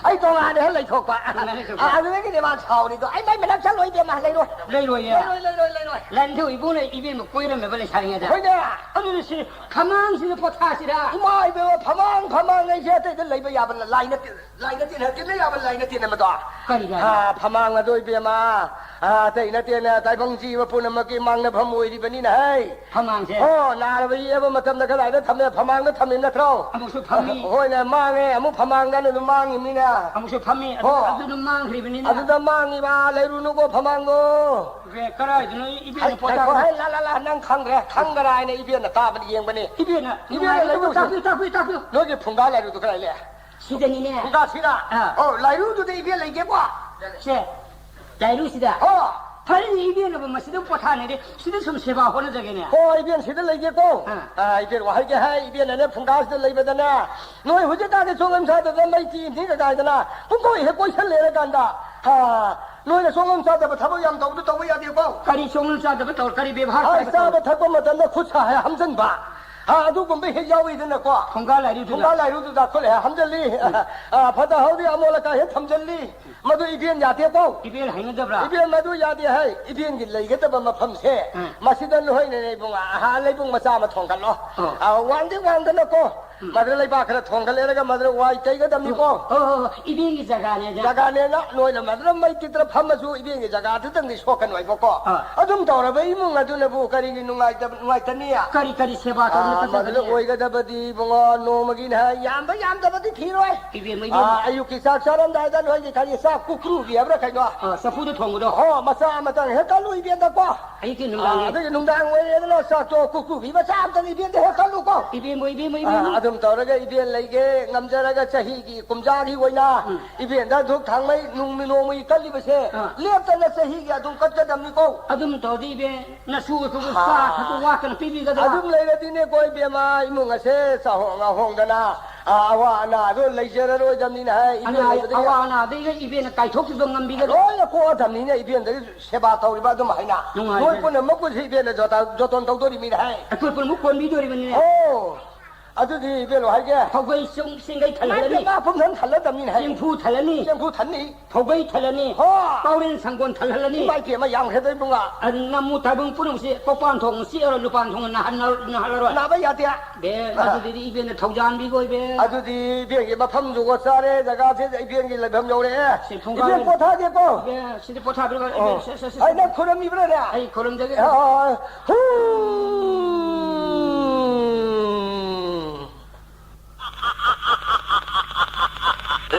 ꯑꯩ ꯇꯣꯉꯥꯟꯅ ꯍꯦꯛ ꯂꯩꯊꯣꯛꯄ꯫ ꯇꯣꯉꯥꯟꯅ ꯂꯩꯊꯣꯛꯄ꯫ ꯑꯥ, ꯑꯗꯨꯗꯒꯤꯗꯤ ꯃꯥ ꯁꯥꯎꯔꯤꯗꯣ꯫ ꯑꯩ ꯃꯥꯏ ꯃꯅꯥꯛ ꯆꯠꯂꯣꯏ, ꯏꯕꯦꯝꯃ, ꯂꯩꯔꯣꯏ꯫ ꯂꯩꯔꯣꯏꯌꯦ? ꯂꯩꯔꯣꯏ, ꯂꯩꯔꯣꯏ, ꯂꯩꯔꯣꯏ꯫ ꯂꯥꯏꯅꯤꯡꯊꯧ ꯏꯕꯨꯡꯅ ꯏꯕꯦꯝꯃ ꯀꯣꯏꯔꯝꯃꯦꯕ ꯂꯩꯁꯥꯔꯤꯉꯩꯗ꯫ ꯍꯣꯏꯅꯦ꯫ ꯑꯗꯨꯗꯤ ꯁꯤ ꯐꯃꯥꯡꯁꯤꯗ ꯄꯣꯊꯥꯁꯤꯔꯥ? ꯏꯃꯥ ꯏꯕꯦꯝꯃ, ꯐꯃꯥꯡ, ꯐꯃꯥꯡ ꯑꯩꯁꯦ ꯑꯇꯩꯗ ꯂꯩꯕ ꯌꯥꯕ ꯂꯥꯏ ꯅꯠꯇꯦ꯫ ꯂꯥꯏ ꯅꯠꯇꯦꯅ, ꯇꯤꯟꯅ ꯌꯥꯕ ꯂꯥꯏ ꯅꯠꯇꯦꯅ ꯃꯗꯣ꯫ ꯀꯔꯤ ꯂꯥꯏ? ꯑꯥ, ꯐꯃꯥꯡ ꯑꯗꯣ ꯏꯕꯦꯝꯃ, ꯑꯥ, ꯑꯇꯩ ꯅꯠꯇꯦꯅ, ꯇꯥꯏꯕꯪ ꯖꯤꯕ ꯄꯨꯝꯅꯃꯛꯀꯤ ꯃꯥꯡꯅꯐꯝ ꯑꯣꯏꯔꯤꯕꯅꯤꯅ ꯍꯩ꯫ ꯐꯃꯥꯡꯁꯦ? ꯑꯣ, ꯅꯥꯔꯕ ꯌꯦꯛꯑꯕ ꯃꯇꯝꯗ ꯀꯗꯥꯏꯗ ꯊꯝꯃꯦ? ꯐꯃꯥꯡꯗ ꯊꯝꯃꯤ ꯅꯠꯇ꯭ꯔꯣ? ꯑꯃꯨꯛꯁꯨ ꯐꯝꯃꯤ꯫ ꯍꯣꯏꯅꯦ, ꯃꯥꯡꯉꯦ, ꯑꯃꯨꯛ ꯐꯃꯥꯡꯗ ꯑꯗꯨꯝ ꯃꯥꯡꯉꯤꯕꯅꯤꯅꯦ꯫ ꯑꯃꯨꯛꯁꯨ ꯐꯝꯃꯤ, ꯑꯗꯨ, ꯑꯣ꯫ ꯑꯗꯨ ꯑꯗꯨꯝ ꯃꯥꯡꯈ꯭ꯔꯤꯕꯅꯤꯅ꯫ ꯑꯗꯨꯗ ꯃꯥꯡꯉꯤꯕ, ꯂꯩꯔꯨꯅꯨꯀꯣ ꯐꯃꯥꯡꯗꯣ꯫ ꯑꯦ, ꯀꯔꯥꯏꯗꯅꯣ ꯏꯕꯦꯟꯅ ꯍꯩ, ꯄꯣꯊꯥꯕ? ꯉꯥꯏꯈꯣ, ꯍꯩ, ꯂꯥ, ꯂꯥ, ꯂꯥ, ꯅꯪ ꯈꯪꯈ꯭ꯔꯦ, ꯈꯪꯈ꯭ꯔꯥ ꯍꯥꯏꯅ ꯏꯕꯦꯟꯅ ꯇꯥꯕꯗ ꯌꯦꯡꯕꯅꯤ꯫ ꯏꯕꯦꯟꯅ ꯏꯕꯦꯟꯅ ꯅꯨꯡꯉꯥꯏꯒꯗꯕ ꯂꯩꯔꯨꯁꯤ꯫ ꯇꯥꯛꯄꯤꯌꯨ, ꯇꯥꯛꯄꯤꯌꯨ, ꯇꯥꯛꯄꯤꯌꯨ꯫ ꯅꯣꯏꯒꯤ ꯐꯨꯡꯒꯥ ꯂꯥꯏꯔꯨꯗꯨ ꯀꯗꯥꯏ ꯂꯩ? ꯁꯤꯗꯅꯤꯅꯦ꯫ ꯐꯨꯡꯒꯥꯁꯤꯗ? ꯑꯥ꯫ ꯑꯣ, ꯂꯥꯏꯔꯨꯗꯨꯗ ꯏꯕꯦꯟ ꯂꯩꯒꯦꯀꯣ꯫ ꯁꯦ, ꯂꯥꯏꯔꯨꯁꯤꯗ? ꯑꯣ꯫ ꯐꯔꯦꯅꯦ, ꯏꯕꯦꯟꯅꯕ ꯃꯁꯤꯗ ꯄꯣꯊꯥꯅꯔꯦ, ꯁꯤꯗ ꯁꯨꯝ ꯁꯦꯕꯥ ꯍꯣꯠꯅꯖꯒꯦꯅꯦ꯫ ꯍꯣ, ꯏꯕꯦꯟ ꯁꯤꯗ ꯂꯩꯒꯦꯀꯣ꯫ ꯑꯥ꯫ ꯑꯥ, ꯏꯕꯦꯟ ꯋꯥꯍꯩꯒꯦ ꯍꯥꯏ, ꯏꯕꯦꯟ ꯑꯅꯦ ꯐꯨꯡꯒꯥꯁꯤꯗ ꯂꯩꯕꯗꯅꯦ, ꯅꯣꯏ ꯍꯧꯖꯤꯛꯀꯥꯟꯗꯤ ꯁꯣꯝ ꯁꯥꯗꯕ ꯃꯩ ꯇꯤ ꯊꯤ ꯀꯗꯥꯏꯗꯅ ꯄꯨꯡꯀꯣꯏ ꯍꯦꯛ ꯀꯣꯏꯁꯜꯂꯦꯔ ꯀꯥꯟꯗ, ꯑꯥ, ꯅꯣꯏꯅ ꯁꯣꯝ ꯁꯥꯗꯕ ꯊꯕꯛ ꯌꯥꯝ ꯇꯧꯕꯗꯨ ꯇꯧꯕ ꯌꯥꯗꯦꯀꯣ꯫ ꯀꯔꯤ ꯁꯣꯝ ꯆꯥꯗꯕ ꯇꯧ, ꯀꯔꯤ ꯕꯦꯕꯥꯔ ꯍꯥꯏ, ꯇꯧꯕ ꯇꯧ? ꯆꯥꯕ ꯊꯛꯄ ꯃꯇꯝꯗ ꯈꯨꯠ ꯁꯥ ꯍꯥꯏ ꯍꯥꯝꯖꯟꯕ, ꯑꯥ, ꯑꯗꯨꯒꯨꯝꯕ ꯍꯦꯛ ꯌꯥꯎꯏꯗꯅꯀꯣ꯫ ꯐꯨꯡꯒꯥ ꯂꯥꯏꯔꯨꯗꯨꯗ? ꯐꯨꯡꯒꯥ ꯂꯥꯏꯔꯨꯗꯨꯗ ꯈꯨꯠ ꯍꯦꯛ ꯍꯥꯝꯖꯜꯂꯤ꯫ ꯑꯥ, ꯐꯠꯇ ꯍꯥꯎꯗꯤ ꯑꯃꯣꯠ ꯑꯀꯥꯏ ꯍꯦꯛ ꯊꯝꯖꯜꯂꯤ꯫ ꯃꯗꯨ ꯏꯕꯦꯟ ꯌꯥꯗꯦꯀꯣ꯫ ꯏꯕꯦꯟ ꯍꯩꯅꯗꯕ꯭ꯔꯥ? ꯏꯕꯦꯟ, ꯃꯗꯨ ꯌꯥꯗꯦ ꯍꯥꯏ꯫ ꯏꯕꯦꯟꯒꯤ ꯂꯩꯒꯗꯕ ꯃꯐꯝꯁꯦ, ꯎꯝ꯫ ꯃꯁꯤꯗ ꯅꯣꯏꯅꯅꯦ ꯏꯕꯨꯡꯉꯣ, ꯑꯍꯥ, ꯂꯩꯕꯨꯡ ꯃꯆꯥ ꯑꯃ ꯊꯣꯡꯒꯠꯂꯣ꯫ ꯑꯣ꯫ ꯑꯥ, ꯋꯥꯡꯗꯤ ꯋꯥꯡꯗꯅꯀꯣ, ꯎꯝ꯫ ꯃꯗꯨꯗ ꯂꯩꯕꯥꯛ ꯈꯔ ꯊꯣꯡꯒꯠꯂꯦꯔꯒ ꯃꯗꯨꯗ ꯋꯥꯏ ꯇꯩꯒꯗꯕꯅꯤꯀꯣ꯫ ꯑꯣ, ꯑꯣ, ꯑꯣ, ꯏꯕꯦꯟꯒꯤ ꯖꯒꯥꯅꯦꯗ꯫ ꯖꯒꯥꯅꯦꯅ ꯅꯣꯏꯅ ꯃꯗꯨꯗ ꯃꯩ ꯇꯤꯛꯇꯅ ꯐꯝꯃꯁꯨ ꯏꯕꯦꯟꯒꯤ ꯖꯒꯥꯗꯨꯗꯪꯗꯤ ꯁꯣꯛꯀꯅꯣꯏꯕꯀꯣ꯫ ꯑꯥ꯫ ꯑꯗꯨꯝ ꯇꯧꯔꯕ ꯏꯃꯨꯡ ꯑꯗꯨꯅꯕꯨ ꯀꯔꯤꯒꯤ ꯅꯨꯡꯉꯥꯏꯇꯕ, ꯅꯨꯡꯉꯥꯏꯇꯅꯤ? ꯀꯔꯤ ꯀꯔꯤ ꯁꯦꯕꯥ ꯇꯧꯗꯅ ꯑꯥ, ꯃꯗꯨꯗ ꯐꯖꯕꯅꯤ? ꯑꯣꯏꯒꯗꯕꯗꯤ ꯏꯕꯨꯡꯉꯣ, ꯅꯣꯡꯃꯒꯤꯅꯦ ꯍꯥꯏ, ꯌꯥꯝꯕ ꯌꯥꯝꯗꯕꯗꯤ ꯊꯤꯔꯣꯏ꯫ ꯏꯕꯦꯝꯃ, ꯏꯕꯦꯝꯃ꯫ ꯑꯥ, ꯑꯌꯨꯛꯀꯤ ꯆꯥꯛ ꯆꯥꯔꯝꯗꯥꯏꯗ ꯅꯣꯏꯒꯤ ꯀꯔꯤ ꯆꯥꯛ ꯀꯨꯀ꯭ꯔꯨꯕꯤ ꯍꯥꯏꯕ꯭ꯔꯥ ꯀꯩꯅꯣ? ꯑꯥ, ꯆꯐꯨꯗ ꯊꯣꯡꯕꯗꯣ꯫ ꯍꯣ, ꯃꯆꯥ ꯑꯃꯇꯪ ꯍꯦꯛ ꯀꯜꯂꯨ ꯏꯕꯦꯟꯗꯀꯣ꯫ ꯑꯌꯨꯛꯀꯤ ꯑꯥ, ꯅꯨꯡꯗꯥꯡꯒꯤ꯫ ꯑꯗꯨꯒꯤ ꯅꯨꯡꯗꯥꯡ ꯑꯣꯏꯔꯦꯗꯅ ꯆꯥꯛꯇꯣ ꯀꯨꯀ꯭ꯔꯨꯕꯤ ꯃꯆꯥ ꯑꯃꯇꯪ ꯏꯕꯦꯟꯗ ꯍꯦꯛ ꯀꯜꯂꯨꯀꯣ꯫ ꯏꯕꯦꯝꯃ, ꯏꯕꯦꯝꯃ, ꯑꯥ, ꯏꯕꯦꯝꯃ꯫ ꯑꯗꯨꯝ ꯇꯧꯔꯒ ꯏꯕꯦꯟ ꯂꯩꯒꯦ, ꯉꯝꯖꯔꯒ ꯆꯍꯤꯒꯤ ꯀꯨꯝꯖꯥꯒꯤ ꯑꯣꯏꯅ ꯎꯝ꯫ ꯏꯕꯦꯟꯗ ꯙꯨꯞ ꯊꯥꯡꯃꯩ ꯅꯨꯡ-, ꯅꯣꯡꯃꯒꯤ ꯀꯜꯂꯤꯕꯁꯦ ꯑꯥ꯫ ꯂꯦꯞꯇꯅ ꯆꯍꯤꯒꯤ ꯑꯗꯨꯝ ꯀꯠꯀꯗꯕꯅꯤꯀꯣ꯫ ꯑꯗꯨꯝ ꯇꯧꯔꯗꯤ ꯏꯕꯦꯟ, ꯅꯁꯨ ꯑꯩꯈꯣꯏꯕꯨ ꯑꯥ꯫ ꯆꯥ ꯊꯛꯄ ꯋꯥꯠꯇꯅ ꯄꯤꯕꯤꯒꯗ꯭ꯔꯥ? ꯑꯗꯨꯝ ꯂꯩꯔꯗꯤꯅꯦꯀꯣ ꯏꯕꯦꯝꯃ, ꯏꯃꯨꯡ ꯑꯁꯦ ꯆꯥꯍꯣꯡ ꯉꯥꯍꯣꯡꯗꯅ, ꯑꯥ, ꯑꯋꯥ ꯑꯅꯥꯗꯣ ꯂꯩꯖꯔꯔꯣꯏꯗꯕꯅꯤꯅ ꯍꯥꯏ, ꯏꯕꯦꯟ ꯑꯅꯥ ꯂꯩꯕꯗꯒꯤ ꯑꯋꯥ ꯑꯅꯥꯗꯩꯒ ꯏꯕꯦꯟꯅ ꯀꯥꯏꯊꯣꯛꯄꯤꯕ ꯉꯝꯕꯤꯒꯗ꯭ꯔꯥ? ꯂꯣꯏꯅ ꯀꯣꯛꯑꯗꯕꯅꯤꯅ ꯏꯕꯦꯟꯗꯒꯤ ꯁꯦꯕꯥ ꯇꯧꯔꯤꯕ ꯑꯗꯨꯝ ꯍꯥꯏꯅ ꯅꯨꯡꯉꯥꯏꯖꯔꯦ꯫ ꯅꯣꯏ ꯄꯨꯝꯅꯃꯛꯄꯨꯁꯨ ꯏꯕꯦꯟꯅ ꯖꯣꯇꯥ-, ꯖꯣꯇꯣꯟ ꯇꯧꯗꯣꯔꯤꯕꯅꯤꯅ ꯍꯥꯏ꯫ ꯑꯩꯈꯣꯏ ꯄꯨꯝꯅꯃꯛ ꯀꯣꯟꯕꯤꯗꯣꯔꯤꯕꯅꯤꯅꯦ꯫ ꯑꯣ, ꯑꯗꯨꯗꯤ ꯏꯕꯦꯜꯂꯣ ꯍꯥꯏꯒꯦ꯫ ꯐꯧꯒꯩ ꯆꯨꯡ ꯆꯤꯡꯒꯩ ꯊꯜꯍꯜꯂꯅꯤ꯫ ꯏꯃꯥ ꯄꯨꯝꯊꯟ ꯊꯜꯂꯗꯕꯅꯤꯅꯦ ꯍꯥꯏ꯫ ꯆꯦꯡꯐꯨ ꯊꯜꯂꯅꯤ꯫ ꯆꯦꯡꯐꯨ ꯊꯟꯅꯤ꯫ ꯐꯧꯒꯩ ꯊꯜꯂꯅꯤ꯫ ꯍꯣ꯫ ꯄꯥꯎꯔꯦꯟ ꯁꯪꯒꯣꯟ ꯊꯜꯍꯜꯂꯅꯤ꯫ ꯏꯃꯥ ꯏꯕꯦꯝꯃ ꯌꯥꯝꯈ꯭ꯔꯦꯗ ꯏꯕꯨꯡꯉꯣ꯫ ꯑꯗꯨ ꯅꯃꯨ ꯊꯥꯏꯕꯨꯡ ꯄꯨꯝꯅꯃꯛꯁꯤ ꯀꯣꯄꯥꯟ ꯊꯣꯡ ꯆꯤꯛꯑꯔꯣꯏ, ꯂꯨꯄꯥꯟ ꯊꯣꯡꯅ ꯅꯥꯍꯜꯂ-, ꯅꯥꯍꯜꯂꯔꯣꯏ꯫ ꯅꯥꯕ ꯌꯥꯗꯦ꯫ ꯕꯦ, ꯑꯥ꯫ ꯑꯗꯨꯗꯤ ꯏꯕꯦꯟꯅ ꯊꯧꯖꯥꯟꯕꯤꯒꯣꯏ ꯕꯦ꯫ ꯑꯗꯨꯗꯤ ꯏꯕꯦꯟꯒꯤ ꯃꯐꯝ ꯖꯨꯒꯣꯠ ꯆꯥꯔꯦ, ꯖꯒꯥꯁꯦ ꯏꯕꯦꯟꯒꯤ ꯂꯩꯐꯝ ꯌꯧꯔꯛꯑꯦ꯫ ꯁꯤ ꯊꯣꯡꯒꯥꯟ ꯏꯕꯦꯟ ꯄꯣꯊꯥꯒꯦꯀꯣ꯫ ꯏꯕꯦꯟ, ꯁꯤꯗꯤ ꯄꯣꯊꯥꯕꯤꯔꯣ, ꯏꯕꯦꯟ, ꯑꯣ꯫ ꯁꯦ, ꯁꯦ, ꯁꯦ, ꯑꯩ ꯁꯦ꯫ ꯅꯪ ꯈꯨꯔꯨꯝꯃꯤꯕ꯭ꯔꯥꯅꯦ? ꯑꯩ ꯈꯨꯔꯨꯝꯖꯒꯦ꯫ ꯑ, ꯑ, ꯍꯨꯝ꯫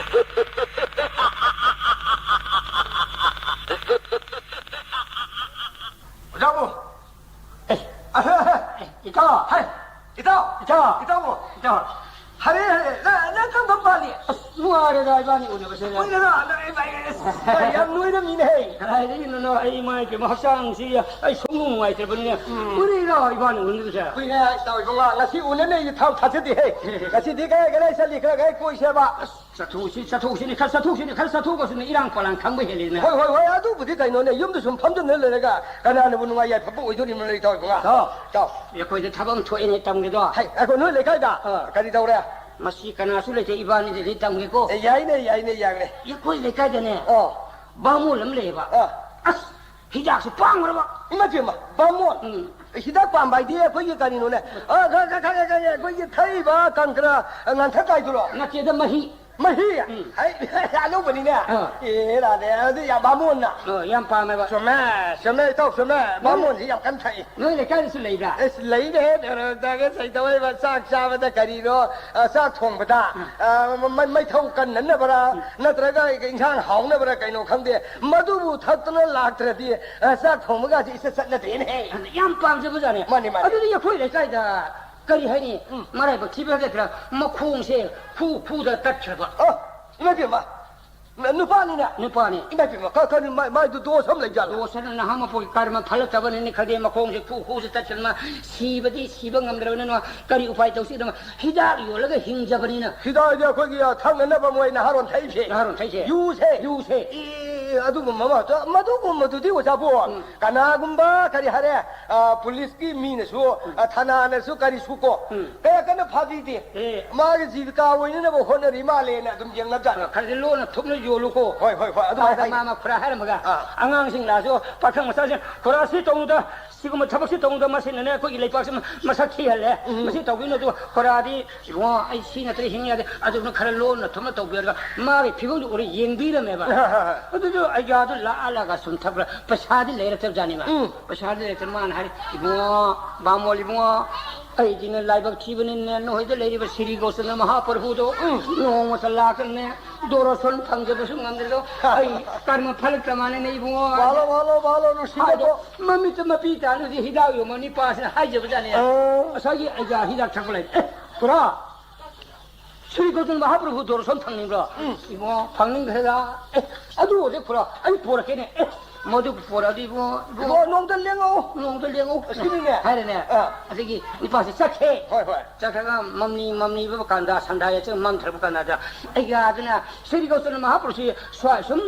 ꯑꯣꯖꯥꯕꯨ꯫ ꯑꯦ, ꯑꯍꯦ, ꯑꯍꯦ꯫ ꯑꯦ, ꯏꯇꯥꯎ꯫ ꯍꯥꯏ, ꯏꯇꯥꯎ꯫ ꯏꯇꯥꯎ꯫ ꯏꯇꯥꯎꯕꯨ꯫ ꯏꯇꯥꯎ꯫ ꯍꯔꯦ, ꯍꯔꯦ꯫ ꯅꯪ, ꯅꯪ ꯀꯔꯝ ꯀꯔꯝ ꯄꯥꯜꯂꯤ? ꯑꯁ, ꯅꯨꯡꯉꯥꯏꯔꯦꯗ ꯏꯕꯥꯅꯤ ꯎꯅꯕꯁꯦ꯫ ꯀꯨꯏꯔꯦꯗ, ꯅꯪ, ꯑꯩ, ꯑꯩ, ꯑꯩ ꯌꯥꯝ ꯅꯣꯏꯔꯝꯃꯤꯅꯦꯍꯦ꯫ ꯀꯗꯥꯏꯗꯒꯤꯅꯣ, ꯑꯩ ꯏꯃꯥ ꯏꯕꯦꯝꯃ ꯍꯛꯆꯥꯡꯁꯤ ꯑꯩ ꯁꯨꯡꯅꯨꯡ ꯅꯨꯡꯉꯥꯏꯇ꯭ꯔꯕꯅꯤꯅꯦ꯫ ꯎꯝ꯫ ꯀꯨꯏꯔꯦꯗ ꯏꯕꯥꯅꯤ ꯎꯅꯗꯕꯁꯦ꯫ ꯀꯨꯏꯔꯦ, ꯏꯇꯥꯎ ꯏꯕꯨꯡꯉꯣ꯫ ꯉꯁꯤ ꯎꯅꯅꯤ ꯑꯩ ꯊꯥ ꯊꯥꯖꯗꯦꯍꯦ꯫ ꯉꯁꯤꯗꯤ ꯀꯗꯥꯏ ꯀꯗꯥꯏ ꯆꯠꯂꯤ? ꯈꯔ ꯀꯗꯥꯏ ꯀꯣꯏꯁꯦꯕ? ꯑꯁ, ꯆꯠꯊꯣꯛꯁꯤ, ꯆꯠꯊꯣꯛꯁꯤꯅꯦ, ꯈꯔ ꯆꯠꯊꯣꯛꯁꯤꯅꯦ, ꯈꯔ ꯆꯠꯊꯣꯛꯑꯁꯤꯅꯦ, ꯏꯔꯥꯡ ꯄꯂꯥꯡ ꯈꯪꯕ ꯍꯦꯜꯂꯦꯅ꯫ ꯍꯣꯏ, ꯍꯣꯏ, ꯍꯣꯏ, ꯑꯗꯨꯕꯨꯗꯤ ꯀꯩꯅꯣꯅꯦ, ꯌꯨꯝꯗ ꯁꯨꯝ ꯐꯝꯗꯨꯅ ꯂꯩꯔꯒ ꯀꯅꯥꯅꯕꯨ ꯅꯨꯡꯉꯥꯏ ꯌꯥꯏꯐꯕ ꯑꯣꯏꯗꯣꯔꯤꯕꯅꯣ, ꯏꯇꯥꯎ ꯏꯕꯨꯡꯉꯣ? ꯇꯥꯎ꯫ ꯏꯇꯥꯎ꯫ ꯑꯩꯈꯣꯏꯗ ꯊꯕꯛ ꯑꯃ ꯊꯣꯛꯑꯦꯅꯦ, ꯇꯝꯒꯦꯗꯣ꯫ ꯍꯩ, ꯑꯩꯈꯣꯏ ꯅꯣꯏ ꯂꯩꯀꯥꯏꯗ? ꯑꯥ꯫ ꯀꯔꯤ ꯇꯧꯔꯦ? ꯃꯁꯤ ꯀꯅꯥꯁꯨ ꯂꯩꯇꯦ, ꯏꯕꯥꯅꯤꯗꯗꯤ ꯇꯝꯒꯦꯀꯣ꯫ ꯑꯦ, ꯌꯥꯏꯅꯦ, ꯌꯥꯏꯅꯦ, ꯌꯥꯏꯅꯦ꯫ ꯑꯩꯈꯣꯏ ꯂꯩꯀꯥꯏꯗꯅꯦ, ꯑꯥ꯫ ꯕꯥꯃꯣꯟ ꯑꯃ ꯂꯩꯌꯦꯕ꯫ ꯑꯥ꯫ ꯑꯁ, ꯍꯤꯗꯥꯛꯁꯨ ꯄꯥꯡꯈ꯭ꯔꯕ꯫ ꯏꯃꯥ ꯏꯕꯦꯝꯃ, ꯕꯥꯃꯣꯟ꯫ ꯎꯝ꯫ ꯍꯤꯗꯥꯛ ꯄꯥꯝꯕ ꯍꯥꯏꯗꯤ ꯑꯩꯈꯣꯏꯒꯤ ꯀꯔꯤꯅꯣꯅꯦ? ꯑ, ꯈ-, ꯈ-, ꯈ-, ꯈ-, ꯈ-, ꯑꯩꯈꯣꯏꯒꯤ ꯊꯛꯏꯕ ꯀꯪꯀ꯭ꯔ, ꯑ, ꯉꯥꯟꯊꯛ ꯀꯥꯏꯗꯨꯔꯣ? ꯅꯠꯇꯦꯗ, ꯃꯍꯤ꯫ ꯃꯍꯤ? ꯎꯝ꯫ ꯍꯩ, ꯑꯅꯧꯕꯅꯤꯅꯦ꯫ ꯑ꯫ ꯑꯦ, ꯔꯥꯅꯦ, ꯑꯗꯨ ꯌꯥꯝ ꯕꯥꯃꯣꯟꯅ꯫ ꯑ, ꯌꯥꯝ ꯄꯥꯝꯃꯦꯕ꯫ ꯆꯨꯝꯃꯦ, ꯆꯨꯝꯃꯦ, ꯏꯇꯥꯎ, ꯆꯨꯝꯃꯦ꯫ ꯅꯣꯏ ꯕꯥꯃꯣꯟꯁꯤ ꯌꯥꯝ ꯀꯟꯅ ꯊꯛꯏ꯫ ꯅꯣꯏ ꯂꯩꯀꯥꯏꯗꯁꯨ ꯂꯩꯕ꯭ꯔꯥ? ꯑꯁ, ꯂꯩꯅꯦꯍꯦ, ꯗꯣꯛꯇꯔꯒ ꯆꯩꯗꯧꯔꯤꯕ ꯆꯥꯛ ꯆꯥꯕꯗ ꯀꯔꯤꯅꯣ, ꯑ, ꯆꯥꯛ ꯊꯣꯡꯕꯗ, ꯎꯝ꯫ ꯑ, ꯃ-, ꯃ-, ꯃꯩꯊꯧ ꯀꯟꯅꯅꯕꯔꯥ, ꯎꯝ꯫ ꯅꯠꯇ꯭ꯔꯒ ꯏꯟꯁꯥꯡ ꯍꯥꯎꯅꯕꯔꯥ ꯀꯩꯅꯣ ꯈꯪꯗꯦ, ꯃꯗꯨꯕꯨ ꯊꯛꯇꯅ ꯂꯥꯛꯇ꯭ꯔꯗꯤ, ꯑ, ꯆꯥꯛ ꯊꯣꯡꯕꯒꯁꯦ ꯏꯆꯠ ꯆꯠꯅꯗꯦꯅꯦꯍꯦ꯫ ꯑꯗ ꯌꯥꯝ ꯄꯥꯝꯖꯕꯖꯥꯠꯅꯦ꯫ ꯃꯥꯅꯤ, ꯃꯥꯅꯤ꯫ ꯑꯗꯨꯗꯤ ꯑꯩꯈꯣꯏ ꯂꯩꯀꯥꯏꯗ ꯀꯔꯤ ꯍꯥꯏꯅꯤ? ꯎꯝ꯫ ꯃꯔꯥꯏꯕꯛ ꯊꯤꯕ ꯍꯥꯏꯒꯗ꯭ꯔꯥ, ꯃꯈꯣꯡꯁꯦ ꯈꯨ ꯈꯨꯗ ꯇꯠꯈ꯭ꯔꯕ꯫ ꯑ, ꯏꯃꯥ ꯏꯕꯦꯝꯃ, ꯅ-, ꯅꯨꯄꯥꯅꯤꯅꯦ? ꯅꯨꯄꯥꯅꯤ꯫ ꯏꯃꯥ ꯏꯕꯦꯝꯃ, ꯀ-, ꯀꯔꯤ ꯃꯥ-, ꯃꯥꯏꯗꯨ ꯗꯣꯁ ꯑꯃ ꯂꯩꯖꯥꯠꯂꯣ? ꯗꯣꯁ ꯑꯅ ꯅꯍꯥ ꯃꯄꯣꯛꯀꯤ ꯀꯔꯃ ꯐꯠꯂꯛꯇꯕꯅꯤꯅ ꯈꯪꯗꯦ, ꯃꯈꯣꯡꯁꯦ ꯈꯨ ꯈꯨꯁꯦ ꯇꯠꯈ꯭ꯔꯕꯅ ꯁꯤꯕꯗꯤ ꯁꯤꯕ ꯉꯝꯗ꯭ꯔꯕꯅꯤꯅ ꯀꯔꯤ ꯎꯄꯥꯏ ꯇꯧꯁꯤꯗꯅ ꯍꯤꯗꯥꯛ ꯌꯣꯜꯂꯒ ꯍꯤꯡꯖꯕꯅꯤꯅ꯫ ꯍꯤꯗꯥꯛ ꯍꯥꯏꯗꯤ ꯑꯩꯈꯣꯏꯒꯤ, ꯑ, ꯊꯛꯅꯅꯕ ꯃꯣꯏ ꯅꯍꯥꯔꯣꯟ ꯊꯛꯏꯁꯦ꯫ ꯅꯍꯥꯔꯣꯟ ꯊꯛꯏꯁꯦ꯫ ꯌꯨꯁꯦ꯫ ꯌꯨꯁꯦ꯫ ꯏ-, ꯑꯗꯨꯒꯨꯝꯕ ꯑꯃ, ꯃꯗꯨꯒꯨꯝꯕꯗꯨꯗꯤ ꯑꯣꯖꯥꯕꯨ, ꯎꯝ꯫ ꯀꯅꯥꯒꯨꯝꯕ ꯀꯔꯤ ꯍꯥꯏꯔꯦ, ꯑ, ꯄꯨꯂꯤꯁꯀꯤ ꯃꯤꯅꯁꯨ, ꯎꯝ꯫ ꯑ, ꯊꯅꯥꯅꯁꯨ ꯀꯔꯤꯁꯨ ꯀꯣ, ꯎꯝ꯫ ꯀꯌꯥ ꯀꯟꯅ ꯐꯥꯕꯤꯗꯦ꯫ ꯑꯦ꯫ ꯃꯥꯒꯤ ꯖꯤꯕꯤꯀꯥ ꯑꯣꯏꯅꯅꯕ ꯍꯣꯠꯅꯔꯤ ꯃꯥꯜꯂꯦꯅ ꯑꯗꯨꯝ ꯌꯦꯡꯅꯕꯖꯥꯠꯅꯤ꯫ ꯈꯔꯗꯤ ꯂꯣꯟꯅ ꯊꯨꯞꯅ ꯌꯣꯜꯂꯨꯀꯣ꯫ ꯍꯣꯏ, ꯍꯣꯏ, ꯍꯣꯏ, ꯑꯗꯨꯃꯥꯏꯅ ꯑꯥꯗ ꯍꯥꯏ꯫ ꯃꯥ, ꯃꯥ ꯈꯨꯔꯥ ꯍꯥꯏꯔꯝꯃꯒ, ꯑꯥ꯫ ꯑꯉꯥꯡꯁꯤꯡ ꯂꯥꯛꯑꯁꯨ, ꯄꯥꯈꯪ ꯃꯆꯥꯁꯤꯡ, "ꯈꯨꯔꯥ ꯁꯤ ꯇꯧꯅꯨꯗ, ꯁꯤꯒꯨꯝꯕ ꯊꯕꯛꯁꯤ ꯇꯧꯅꯨꯗ, ꯃꯁꯤꯅꯅꯦ ꯑꯩꯈꯣꯏꯒꯤ ꯂꯩꯄꯥꯛꯁꯤ ꯃꯁꯛ ꯊꯤꯍꯜꯂꯦ꯫ ꯎꯝ꯫ ꯃꯁꯤ ꯇꯧꯕꯤꯅꯨ, ꯑꯗꯨꯒ ꯈꯨꯔꯥꯗꯤ ꯏꯕꯨꯡꯉꯣ, ꯑꯩ ꯁꯤ ꯅꯠꯇ꯭ꯔꯗꯤ ꯍꯤꯡ ꯌꯥꯗꯦ", ꯑꯗꯨꯅ ꯈꯔ ꯂꯣꯟꯅ ꯊꯨꯞꯅ ꯇꯧꯕꯤꯔꯒ ꯃꯥꯒꯤ ꯐꯤꯕꯝꯗꯨ ꯎꯔ ꯌꯦꯡꯕꯤꯔꯝꯃꯦꯕ꯫ ꯑꯗꯨꯗꯨ ꯑꯩꯒꯥꯗꯨ ꯂꯥꯛꯑ ꯂꯥꯛꯑꯒ ꯁꯨꯝ ꯊꯛꯄ꯭ꯔꯥ, ꯄꯩꯁꯥꯗꯤ ꯂꯩꯔꯛꯇꯕꯖꯥꯠꯅꯤꯕ꯫ ꯎꯝ꯫ ꯄꯩꯁꯥꯗꯤ ꯂꯩꯔꯛꯇꯕ, ꯃꯥꯅ ꯍꯥꯏꯔꯤ, "ꯏꯕꯨꯡꯉꯣ, ꯕꯥꯃꯣꯟ ꯏꯕꯨꯡꯉꯣ, ꯑꯩꯗꯤꯅꯦ ꯂꯥꯏꯕꯛ ꯊꯤꯕꯅꯤꯅꯦ, ꯅꯈꯣꯏꯗ ꯂꯩꯔꯤꯕ ꯁ꯭ꯔꯤ ꯒꯣꯆꯟꯗ꯭ꯔ ꯃꯍꯥꯄ꯭ꯔꯚꯨꯗꯣ ꯎꯝ꯫ ꯅꯣꯡꯃꯇ ꯂꯥꯛꯇꯕꯅꯦ, ꯗꯣꯔꯣꯁꯣꯟ ꯐꯪꯖꯕꯁꯨ ꯉꯝꯗ꯭ꯔꯦꯗꯣ, ꯑꯩ ꯀꯔꯃ ꯐꯂꯛꯇ ꯃꯥꯟꯅꯅꯦ ꯏꯕꯨꯡꯉꯣ"꯫ ꯚꯥꯂꯣ, ꯚꯥꯂꯣ, ꯚꯥꯂꯣ, ꯅꯨꯡꯁꯤꯕꯀꯣ꯫ ꯍꯥꯏꯗꯣ, ꯃꯃꯤꯠꯇ ꯃꯄꯤ ꯇꯥꯅꯗꯤ ꯍꯤꯗꯥꯛ ꯌꯣꯟꯕ ꯅꯤꯄꯥꯁꯤꯅ ꯍꯥꯏꯖꯕꯖꯥꯠꯅꯤ꯫ ꯑꯥ꯫ ꯉꯁꯥꯏꯒꯤ ꯑꯩꯒ ꯍꯤꯗꯥꯛ ꯊꯛꯄ ꯂꯩ꯫ ꯑꯦ, ꯈꯨꯔꯥ, ꯁ꯭ꯔꯤ ꯒꯣꯇꯝ ꯃꯍꯥꯄ꯭ꯔꯚꯨ ꯗꯣꯔꯁꯟ ꯐꯪꯅꯤꯡꯕ꯭ꯔꯣ? ꯎꯝ꯫ ꯏꯕꯨꯡꯉꯣ, ꯐꯪꯅꯤꯡꯈ꯭ꯔꯦꯗ꯫ ꯑꯦ, ꯑꯗꯨ ꯑꯣꯏꯔꯗꯤ ꯈꯨꯔꯥ, ꯑꯩ ꯄꯣꯔꯛꯀꯦꯅꯦ꯫ ꯑꯦ, ꯃꯗꯨ ꯄꯣꯔꯛꯑꯗꯤ ꯏꯕꯨꯡꯉꯣ, ꯏꯕꯨꯡꯉꯣ, ꯅꯣꯡꯃꯇ ꯂꯦꯡꯉꯛꯎ꯫ ꯅꯣꯡꯃꯇ ꯂꯦꯡꯉꯛꯎ꯫ ꯑꯁꯤꯅꯤꯅꯦ꯫ ꯍꯥꯏꯔꯦꯅꯦ꯫ ꯑꯥ꯫ ꯑꯗꯒꯤ ꯅꯨꯄꯥꯁꯦ ꯆꯠꯈ꯭ꯔꯦ꯫ ꯍꯣꯏ, ꯍꯣꯏ꯫ ꯆꯠꯈ꯭ꯔꯒ ꯃꯝꯂꯤ ꯃꯝꯂꯤꯕ ꯀꯥꯟꯗ, ꯁꯟꯗꯥ ꯌꯥꯆꯪ ꯃꯝꯊꯔꯛꯄ ꯀꯥꯟꯗ, ꯑꯩꯒ ꯑꯗꯨꯅ ꯁ꯭ꯔꯤ ꯒꯣꯇꯝ ꯃꯍꯥꯄ꯭ꯔꯚꯨꯁꯤ ꯁ꯭ꯋꯥꯏ ꯁꯨꯝ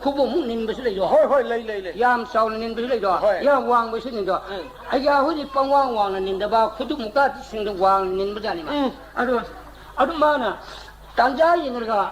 ꯈꯨꯕꯣꯛꯃꯨꯛ ꯅꯤꯟꯕꯁꯨ ꯂꯩꯗꯣ꯫ ꯍꯣꯏ, ꯍꯣꯏ, ꯂꯩ, ꯂꯩ, ꯂꯩ꯫ ꯌꯥꯝ ꯆꯥꯎꯅ ꯅꯤꯟꯕꯁꯨ ꯂꯩꯗꯣ꯫ ꯍꯣꯏ꯫ ꯌꯥꯝ ꯋꯥꯡꯕꯁꯨ ꯅꯤꯟꯗꯣ꯫ ꯎꯝ꯫ ꯑꯩꯒ ꯍꯧꯖꯤꯛ ꯄꯪꯋꯥꯡ ꯋꯥꯡꯅ ꯅꯤꯟꯗꯕ, ꯈꯨꯗꯨꯞ ꯃꯨꯛꯀꯥꯁꯤꯡꯗ ꯋꯥꯡꯅ ꯅꯤꯟꯕꯖꯥꯠꯅꯤꯕ꯫ ꯎꯝ꯫ ꯑꯗꯣ, ꯑꯗꯨ ꯃꯥꯅ ꯇꯥꯟꯖꯥ ꯌꯦꯡꯉꯒ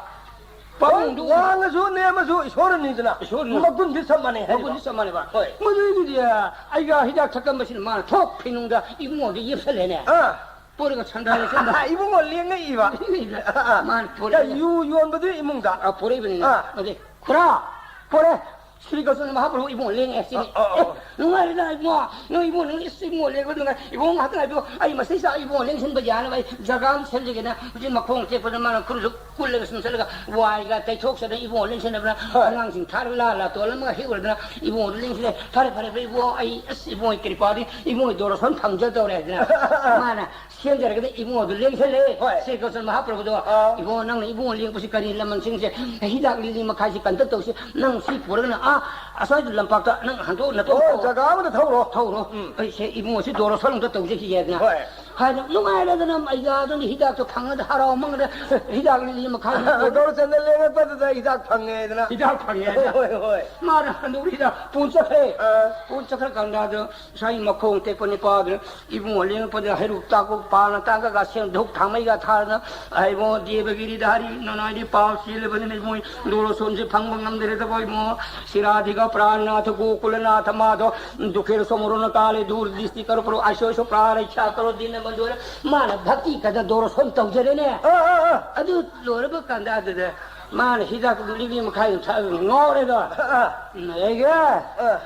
ꯄꯥꯕꯨꯡꯗꯨ ꯍꯣꯏ, ꯋꯥꯡꯉꯁꯨ ꯅꯦꯝꯃꯁꯨ ꯏꯁꯣꯔꯅꯤꯗꯅ꯫ ꯏꯁꯣꯔꯅꯤ꯫ ꯃꯒꯨꯟꯗꯤ ꯆꯞ ꯃꯥꯟꯅꯩ ꯍꯥꯏꯕ꯫ ꯃꯒꯨꯟꯗꯤ ꯆꯞ ꯃꯥꯟꯅꯩꯕ꯫ ꯍꯣꯏ꯫ ꯃꯗꯨꯗꯒꯤꯗꯤ ꯑꯩꯒ ꯍꯤꯗꯥꯛ ꯊꯛꯀꯟꯕꯁꯤꯅ ꯃꯥꯅ ꯊꯣꯛ ꯐꯤꯅꯨꯡꯗ ꯏꯕꯨꯡꯉꯣꯗ ꯌꯦꯞꯁꯜꯂꯦꯅꯦ꯫ ꯑꯥ꯫ ꯄꯣꯔꯒ ꯁꯟꯗꯥ ꯂꯩꯁꯟꯕ꯫ ꯏꯕꯨꯡꯉꯣ ꯂꯦꯡꯉꯛꯏꯕ꯫ ꯂꯦꯡꯉꯛꯏꯕ꯫ ꯑꯥ, ꯑꯥ꯫ ꯃꯥꯅ ꯄꯣꯔꯛꯏꯕ꯫ ꯌꯨ ꯌꯣꯟꯕꯗꯨ ꯏꯃꯨꯡꯗ꯫ ꯑꯥ, ꯄꯣꯔꯛꯏꯕꯅꯤꯅꯦ꯫ ꯑꯥ꯫ ꯑꯗꯩ, "ꯈꯨꯔꯥ, ꯄꯣꯔꯦ꯫ ꯁ꯭ꯔꯤ ꯒꯣꯇꯝ ꯃꯍꯥꯄ꯭ꯔꯚꯨ ꯏꯕꯨꯡꯉꯣ ꯂꯦꯡꯉꯛꯑꯦ ꯁꯤꯅꯤ꯫ ꯑꯥ, ꯑꯥ, ꯑꯦ, ꯑꯥ꯫ ꯅꯨꯡꯉꯥꯏꯔꯦꯗ ꯏꯕꯨꯡꯉꯣ꯫ ꯅꯣꯏ ꯏꯕꯨꯡꯉꯣ, ꯅꯪ ꯏꯁ ꯏꯕꯨꯡꯉꯣ ꯂꯦꯡꯕ ꯅꯨꯡꯉꯥꯏ꯫ ꯏꯕꯨꯡꯉꯣ ꯉꯥꯏꯍꯥꯛꯇ ꯉꯥꯏꯕꯤꯌꯨ꯫ ꯑꯩ ꯃꯁꯤꯗꯩꯁꯤꯗ ꯏꯕꯨꯡꯉꯣ ꯂꯦꯡꯁꯤꯟꯕ ꯌꯥꯅꯕ ꯑꯩ ꯖꯒꯥ ꯑꯃ ꯁꯦꯝꯖꯒꯦꯅ" ꯍꯧꯖꯤꯛ ꯃꯈꯣꯡ ꯇꯦꯛꯄꯗ ꯃꯥꯅ ꯈꯨꯔꯨꯁꯨ ꯀꯨꯜꯂꯒ ꯁꯨꯝ ꯆꯠꯂꯒ ꯋꯥꯏꯒ ꯇꯩꯊꯣꯛꯆꯗꯅ ꯏꯕꯨꯡꯉꯣ ꯂꯦꯡꯁꯤꯟꯅꯕꯅ ꯍꯣꯏ꯫ ꯑꯉꯥꯡꯁꯤꯡ ꯊꯥꯔꯒ ꯂꯥ ꯂꯥ ꯇꯣꯜꯂꯝꯃꯒ ꯍꯦꯛ ꯎꯔꯗꯅ ꯏꯕꯨꯡꯉꯣꯗ ꯂꯦꯡꯁꯤꯜꯂꯦ꯫ "ꯐꯔꯦ, ꯐꯔꯦ, ꯐꯔꯦ, ꯏꯕꯨꯡꯉꯣ, ꯑꯩ ꯑꯁ ꯏꯕꯨꯡꯉꯣꯒꯤ ꯀ꯭ꯔꯤꯄꯥꯗꯤ ꯏꯕꯨꯡꯉꯣꯒꯤ ꯗꯣꯔꯁꯣꯟ ꯐꯪꯖꯗꯧꯔꯦ" ꯍꯥꯏꯗꯅ ꯃꯥꯅ ꯁꯦꯝꯖꯔꯒꯗꯤ ꯏꯕꯨꯡꯉꯣꯗꯨ ꯂꯦꯡꯁꯤꯜꯂꯦ꯫ ꯍꯣꯏ꯫ ꯁ꯭ꯔꯤ ꯀ꯭ꯔꯤꯁꯅ ꯃꯍꯥꯄ꯭ꯔꯚꯨꯗꯣ, ꯑꯥ꯫ "ꯏꯕꯨꯡꯉꯣ, ꯅꯪꯅ ꯏꯕꯨꯡꯉꯣ ꯂꯦꯡꯕꯁꯤ ꯀꯔꯤ ꯂꯃꯟꯁꯤꯡꯁꯦ ꯍꯤꯗꯥꯛ ꯂꯤꯛꯂꯤ ꯃꯈꯥꯏꯁꯤ ꯀꯟꯇꯛ ꯇꯧꯁꯤ, ꯅꯪ ꯁꯤ ꯄꯨꯔꯒꯅ ꯑꯥ ꯑꯁ꯭ꯋꯥꯏꯗ ꯂꯝꯄꯥꯛꯇ ꯅꯪ ꯍꯟꯗꯣꯛ ꯅꯇꯧ ꯍꯣꯏ, ꯇꯧ꯫ ꯖꯒꯥ ꯑꯃꯗ ꯊꯧꯔꯣ꯫ ꯊꯧꯔꯣ꯫ ꯎꯝ꯫ ꯑꯩꯁꯦ ꯏꯕꯨꯡꯉꯣꯁꯤ ꯗꯣꯔꯁꯣꯟ ꯑꯝꯇ ꯇꯧꯖꯈꯤꯒꯦ" ꯍꯥꯏꯗꯅ꯫ ꯍꯣꯏ꯫ ꯍꯥꯏꯅ ꯅꯨꯡꯉꯥꯏꯔꯗꯅ ꯑꯩꯒꯥꯗꯨꯅ ꯍꯤꯗꯥꯛꯇꯣ ꯐꯪꯉꯗ ꯍꯔꯥꯎ ꯃꯪꯗ ꯍꯤꯗꯥꯛ ꯂꯤꯂꯤ ꯃꯈꯥꯏ ꯒꯧꯔꯆꯟꯗ꯭ꯔ ꯂꯦꯡꯉꯛꯄꯗꯨꯗ ꯍꯤꯗꯥꯛ ꯐꯪꯉꯦꯗꯅ꯫ ꯍꯤꯗꯥꯛ ꯐꯪꯉꯦ ꯍꯥꯏꯅ꯫ ꯍꯣꯏ, ꯍꯣꯏ꯫ ꯃꯥꯅ ꯍꯟꯗꯣꯛ ꯍꯤꯗꯥꯛ ꯄꯨꯟ ꯆꯠꯈ꯭ꯔꯦ꯫ ꯑꯥ꯫ ꯄꯨꯟ ꯆꯠꯈ꯭ꯔ ꯀꯥꯟꯗ ꯑꯗꯣ ꯉꯁꯥꯏ ꯃꯈꯣꯡ ꯇꯦꯛꯄ ꯅꯤꯄꯥꯗꯨꯅ ꯏꯕꯨꯡꯉꯣ ꯂꯦꯡꯉꯛꯄꯗ ꯍꯩꯔꯨꯛ ꯇꯥꯛꯄ ꯄꯥꯅ ꯇꯥꯛꯑꯒ ꯁꯦꯡ ꯙꯨꯛ ꯊꯥꯡꯃꯩꯒ ꯊꯥꯗꯅ ꯏꯕꯨꯡꯉꯣ ꯗꯦꯕꯒꯤꯔꯤꯗ ꯍꯥꯏꯔꯤ ꯅꯅꯥꯏꯗꯤ ꯄꯥꯎ ꯆꯦꯜꯂꯕꯅꯤꯅ ꯏꯕꯨꯡꯉꯣ ꯗꯣꯔꯣꯁꯣꯟꯁꯦ ꯐꯪꯕ ꯉꯝꯗ꯭ꯔꯦꯗꯀꯣ ꯏꯕꯨꯡꯉꯣ꯫ ꯁꯤꯔꯥꯙꯤꯒ ꯄ꯭ꯔꯥꯟꯅꯥꯊ ꯒꯣꯀꯨꯂꯅꯥꯊ ꯃꯥꯙꯣ ꯗꯨꯈꯦꯔ ꯁꯣꯃꯔꯣꯅ ꯀꯥꯂꯦ ꯗꯨꯔ ꯗꯤꯁꯇꯤ ꯀꯔꯣ ꯄ꯭ꯔꯣ ꯑꯁꯣꯏ ꯁꯣ ꯄ꯭ꯔꯥꯔꯩ ꯈ꯭ꯌꯥ ꯀꯔꯣ ꯗꯤꯟꯅ ꯃꯟꯗꯣꯔ꯫ ꯃꯥꯅ ꯚꯛꯇꯤ ꯀꯗ ꯗꯣꯔꯣꯁꯣꯟ ꯇꯧꯖꯔꯦꯅꯦ꯫ ꯑꯥ, ꯑꯥ, ꯑꯥ꯫ ꯑꯗꯨ ꯂꯣꯏꯔꯕ ꯀꯥꯟꯗ ꯑꯗꯨꯗ ꯃꯥꯅ ꯍꯤꯗꯥꯛ ꯂꯤꯛꯂꯤ ꯃꯈꯥꯏ ꯑꯗꯨꯝ ꯊꯛꯑꯒ ꯉꯥꯎꯔꯦꯗꯣ꯫ ꯑꯥ, ꯑꯥ꯫ ꯑꯩꯒ ꯑꯥ꯫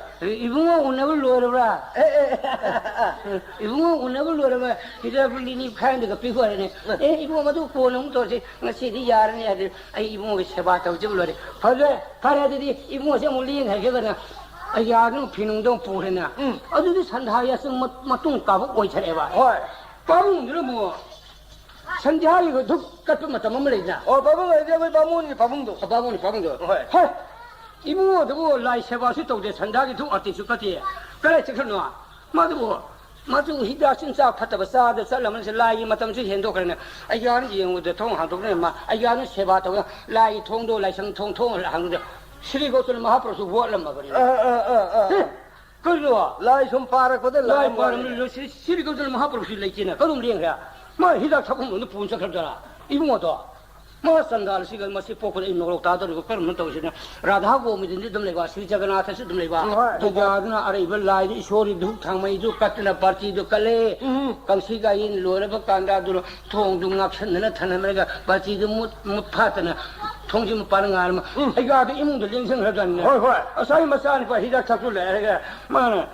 ꯏꯕꯨꯡꯉꯣ ꯎꯅꯕ ꯂꯣꯏꯔꯕ꯭ꯔꯥ? ꯑꯦ, ꯑꯦ, ꯑꯦ, ꯑꯦ, ꯑꯦ꯫ ꯏꯕꯨꯡꯉꯣ ꯎꯅꯕ ꯂꯣꯏꯔꯕ ꯍꯤꯗꯥꯛ ꯂꯤꯛꯂꯤ ꯃꯈꯥꯏ ꯑꯗꯨꯒ ꯄꯤꯈꯣꯔꯦꯅꯦ꯫ ꯑꯥ꯫ ꯑꯦ, ꯏꯕꯨꯡꯉꯣ, ꯃꯗꯨ ꯀꯣꯟꯅ ꯑꯃꯨꯛ ꯇꯧꯔꯁꯤ, ꯉꯁꯤꯗꯤ ꯌꯥꯔꯅꯤ ꯍꯥꯏꯗꯤ ꯑꯩ ꯏꯕꯨꯡꯉꯣꯒꯤ ꯁꯦꯕꯥ ꯇꯧꯖꯕ ꯂꯣꯏꯔꯦ꯫ ꯐꯔꯦ, ꯐꯔꯦ, ꯑꯗꯨꯗꯤ ꯏꯕꯨꯡꯉꯣꯁꯦ ꯑꯃꯨꯛ ꯂꯦꯡꯈ꯭ꯔꯒꯦꯗꯅ ꯑꯩꯒꯤ ꯑꯥꯗ ꯄꯤꯅꯨꯡꯗ ꯑꯃꯨꯛ ꯄꯨꯈ꯭ꯔꯦꯅ꯫ ꯎꯝ꯫ ꯑꯗꯨꯗꯤ ꯁꯟꯗꯥ ꯌꯥꯁꯪ ꯃ-, ꯃꯇꯨꯡ ꯀꯥꯕ ꯑꯣꯏꯊꯔꯛꯑꯦꯕ꯫ ꯍꯣꯏ꯫ ꯄꯥꯕꯨꯡꯗꯨꯅ ꯑꯃꯨꯛ ꯁꯟꯙ꯭ꯌꯥꯒꯤ ꯙꯨꯞ ꯀꯠꯄ ꯃꯇꯝ ꯑꯃ ꯂꯩꯗꯅ꯫ ꯑꯣ, ꯄꯥꯕꯨꯡ ꯍꯥꯏꯗꯤ ꯑꯩꯈꯣꯏ ꯕꯥꯃꯣꯟꯒꯤ ꯄꯥꯕꯨꯡꯗꯣ꯫ ꯑꯣ, ꯕꯥꯃꯣꯟꯒꯤ ꯄꯥꯕꯨꯡꯗꯣ꯫ ꯍꯣꯏ꯫ ꯍꯣꯏ꯫ ꯏꯕꯨꯡꯉꯣꯗꯨꯕꯨ ꯂꯥꯏ ꯁꯦꯕꯥꯁꯨ ꯇꯧꯗꯦ, ꯁꯟꯙ꯭ꯌꯥꯒꯤ ꯙꯨꯞ ꯑꯥꯔꯇꯤꯁꯨ ꯀꯠꯇꯦ꯫ ꯀꯗꯥꯏ ꯆꯠꯈ꯭ꯔꯅꯣ? ꯃꯥꯗꯨꯕꯨ, ꯃꯥꯁꯨ ꯍꯤꯗꯥꯛ ꯆꯤꯟꯖꯥꯛ ꯐꯠꯇꯕ ꯆꯥꯗ ꯆꯠꯂꯝꯃꯅꯤ, ꯂꯥꯏꯒꯤ ꯃꯇꯝꯁꯨ ꯍꯦꯟꯗꯣꯛꯈ꯭ꯔꯦꯅꯦ꯫ ꯑꯩꯒꯤ ꯑꯥꯗ ꯌꯦꯡꯉꯨꯗ ꯊꯣꯡ ꯍꯥꯡꯗꯣꯛꯈ꯭ꯔꯦ, ꯃꯥ ꯑꯩꯒꯤ ꯑꯥꯗ ꯁꯦꯕꯥ ꯇꯧꯗꯅ ꯂꯥꯏꯒꯤ ꯊꯣꯡꯗꯣ, ꯂꯥꯏꯁꯪ ꯊꯣꯡ, ꯊꯣꯡ ꯍꯥꯡꯗꯣꯛꯇꯦ꯫ ꯁ꯭ꯔꯤ ꯒꯣꯀꯨꯜ ꯃꯍꯥꯄꯨꯔꯁꯨ ꯋꯥꯠꯂꯝꯃꯕꯅꯤ꯫ ꯑꯥ, ꯑꯥ, ꯑꯥ, ꯑꯥ꯫ ꯍꯦ? ꯀꯩꯅꯣ? ꯂꯥꯏ ꯁꯨꯝ ꯄꯥꯔꯛꯄꯗ ꯂꯥꯏ ꯂꯥꯛꯑꯝꯃꯕꯅꯤ꯫ ꯄꯥꯔꯝꯂꯣ, ꯁ꯭ꯔꯤ, ꯁ꯭ꯔꯤ ꯒꯣꯀꯨꯜ ꯃꯍꯥꯄꯨꯔꯁꯨ ꯂꯩꯇꯦꯅ ꯀꯔꯝ ꯂꯦꯡꯈ꯭ꯔꯦ? ꯃꯥ ꯍꯤꯗꯥꯛ ꯊꯛꯐꯝꯗ ꯄꯨꯟ ꯆꯠꯈ꯭ꯔꯕꯖꯥꯠꯂꯥ? ꯏꯕꯨꯡꯉꯣꯗꯣ꯫ ꯃꯥ ꯆꯟꯗꯥꯜꯁꯤꯒ ꯃꯁꯤ ꯄꯣꯛꯄꯗ ꯑꯩ ꯅꯣꯔꯣꯛ ꯇꯥꯗꯧꯔꯤꯕ ꯀꯔꯝꯅ ꯇꯧꯁꯤꯅ? ꯔꯥꯙꯥ ꯒꯣꯕꯤꯟꯗꯗꯤ ꯑꯗꯨꯝ ꯂꯩꯕ, ꯁ꯭ꯔꯤ ꯖꯒꯟꯅꯥꯊꯁꯨ ꯑꯗꯨꯝ ꯂꯩꯕ꯫ ꯍꯣꯏ꯫ ꯑꯗꯨꯒ ꯑꯗꯨꯅ ꯑꯔꯩꯕ ꯂꯥꯏꯗꯨ, ꯏꯁꯣꯔꯒꯤ ꯙꯨꯞ ꯊꯥꯡꯃꯩꯗꯨ ꯀꯠꯇꯅ ꯕꯥꯔꯇꯤꯗꯨ ꯀꯠꯂꯦ꯫ ꯎꯝ꯫ ꯀꯪꯁꯤ ꯒꯥꯌꯦꯟ ꯂꯣꯏꯔꯕ ꯀꯥꯟꯗ ꯑꯗꯨꯅ ꯊꯣꯡꯗꯨ ꯉꯥꯛꯁꯟꯗꯅ ꯊꯅꯝꯂꯒ ꯕꯥꯔꯇꯤꯗꯨ ꯃꯨꯠ, ꯃꯨꯠ ꯐꯥꯠꯇꯅ ꯊꯣꯡꯖꯤꯟ ꯃꯄꯥꯟ ꯉꯥꯔꯝꯃ ꯎꯝ꯫ ꯑꯩꯒꯥꯗꯨ ꯏꯃꯨꯡꯗ ꯂꯦꯡꯁꯤꯟꯈ꯭ꯔꯗ꯭ꯔꯅꯤꯅꯦ꯫ ꯍꯣꯏ, ꯍꯣꯏ꯫ ꯉꯁꯥꯏ ꯃꯆꯥꯅꯨꯄꯥ ꯍꯤꯗꯥꯛ ꯊꯛꯆꯜꯂꯦ ꯍꯥꯏꯔꯒ ꯃꯥꯅ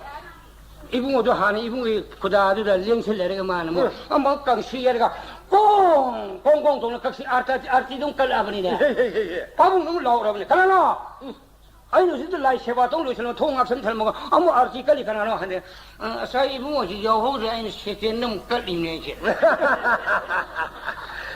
ꯏꯕꯨꯡꯉꯣꯗꯣ ꯍꯥꯟꯅ ꯏꯕꯨꯡꯒꯤ ꯈꯨꯗꯥꯗꯨꯗ ꯂꯦꯡꯁꯤꯜꯂꯦꯔꯒ ꯃꯥꯅ ꯑꯃꯨꯛ ꯎꯝ꯫ ꯑꯃꯨꯛ ꯀꯪꯁꯤ ꯍꯥꯏꯔꯒ ꯀꯣꯡ ꯀꯣꯡ ꯀꯣꯡ ꯇꯧꯅ ꯀꯛꯁꯤ ꯑꯥꯔꯇꯤ, ꯑꯥꯔꯇꯤꯗꯨ ꯑꯃꯨꯛ ꯀꯜꯂꯛꯑꯕꯅꯤꯅꯦ꯫ ꯍꯦ, ꯍꯦ, ꯍꯦ, ꯍꯦ꯫ ꯄꯥꯕꯨꯡꯅ ꯑꯃꯨꯛ ꯂꯥꯎꯔꯕꯅꯤ, "ꯀꯅꯥꯅꯣ? ꯎꯝ꯫ ꯑꯩꯅ ꯍꯧꯖꯤꯛꯇ ꯂꯥꯏ ꯁꯦꯕꯥ ꯇꯧ ꯂꯣꯏꯁꯤꯜꯂ ꯊꯣꯡ ꯉꯥꯛꯁꯝ ꯊꯜꯂꯝꯃꯒ ꯑꯃꯨꯛ ꯑꯥꯔꯇꯤ ꯀꯜꯂꯤ ꯀꯅꯥꯅꯣ?" ꯍꯥꯏꯅ, "ꯑ, ꯉꯁꯥꯏ ꯏꯕꯨꯡꯉꯣꯁꯤ ꯌꯥꯎꯍꯧꯗ꯭ꯔꯦ, ꯑꯩꯅ ꯁꯦꯇꯦꯟꯗ ꯑꯃꯨꯛ ꯀꯠꯂꯤꯅꯦ ꯑꯩꯁꯦ꯫"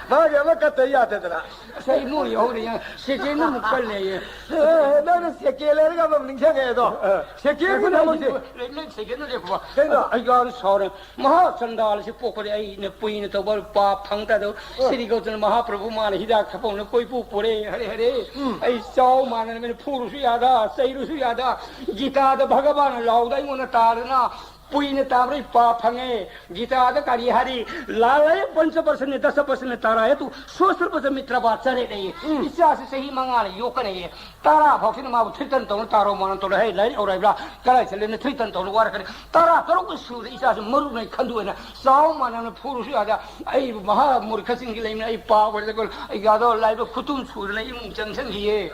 ꯃꯥꯒꯤ ꯑꯃ ꯀꯠꯇ ꯌꯥꯗꯗꯅ꯫ ꯑꯁ, ꯑꯩ ꯅꯣꯏ ꯌꯥꯎꯔꯦ, ꯌꯥ-, ꯁꯦꯀꯦꯟ ꯑꯃꯨꯛ ꯀꯜꯂꯦꯌꯦ꯫ ꯑꯦ, ꯅꯪꯅ ꯁꯦꯀꯦꯟ ꯍꯥꯏꯔꯒ ꯑꯃ ꯅꯤꯡꯁꯤꯡꯉꯛꯑꯦ ꯑꯗꯣ꯫ ꯑꯦ꯫ ꯁꯦꯀꯦꯟꯒꯤ ꯑꯩꯈꯣꯏꯅ ꯊꯕꯛꯁꯦ꯫ ꯍꯧꯖꯤꯛ ꯂꯩ-, ꯂꯩ-, ꯁꯦꯀꯦꯟꯗ ꯂꯦꯞꯄꯨꯕ꯫ ꯀꯩꯅꯣ? ꯑꯩ ꯌꯥꯝ ꯁꯥꯎꯔꯦ꯫ ꯃꯍꯥ ꯆꯟꯗꯥꯜ ꯑꯁꯤ ꯄꯣꯛꯄꯗꯤ ꯑꯩꯅ ꯀꯨꯏꯅ ꯇꯧꯕ ꯄꯥꯞ ꯐꯪ ꯇꯥꯗꯧ꯫ ꯑꯦ꯫ ꯁ꯭ꯔꯤ ꯒꯧꯇꯝ ꯃꯍꯥꯄ꯭ꯔꯚꯨ ꯃꯥꯅ ꯍꯤꯗꯥꯛ ꯊꯛꯄ ꯍꯧꯅ ꯀꯣꯏꯄꯨ ꯄꯨꯔꯦ꯫ ꯍꯔꯦ, ꯍꯔꯦ꯫ ꯎꯝ꯫ ꯑꯩ ꯆꯥꯎ ꯃꯥꯟꯅꯅ ꯃꯤꯅ ꯐꯨꯔꯨꯁꯨ ꯌꯥꯗ, ꯆꯩꯔꯨꯁꯨ ꯌꯥꯗ꯫ ꯒꯤꯇꯥꯗ ꯚꯒꯕꯥꯟꯅ ꯂꯥꯎꯗ ꯑꯩꯉꯣꯟꯗ ꯇꯥꯗꯅ ꯀꯨꯏꯅ ꯇꯥꯕꯗ ꯑꯩ ꯄꯥꯞ ꯐꯪꯉꯦ꯫ ꯒꯤꯇꯥꯗ ꯀꯔꯤ ꯍꯥꯏꯔꯤ? ꯂꯥꯂꯌ ꯄꯟꯆ ꯄꯁꯅ ꯗꯁ ꯄꯁꯅ ꯇꯥꯔꯥꯌ ꯇꯨ ꯁꯣꯁ꯭ꯔ ꯄꯁ ꯃꯤꯇ꯭ꯔ ꯕꯥ ꯆꯔꯦ ꯂꯩꯌꯦ꯫ ꯎꯝ꯫ ꯏꯆꯥꯁꯤ ꯆꯍꯤ ꯃꯉꯥꯅ ꯌꯣꯛꯀꯅꯦꯌꯦ꯫ ꯇꯔꯥ ꯐꯥꯎꯁꯤꯅ ꯃꯥꯕꯨ ꯊ꯭ꯔꯤꯇꯟ ꯇꯧꯅ ꯇꯥꯔꯣ ꯃꯥꯅ ꯇꯧꯔꯦ꯫ ꯍꯩ, ꯂꯥꯏꯔꯤꯛ ꯍꯧꯔꯛꯏꯕ꯭ꯔꯥ? ꯀꯗꯥꯏ ꯆꯠꯂꯦꯅ ꯊ꯭ꯔꯤꯇꯟ ꯇꯧꯅ ꯋꯥꯔꯛꯀꯅꯤ꯫ ꯇꯔꯥ ꯇꯔꯨꯛ ꯁꯨꯔꯦ ꯏꯆꯥꯁꯤ ꯃꯔꯨꯞꯅ ꯑꯩ ꯈꯟꯗꯣꯛꯑꯦꯅ ꯆꯥꯎ ꯃꯥꯟꯅꯅ ꯐꯨꯔꯨꯁꯨ ꯌꯥꯗꯦ꯫ ꯑꯩꯕꯨ ꯃꯍꯥ ꯃꯨꯔꯈꯁꯤꯡꯒꯤ ꯂꯩꯃꯤꯅ ꯑꯩ ꯄꯥꯎ ꯑꯣꯏꯔꯗ ꯑꯩ ꯌꯥꯗꯧ ꯂꯥꯏꯕ ꯈꯨꯇꯨꯝ ꯁꯨꯗꯅ ꯏꯃꯨꯡ ꯆꯪꯁꯤꯟꯈꯤꯌꯦ꯫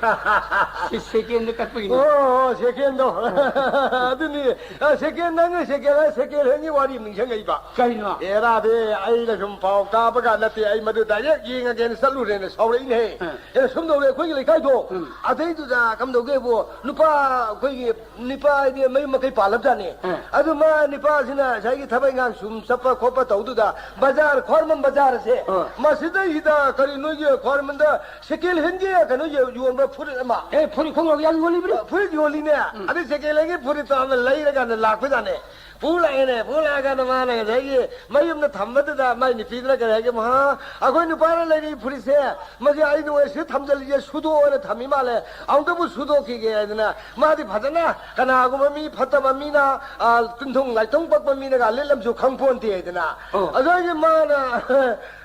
ꯁꯤ ꯁꯦꯀꯦꯟꯗ ꯀꯠꯄꯒꯤꯅꯤ꯫ ꯑꯣ, ꯁꯦꯀꯦꯟꯗꯣ꯫ ꯑꯗꯨꯅꯤ, ꯑ, ꯁꯦꯀꯦꯟ, ꯅꯪꯅ ꯁꯦꯀꯦꯟ ꯍꯥꯏ, ꯁꯦꯀꯦꯟ ꯍꯦꯟꯒꯤ ꯋꯥꯔꯤ ꯅꯤꯡꯁꯤꯡꯉꯛꯏꯕ꯫ ꯀꯩꯅꯣ? ꯑꯦꯔꯥꯗꯤ ꯑꯩꯅ ꯁꯨꯝ ꯄꯥꯎ ꯇꯥꯕꯒ ꯅꯠꯇꯦ, ꯑꯩ ꯃꯗꯨ ꯗꯥꯏꯔꯦꯛ ꯌꯦꯡꯉꯒꯦꯅ ꯆꯠꯂꯨꯔꯦꯅ ꯁꯥꯎꯔꯛꯏꯅꯦ꯫ ꯑ꯫ ꯑꯦ, ꯁꯨꯝ ꯇꯧꯔꯦ ꯑꯩꯈꯣꯏꯒꯤ ꯂꯩꯀꯥꯏꯗꯣ꯫ ꯎꯝ꯫ ꯑꯗꯩꯗꯨꯗ ꯀꯝꯗꯧꯒꯦꯕꯨ, ꯅꯨꯄꯥ ꯑꯩꯈꯣꯏꯒꯤ ꯅꯤꯄꯥ ꯍꯥꯏꯗꯤ ꯃꯌꯨꯝ ꯃꯀꯩ ꯄꯥꯜꯂꯕꯖꯥꯠꯅꯤ꯫ ꯑ꯫ ꯑꯗꯨ ꯃꯥ ꯅꯤꯄꯥꯁꯤꯅ ꯉꯁꯥꯏꯒꯤ ꯊꯕꯛ ꯏꯪꯈꯥꯡ ꯁꯨꯝ ꯆꯠꯄ ꯈꯣꯠꯄ ꯇꯧꯗꯨꯗ ꯕꯖꯥꯔ, ꯈ꯭ꯋꯥꯏꯔꯝꯕꯟ ꯕꯖꯥꯔꯁꯦ, ꯑ꯫ ꯃꯁꯤꯗꯩꯁꯤꯗ ꯀꯔꯤ ꯅꯣꯏꯒꯤ ꯈ꯭ꯋꯥꯏꯔꯝꯕꯟꯗ ꯁꯦꯀꯦꯟ ꯍꯦꯟꯒꯤ ꯀꯩꯅꯣ ꯌꯣ-, ꯌꯣꯟꯕ ꯐꯨꯔꯤꯠ ꯑꯃ꯫ ꯑꯦ, ꯐꯨꯔꯤꯠ ꯈꯣꯡꯒ꯭ꯔꯥꯎ ꯌꯥꯝ ꯌꯣꯜꯂꯤꯕ꯭ꯔꯥ? ꯐꯨꯔꯤꯠ ꯌꯣꯜꯂꯤꯅꯦ꯫ ꯎꯝ꯫ ꯑꯗꯩ ꯁꯦꯀꯦꯟ ꯍꯦꯟꯒꯤ ꯐꯨꯔꯤꯠꯇꯣ ꯑꯃ ꯂꯩꯔꯀꯥꯟꯗ ꯂꯥꯛꯄꯖꯥꯠꯅꯦ꯫ ꯄꯨ ꯂꯥꯛꯑꯦꯅꯦ, ꯄꯨ ꯂꯥꯛꯑꯀꯥꯟꯗ ꯃꯥꯅ ꯉꯁꯥꯏꯒꯤ ꯃꯌꯨꯝꯗ ꯊꯝꯕꯗꯨꯗ ꯃꯥꯏ ꯅꯨꯄꯤꯗꯨꯅ ꯀꯔꯤ ꯍꯥꯏꯒꯦ, "ꯃꯍꯥ, ꯑꯩꯈꯣꯏ ꯅꯨꯄꯥꯅ ꯂꯩꯔꯤ ꯐꯨꯔꯤꯠꯁꯦ, ꯃꯁꯤ ꯑꯩꯅ ꯑꯣꯏ ꯁꯤꯗ ꯊꯝꯖꯤꯜꯂꯤꯁꯦ ꯁꯨꯗꯣꯛꯑꯣꯅ ꯊꯝꯃꯤ ꯃꯥꯜꯂꯦ, ꯑꯃꯨꯛꯇꯕꯨ ꯁꯨꯗꯣꯛꯈꯤꯒꯦ" ꯍꯥꯏꯗꯅ ꯃꯥꯗꯤ ꯐꯖꯅ ꯀꯅꯥꯒꯨꯝꯕ ꯃꯤ ꯐꯠꯇꯕ ꯃꯤꯅ, ꯑ, ꯇꯤꯟꯊꯨꯡ ꯂꯥꯏꯊꯨꯡ ꯄꯛꯄ ꯃꯤꯅꯒ ꯂꯤꯠꯂꯝꯁꯨ ꯈꯪ ꯄꯣꯟꯇꯦ ꯍꯥꯏꯗꯅ꯫ ꯑꯣ꯫ ꯑꯗꯨꯒꯤ ꯃꯥꯅ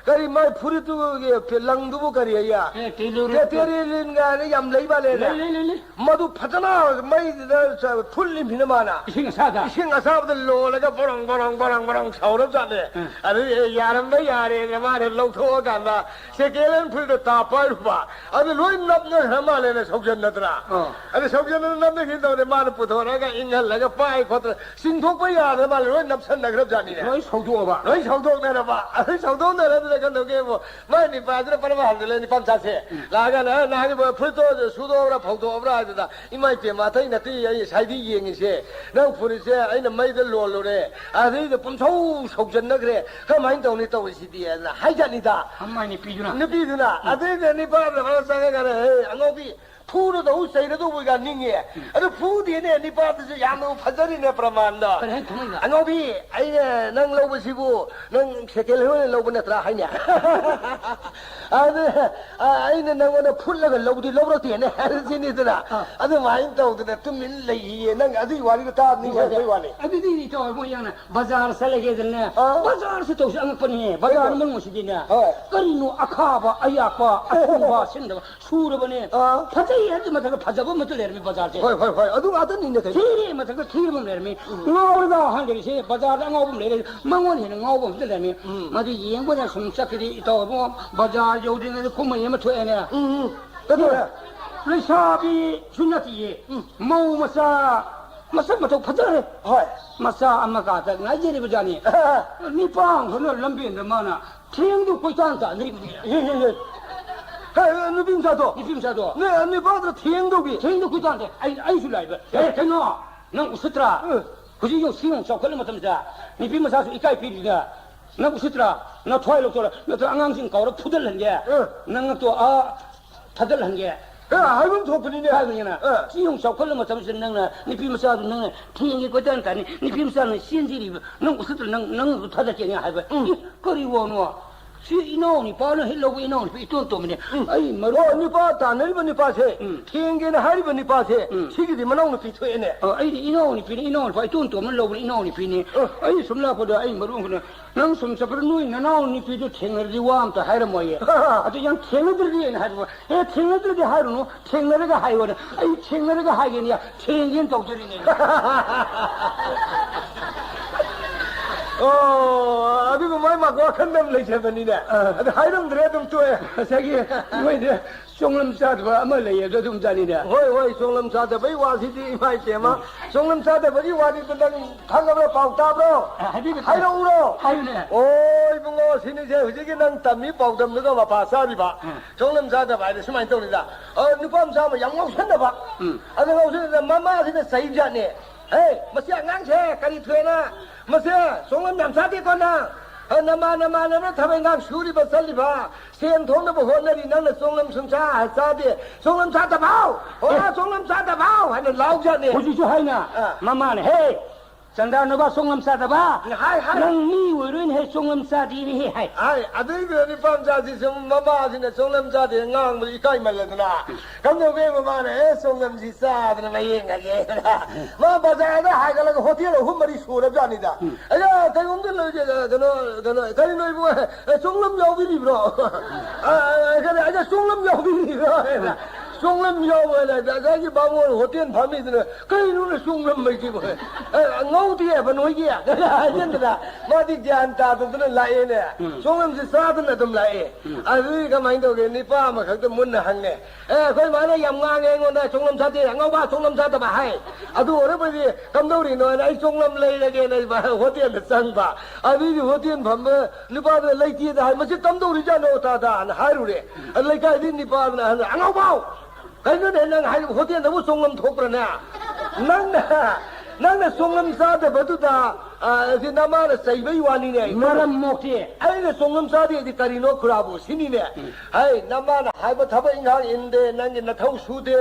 ꯀꯔꯤ ꯃꯥꯏ ꯐꯨꯔꯤꯠꯇꯨꯒꯤ ꯂꯪꯗꯨꯕꯨ ꯀꯔꯤ ꯍꯥꯏꯌꯦ? ꯑꯦ, ꯇꯦꯂꯨꯔꯨ꯫ ꯇꯦ-, ꯇꯦꯔꯤꯂꯤꯟ ꯀꯥꯏꯅ ꯌꯥꯝ ꯂꯩ ꯃꯥꯜꯂꯦꯅꯦ꯫ ꯂꯩ, ꯂꯩ, ꯂꯩ, ꯂꯩ꯫ ꯃꯗꯨ ꯐꯖꯅ ꯃꯩꯗꯨꯗ ꯆ-, ꯐꯨꯠꯂꯤꯃꯤꯅ ꯃꯥꯅ꯫ ꯏꯁꯤꯡ ꯑꯁꯥꯗ? ꯏꯁꯤꯡ ꯑꯁꯥꯕꯗ ꯂꯣꯜꯂꯒ ꯕꯣꯔꯣꯡ, ꯕꯣꯔꯣꯡ, ꯕꯣꯔꯣꯡ, ꯕꯣꯔꯣꯡ ꯁꯧꯔꯕꯖꯥꯠꯅꯦ꯫ ꯎꯝ꯫ ꯑꯗꯨꯗꯤ ꯑꯦ, ꯌꯥꯔꯝꯕ ꯌꯥꯔꯦꯅ ꯃꯥꯅ ꯂꯧꯊꯣꯛꯑꯀꯥꯟꯗ ꯁꯦꯀꯦꯟ ꯍꯦꯟ ꯐꯨꯔꯤꯠꯇꯣ ꯇꯥ ꯄꯥꯏꯔꯨꯕ꯫ ꯑꯗꯨ ꯂꯣꯏ ꯅꯞꯅꯈ꯭ꯔ ꯃꯥꯜꯂꯦꯅ ꯁꯧꯖꯟꯅꯗꯅ꯫ ꯑꯣ꯫ ꯑꯗꯨ ꯁꯧꯖꯟꯅꯗꯅ ꯅꯞꯅꯈꯤꯅ ꯇꯧꯔꯦ꯫ ꯃꯥꯅ ꯄꯨꯊꯣꯔꯛꯑꯒ ꯏꯪꯍꯜꯂꯒ ꯄꯥꯏ ꯈꯣꯠꯇꯅ ꯆꯤꯡꯊꯣꯛꯄ ꯌꯥꯗ꯭ꯔ ꯃꯥꯜꯂꯦ꯫ ꯂꯣꯏ ꯅꯞꯁꯟꯅꯈ꯭ꯔꯕꯖꯥꯠꯅꯤꯅꯦ꯫ ꯂꯣꯏ ꯁꯧꯗꯣꯛꯑꯕ? ꯂꯣꯏ ꯁꯧꯗꯣꯛꯅꯔꯕ꯫ ꯑꯗꯨ ꯁꯧꯗꯣꯛꯅꯔꯕꯗꯨꯗ ꯀꯩꯗꯧꯒꯦꯕꯨ, ꯃꯥꯏ ꯅꯤꯄꯥꯗꯨꯅ ꯄꯔꯃ ꯍꯟꯖꯤꯜꯂꯦ, ꯅꯤꯄꯥ ꯃꯆꯥꯁꯦ꯫ ꯂꯥꯛꯑꯒꯅ, "ꯑ, ꯅꯍꯥꯟꯒꯤ ꯐꯨꯔꯤꯠꯇꯣ ꯁꯨꯗꯣꯛꯑꯕ꯭ꯔꯥ, ꯐꯧꯗꯣꯛꯑꯕ꯭ꯔꯥ?" ꯍꯥꯏꯗꯨꯗ, "ꯏꯃꯥ ꯏꯄꯦꯝꯃ, ꯑꯇꯩ ꯅꯠꯇꯦ, ꯑꯩ ꯁꯥꯏꯗꯤ ꯌꯦꯡꯉꯤꯁꯦ, ꯅꯪ ꯐꯨꯔꯤꯠꯁꯦ ꯑꯩꯅ ꯃꯩꯗ ꯂꯣꯜꯂꯨꯔꯦ, ꯑꯗꯩꯗ ꯄꯨꯝꯁꯧ ꯁꯧꯖꯟꯅꯈ꯭ꯔꯦ, ꯀꯃꯥꯏꯅ ꯇꯧꯅꯤ ꯇꯧꯔꯤꯁꯤꯗꯤ?" ꯍꯥꯏꯅ ꯍꯥꯏꯖꯥꯠꯅꯤꯗ꯫ ꯑꯃ ꯅꯨꯄꯤꯗꯨꯅ꯫ ꯅꯨꯄꯤꯗꯨꯅ꯫ ꯑꯗꯩꯗ ꯅꯤꯄꯥꯗꯨꯅ ꯐꯔ ꯆꯪꯉꯒꯅ, "ꯍꯦ, ꯑꯉꯥꯎꯕꯤ, ꯐꯨꯔꯗꯧ ꯆꯩꯔꯗꯧꯕꯒ ꯅꯤꯡꯉꯦ꯫ ꯑꯗꯨ ꯐꯨꯗꯦꯅꯦ, ꯅꯤꯄꯥꯗꯨꯁꯨ ꯌꯥꯝꯅ ꯐꯖꯔꯤꯅꯦ ꯄ꯭ꯔꯃꯥꯟꯗꯣ꯫ ꯀꯔꯤ ꯍꯥꯏꯅ ꯊꯝꯃꯛꯏꯕ? ꯑꯉꯥꯎꯕꯤ, ꯑꯩꯅ ꯅꯪ ꯂꯧꯕꯁꯤꯕꯨ ꯅꯪ ꯁꯦꯀꯦꯟ ꯍꯦꯟ ꯑꯣꯏꯅ ꯂꯧꯕ ꯅꯠꯇ꯭ꯔꯥ?" ꯍꯥꯏꯅꯦ꯫ ꯑꯗꯨ, ꯑ, "ꯑꯩꯅ ꯅꯪꯉꯣꯟꯗ ꯐꯨꯠꯂꯒ ꯂꯧꯗꯤ ꯂꯧꯔꯛꯇꯦꯅꯦ" ꯍꯥꯏꯔꯁꯤꯅꯤꯗꯅ꯫ ꯑꯥ꯫ ꯑꯗꯨꯃꯥꯏꯅ ꯇꯧꯗꯅ ꯇꯨꯃꯤꯟ ꯂꯩꯈꯤꯌꯦ꯫ ꯅꯪ ꯑꯗꯨꯒꯤ ꯋꯥꯔꯤꯗꯣ ꯇꯥꯕ ꯅꯤꯡꯁꯤꯡꯉꯛꯄꯩ ꯋꯥꯅꯤ꯫ ꯑꯗꯨꯗꯤ ꯏꯇꯥꯎ ꯃꯣꯏ ꯌꯥꯝꯅ ꯕꯖꯥꯔ ꯆꯠꯂꯒꯦꯗꯅꯦ꯫ ꯑꯥ꯫ ꯕꯖꯥꯔꯁꯤ ꯇꯧꯁꯤ ꯑꯉꯛꯄꯅꯤꯍꯦ꯫ ꯕꯖꯥꯔ ꯍꯣꯏ꯫ ꯃꯅꯨꯡꯁꯤꯗꯤꯅꯦ꯫ ꯍꯣꯏ꯫ ꯀꯔꯤꯅꯣ ꯑꯈꯥꯕ, ꯑꯌꯥꯛꯄ, ꯑꯊꯨꯝꯕ, ꯁꯤꯟꯗꯕ ꯁꯨꯔꯕꯅꯦ꯫ ꯑꯥ꯫ ꯐꯖꯩ ꯍꯥꯏꯕꯗꯤ ꯃꯊꯛꯇ ꯐꯖꯕ ꯑꯃꯠꯇ ꯂꯩꯔꯝꯃꯤ ꯕꯖꯥꯔꯁꯦ꯫ ꯍꯣꯏ, ꯍꯣꯏ, ꯍꯣꯏ꯫ ꯑꯗꯨ ꯉꯥꯛꯇꯅꯤꯅꯦ ꯀꯩꯅꯣ꯫ ꯊꯤꯔꯦ ꯃꯊꯛꯇ ꯊꯤꯔꯕ ꯑꯃ ꯂꯩꯔꯝꯃꯤ꯫ ꯎꯝ꯫ ꯉꯥꯎꯔꯒ ꯑꯍꯥꯟ ꯂꯩꯔꯤꯁꯦ ꯕꯖꯥꯔꯗ ꯑꯉꯥꯎꯕ ꯑꯃ ꯂꯩꯔꯦ꯫ ꯃꯉꯣꯟ ꯍꯦꯟꯅ ꯉꯥꯎꯕ ꯑꯃꯠꯇ ꯂꯩꯔꯝꯃꯤ꯫ ꯎꯝ꯫ ꯃꯗꯨ ꯌꯦꯡꯕꯗ ꯁꯨꯝ ꯆꯠꯈꯤꯗꯤ ꯏꯇꯥꯎ ꯏꯕꯨꯡꯉꯣ, ꯕꯖꯥꯔ ꯌꯧꯗ꯭ꯔꯤꯉꯩꯗ ꯀꯨꯝꯍꯩ ꯑꯃ ꯊꯣꯛꯑꯦꯅꯦ꯫ ꯎꯝ, ꯎꯝ꯫ ꯀꯩꯗꯧꯔꯦ? ꯂꯩꯁꯥꯕꯤꯁꯨ ꯅꯠꯇꯤꯌꯦ꯫ ꯎꯝ꯫ ꯃꯧ ꯃꯆꯥ ꯃꯁꯛ ꯃꯇꯧ ꯐꯖꯔꯦ꯫ ꯍꯣꯏ꯫ ꯃꯆꯥ ꯑꯃꯒꯗ ꯉꯥꯏꯖꯔꯤꯕ ꯖꯥꯠꯅꯤ꯫ ꯅꯤꯄꯥ ꯑꯃꯈꯛꯅ ꯂꯝꯕꯦꯟꯗ ꯃꯥꯅ ꯊꯦꯡꯗꯨ ꯀꯣꯏꯇꯥꯟ ꯇꯥꯟꯅꯔꯤꯕꯅꯤ꯫ ꯌꯦ, ꯌꯦ, ꯌꯦ꯫ ꯍꯦ, ꯅꯨꯄꯤ ꯃꯆꯥꯗꯣ? ꯅꯨꯄꯤ ꯃꯆꯥꯗꯣ? ꯅ-, ꯅꯨꯄꯥꯗꯨꯅ ꯊꯦꯡꯗꯧꯒꯤ? ꯊꯦꯡꯗꯨ ꯀꯣꯏꯇꯥꯟ ꯇꯥꯟ-, ꯑꯩ, ꯑꯩꯁꯨ ꯂꯥꯛꯏꯕ꯫ ꯑꯦ, ꯀꯩꯅꯣ? ꯅꯪ ꯎꯁꯤꯠꯇ꯭ꯔꯥ? ꯑ꯫ ꯍꯧꯖꯤꯛ ꯌꯦꯡꯉꯨ, ꯁꯤ ꯌꯦꯡꯉꯨ, ꯆꯥꯎꯈꯠꯂ ꯃꯇꯝꯁꯤꯗ ꯅꯨꯄꯤ ꯃꯆꯥꯁꯨ ꯏꯀꯥꯏ ꯄꯤꯗ꯭ꯔꯤꯗ꯫ ꯅꯪ ꯎꯁꯤꯠꯇ꯭ꯔꯥ? ꯅꯊ꯭ꯋꯥꯏ ꯂꯧꯊꯣꯛꯑꯣ꯫ ꯅꯠꯇ꯭ꯔ ꯑꯉꯥꯡꯁꯤꯡ ꯀꯧꯔ ꯐꯨꯗꯠꯍꯟꯒꯦ꯫ ꯑ꯫ ꯅꯪ ꯅꯠꯇꯣ, ꯑꯥ, ꯊꯥꯗꯠꯍꯟꯒꯦ꯫ ꯑꯦ, ꯍꯥꯏꯐꯝ ꯊꯣꯛꯄꯅꯤꯅꯦ꯫ ꯍꯥꯏꯕꯅꯤꯅ꯫ ꯑꯦ꯫ ꯁꯤ ꯌꯦꯡꯉꯨ, ꯆꯥꯎꯈꯠꯂ ꯃꯇꯝꯁꯤꯗ ꯅꯪꯅ ꯅꯨꯄꯤ ꯃꯆꯥꯗꯨ ꯅꯪꯅ ꯊꯦꯡꯉꯦ ꯀꯣꯏꯇꯥꯟ ꯇꯥꯅꯤ, ꯅꯨꯄꯤ ꯃꯆꯥꯅ ꯆꯦꯟꯖꯔꯤꯕ, ꯅꯪ ꯎꯁꯤꯠꯇ꯭ꯔ, ꯅꯪ, ꯅꯪ ꯊꯥꯗꯠꯀꯦꯅꯦ ꯍꯥꯏꯕ꯫ ꯎꯝ꯫ ꯏ, ꯀꯔꯤ ꯋꯥꯅꯣ? ꯁꯤ ꯏꯅꯥꯎ ꯅꯤꯄꯥꯅ ꯍꯦꯛ ꯂꯧꯕ ꯏꯅꯥꯎ ꯅꯨꯄꯤ ꯏꯇꯣꯟ ꯇꯣꯟꯕꯅꯦ꯫ ꯎꯝ꯫ ꯑꯩ ꯃꯔꯨꯞ ꯑꯣ, ꯅꯨꯄꯥ ꯇꯥꯟꯅꯔꯤꯕ ꯅꯨꯄꯥꯁꯦ, ꯎꯝ꯫ ꯊꯦꯡꯒꯦꯅ ꯍꯥꯏꯔꯤꯕ ꯅꯨꯄꯥꯁꯦ, ꯎꯝ꯫ ꯁꯤꯒꯤꯗꯤ ꯃꯅꯥꯎ ꯅꯨꯄꯤ ꯊꯣꯛꯑꯦꯅꯦ꯫ ꯑ, ꯑꯩꯗꯤ ꯏꯅꯥꯎ ꯅꯨꯄꯤꯅꯤ, ꯏꯅꯥꯎ ꯅꯨꯄꯥ ꯏꯇꯣꯟ ꯇꯣꯟꯕꯅ ꯂꯧꯕꯅꯤ, ꯏꯅꯥꯎ ꯅꯨꯄꯤꯅꯤ꯫ ꯑ꯫ ꯑꯩ ꯁꯨꯝ ꯂꯥꯛꯄꯗ ꯑꯩ ꯃꯔꯨꯞ ꯑꯃꯅ ꯅꯪ ꯁꯨꯝ ꯆꯠꯄꯗ ꯅꯣꯏ ꯅꯅꯥꯎ ꯅꯨꯄꯤꯗꯨ ꯊꯦꯡꯅꯔꯗꯤ ꯋꯥ ꯑꯝꯇ ꯍꯥꯏꯔꯝꯃꯣꯏꯌꯦ꯫ ꯑꯗꯨ ꯌꯥꯝ ꯊꯦꯡꯅꯗ꯭ꯔꯗꯤ ꯑꯩꯅ ꯍꯥꯏꯕ, "ꯑꯦ, ꯊꯦꯡꯅꯗ꯭ꯔꯗꯤ ꯍꯥꯏꯔꯨꯅꯨ, ꯊꯦꯡꯅꯔꯒ ꯍꯥꯏꯌꯣꯅ"꯫ ꯑꯩ ꯊꯦꯡꯅꯔꯒ ꯍꯥꯏꯒꯦꯅꯦ, ꯊꯦꯡꯒꯦꯅ ꯇꯧꯖꯔꯤꯅꯦ꯫ ꯑꯣ, ꯑꯗꯨꯒꯨꯝꯕ ꯑꯩ ꯃꯥꯒꯣ ꯋꯥꯈꯜꯗ ꯑꯃ ꯂꯩꯖꯕꯅꯤꯅꯦ꯫ ꯑꯥ꯫ ꯑꯗꯨ ꯍꯥꯏꯔꯝꯗ꯭ꯔꯦ, ꯑꯗꯨꯝ ꯇꯣꯛꯑꯦ꯫ ꯉꯁꯥꯏꯒꯤ ꯃꯣꯏꯗ ꯆꯣꯡꯂꯝ ꯆꯥꯗꯕ ꯑꯃ ꯂꯩꯌꯦ, ꯑꯗꯨ ꯑꯗꯨꯝ ꯆꯥꯅꯤꯅꯦ꯫ ꯍꯣꯏ, ꯍꯣꯏ, ꯆꯣꯡꯂꯝ ꯆꯥꯗꯕꯩ ꯋꯥꯁꯤꯗꯤ, ꯏꯃꯥ ꯏꯕꯦꯝꯃ꯫ ꯎꯝ꯫ ꯆꯣꯡꯂꯝ ꯆꯥꯗꯕꯒꯤ ꯋꯥꯗꯤ ꯅꯪ ꯈꯪꯉꯕ꯭ꯔꯥ? ꯄꯥꯎ ꯇꯥꯕ꯭ꯔꯣ? ꯑ, ꯍꯥꯏꯕꯤꯕ ꯇꯥꯏ꯫ ꯍꯥꯏꯔꯛꯎꯔꯣ? ꯍꯥꯏꯌꯨꯅꯦ꯫ ꯑꯣ, ꯏꯕꯨꯡꯉꯣ, ꯁꯤꯅꯤꯁꯦ ꯍꯧꯖꯤꯛꯀꯤ ꯅꯪ ꯇꯝꯃꯤ ꯄꯥꯎꯗꯝꯗꯨꯒ ꯃꯄꯥ ꯆꯥꯔꯤꯕ꯫ ꯎꯝ꯫ ꯆꯣꯡꯂꯝ ꯆꯥꯗꯕ ꯍꯥꯏꯗꯤ ꯁꯨꯃꯥꯏꯅ ꯇꯧꯔꯤꯗ꯫ ꯑ, ꯅꯨꯄꯥ ꯃꯆꯥ ꯑꯃ ꯌꯥꯝ ꯉꯥꯎꯁꯟꯅꯕ꯫ ꯎꯝ꯫ ꯑꯗ ꯉꯥꯎꯁꯟꯅꯗ ꯃꯃꯥꯁꯤꯅ ꯆꯩꯕꯖꯥꯠꯅꯦ꯫ "ꯍꯦ, ꯃꯁꯤ ꯑꯉꯥꯡꯁꯦ ꯀꯔꯤ ꯊꯣꯛꯑꯦꯅ? ꯃꯁꯦ ꯆꯣꯡꯂꯝ ꯌꯥꯝ ꯆꯥꯗꯦꯀꯣ ꯅꯪ꯫ ꯑ, ꯅꯃꯥ ꯅꯃꯥꯟꯅꯕꯅ ꯊꯕꯛ ꯏꯪꯈꯥꯡ ꯁꯨꯔꯤꯕ ꯆꯠꯂꯤꯕ, ꯁꯦꯟ ꯊꯣꯛꯅꯕ ꯍꯣꯠꯅꯔꯤ, ꯅꯪꯅ ꯆꯣꯡꯂꯝ ꯁꯨꯡꯆꯥ ꯆꯥꯗꯦ꯫ ꯆꯣꯡꯂꯝ ꯆꯥꯗꯕꯥꯎ! ꯑꯣ, ꯑꯦ꯫ ꯆꯣꯡꯂꯝ ꯆꯥꯗꯕꯥꯎ!" ꯍꯥꯏꯅ ꯂꯥꯎꯖꯥꯠꯅꯦ꯫ ꯍꯧꯖꯤꯛꯁꯨ ꯍꯥꯏꯅ ꯑꯥ꯫ ꯃꯃꯥꯅ, "ꯍꯦ, ꯆꯟꯗ꯭ꯔꯥ ꯅꯨꯄꯥ ꯆꯣꯡꯂꯝ ꯆꯥꯗꯕ? ꯍꯥꯏ, ꯍꯥꯏ꯫ ꯅꯪ ꯃꯤ ꯑꯣꯏꯔꯣꯏꯅꯦ ꯍꯦ, ꯆꯣꯡꯂꯝ ꯆꯥꯗꯦꯅꯦ ꯍꯦ," ꯍꯥꯏ꯫ ꯍꯥꯏ, ꯑꯗꯨꯏꯗꯨꯅ ꯅꯨꯄꯥ ꯃꯆꯥꯁꯤ ꯁꯨꯝ ꯃꯃꯥꯁꯤꯅ ꯆꯣꯡꯂꯝ ꯆꯥꯗꯦ ꯉꯥꯡꯕꯗ ꯏꯀꯥꯏꯃꯜꯂꯗꯅ꯫ ꯀꯝꯗꯧꯒꯦ ꯃꯃꯥꯅ, "ꯑꯦ, ꯆꯣꯡꯂꯝꯁꯤ ꯆꯥꯗꯅ ꯃꯌꯦꯡꯉꯒꯦ"꯫ ꯃꯥ ꯕꯖꯥꯔꯗ ꯍꯥꯏꯒꯠꯂꯒ ꯍꯣꯇꯦꯜ ꯑꯍꯨꯝ ꯃꯔꯤ ꯁꯨꯔꯕꯖꯥꯠꯅꯤꯗ꯫ ꯎꯝ꯫ "ꯑꯩꯅ ꯀꯩꯅꯣꯝꯇ ꯂꯩꯒꯦ, ꯀꯩꯅꯣ, ꯀꯩꯅꯣ, ꯀꯔꯤꯅꯣ ꯏꯕꯨꯡꯉꯣ? ꯑꯦ, ꯆꯣꯡꯂꯝ ꯌꯥꯎꯕꯤꯔꯤꯕ꯭ꯔꯣ?" "ꯑ, ꯑ, ꯀꯔꯤ, ꯑꯩꯅ ꯆꯣꯡꯂꯝ ꯌꯥꯎꯕꯤꯔꯤꯕ꯭ꯔꯣ?" ꯍꯥꯏꯅ꯫ "ꯆꯣꯡꯂꯝ ꯌꯥꯎꯕ" ꯍꯥꯏꯅ ꯉꯁꯥꯏꯒꯤ ꯕꯥꯃꯣꯟ ꯍꯣꯇꯦꯜ ꯐꯝꯃꯤꯗꯨꯅ, "ꯀꯩꯅꯣꯅꯦ ꯆꯣꯡꯂꯝ ꯍꯥꯏꯁꯤꯕꯣ? ꯑꯦ, ꯉꯧꯗꯦ ꯍꯥꯏꯕ ꯅꯣꯏꯒꯤ?" ꯍꯥꯏꯖꯤꯟꯗꯅ ꯃꯥꯗꯤ ꯒ꯭ꯌꯥꯟ ꯇꯥꯗꯗꯅ ꯂꯥꯛꯑꯦꯅꯦ꯫ ꯎꯝ꯫ ꯆꯣꯡꯂꯝꯁꯤ ꯆꯥꯗꯅ ꯑꯗꯨꯝ ꯂꯥꯛꯑꯦ꯫ ꯎꯝ꯫ ꯑꯗꯨꯗꯤ ꯀꯃꯥꯏꯅ ꯇꯧꯒꯦ? ꯅꯤꯄꯥ ꯑꯃꯈꯛꯇ ꯃꯨꯟꯅ ꯍꯪꯉꯦ꯫ "ꯑꯦ, ꯑꯩꯈꯣꯏ ꯃꯥꯅ ꯌꯥꯝ ꯉꯥꯡꯉꯦ ꯑꯩꯉꯣꯟꯗ, ꯆꯣꯡꯂꯝ ꯆꯥꯗꯦ, ꯑꯉꯥꯎꯕ ꯆꯣꯡꯂꯝ ꯆꯥꯗꯕ" ꯍꯥꯏ꯫ "ꯑꯗꯨ ꯑꯣꯏꯔꯕꯗꯤ ꯀꯝꯗꯧꯔꯤꯅꯣ?" ꯍꯥꯏꯅ ꯑꯩ ꯆꯣꯡꯂꯝ ꯂꯩꯔꯒꯦꯅ ꯑꯩ ꯍꯣꯇꯦꯜꯗ ꯆꯪꯕ꯫ ꯑꯗꯨꯏꯗꯤ ꯍꯣꯇꯦꯜ ꯐꯝꯕ ꯅꯨꯄꯥꯗꯨꯅ "ꯂꯩꯇꯦꯗ" ꯍꯥꯏ꯫ "ꯃꯁꯤ ꯀꯝꯗꯧꯔꯤꯖꯥꯠꯅꯣ ꯇꯥꯗꯥꯅ?" ꯍꯥꯏꯔꯨꯔꯦ꯫ ꯑꯗꯨ ꯂꯩꯀꯥꯏꯗꯤ ꯅꯤꯄꯥꯗꯨꯅ ꯑꯍꯟ, "ꯑꯉꯥꯎꯕꯥꯎ! ꯀꯩꯅꯣꯅꯦ ꯅꯪ ꯍꯥꯏ, ꯍꯣꯇꯦꯜꯗꯕꯨ ꯆꯣꯡꯂꯝ ꯊꯣꯛꯄ꯭ꯔꯅꯦ? ꯅꯪꯅ, ꯅꯪꯅ ꯆꯣꯡꯂꯝ ꯆꯥꯗꯕꯗꯨꯗ, ꯑ, ꯁꯤ ꯅꯃꯥꯅ ꯆꯩꯕꯩ ꯋꯥꯅꯤꯅꯦ꯫ ꯃꯔꯝ ꯃꯣꯛꯇꯦ꯫ ꯑꯩꯅ ꯆꯣꯡꯂꯝ ꯆꯥꯗꯦꯗꯤ ꯀꯔꯤꯅꯣ ꯈꯨꯔꯥꯕꯨ ꯁꯤꯅꯤꯅꯦ꯫ ꯎꯝ꯫ ꯍꯩ, ꯅꯃꯥꯅ ꯍꯥꯏꯕ ꯊꯕꯛ ꯏꯪꯈꯥꯡ ꯏꯟꯗꯦ, ꯅꯪꯒꯤ ꯅꯊꯧ ꯁꯨꯗꯦ꯫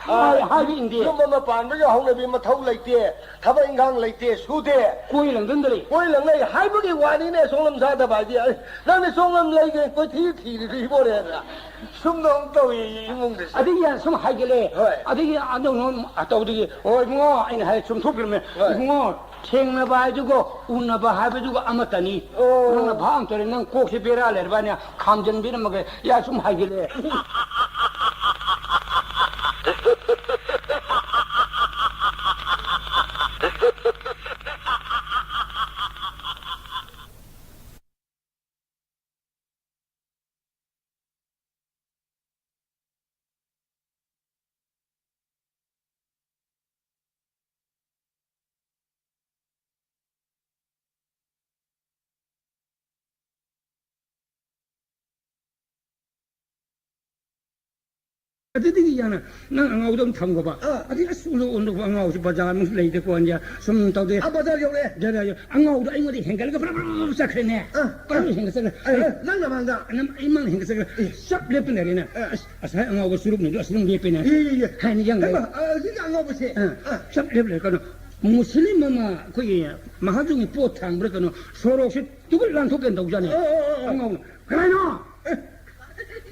ꯑ, ꯍꯥꯏ-, ꯍꯥꯏꯕ ꯏꯟꯗꯦ꯫ ꯌꯨꯝ ꯑꯃ ꯄꯥꯟꯕꯒꯤ ꯍꯧꯅꯕꯤ ꯃꯊꯧ ꯂꯩꯇꯦ꯫ ꯊꯕꯛ ꯏꯪꯈꯥꯡ ꯂꯩꯇꯦ, ꯁꯨꯗꯦ꯫ ꯀꯣꯏ ꯂꯪꯗꯅ ꯂꯩ꯫ ꯀꯣꯏ ꯂꯪ ꯂꯩ ꯍꯥꯏꯕꯒꯤ ꯋꯥꯅꯤꯅꯦ, ꯆꯣꯡꯂꯝ ꯆꯥꯗꯕ ꯍꯥꯏꯗꯤ꯫ ꯑꯩ, ꯅꯪꯗꯤ ꯆꯣꯡꯂꯝ ꯂꯩꯒꯦ ꯀꯣꯏꯊꯤ ꯊꯤꯔꯤꯕ ꯏꯕꯣꯔꯦꯅ꯫ ꯁꯨꯝꯗ ꯑꯃꯨꯛ ꯇꯧꯏ ꯏꯃꯨꯡꯗꯁꯨ꯫ ꯑꯗꯒꯤ ꯁꯨꯝ ꯍꯥꯏꯒꯠꯂꯦ꯫ ꯍꯣꯏ꯫ ꯑꯗꯒꯤ ꯑꯗꯨꯝ ꯇꯧꯗꯒꯤ, "ꯑꯣ ꯏꯕꯨꯡꯉꯣ," ꯑꯩꯅ ꯍꯥꯏ ꯆꯨꯝꯊꯣꯛꯄꯤꯔꯝꯃꯦ, ꯍꯣꯏ꯫ "ꯏꯕꯨꯡꯉꯣ, ꯊꯦꯡꯅꯕ ꯍꯥꯏꯗꯨꯒ ꯎꯅꯕ ꯍꯥꯏꯕꯗꯨꯒ ꯑꯃꯠꯇꯅꯤ꯫ ꯑꯣ꯫ ꯅꯪꯅ ꯚꯥꯞ ꯑꯃ ꯇꯧꯔꯦ, ꯅꯪ ꯀꯣꯛꯁꯦ ꯕꯦꯔꯥ ꯂꯩꯔꯕꯅꯦ, ꯈꯥꯝꯖꯟꯕꯤꯔꯝꯃꯒꯦ, ꯌꯥ ꯁꯨꯝ ꯍꯥꯏꯒꯠꯂꯦ"꯫ ꯑꯗꯨꯗꯒꯤ ꯌꯥꯅ ꯅꯪ ꯑꯉꯥꯎꯕꯗꯣ ꯑꯗꯨꯝ ꯊꯝꯈꯣꯕ꯫ ꯑꯥ꯫ ꯑꯗꯩ ꯑꯁ, ꯑꯣꯟꯊꯣꯛ ꯑꯣꯟꯊꯣꯛꯄ ꯑꯉꯥꯎꯕꯁꯤ ꯕꯖꯥꯔꯃꯨꯛꯁꯨ ꯂꯩꯇꯦ ꯀꯣꯟꯁꯦ꯫ ꯁꯨꯝ ꯇꯧꯗꯦ꯫ ꯑꯥ, ꯕꯖꯥꯔ ꯌꯧꯔꯦ꯫ ꯕꯖꯥꯔ ꯌꯧ-, ꯑꯉꯥꯎꯕꯗꯣ ꯑꯩꯉꯣꯟꯗ ꯍꯦꯟꯒꯠꯂꯒ ꯐꯔ ꯐꯔ ꯐꯔ ꯆꯠꯈ꯭ꯔꯦꯅꯦ꯫ ꯑꯥ꯫ ꯐꯔ ꯍꯦꯟꯒꯠꯆꯠꯈ꯭ꯔꯦ꯫ ꯑꯥ, ꯑꯥ, ꯅꯪ ꯅꯃꯥꯡꯗ꯫ ꯅꯪ ꯑꯩ ꯃꯥꯡꯗ ꯍꯦꯟꯒꯠꯆꯠꯈ꯭ꯔꯦ꯫ ꯑꯦ꯫ ꯆꯞ ꯂꯦꯞꯇ ꯂꯩꯔꯦꯅꯦ꯫ ꯑꯥ꯫ ꯑꯁ, ꯉꯁꯥꯏ ꯑꯉꯥꯎꯕ ꯆꯨꯔꯨꯞꯅꯤꯗꯣ ꯑꯁꯤ ꯑꯗꯨꯝ ꯂꯦꯞꯄꯦꯅꯦ꯫ ꯑꯦ, ꯑꯦ, ꯑꯦ꯫ ꯍꯥꯏꯅ ꯌꯦꯡꯂꯦ꯫ ꯍꯩꯃꯥ, ꯑ, ꯍꯧꯖꯤꯛꯀꯤ ꯑꯉꯥꯎꯕꯁꯦ꯫ ꯑꯥ꯫ ꯑꯥ꯫ ꯆꯞ ꯂꯦꯞ ꯂꯩꯔꯦ꯫ ꯀꯩꯅꯣ, ꯃꯨꯁꯂꯤꯝ ꯑꯃ ꯑꯩꯈꯣꯏꯒꯤ ꯃꯍꯥꯖꯣꯟꯒꯤ ꯄꯣꯠ ꯊꯥꯡꯕ꯭ꯔꯥ ꯀꯩꯅꯣ, ꯁꯣꯔꯣꯛꯁꯦ ꯇꯨꯕꯨꯠ ꯂꯥꯟꯊꯣꯛꯀꯦꯅ ꯇꯧꯖꯥꯠꯅꯤ꯫ ꯑꯣ, ꯑꯣ, ꯑꯣ, ꯑꯣ꯫ ꯑꯉꯥꯎꯅ, "ꯀꯅꯥꯅꯣ? ꯑꯦ꯫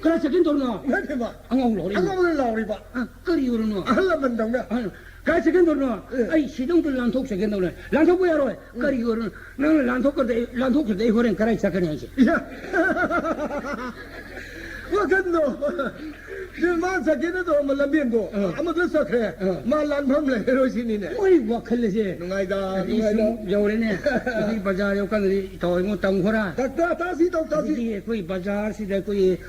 ꯀꯗꯥꯏ ꯆꯠꯀꯦꯅ ꯇꯧꯔꯤꯅꯣ?" ꯏꯃꯥꯏ ꯄꯦꯝꯃ꯫ ꯑꯉꯥꯎ ꯂꯥꯎꯔꯛꯏꯅꯦ꯫ ꯑꯉꯥꯎꯕꯅ ꯂꯥꯎꯔꯤꯕ꯫ ꯑ, ꯀꯔꯤ ꯑꯣꯏꯔꯅꯣ? ꯑꯍꯜ ꯂꯃꯟꯗꯧꯅ꯫ ꯑꯍꯜ, "ꯀꯗꯥꯏ ꯆꯠꯀꯦꯅ ꯇꯧꯔꯤꯅꯣ?" ꯑꯦ꯫ "ꯑꯩ ꯁꯤꯗ ꯑꯃꯨꯛꯇ ꯂꯥꯟꯊꯣꯛꯆꯒꯦꯅ ꯇꯧꯔꯤꯅꯦ꯫" "ꯂꯥꯟꯊꯣꯛꯄ ꯌꯥꯔꯣꯏ꯫" ꯎꯝ꯫ "ꯀꯔꯤ ꯑꯣꯏꯔꯅꯣ? ꯅꯪꯅ ꯂꯥꯟꯊꯣꯛꯈ꯭ꯔꯗꯤ ꯑꯩ, ꯂꯥꯟꯊꯣꯛꯈ꯭ꯔꯗꯤ ꯑꯩ ꯍꯣꯔꯦꯟ ꯀꯗꯥꯏ ꯆꯠꯀꯅꯤ ꯍꯥꯏꯁꯦ?" ꯏꯌꯥ꯫ ꯋꯥꯈꯟꯗꯣ꯫ ꯁꯤ ꯃꯥ ꯆꯠꯀꯦꯅ ꯇꯧꯔꯝꯕ ꯂꯝꯕꯦꯟꯗꯣ ꯑꯥ꯫ ꯑꯃꯗ ꯆꯠꯈ꯭ꯔꯦ꯫ ꯑꯥ꯫ ꯃꯥ ꯂꯥꯟꯐꯝ ꯂꯩꯔꯔꯣꯏ ꯁꯤꯅꯤꯅꯦ꯫ ꯃꯣꯏ ꯋꯥꯈꯜ ꯑꯁꯦ ꯅꯨꯡꯉꯥꯏꯗ, ꯑꯗꯨꯗꯤ ꯅꯨꯡꯉꯥꯏꯗ꯫ ꯁꯨꯝ ꯌꯧꯔꯦꯅꯦ꯫ ꯑꯗꯨꯗꯤ ꯕꯖꯥꯔ ꯌꯧꯀꯥꯟꯗꯗꯤ ꯇꯧꯔꯤꯉꯣ ꯇꯝꯈꯣꯔꯥ? ꯗꯥꯛꯇꯔ ꯇꯥꯁꯤ ꯇꯧ ꯇꯥꯁꯤ꯫ ꯑꯗꯨꯗꯤ ꯑꯩꯈꯣꯏ ꯕꯖꯥꯔꯁꯤꯗ ꯑꯩꯈꯣꯏ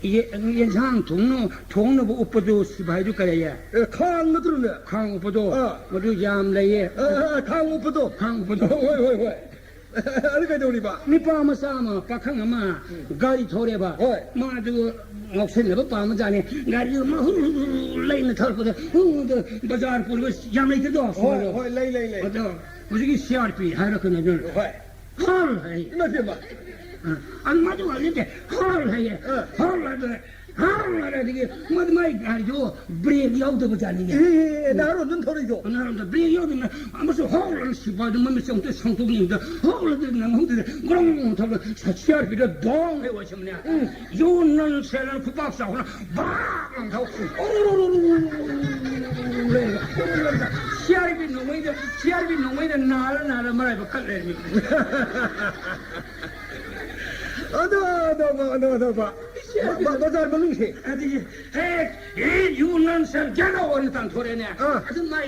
ꯌꯦ-, ꯌꯦꯟꯁꯥꯡ ꯊꯣꯡꯅ-, ꯊꯣꯡꯅꯕ ꯎꯞꯄꯗꯨ ꯁꯤꯐꯥꯏꯗꯨ ꯀꯔꯤ ꯍꯥꯏꯌꯦ? ꯑꯦ, ꯈꯥꯡ ꯅꯠꯇ꯭ꯔꯣꯅꯦ? ꯈꯥꯡ ꯎꯞꯄꯗꯣ? ꯑꯥ꯫ ꯃꯗꯨ ꯌꯥꯝ ꯂꯩꯌꯦ꯫ ꯑꯥ, ꯑꯥ, ꯑꯥ, ꯈꯥꯡ ꯎꯞꯄꯗꯣ? ꯈꯥꯡ ꯎꯞꯄꯗꯣ꯫ ꯍꯣꯏ, ꯍꯣꯏ, ꯍꯣꯏ꯫ ꯑꯗꯨ ꯀꯩꯗꯧꯔꯤꯕ? ꯅꯨꯄꯥ ꯃꯆꯥ ꯑꯃ, ꯄꯥꯈꯪ ꯑꯃ ꯎꯝ꯫ ꯒꯥꯔꯤ ꯊꯧꯔꯦꯕ꯫ ꯍꯣꯏ꯫ ꯃꯥꯗꯨ ꯉꯥꯎꯁꯤꯟꯅꯕ ꯄꯥꯝꯕꯖꯥꯠꯅꯤ꯫ ꯒꯥꯔꯤꯗꯨ ꯑꯃ ꯍꯨ ꯍꯨ ꯍꯨ ꯂꯩꯅ ꯊꯧꯔꯛꯄꯗ ꯍꯨ ꯍꯨ ꯕꯖꯥꯔ ꯄꯨꯔꯒ ꯌꯥꯝ ꯂꯩꯇꯗꯣ? ꯍꯣꯏ, ꯍꯣꯏ, ꯂꯩ, ꯂꯩ, ꯂꯩ꯫ ꯑꯗꯣ ꯍꯧꯖꯤꯛꯀꯤ ꯁꯤ ꯑꯥꯔ ꯄꯤ ꯍꯥꯏꯔꯛꯀꯅꯤ ꯑꯗꯨꯅ꯫ ꯍꯣꯏ꯫ ꯍꯥꯜ ꯍꯥꯏꯌꯦ꯫ ꯏꯃꯥ ꯏꯕꯦꯝꯃ꯫ ꯑ, ꯑꯗꯨ ꯃꯥꯗꯤ ꯋꯥ ꯂꯦꯞꯇꯦ꯫ ꯍꯥꯜ ꯍꯥꯏꯌꯦ꯫ ꯑ꯫ ꯍꯥꯜ ꯍꯥꯏꯕ꯫ ꯍꯥꯜ ꯍꯥꯏꯔꯗꯤ ꯃꯥꯗꯤ ꯃꯥꯏ ꯒꯥꯔꯤꯗꯣ ꯕ꯭ꯔꯦꯛ ꯌꯥꯎꯗꯕ ꯖꯥꯠꯅꯤꯅꯦ꯫ ꯑꯦ, ꯑꯦ, ꯑꯦ, ꯅꯍꯥꯔꯣꯟꯗꯨꯅ ꯊꯧꯔꯛꯏꯗꯣ꯫ ꯅꯍꯥꯔꯣꯟꯗꯣ ꯕ꯭ꯔꯦꯛ ꯌꯥꯎꯗꯅ ꯑꯃꯁꯨ ꯍꯥꯎ ꯂꯥꯎꯅ ꯁꯤꯐꯥꯏꯗꯣ ꯃꯃꯤꯠꯁꯦ ꯑꯃꯨꯛꯇ ꯁꯪꯇꯣꯛꯅꯤꯡꯕꯗ ꯍꯥꯎ ꯂꯥꯎꯅ ꯅꯪꯍꯧꯗꯅ ꯒ꯭ꯔꯣꯡ ꯊꯧꯔꯒ ꯁꯤ ꯑꯥꯔ ꯄꯤꯗꯣ ꯗꯣꯡ ꯍꯦꯛ ꯑꯣꯏꯁꯟꯕꯅꯦ꯫ ꯎꯝ꯫ ꯌꯨ ꯅꯟ ꯁꯦꯂꯔ ꯈꯨꯄꯥꯛ ꯆꯥꯎꯅ ꯕꯥꯛ ꯂꯥꯎꯅ ꯊꯧ꯫ C R P ꯅꯣꯡꯃꯩꯗ, C R P ꯅꯣꯡꯃꯩꯗ ꯅꯥꯔ ꯅꯥꯔ ꯃꯔꯥꯏꯕꯛ ꯀꯠ ꯂꯩꯔꯝꯃꯤ꯫ ꯑꯗꯣ, ꯑꯗꯣ, ꯑꯗꯣ, ꯑꯗꯣ, ꯕ-, ꯕ-, ꯕꯖꯥꯔ ꯃꯅꯨꯡꯁꯦ꯫ ꯑꯗꯒꯤ, "Hey, hey, you nonsense, get out!" ꯑꯅ ꯇꯥꯟꯊꯣꯔꯛꯑꯦꯅꯦ꯫ ꯑꯥ꯫ ꯑꯗꯨ ꯃꯥꯏ,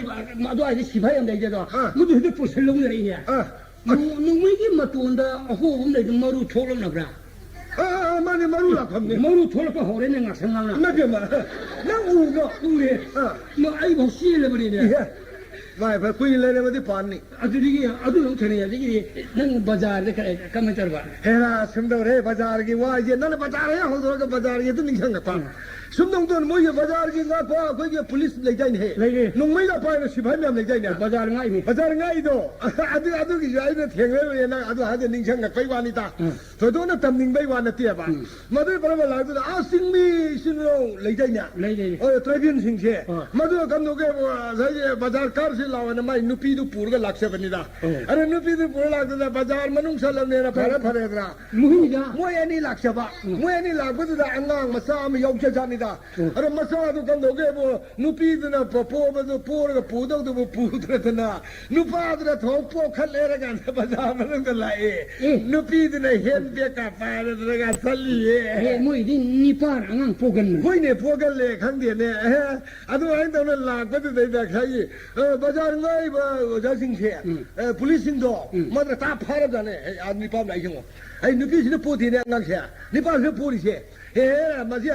ꯑꯗꯨꯋꯥꯏꯗ ꯁꯤꯐꯥꯏ ꯌꯥꯝ ꯂꯩꯗꯦꯗꯣ꯫ ꯑꯥ꯫ ꯃꯗꯨ ꯍꯦꯛꯇ ꯄꯨꯁꯤꯜꯂꯧꯅꯔꯛꯏꯅꯦ꯫ ꯑꯥ꯫ ꯅꯣ-, ꯅꯣꯡꯃꯩꯒꯤ ꯃꯇꯣꯟꯗ ꯑꯍꯣꯕ ꯑꯃ ꯂꯩꯗꯨ ꯃꯔꯨ ꯊꯣꯛꯂꯛꯅꯕ꯭ꯔꯥ? ꯑꯥ, ꯑꯥ, ꯑꯥ, ꯃꯥꯅꯦ, ꯃꯔꯨ ꯂꯥꯛꯐꯝꯅꯦ꯫ ꯃꯔꯨ ꯊꯣꯛꯂꯛꯄ ꯍꯧꯔꯦꯅꯦ ꯉꯥꯛꯁꯪ ꯉꯥꯡꯅ꯫ ꯏꯃꯥ ꯏꯕꯦꯝꯃ, ꯅꯪ ꯎꯕ꯭ꯔꯣ? ꯎꯔꯦ꯫ ꯑꯥ꯫ ꯃ-, ꯑꯩꯐꯥꯎ ꯆꯦꯜꯂꯕꯅꯤꯅꯦ꯫ ꯏꯍꯦ꯫ ꯃꯥꯏ ꯐ-, ꯀꯨꯏꯅ ꯂꯩꯔꯕꯗꯤ ꯄꯥꯟꯅꯤ꯫ ꯑꯗꯨꯗꯒꯤ ꯑꯗꯨ ꯑꯃꯨꯛ ꯊꯦꯡꯅꯩ꯫ ꯑꯗꯒꯤꯗꯤ ꯅꯪ ꯕꯖꯥꯔꯗ ꯀ-, ꯀꯃꯥꯏꯅ ꯇꯧꯔꯕ? ꯍꯦꯔꯥ, ꯁꯨꯝꯗꯧꯔꯦ, ꯕꯖꯥꯔꯒꯤ ꯋꯥꯁꯦ ꯅꯪꯅ ꯕꯖꯥꯔ ꯍꯦꯛ ꯍꯧꯗꯣꯔꯒ ꯕꯖꯥꯔꯒꯤ ꯑꯗꯨ ꯅꯤꯡꯁꯤꯡꯉꯛꯄ꯫ ꯎꯝ꯫ ꯁꯨꯝꯗꯧꯗꯣ ꯃꯣꯏꯒꯤ ꯕꯖꯥꯔꯒꯤ ꯉꯥꯛꯄ ꯑꯩꯈꯣꯏꯒꯤ ꯄꯨꯂꯤꯁ ꯂꯩꯗꯥꯏꯅꯦꯍꯦ? ꯂꯩꯔꯦ꯫ ꯅꯣꯡꯃꯩꯒ ꯄꯥꯏꯕ ꯁꯤꯐꯥꯏ ꯃꯌꯥꯝ ꯂꯩꯗꯥꯏꯅꯦ? ꯕꯖꯥꯔ ꯉꯥꯛꯏꯅꯤ꯫ ꯕꯖꯥꯔ ꯉꯥꯛꯏꯗꯣ꯫ ꯑꯗꯨ, ꯑꯗꯨꯒꯤꯁꯨ ꯑꯩꯅ ꯊꯦꯡꯅꯔꯨꯔꯦ, ꯅꯪ ꯑꯗꯨ ꯍꯥꯏꯗꯤ ꯅꯤꯡꯁꯤꯡꯉꯛꯄꯩ ꯋꯥꯅꯤꯗ꯫ ꯎꯝ꯫ ꯊꯣꯏꯗꯣꯛꯅ ꯇꯝꯅꯤꯡꯕꯩ ꯋꯥ ꯅꯠꯇꯦꯕ꯫ ꯎꯝ꯫ ꯃꯗꯨꯒꯤ ꯄꯔꯝꯕ ꯂꯥꯛꯇꯨꯗ ꯑꯥ ꯆꯤꯡꯃꯤ ꯏꯆꯤꯟ ꯏꯅꯥꯎ ꯂꯩꯗꯥꯏꯅꯦ? ꯂꯩ, ꯂꯩ, ꯂꯩ꯫ ꯑꯣ, ꯇ꯭ꯔꯥꯏꯕꯦꯜꯁꯤꯡꯁꯦ꯫ ꯍꯣꯏ꯫ ꯃꯗꯨ ꯀꯝꯗꯧꯒꯦꯕꯨ ꯉꯁꯥꯏꯒꯤ ꯕꯖꯥꯔ ꯀꯥꯔꯨꯁꯤ ꯂꯥꯛꯑꯣꯅ ꯃꯥꯏ ꯅꯨꯄꯤꯗꯨ ꯄꯨꯔꯒ ꯂꯥꯛꯆꯕꯅꯤꯗ꯫ ꯑꯣ꯫ ꯑꯗ ꯅꯨꯄꯤꯗꯨ ꯄꯨꯔ ꯂꯥꯛꯇꯨꯅ ꯕꯖꯥꯔ ꯃꯅꯨꯡ ꯆꯠꯂꯕꯅꯤꯅ ꯐꯔꯦ, ꯐꯔꯦꯗꯅ꯫ ꯃꯣꯏ ꯑꯅꯤ ꯂꯥꯛꯆꯕ꯫ ꯎꯝ꯫ ꯃꯣꯏ ꯑꯅꯤ ꯂꯥꯛꯄꯗꯨꯗ ꯑꯉꯥꯡ ꯃꯆꯥ ꯑꯃ ꯌꯥꯎꯖꯖꯥꯠꯅꯤꯗ꯫ ꯎꯝ꯫ ꯑꯗꯣ ꯃꯆꯥꯗꯨ ꯀꯝꯗꯧꯒꯦꯕꯨ ꯅꯨꯄꯤꯗꯨꯅ ꯄꯣ-, ꯄꯣꯕꯗꯨ ꯄꯣꯔꯒ ꯄꯨꯗꯧꯗꯨꯕꯨ ꯄꯨꯗ꯭ꯔꯗꯅ ꯅꯨꯄꯥꯗꯨꯅ ꯊꯣꯡ ꯄꯣꯛꯈꯠ ꯂꯩꯔꯀꯥꯟꯗ ꯕꯖꯥꯔ ꯃꯅꯨꯡꯗ ꯂꯥꯛꯑꯦ꯫ ꯑꯦ꯫ ꯅꯨꯄꯤꯗꯨꯅ ꯍꯦꯟ ꯕꯦꯒꯀ ꯄꯥꯏꯔꯗꯅꯒ ꯆꯠꯂꯤꯌꯦ꯫ ꯑꯦ, ꯃꯣꯏꯗꯤ ꯅꯤꯄꯥꯅ ꯑꯉꯥꯡ ꯄꯣꯛꯍꯟꯕꯅꯤ꯫ ꯍꯣꯏꯅꯦ, ꯄꯣꯛꯍꯜꯂꯦ, ꯈꯪꯗꯦꯅꯦ꯫ ꯑꯦꯍꯦ, ꯑꯗꯨꯃꯥꯏꯅ ꯇꯧꯅ ꯂꯥꯛꯄꯗꯨꯗꯩꯗ ꯉꯁꯥꯏꯒꯤ, ꯑ, ꯕꯖꯥꯔ ꯉꯥꯛꯏꯕ ꯑꯣꯖꯥꯁꯤꯡꯁꯦ, ꯎꯝ꯫ ꯑ, ꯄꯨꯂꯤꯁꯁꯤꯡꯗꯣ, ꯎꯝ꯫ ꯃꯗꯨꯅ ꯇꯥ ꯐꯥꯔꯕꯖꯥꯠꯅꯦ꯫ ꯑꯦ, ꯑ, ꯅꯤꯄꯥ ꯑꯃ ꯂꯥꯛꯏꯁꯤꯉꯣ꯫ ꯑꯩ ꯅꯨꯄꯤꯁꯤꯅ ꯄꯣꯗꯦꯅꯦ ꯑꯉꯥꯡꯁꯦ꯫ ꯅꯤꯄꯥꯁꯤꯅ ꯄꯣꯔꯤꯁꯦ꯫ ꯑꯦ, ꯃꯁꯤ